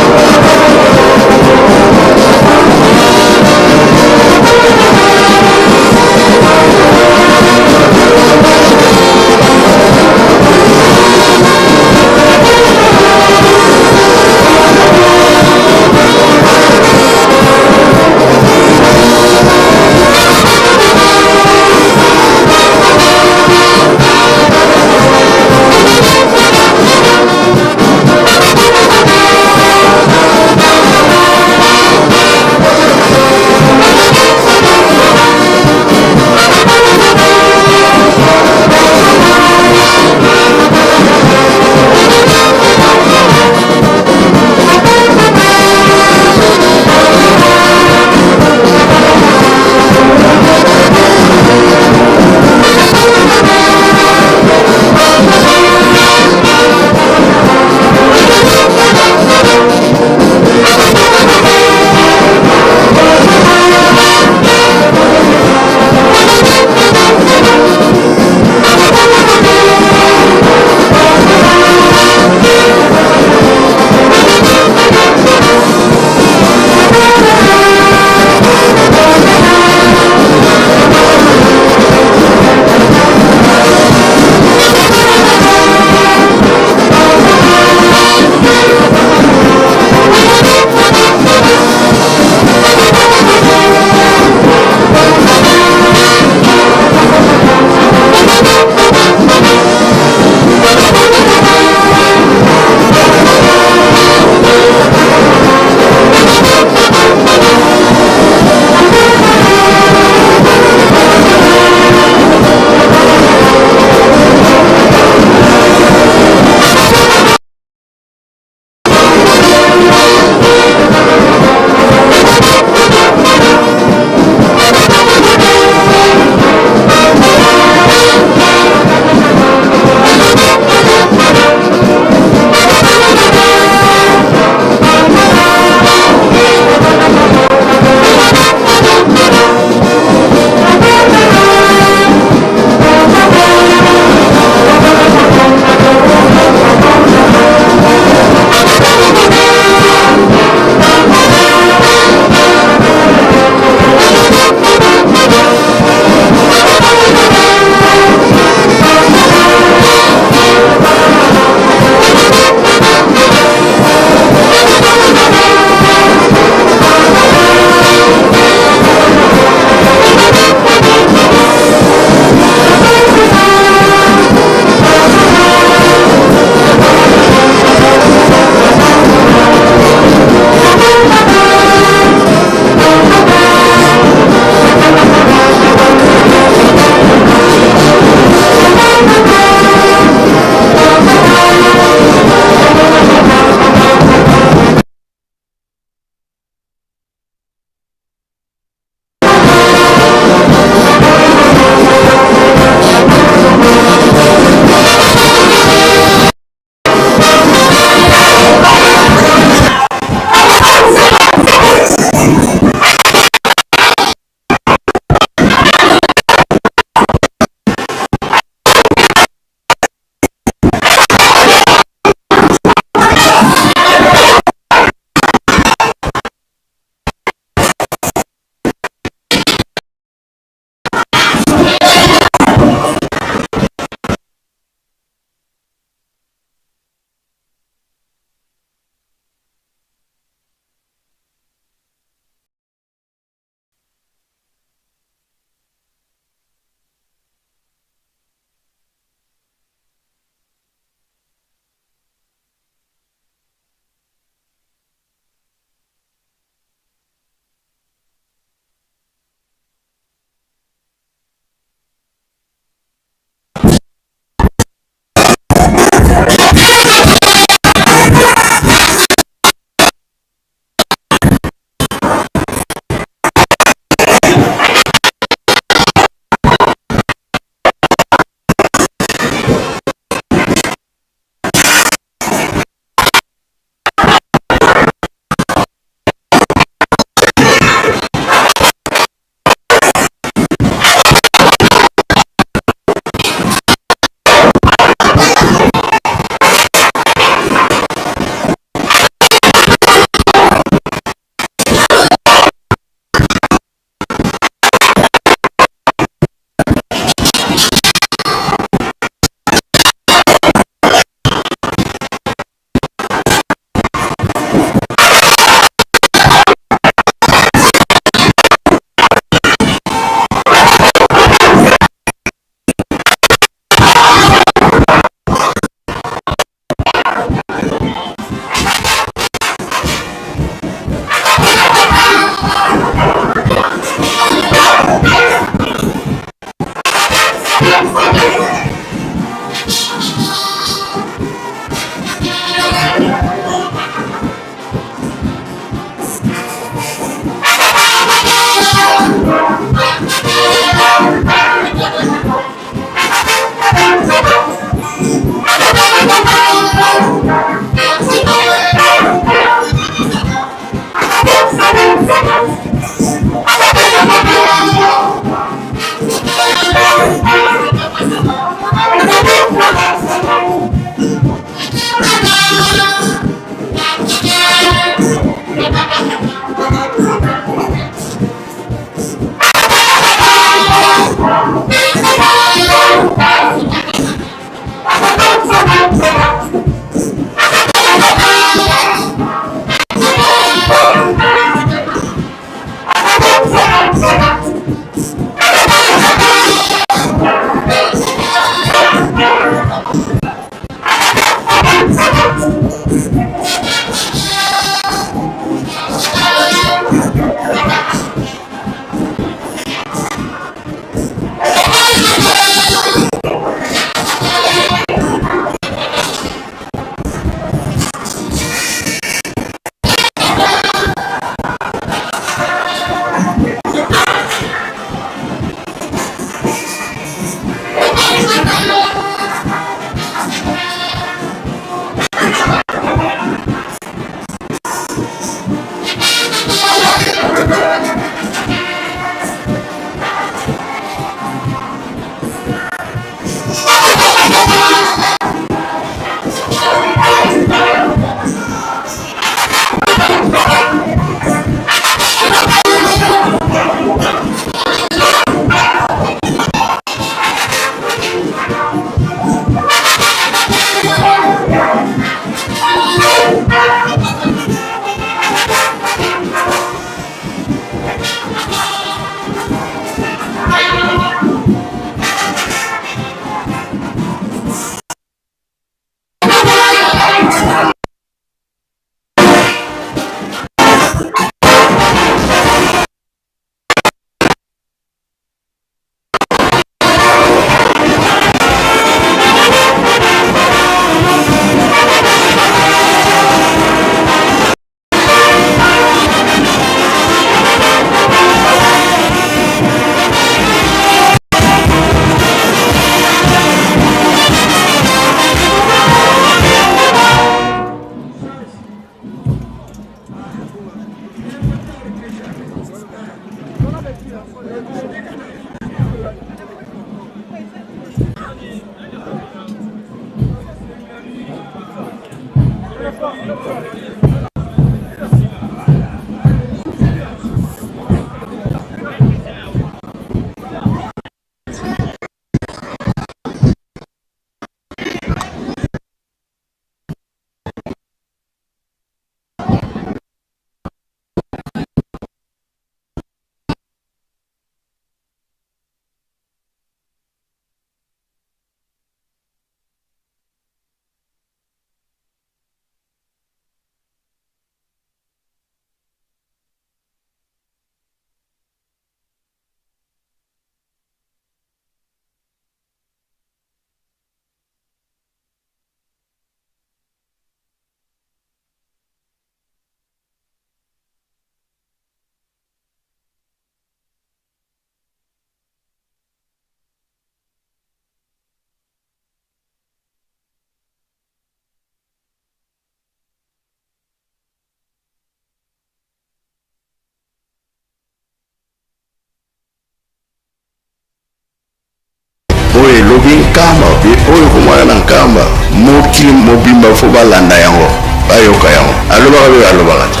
Oyo elobi Nkamba pe oyo komona na Nkamba, mokili mobimba fo balanda yango, bayoka yango. Alobaka pe alobaka te.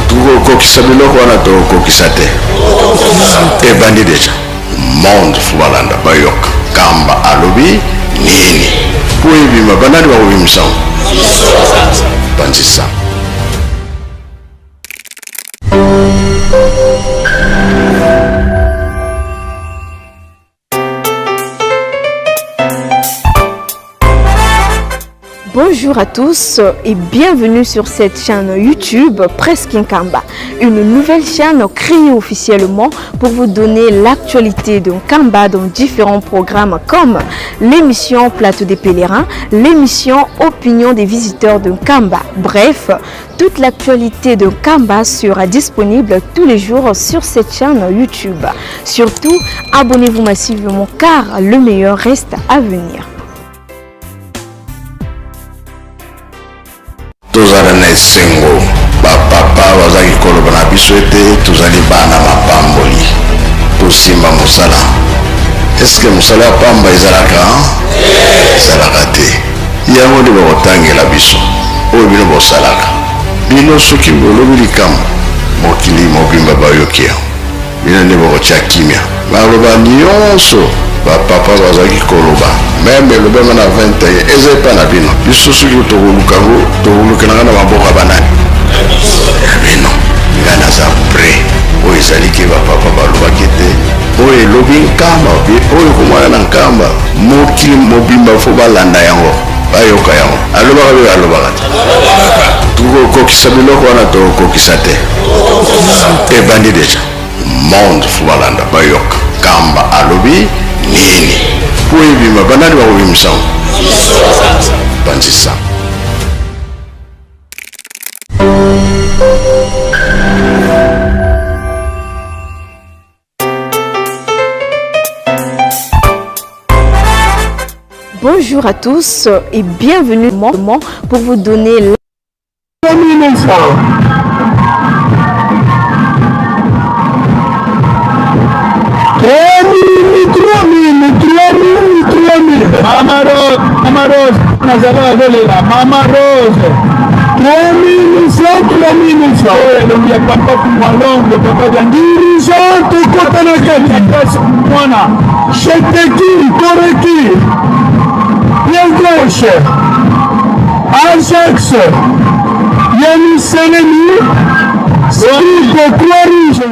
Tokokokisa biloko wana, tokokokisa te. Ebandi deja. Monde fo balanda, bayoka Nkamba alobi nini po ebima. Banani bakobimisa yango? Panzisa. Bonjour à tous et bienvenue sur cette chaîne YouTube Presse Nkamba, une nouvelle chaîne créée officiellement pour vous donner l'actualité de Nkamba dans différents programmes comme l'émission Plateau des pèlerins, l'émission Opinion des visiteurs de Nkamba. Bref, toute l'actualité de Nkamba sera disponible tous les jours sur cette chaîne YouTube. Surtout, abonnez-vous massivement car le meilleur reste à venir. Tozala na esengo, bapapa bazalaki koloba na biso ete tozali bana mapamboli, tosimba mosala. Eske mosala ya pamba ezalaka? Ezalaka te. Yango nde bakotangela biso oyo bino bosalaka. Bino soki bolobi likambo, mokili mobimba bayoki yango. Bino nde bokotia kimia. Maloba nionso ba papa bazalaki koloba meme elobama na 21 eza epa na bino. Biso soki tokoluka yango, tokolukela yango na maboko ya banani? Ya bino. Nga naza près. Oyo ezali ke ba papa balobaki ete oyo elobi Nkamba pe oyo ekomwana na Nkamba, mokili mobimba fo balanda yango, bayoka yango. Alobaka pe alobaka te? Tokokokisa biloko wana, tokokokisa te. Ebandi deja. Monde fo balanda, bayoka Nkamba alobi nini po ebima. Banani bakobimisa yango? Panzisa. Bonjour à tous et bienvenue pour vous donner Mama Rose, Mama Rose, nazala azolela Mama Rose. 3900, 3900. Oyo elongi ya papa Kumwalongo, papa Dirigeant tokota na kati. Mwana. Cheteki, Toreki, pied gauche, Ajax, Yanis Selemi, Spiko, Croix Rouge.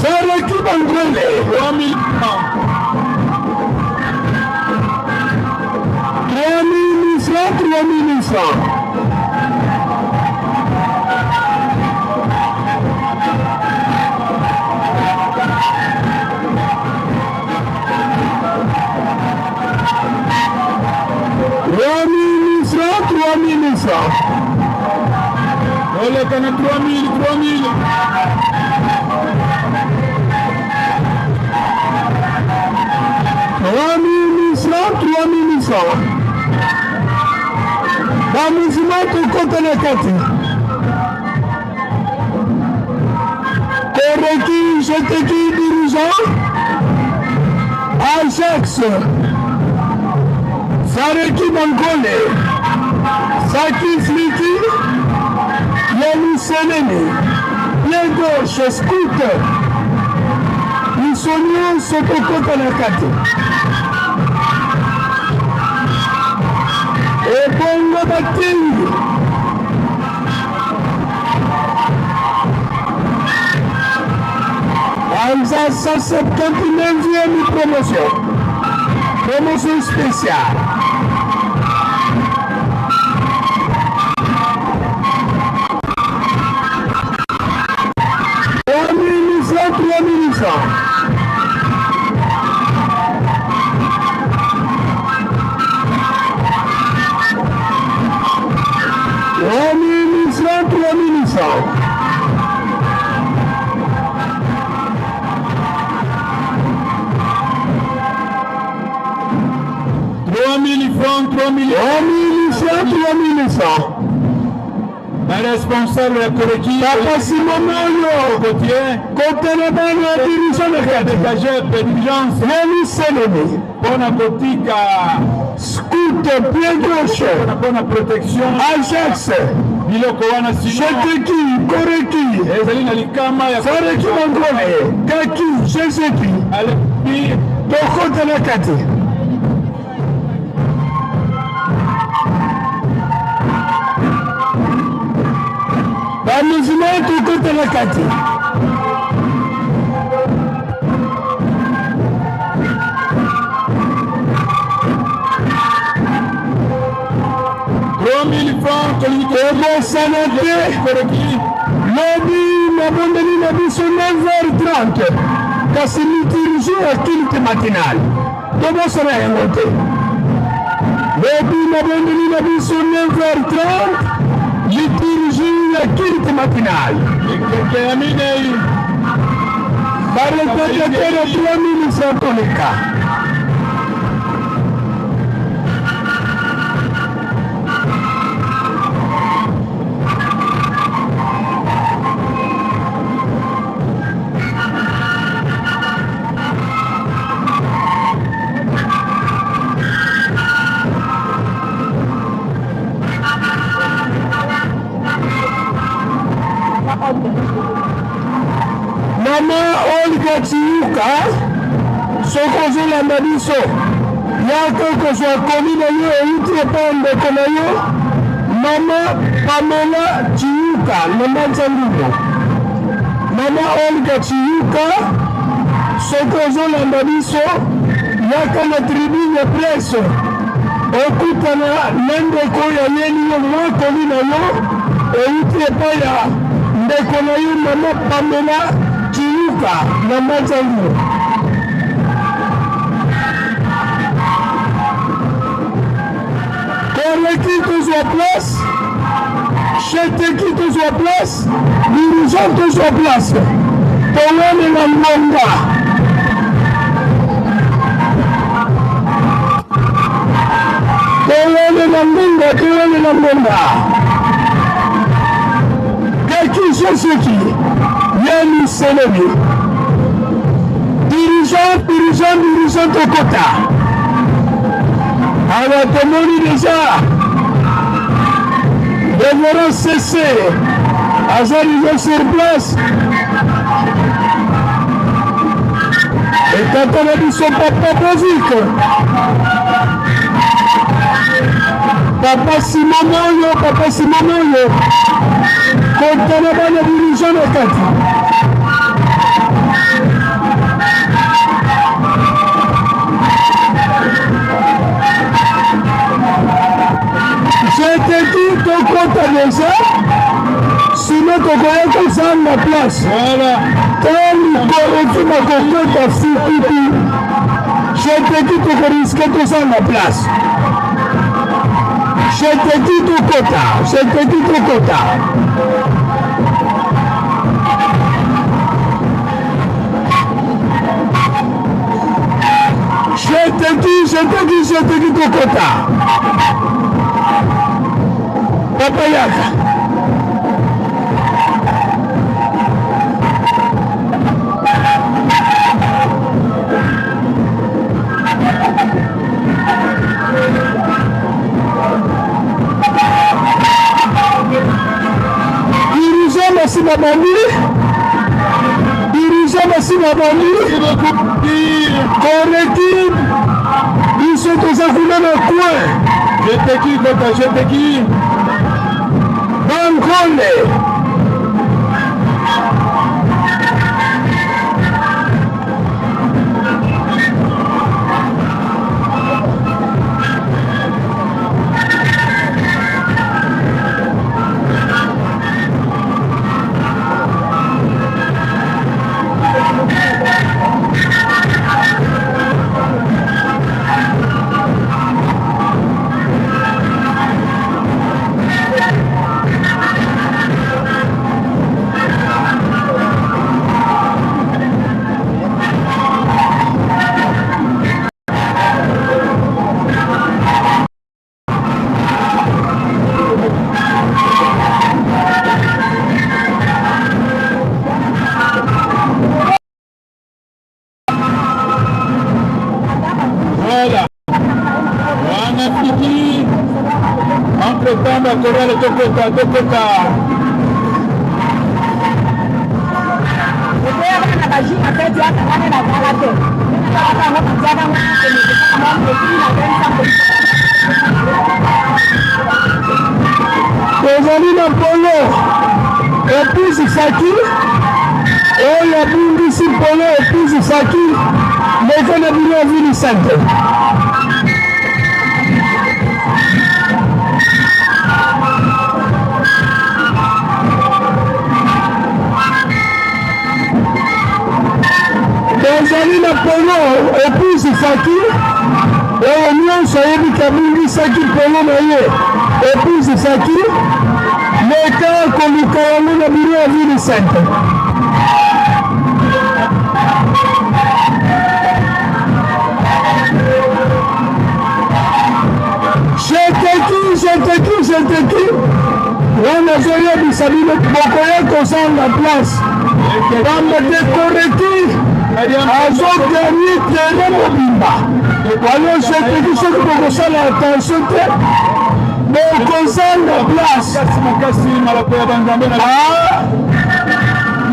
Saraki Bangole, 3000 3800, 3800. 3800. Oleka na 3000, 3000. 3800, 3800. Ba mouvement tokota na kati. Koreki, jeteki dirigeant. Ajax. Fareki Bankole, Saki Fliki, Yaluselemi, pied gauche, scoot, biso nyonso tokota na kati. Ebongo batingi Hamza 179e promotion. Promotion spéciale. 3800. 3800, 3800. 3000 francs, 3000 3800, 3800. Baresponsable ya koreki Papa Simon Moyo kotela bana ya dirigeant na kati dégage d'urgence Yali Selemi mpona kotika scoot pied gauche mpona protection Ajax biloko wana Sheteki Koreki ezali na likama ya Fareki Mangole Kaki Jezeki alebi tokota na kati. Bamouvement tokota na kati. 3000 francs tolingi Tobosana te koreki lobi mabondeli na biso 9h30, kasi liturgie ya culte matinal tobosana yango te. Lobi mabondeli na biso 9h30, liturgie ya culte matinal. Ekeke ya minei. Barepetatere 3000 francs toleka. Mama Olga Tiyuka, soki ozolanda biso, yaka kozwa komi na yo euti epai ndeko na yo mama Pamela Tiyuka na Mbanza Ngungu. Mama Olga Tiyuka, soki ozolanda biso, yaka na tribune ya presse okutana na ndeko oyo ayeli yo mwa komi na yo euti epai ya ndeko na yo mama Pamela Tiyuka na Mbanza Ngungu. Koreki tozwa place, Sheteki tozwa place, dirigeant tozwa place, towelela ngonga. Towelela ngonga, towelela ngonga. Kaki Joseki, Yami Selemi. Dirigeant, dirigeant, dirigeant tokota. Awa tomoni déjà Révérend CC aza déjà sur place. Etata na biso Papa Bovik, Papa Simon Moyo, Papa Simon Moyo, kota na bana dirigeant na kati. Je te dis tokota déjà, sinon tokoya kozanga place. Ntango koreki bakokota fukuku, je te dis tokoriske tozanga place. Je te dis tokota, je te dis tokota. Je te dis, je te dis, je te dis tokota. Papa yaka. babandi, dirigeant basi babandi, corrective, biso toza kuna na coin. Jeteki kota jeteki. Bankole. Voilà. Wana fiki. Entre temps ba chorale tokota tokota. Tozali na polo epuis faki oyo abungisi polo epuis faki leka na bino ya ville sainte. Tozali na polo epuis faki oyo nyonso ayebi kabungisaki polo na ye epuis faki leka koluka yango na biro ya ville sainte. Jeteki, jeteki, jeteki wana azoyebisa bino bokoya kozanga place pamba te correctif azoganye terrain mobimba wana jeteki soki bokosala attention te bokozanga place ah,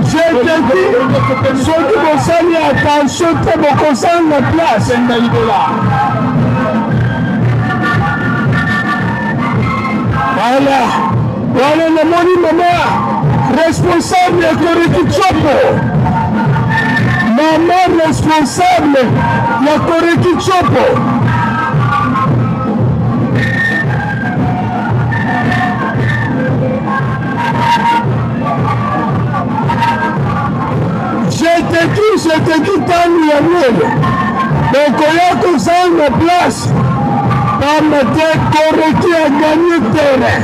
jeteki soki bosali attention te bokozanga place. Voilà. Wana namoni mama responsable ya Koreki Tshopo. Mama responsable ya Koreki Tshopo. Jeteki, jeteki ntango ya mwele bokoya kozanga place pamba te koreki aganye terrain.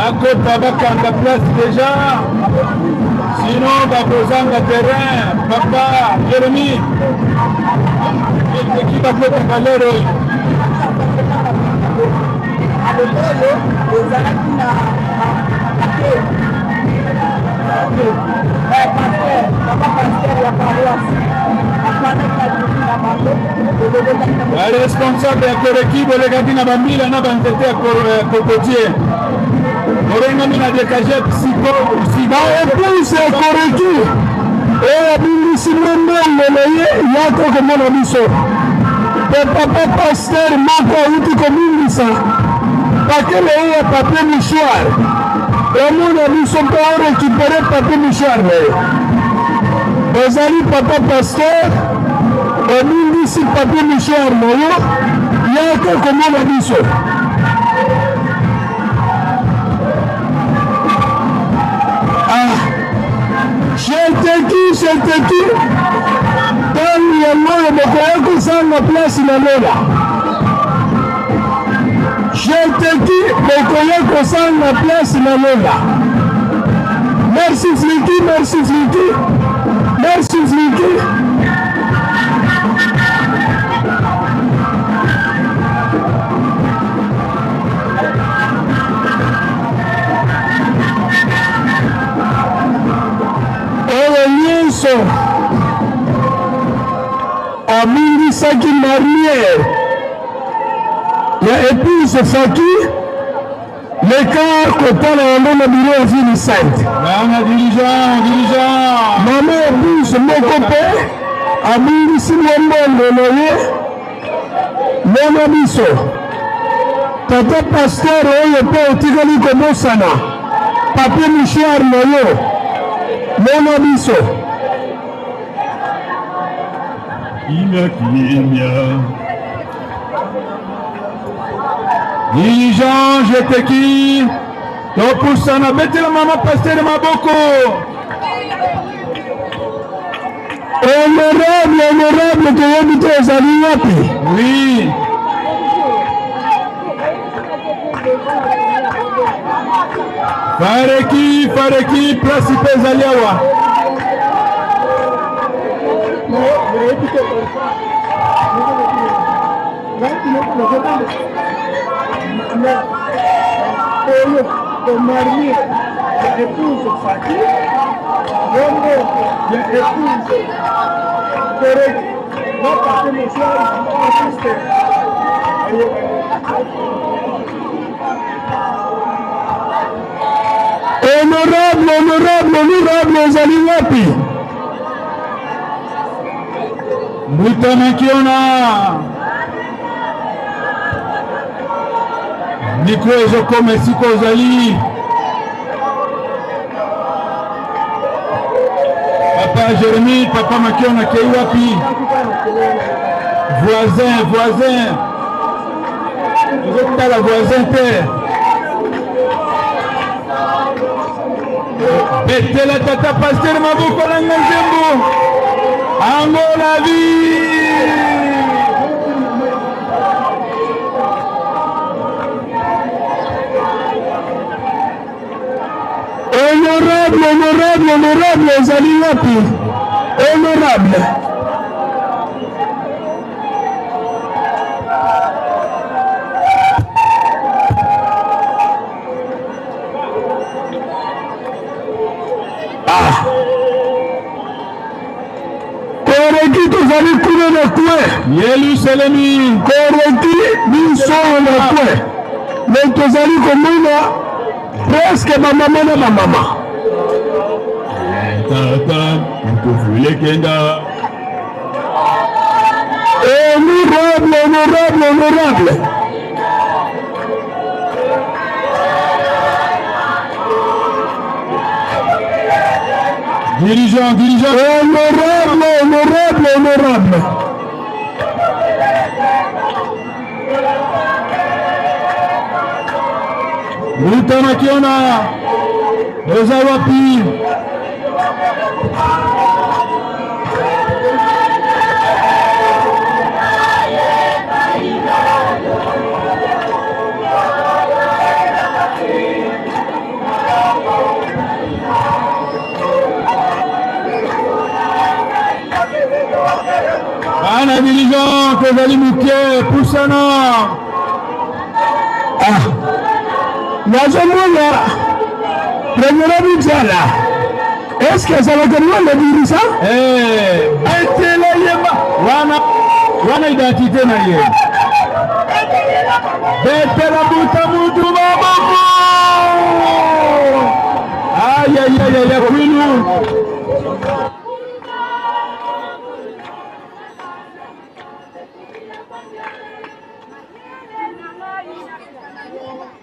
Akota bakanga place deja, sinon bakozanga terrain. Papa Jeremy, eteki bakotaka lero oyo. Baresponsable ya koreki bolekaki na bambila na banzete ya cocotier borengami na dekage siko Baepouse ya koreki oyo abungisi mbongo na ye yaka komona biso mpe papa pasteur moko awuti kobungisa pake na ye ya papier mouchoir omona biso mpo orekipere papier mouchoir na ye. Ozali papa pasteur obungisi papier mouchoir na yo yaka komona biso. Ah, jeteki jeteki ntango yango oyo bokoya kozanga place na lola. Jeteki bokoya kozanga place na lola. Merci Fliki, merci Fliki, merci Fliki. Oyo nyonso abungisaki marniere ya epouse Faki. Leka kotala yango na biro ya ville sainte. Bana dirigeant, dirigeant. Mama épouse moko mpe abungisi mwa mbongo na ye mona biso. Tata pasteur oyo mpe otikali kobosana papier mouchoir na yo mona biso. Kimia, kimia. Dirigeant, jeteki. Topusana, betela mama pasteur maboko. Honorable, honorable, toyebi te ozali wapi? Oui. Fareki, fareki, place mpe ezali awa. Oyo ya épouse Fati, bongo ya épouse Koreki, na papier mouchoir artiste. Honorable, honorable, honorable, ozali wapi? Mbuta Makiona. Mikro ezokoma esika ozali. Papa Jérémie, papa Makiona akei wapi? Voisin, voisin. Ozotala voisin te. Betela tata pasteur maboko na nga nzembo. Angola vie. Honorable, honorable, honorable, ozali wapi? Honorable. Ah. Koreki tozali kuna na coin. Yelusalemi. Koreki biso na coin. Mais tozali komona presque bamama na bamama. Tata, kufulekenda. Honorable, honorable, honorable. Dirigeant, dirigeant. Honorable, honorable, honorable. Mbuta Makiona, oza wapi? Bana dirigeant, tozali moke, pusana. Ah, nazomona premier bijala eske ezalaka mwana dirisa Eh, betela yemba wana wana identité na ye. Betela buta mutu maboko. Aïe aïe aïe aïe Kwilu.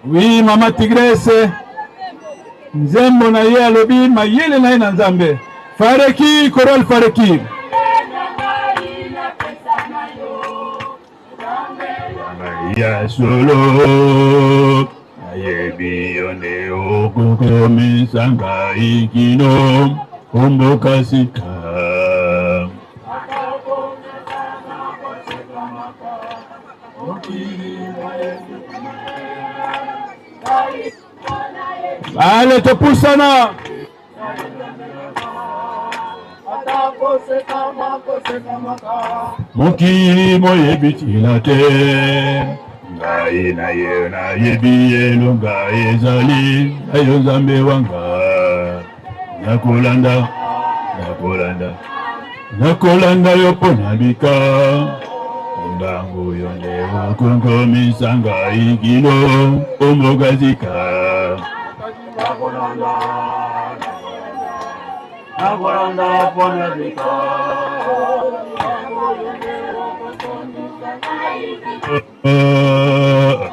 Oui, mama Tigresse. Nzembo na ye alobi mayele na ye na Nzambe. Fareki, choral Fareki. Ya solo nayebi yo nde okokomisa ngai kino omboka sika. Ale topusana. Mokili moyebi ntina te ngai na ye nayebi elonga ezali na yo Nzambe wa nga nakolanda nakolanda nakolanda yo mpo na bika ntango yo nde okonkomisa ngai kino omboka sika. Nakolanda, nakolanda mpona bika.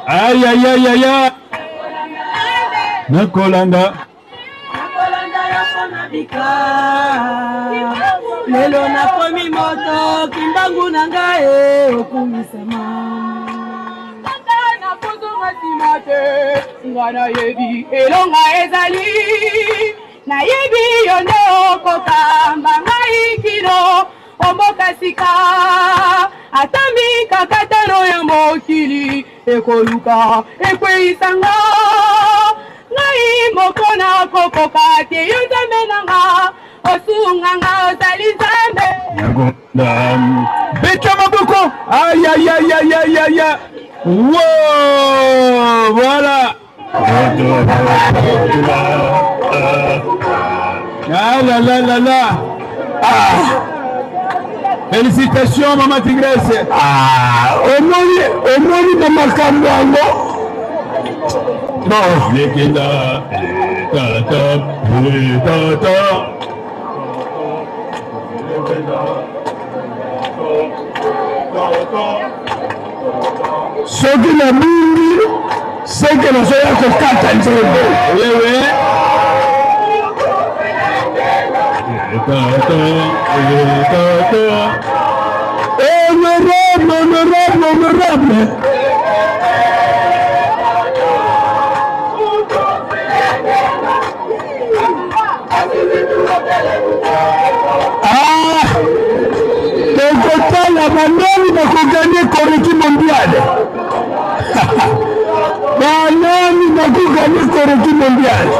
Aïe, aïe, aïe, aïe, aïe. Nakolanda. Nakolanda yo mpona bika. Lelo nakomi moto, Kimbangu na ngai e, okumisama. Tata, nakozonga nsima te, nga nayebi elonga ezali, nayebi yo nde okokamba ngai kino omboka sika, ata mikakatano ya mokili ekoluka ekweyisa nga, ngai moko nakokoka te, yo Nzambe na nga osunga nga, ozali Nzambe. Beta maboko. Aïe, aïe, aïe, aïe, aïe, aïe. Wow, voilà. Ah là là là là. Ah. Félicitations, Maman Tigresse. Ah, omoni, omoni na makambo yango. Bon. Lekenda, eh, tata, eh, tata. Soki nabungi, seke nazoya kokata nzembo. Wewe. Tata, eh, tata. Honorable, honorable, honorable. Ah, tokotala banani bakoganye koreki mondiale, banani bakoganye koreki mondiale.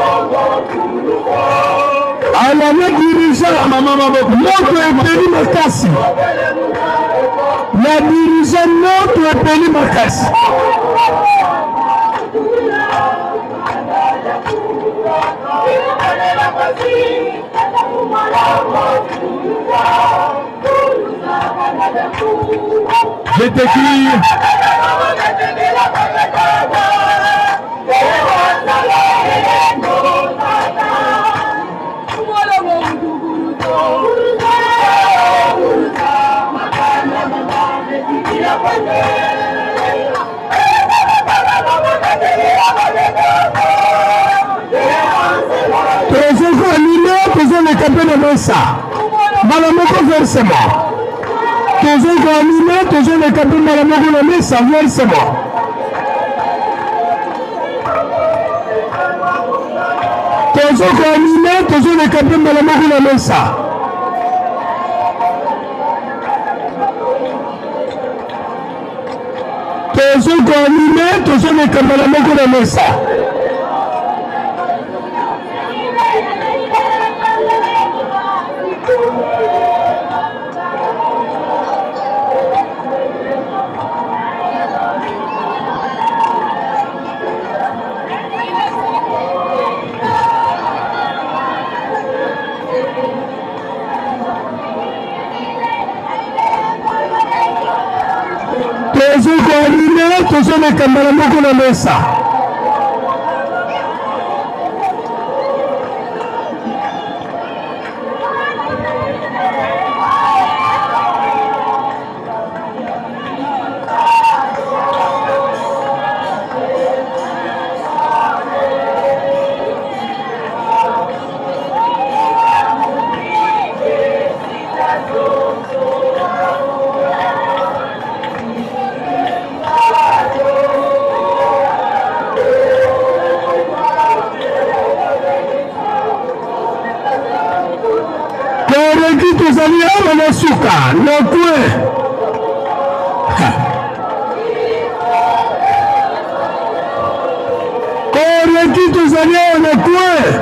Alana dirigeant, moto epeli makasi na dirigeant, moto epeli makasi. Je t'écris. Tozokoanime, tozoleka mpe na mesa mbala moko versement. Tozokoanime, tozoleka mpe mbala moko na mesa versement. Tozokoanime, tozoleka mpe mbala moko na mesa. Tozokoanime, tozoleka mbala moko na mesa. Tozokoanime, tozoleka mbala moko na mesa. Koreki, tozali awa na suka na coin. Koreki, tozali awa na coin.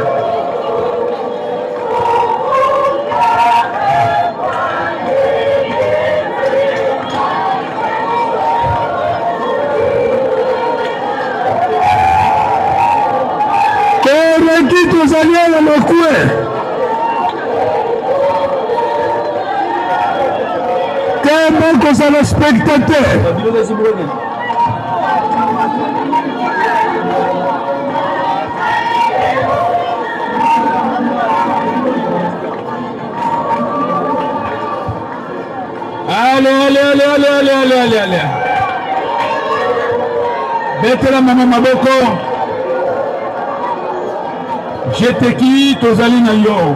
Koreki, tozali awa na coin. Kemba kozala spectateur. Allez, allez, allez, allez, allez, allez, allez, allez. Betela mama maboko. Jeteki tozali na yo.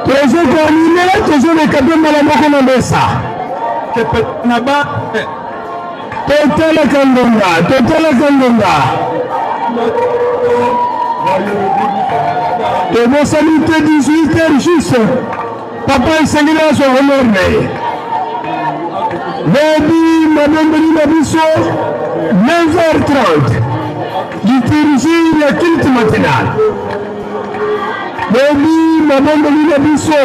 Tozokoanime, tozoleka mpe mbala moko na mesa. Na ba Totalaka ngonga, totalaka ngonga. Tobosani te 18 heures juste. Papa esengeli azwa honneur na ye. Lobi mabondeli na biso 9h30. Liturgie ya culte matinal. Lobi mabondeli na biso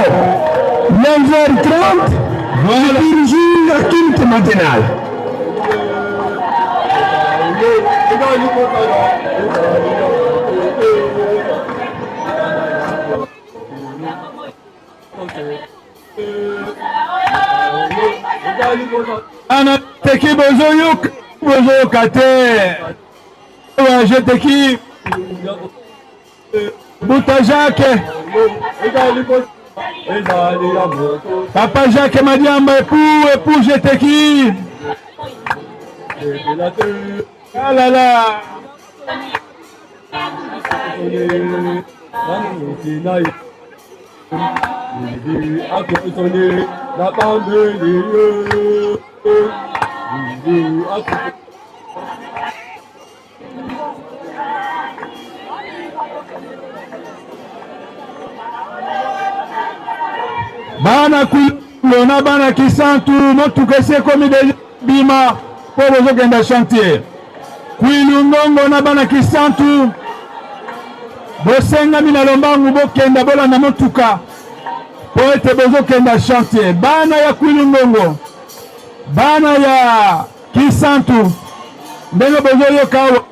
9h30. Liturgie ya culte matinal. Ana teki bozoyoka bozoyoka te awa je teki buta Jacques Papa Jacques Madiamba époux époux je teki ah là là Bana Kwilu na bana Kisantu motuka esi ekomi deja bima mpo bozokenda chantier. Kwilu Ngongo na bana Kisantu bosengami na lombangu bokenda bolanda motuka mpo ete bozokenda chantier. Bana ya Kwilu Ngongo, bana ya Kisantu, ndenge bozoyoka awa,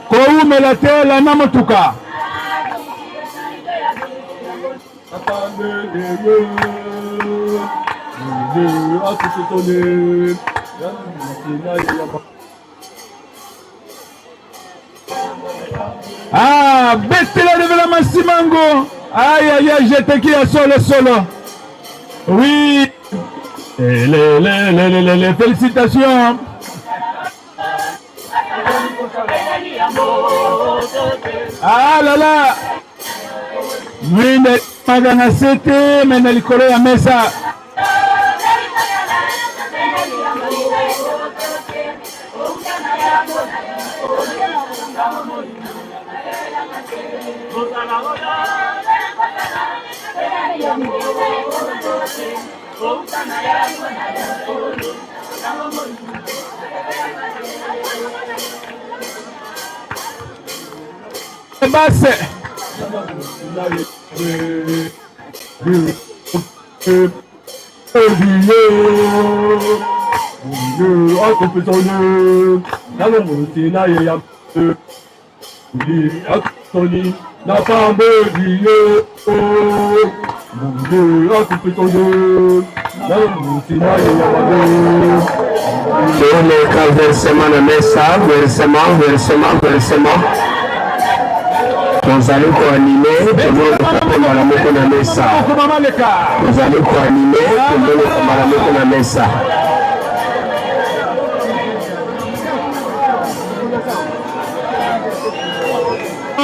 kowumela te, landa motuka. Ah, betela devela masimango. Aïe aïe aïe, j'étais qui ya solo solo. Oui. Eh, les, les, les, les, les, les, félicitations. Ah là là. Mwinda maka na sete me na likolo ya mesa. Basse. Toleka versement na mesa, versement, versement, versement. Tozali koanime tozoleka mpe mbala moko na mesa. Tozali koanime tozoleka mbala moko na mesa.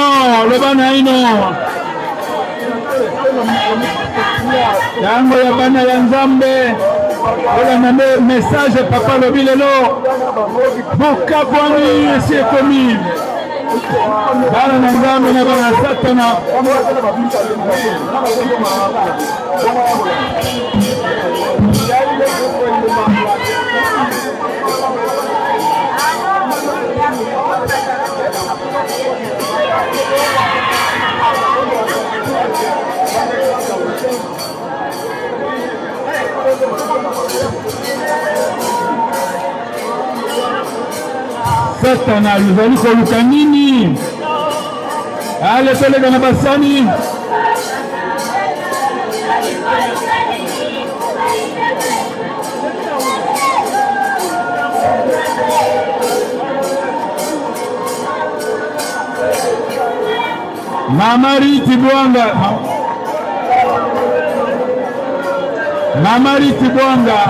Oh, loba naino yango ya bana ya Nzambe olanda nde message papa alobi lelo bokabwani esi ekomi bana na Nzambe na bana ya Satana. Satana ozali koluka nini? Ale toleka na basani. Mama Riti Bwanga. Mama Riti Bwanga.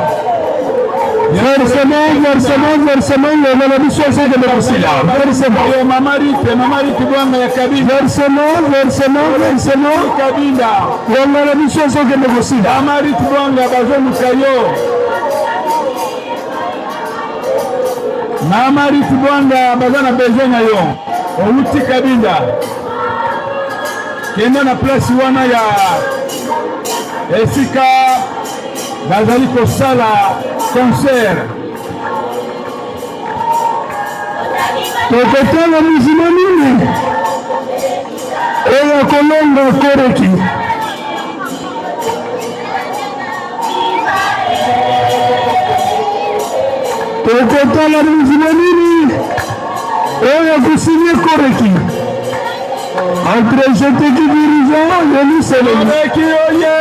Versement, versement, versement, ngonga na biso ezokende kosila. Versement. Yo Mama Riti, Mama Riti Bwanga ya Kabinda. Versement, versement, versement. Kabinda. Ngonga na biso ezokende kosila. Mama Riti Bwanga bazoluka yo. Mama Riti Bwanga baza na besoin na yo. Outi Kabinda. Kende na place wana ya esika bazali kosala concert. Tokotala mizima nini oyo akolonga koreki. Tokotala mizima nini oyo akosinye koreki entre jeteki dirigeant yelusalemi. Koreki oye!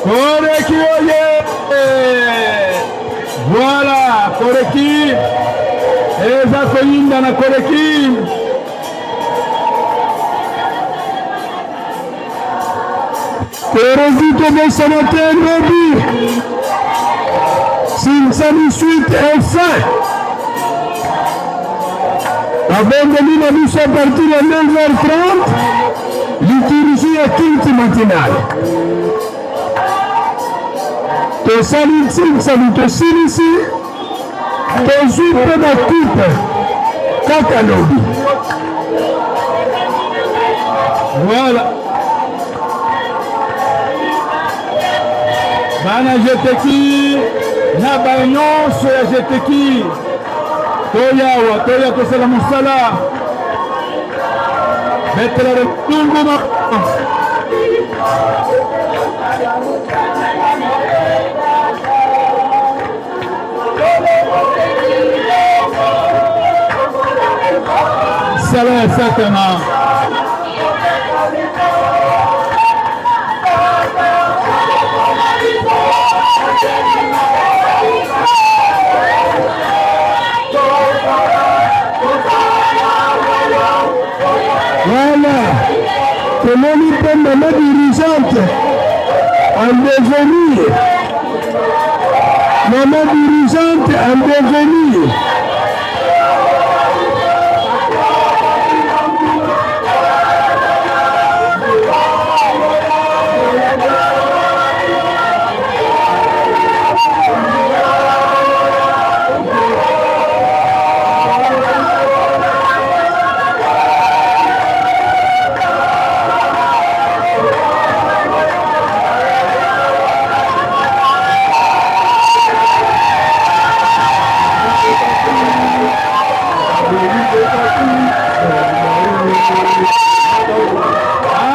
Koreki oye! Voilà, Koreki eza koyinda na Koreki. Koreki tobosana te lobi sinsani suite et fin babongeli na biso à partir ya 9h30 liturgie ya culte matinale tosali nsinsani tosilisi tozwi mpe bakupe kaka lobi. Voilà. Bana jeteki na baye nyonso ya jeteki toya awa toya tosala mosala betela retunguma. Sala ya satana. Voilà. Tomoni mpe mama dirigeante en devenir. Mama dirigeante en devenir.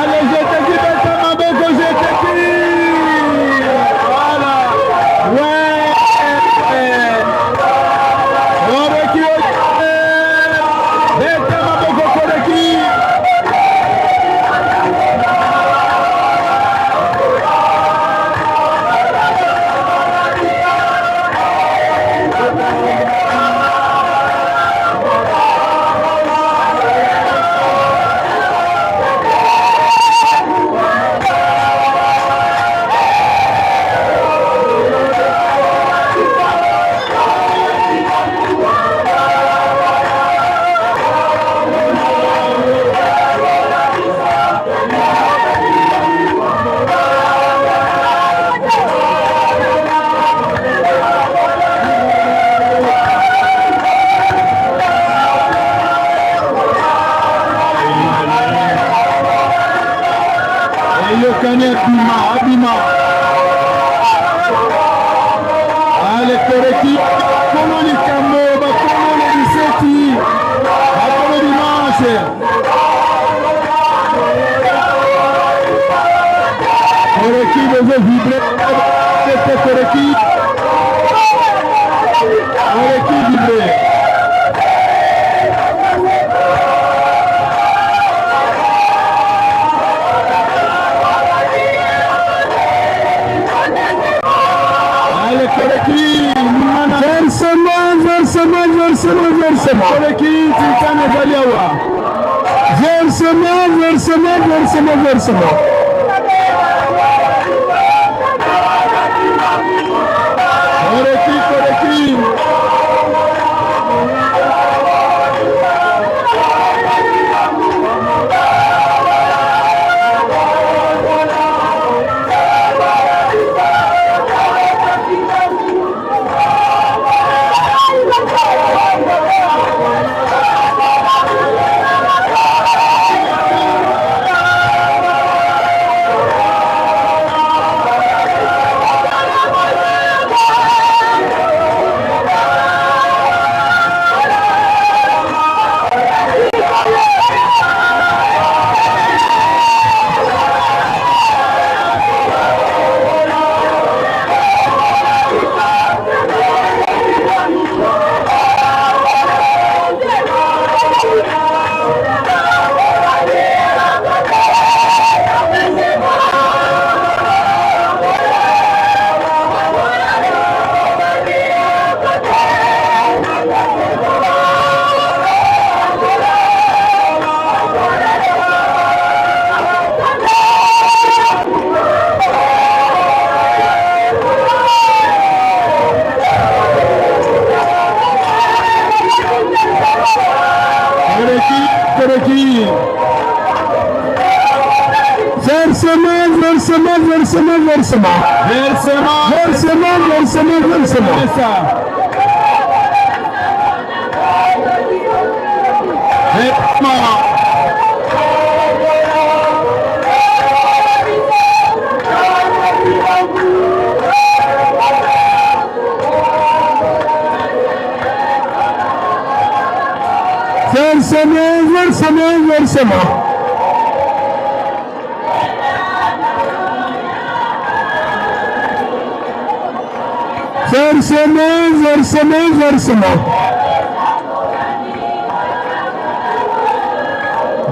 Allez, jeteki, beta maboko, jeteki. Voilà. Ouais. Koreki, beta maboko, koreki. Eyokani, abima, abima. Ale koreki, kolo likambo, bakolo le 17, bakolo dimanche. Koreki bozo vibre tete koreki. Koreki vibre. Ale koreki. Versement, versement, versement, versement. Koreki tikana ezali awa. Versement, versement, versement, versement. Toleki, toleki. Toleki, toleki. Versement, versement, versement, versement. Versement. Versement, versement, versement. Versement. Versement, versement, versement. Versement, versement, versement.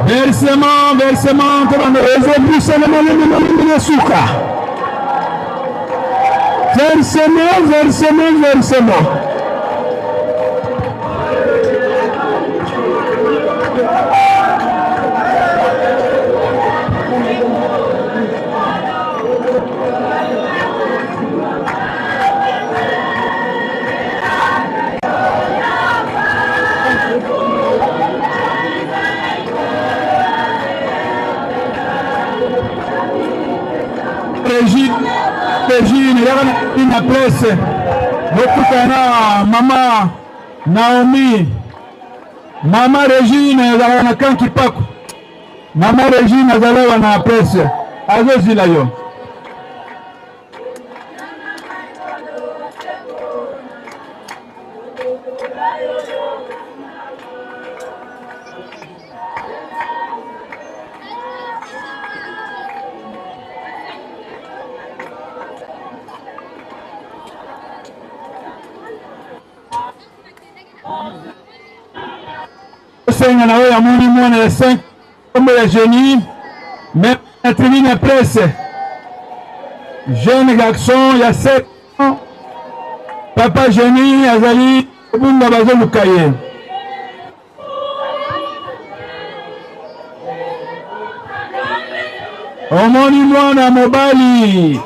Versement, versement. Ezobusana malemi malemi na suka. Versement, versement, versement. Régine, Régine, yaka na presse. Bokutana mama Naomi. Mama Regine azalaka na kanki pako. Mama Regine azalaka na presse. Azozila yo. Osenga na oyo amoni mwana ya 5 kombo ya génie me na tribune ya presse jeune garçon ya 7 ans papa génie azali kobunga bazoluka ye. Omoni mwana mobali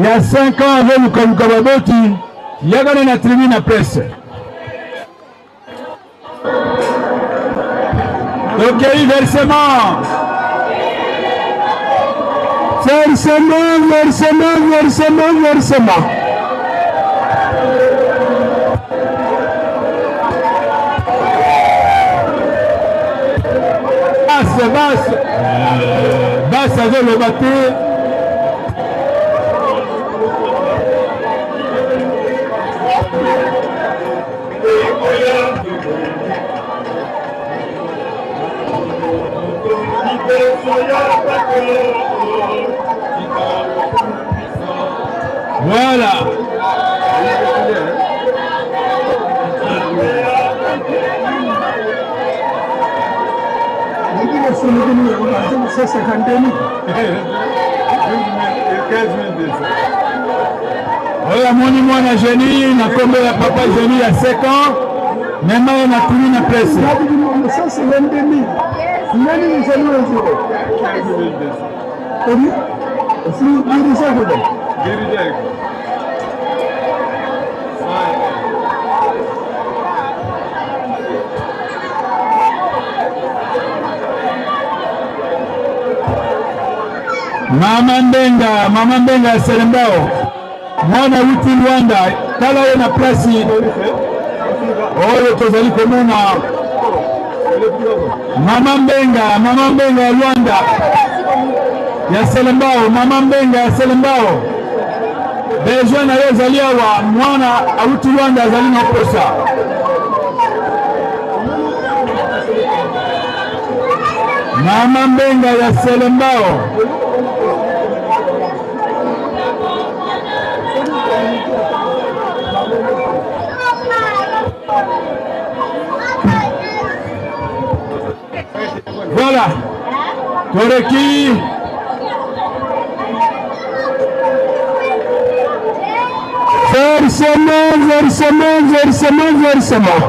ya 5 ans azolukaluka baboti, yakana na tribune ya presse. Tokei versement. Versement, versement, versement, versement. Base, base. Base azoloba te. Voilà. Oyo amoni mwana genie na nkombo ya papa genie ya 5 ans mema ye na tuni na presse. Mama Mbenga, Mama Mbenga ya Selembao, mwana wuti Luanda, tala ye na place oyo tozali komona Mama Mbenga, Mama Mbenga ya Luanda ya Selembao, Mama Mbenga ya Selembao, besoin na ye ezali awa, mwana awuti Luanda azali na posa. Mama Mbenga ya Selembao. Voilà. Toreki. Versement, versement, versement, versement.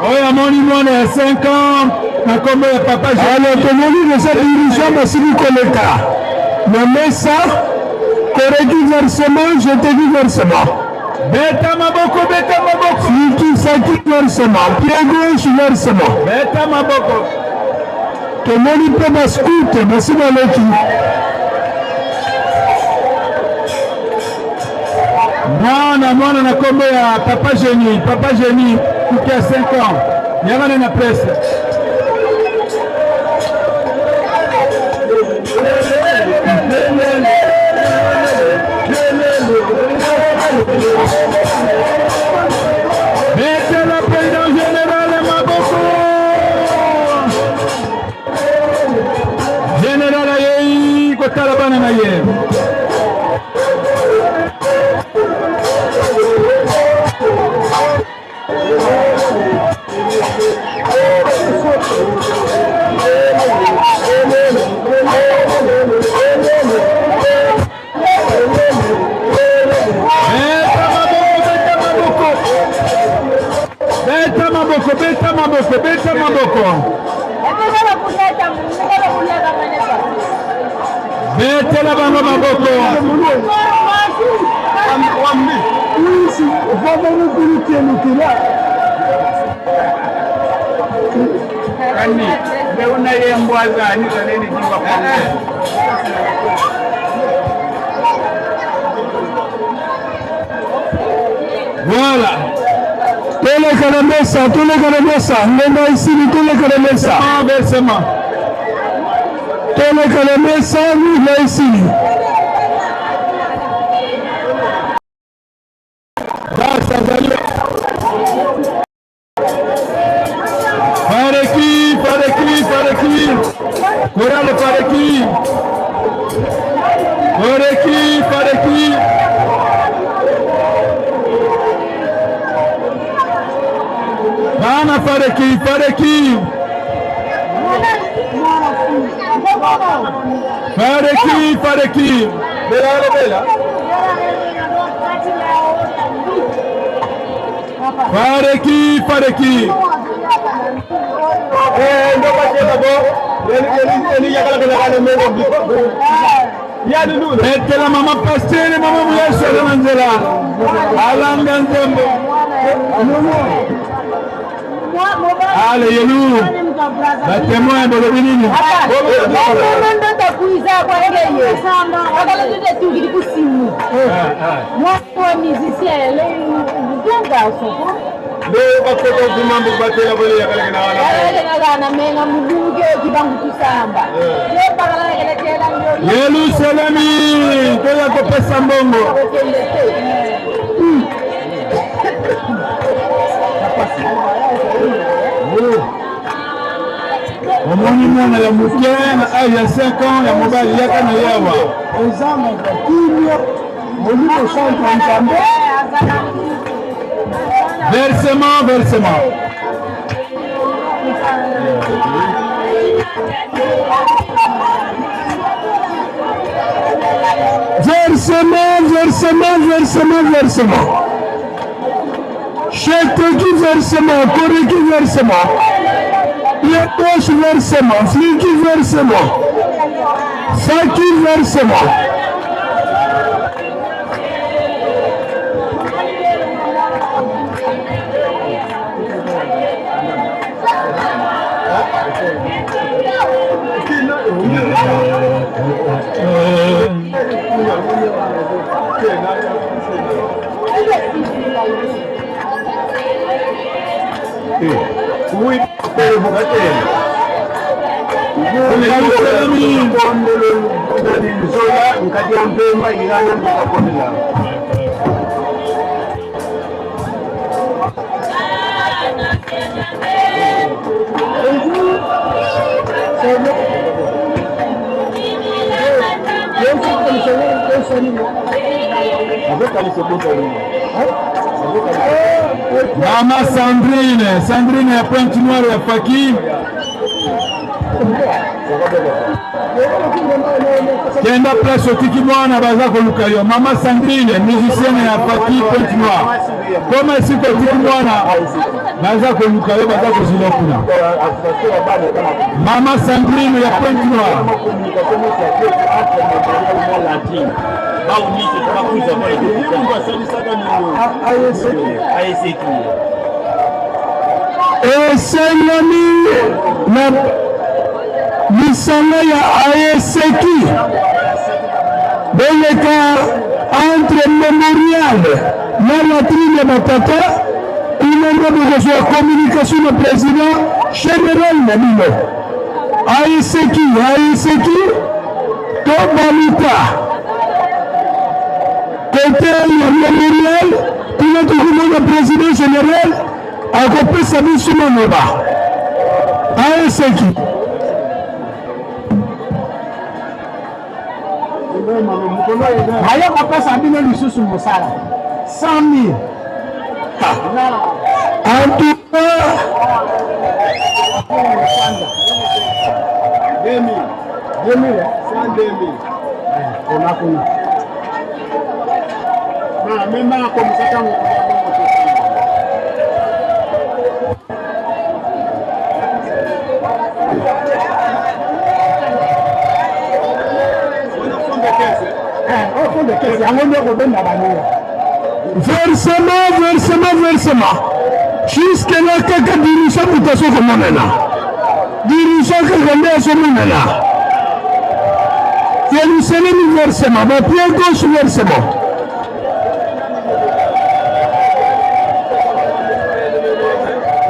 Oyo amoni mwana ya 5 ans na kombo ya papa. Alors tomoni deja dirigeant basili koleka na mesa koreki versement, je te dis versement. Beta maboko, beta maboko. Fiki saki versement, pied gauche versement. Beta maboko. Tomoni mpe bascoute basi baleki. Mwana mwana na kombo ya papa Genie, papa Genie kuki ya 5 ans. Yaka na presse. Betela président général maboko. Général ayei kotala bana na ye. Beta maboko, beta maboko, beta maboko. Betela bango maboko. Voilà. Toleka na mesa, toleka na mesa, ngonga esili, toleka na mesa. Versement. Toleka na mesa, ngonga esili. Fareki, Fareki, Fareki. Chorale Fareki. Fareki, Fareki. Bana Fareki, Fareki. Fareki, Fareki. Bela, bela. Fareki, Fareki. Betela mama pasteur mama Yesu aza na nzela alanga nzembo ale yelu batemoin bolobi nini Yelusalemi toya kopesa mbongo. Omoni mwana ya moke na age ya 5 ans ya mobali yaka na ye awa. Eza na kimia molimo santu ya Nzambe. Versement, versement. Versement, versement, versement, versement. Cheteki versement, koreki versement. Pied gauche versement, fliki versement. Saki versement. Mama Sandrine, Sandrine ya Pointe Noire ya Faki. Kenda place otiki mwana baza koluka yo. Mama Sandrine, musicienne ya Faki Pointe Noire. Koma esika otiki mwana baza koluka yo, baza kozila kuna. Mama Sandrine ya Pointe Noire. Esengami na lisanga ya aeseki boleka entre memorial na latrine ya batata kuna nde bokozwa communication na président général na bino. Aeseki, aeseki to baluka kote ya memorial kuna tokomona président général akopesa biso maloba. Aeseki. Aye kopesa bino lisusu mosala 100 000. En tout cas, 2000, 2000, 102 000. Kuna kuna. Na mema akomisaka ngo. Versement, versement, versement. Jusque là, kaka dirigeant moto azokomonana. Dirigeant kaka nde azomonana. Yerusalemi versement, ba pied gauche versement.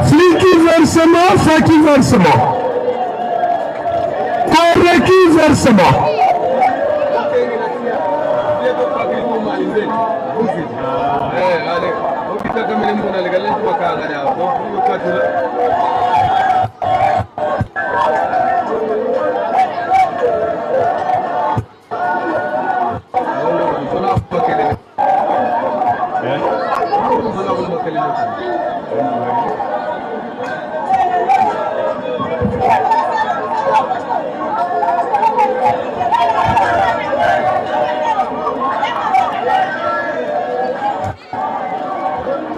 Fliki versement, faki versement. Koreki versement.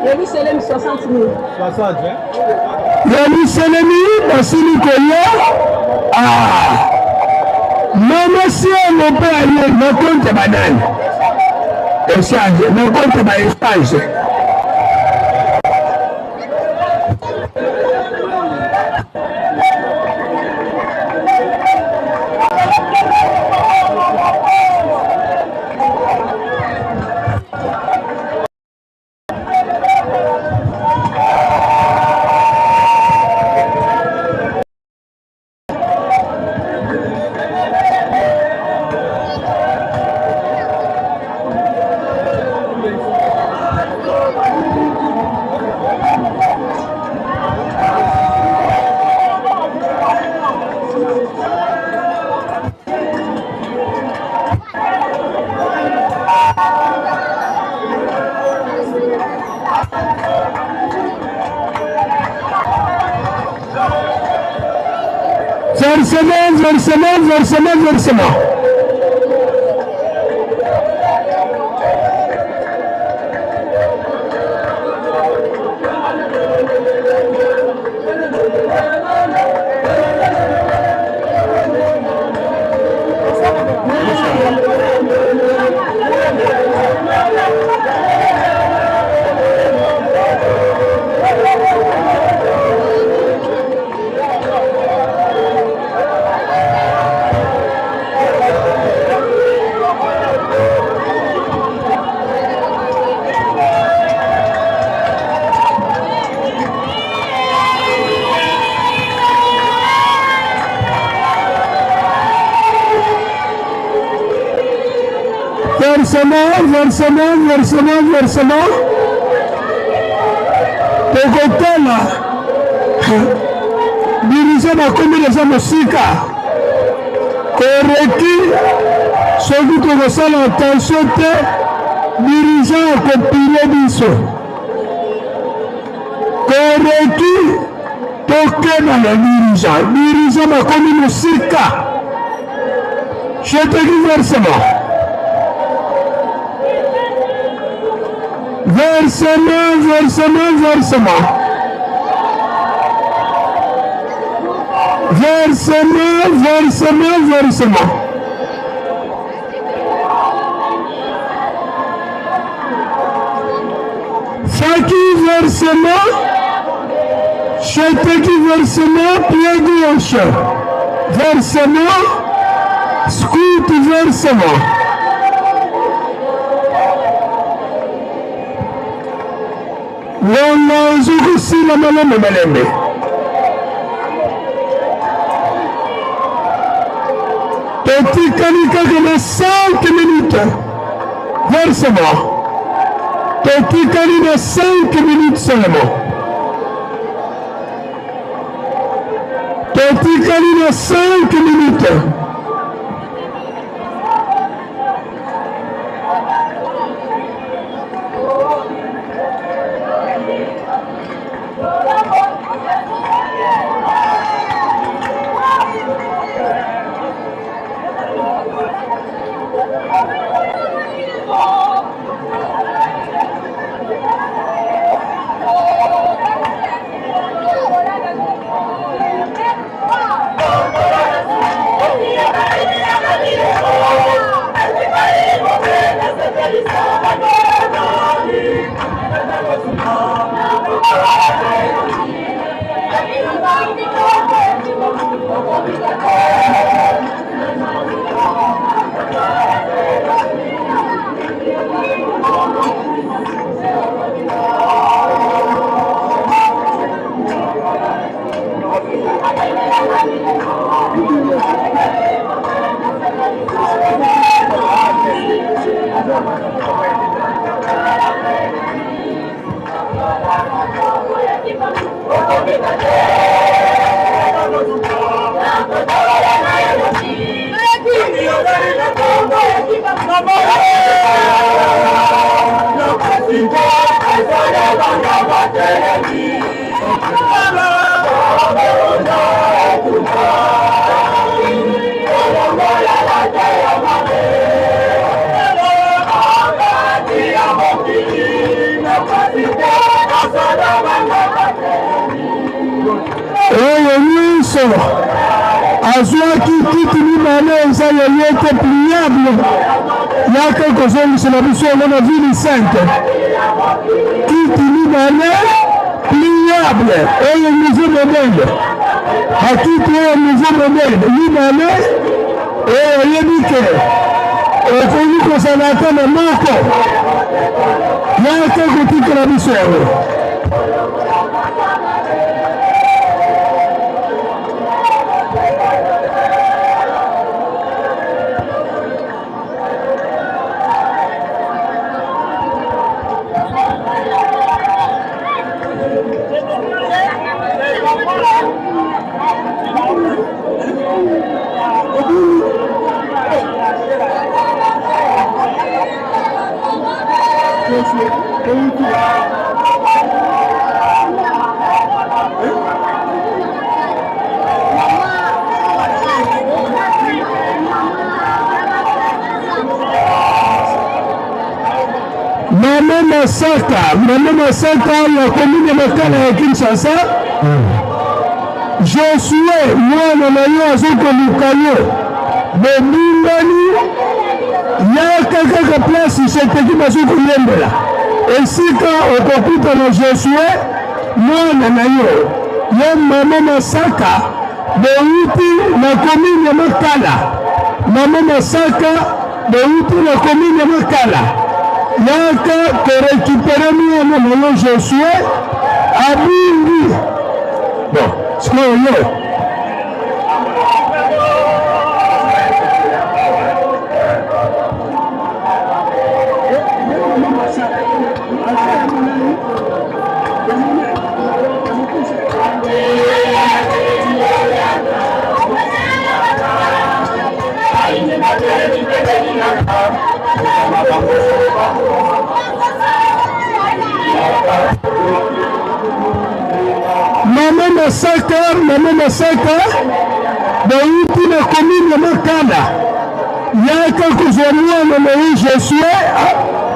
Yerusalem 60 000. 60, hein? Yerusalemi basili koya. Ah. Mama siango mpe aye na konte banani échange na konte ba échange. Versement, versement, versement, versement. Versement, versement, versement, versement. Tokotala dirige bakomi deja mosika koreki soki tokosala attention te dirigeant akopile biso koreki tokeba na dirigeant dirigeant bakomi mosika je te dis versement versement versement versement versement versement versement Faki versement, Cheteki versement, pied gauche. Versement, scoot versement. Ngonga ezokosila malembe malembe. Totikali kaka na 5 minutes. Versement. Totikali na 5 minutes seulement. Totikali na 5 minutes. Oyo nyonso azwaki kiti mibale eza ya ye te pliable yaka kozongisela biso yango na ville sainte kiti mibale pliable oyo nouveau modèle bakiti oyo nouveau modèle mibale oyo oyebi ke okoki kozala ata na moko yaka kotikela biso yango. Mama Masaka, Mama Masaka ya commune ya Makala ya Kinshasa. Josue mwana na yo azokoluka yo, bobungani yaka kaka place Sheteki bazokoyembela esika okokutana Josue mwana na yo yo mama Masaka bowuti na commune ya Makala mama Masaka bowuti na commune ya Makala yaka korekipere mwana na yo Josue abungi bon sikoyo yo Meme 5 heures, na meme 5 heures, bouti na commune ya Makanda, yaka kozwa mwana na ye Josue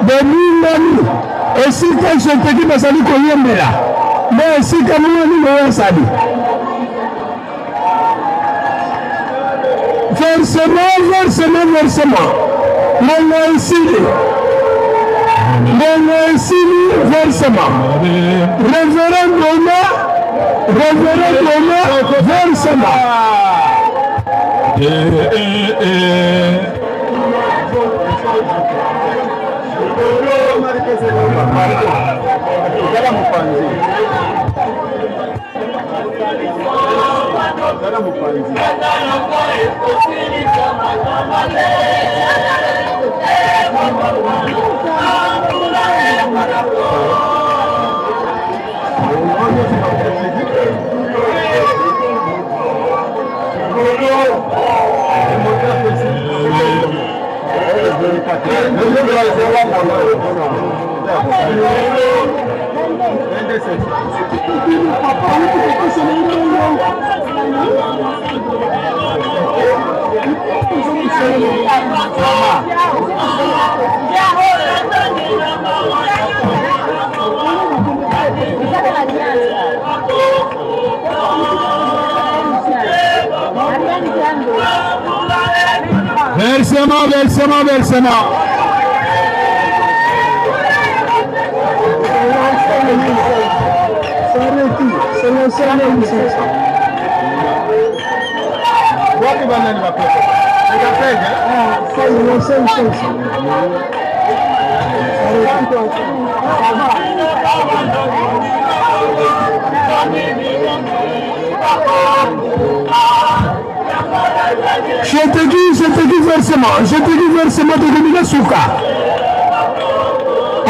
bobungani esika Jenteki bazali koyembela na esika mwana na ye azali. Versement, versement, versement. Ngonga esili. Ngonga esili, versement. Révérend Dona, Révérend Dona, versement. Eh, eh, eh. Versement, versement, versement. Je te dis, je te dis versement, je te dis versement de Domina Souka.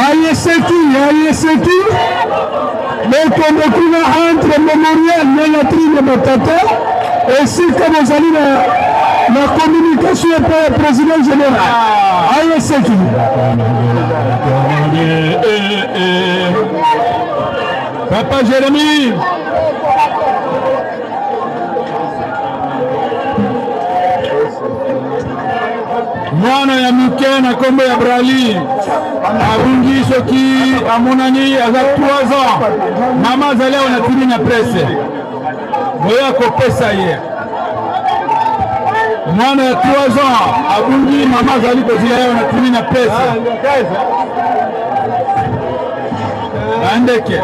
Ayeseki, Ayeseki, bokombe kuna entre mémorial na latrine batata esika bozali na, na communication epai ya président général ayeseki. Papa Jérémie. Mwana ya moke na nkombo ya Brali abungi soki amonani aza 3 ans, mama azali awa na tini na presse boya kopesa ye. Mwana ya 3 ans abungi, mama azali kozila ye awa na tini na presse. Bandeke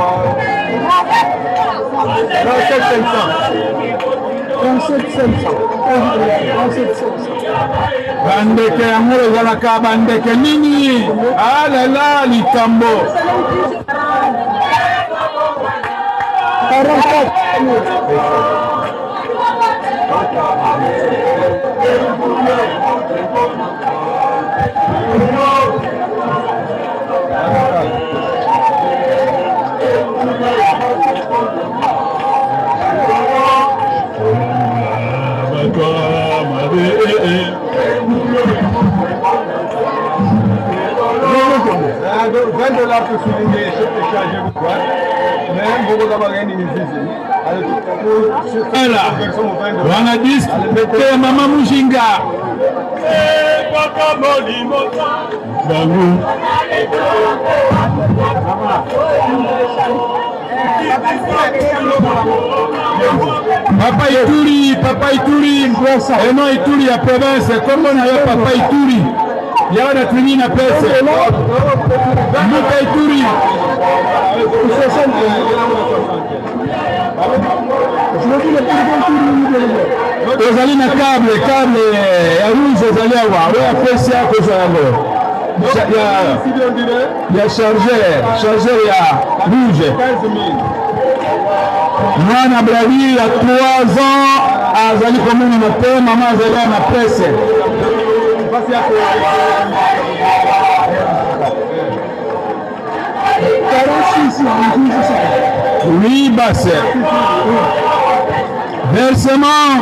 bandeke yango ezalaka bandeke nini? Alala likambo Wana disque te mama Mujinga. Bangu. Papa Ituri, Papa Ituri, eno Ituri ya province, kombo na yo Papa Ituri. Yawa na trimi na pese. Mbuta Ituri. Ozali na cable, cable ya rouge ezali awa, oyo apesi akozwa yango. Ya chargeur, chargeur ya rouge. Mwana Brali ya 3 ans azali komonana te, mama azali na presse. Oui, basse. Versement.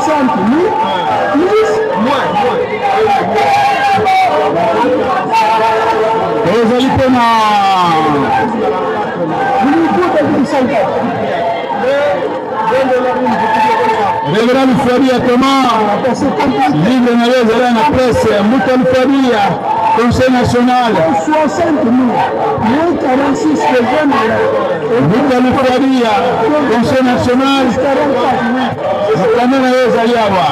60 000 plus moins Tozali mpe na Reverend Lufaria Thomas, livre na yo ezali na presse, Mbuta Lufaria, Conseil national. 60 000 moins 46 Mbuta Lufaria, Conseil national. Mokanda na yo ezali awa.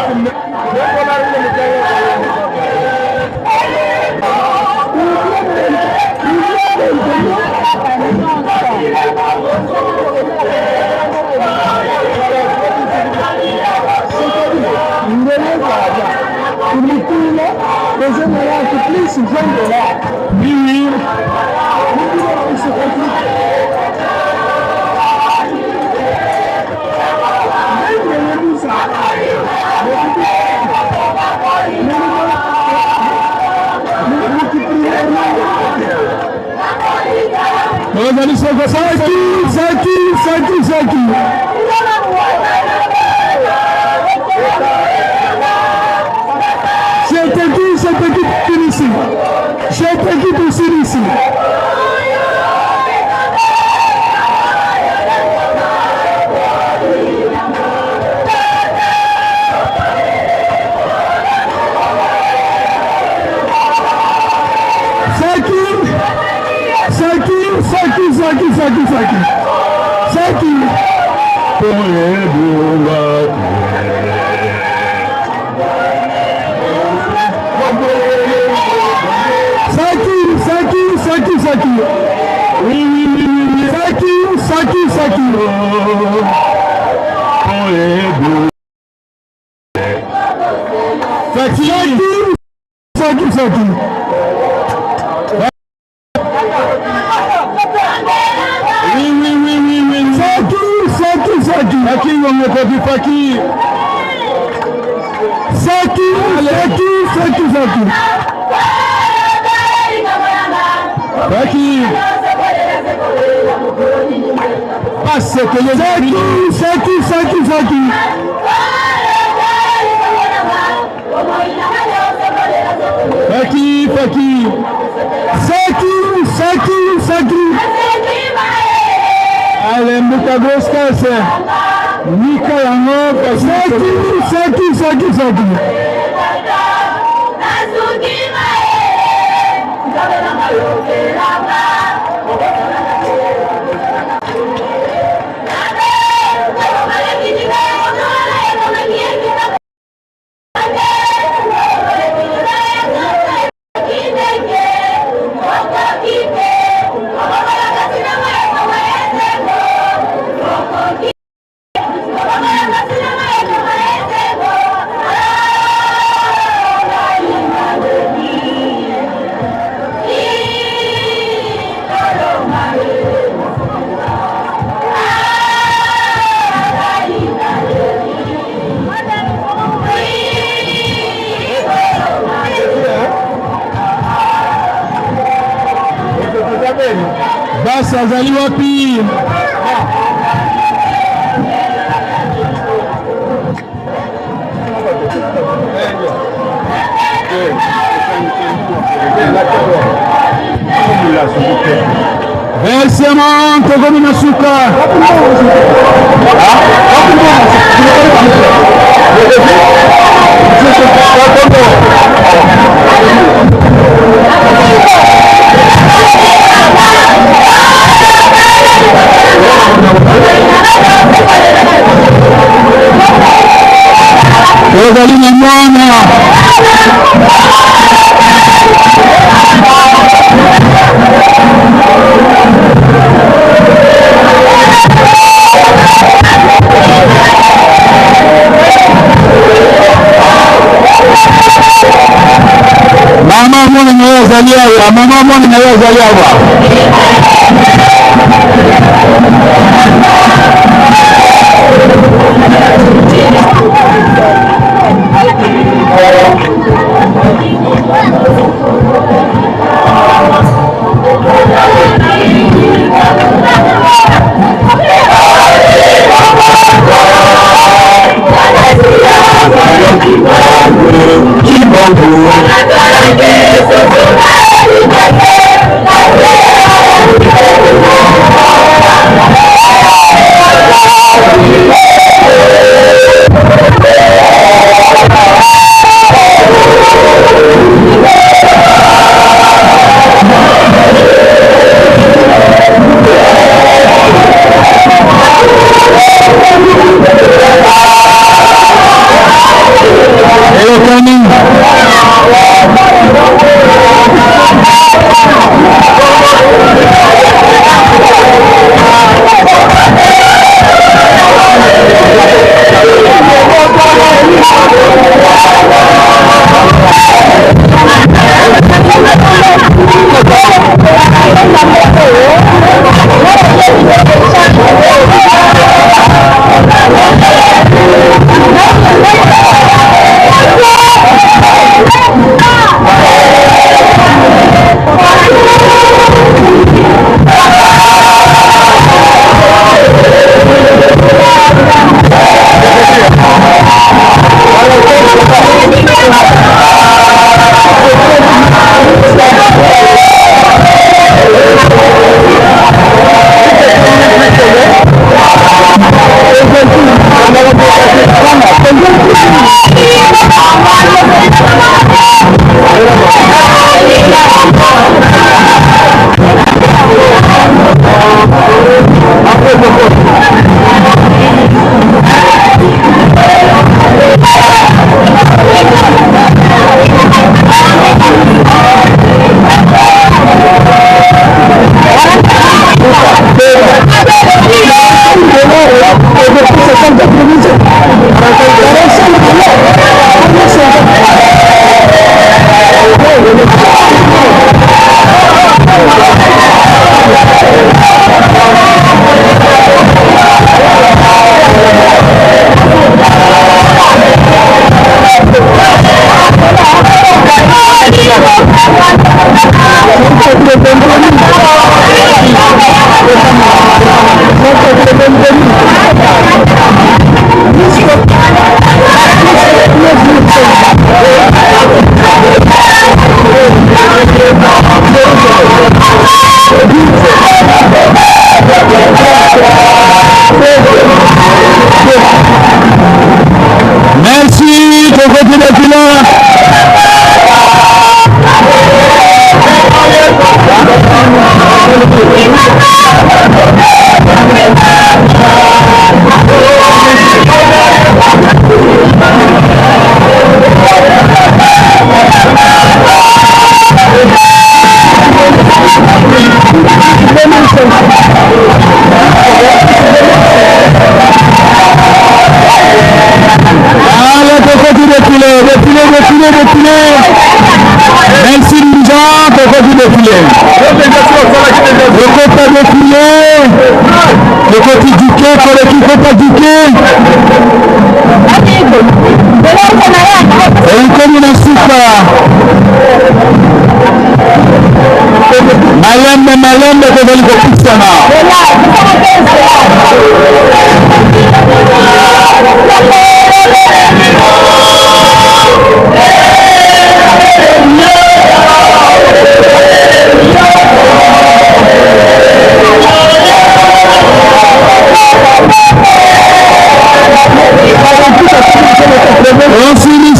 Plus 20 dollars. Oui, oui. Tozali soko saki saki saki saki. Cette équipe ici. Cette équipe aussi ici. Saki, Saki, Saki, Saki, Saki, Saki. Saki. Saki, Saki, Saki, Saki. Oui, oui, oui, oui, oui. Saki, Saki, Saki. Saki, Saki, Saki. Oui, oui, oui, oui, oui. Saki, Saki, Saki. Saki, on est pas Saki. Saki, Saki, Saki, Saki. Saki. Passe que les Saki, Saki, Saki, Saki. Saki, Saki. Saki, Saki, Saki. Allez, Mbuta grosse caisse. Mika yango, Saki, Saki, Saki, Saki. Basi azali wapi? Versement tokomi na suka. Tozali na mwana. Mama mwana na yo azali awa, mama mwana na yo azali awa. Eyokani. Merci, Tokoti Bekila. Allez, Tokoti défilé, défilé, défilé, défilé. Merci Ninja, Tokoti défilé. Tokota défilé. Tokoti Duké, Koleki Kota Duké. Ekomi na suka. Malembe malembe tozali kopusana. On finit.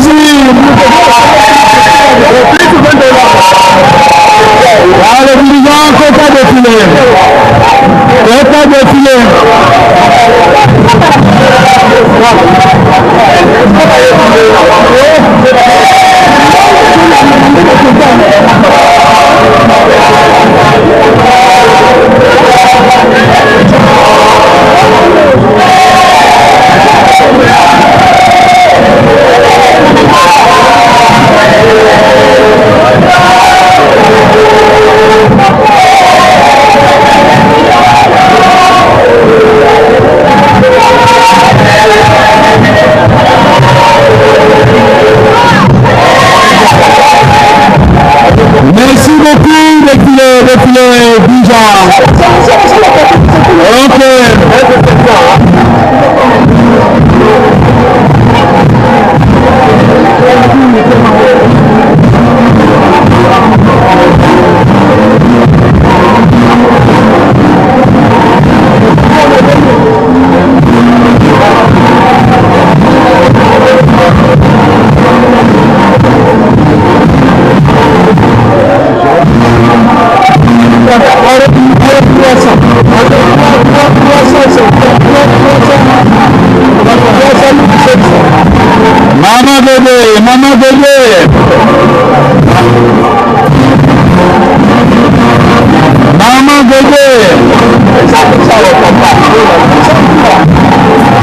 Allez, dirigeant, Kota défilé. Kota défilé. Mama bebe, mama bebe. Mama bebe.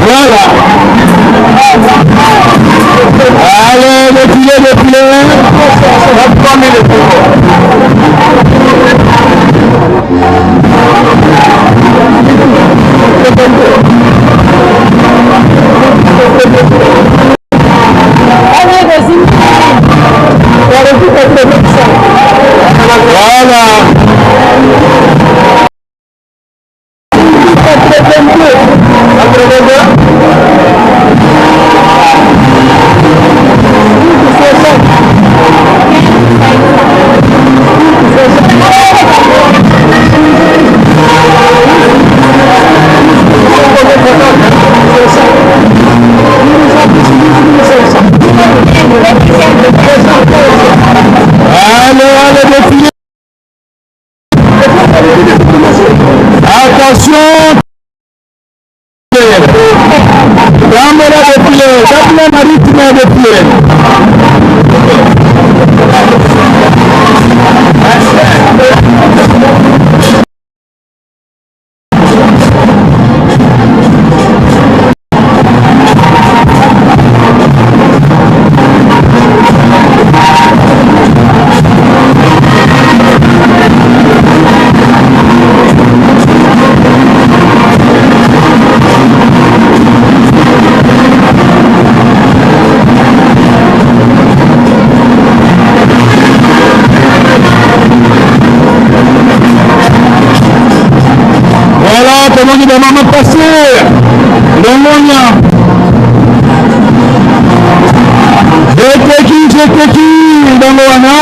Voilà. Allez, défilez, défilez. Voilà. Allez, allez, défilez. Attention. Tambola défilé, tambola na rythme ya défilé. Voilà, tomoni ba mama passé. Longonya. Jeteki, jeteki, bango wana.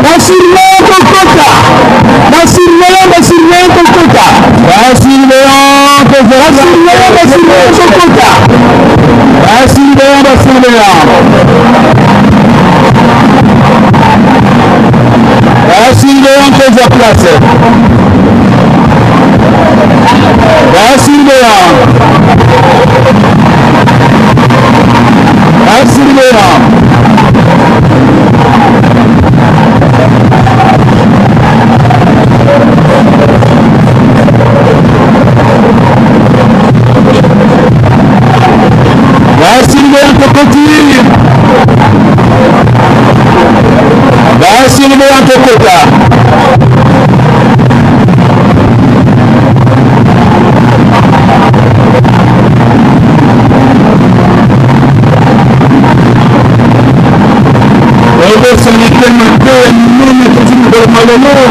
Basurveillant kokota, basurveillant, basurveillant kokota, basurveillant, basurveillant, basurveillant kokota, basurveillant, basurveillant, basurveillant kozwa place, basurveillant, basurveillant. Basurveillant tokoti, basurveillant tokota. Obosani te mabe ya minene tozwi mokolo mwa lelo.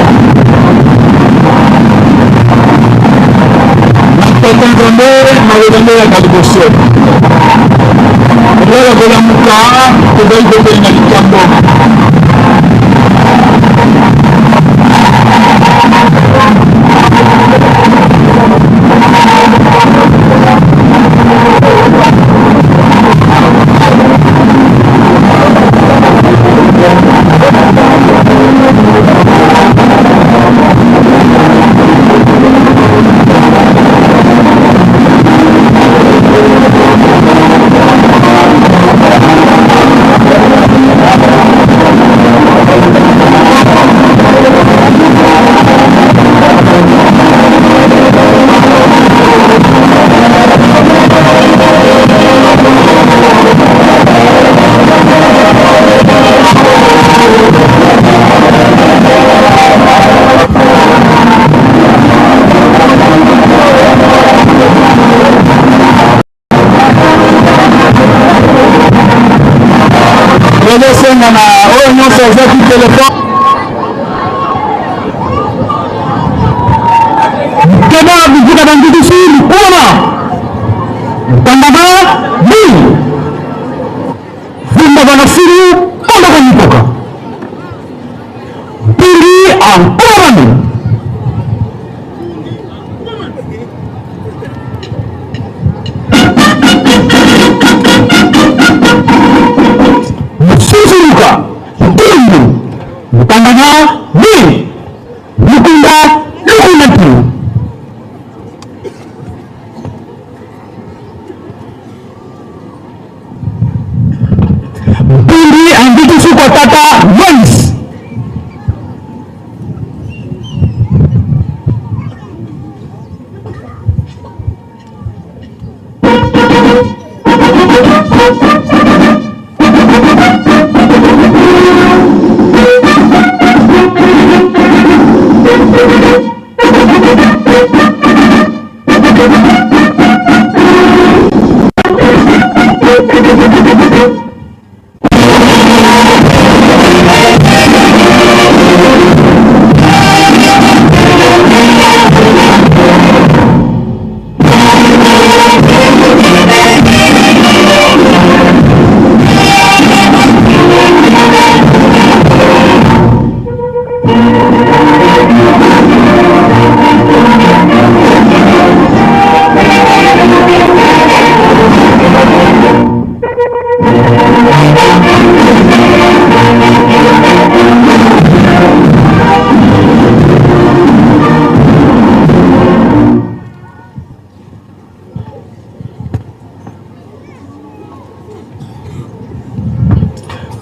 Na Tata Nzambe, maloba nde eyaka liboso. Kolala kolamuka, tozali kobeli na likambo. Tozosenga na oyo nyonso azwaki telefone. Keba bivuka bangutusu lukuma Tandama bi Vumba banasiru kondo konyikoka Pili ankomani. Musuzuruka Ntumbu Mukangana bi Mukunda Lukunatu. Mpindi andiki kwa tata Moise.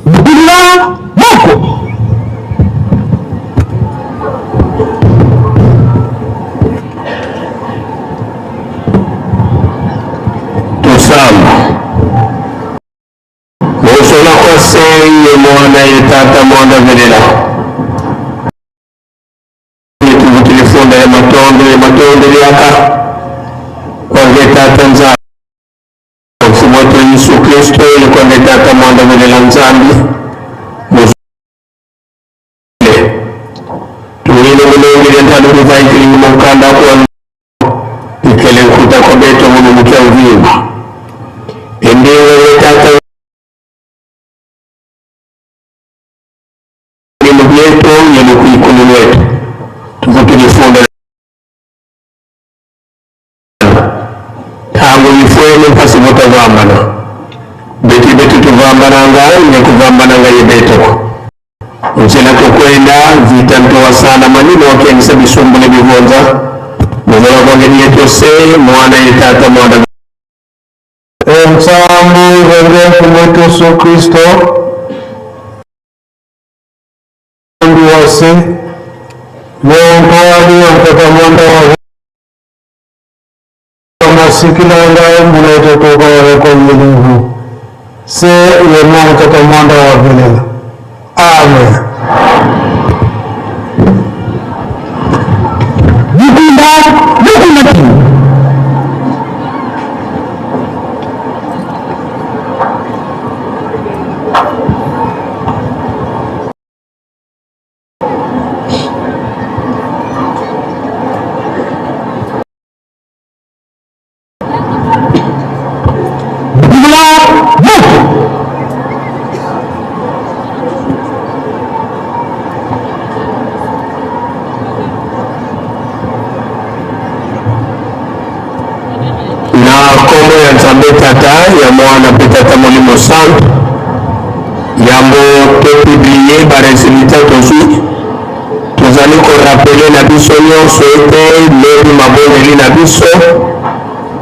Mukunda Moko. Tosamba. Mosola kwase ye mwana ye tata mwana velela. Tuvutilifonda ya matondo ya matondo yaka. Kwange tata nzambi. Mfumo wetu Yesu Kristo ili kwange tata mwana velela nzambi. Muzule. Tuwile mulongi lentalo kuvaikili mukanda kwa ikele nkuta kwa beto mulubukia uvima. Endewe tata elimu yetu yelukuikulu lwetu tukutulifunde tangu ifwene mpasi votavambana beti betu tuvambananga nekuvambananga yebetoko nzela tokwenda vita ntowa sana manino wakianisa bisumbule bivonza muzola kwangeni yetose mwana yetata mwana Ensambi wenge mfumu wetu Yesu Kristo Ndu wase yontwali yonkata mwanda wa masikilanga munaitotoka wareko yelihu se yemwankata mwanda wa velela. Amen. Mukunda Lukunatu. Mukunda Moko. Na nkombo ya Nzambe Tata ya Mwana mpe Tata Molimo Santu, yambo topublie baresultat tozwi, tozali korapele na biso nyonso ete lobi mabondeli na biso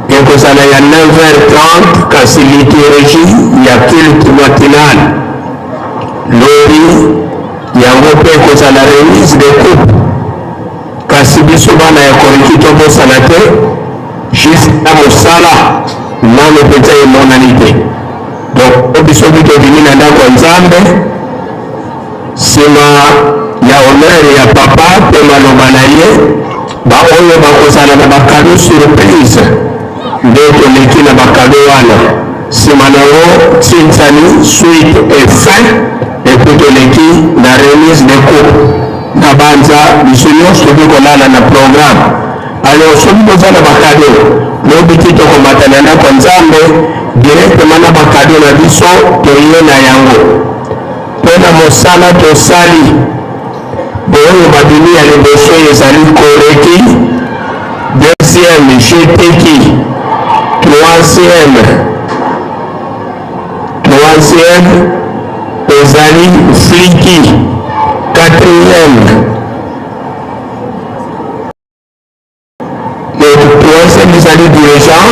ekozala ya 9h30, kasi liturgie ya culte matinal lobi yango mpe ekozala remise de coupe. Kasi biso bana ya Koriki tobosana te, juste na mosala nano mpenza emonani te. Donc biso tobimi na ndako ya Nzambe nsima ya honneur ya papa mpe maloba na ye, baoyo bakozala na bakado surprise nde toleki na bakado wana nsima nango ntinza. Tobosani suite et fin et puis toleki na remise de coupe. Na banza biso nyonso tokoki kolala na programme. Alors soki boza na ba cadeaux, lobi ti tokomata na ndako ya Nzambe directement na ba cadeaux na biso toye na yango. Mpo na mosala tosali, boyo babimi ya liboso ezali Koreki, deuxième Jeteki, troisième troisième ezali Fliki, quatrième Le troisième ezali dirigeant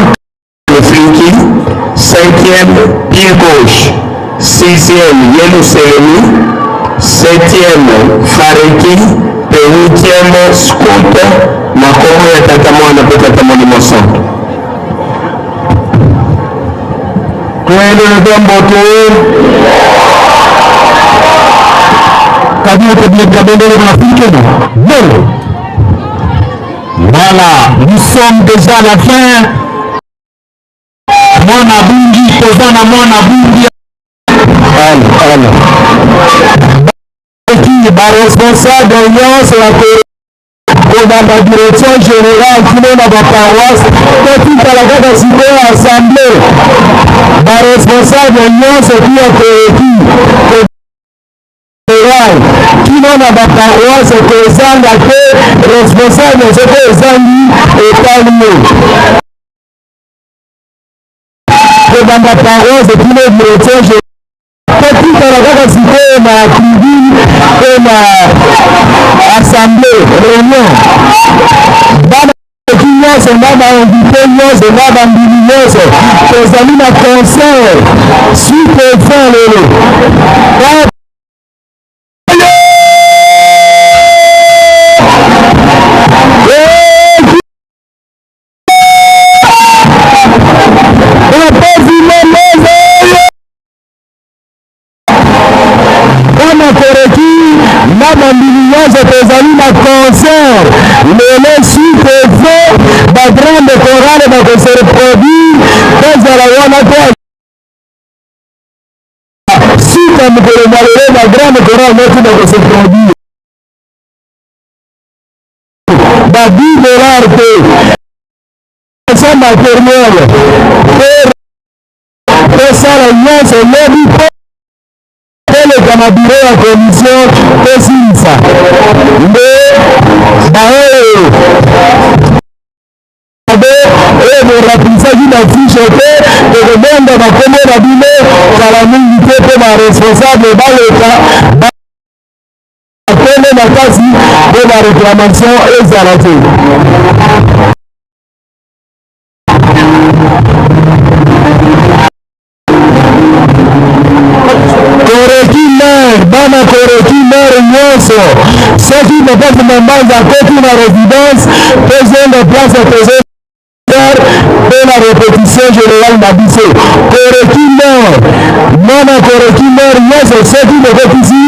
le Fliki, cinquième pied gauche, sixième Yeluselemi, septième Fareki mpe huitième Scout na kombo ya Tata Mwana mpe Tata Molimo Santu. Toyeleleka mbote Kabila Kabila Kabendele Africaine. Bon. Voilà, nous sommes déjà à la fin. Mwana bungi, toza na mwana bungi. Ala, ala. Baki ba responsable nyonso ya kobanda direction générale kino na ba paroisse, totikala kaka sikoyo assemblée. Ba responsable nyonso tu ya koyeki général kino na ba paroisse, kozanga te responsable soki ozangi etali yo. Kobanda paroisse kino direction générale, totikala kaka sikoyo na tribune mpe na assemblée réunion. Bana eki nyonso na bainvité nyonso na bandimi nyonso, tozali na concert suite et fin lelo. Bana koreki na bandimi nyonso, tozali na concert lelo suite et fin. Bagrande chorale bakose reproduire, tozala wana te suite ya mokolo mwa lelo. Bagrande chorale moko bakose produire ba 10 dollars te sans matériel mpe tosala nyonso lobi mpo toleka na biro ya commission tosilisa nde baoyo be oyo borapilisaki bafiche te. Tokobonda bakombo na bino kala mingi te mpo baresponsable baleka bakombo makasi mpo baréclamation ezala te. Koreki mare, bana koreki mare nyonso, soki papa Mambanza akoti na résidence, tozonga place ya tozo mpe na répétition générale na biso. Koreki mare, mwana koreki mare nyonso, soki bokotisi,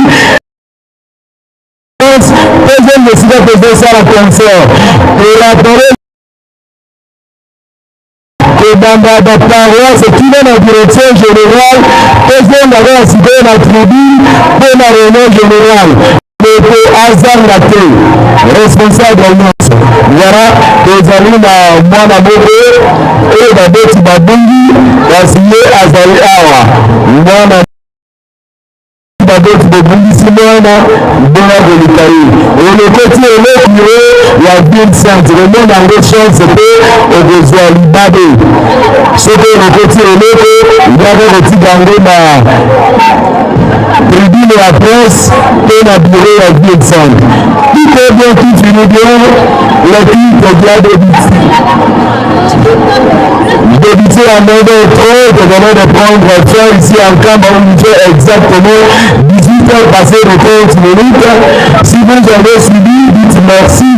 tozonga esika tozosala concert. Torapele kobanda baparoisse kino na direction générale, tozonga kaka sikoyo na tribune mpo na réunion générale. Moto azanga te, responsable nyonso. Voilà, tozali na mwana moko oyo baboti babungi, kasi ye azali awa. Mwana baboti bobungisi mwana, ndenge koluka ye, olokoti eloko yo ya Vincent, komona yango chance mpe okozwa libabe. Soki olokoti eloko, yaka kotika yango na tribune ya presse mpe na bureau ya Vincent. Tout est bien qui finit bien. Le culte doit débuter débuter à 9h30, venons de prendre fin ici à Nkamba où il fait exactement 18h passées de 30 minutes. Si vous avez suivi, dites merci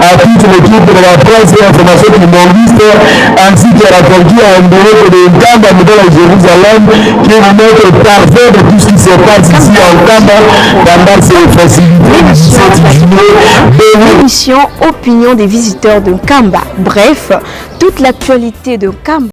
à toute l'équipe de la presse et information kimbanguiste ainsi qu'à la Turquie à Ndoroko de Nkamba, Nouvelle Jérusalem, qui vous montre parfait de tout ce qui se passe ici à Nkamba pendant ces festivités du 17 juillet. Émission Opinion des visiteurs de Nkamba. Bref, toute l'actualité de Nkamba.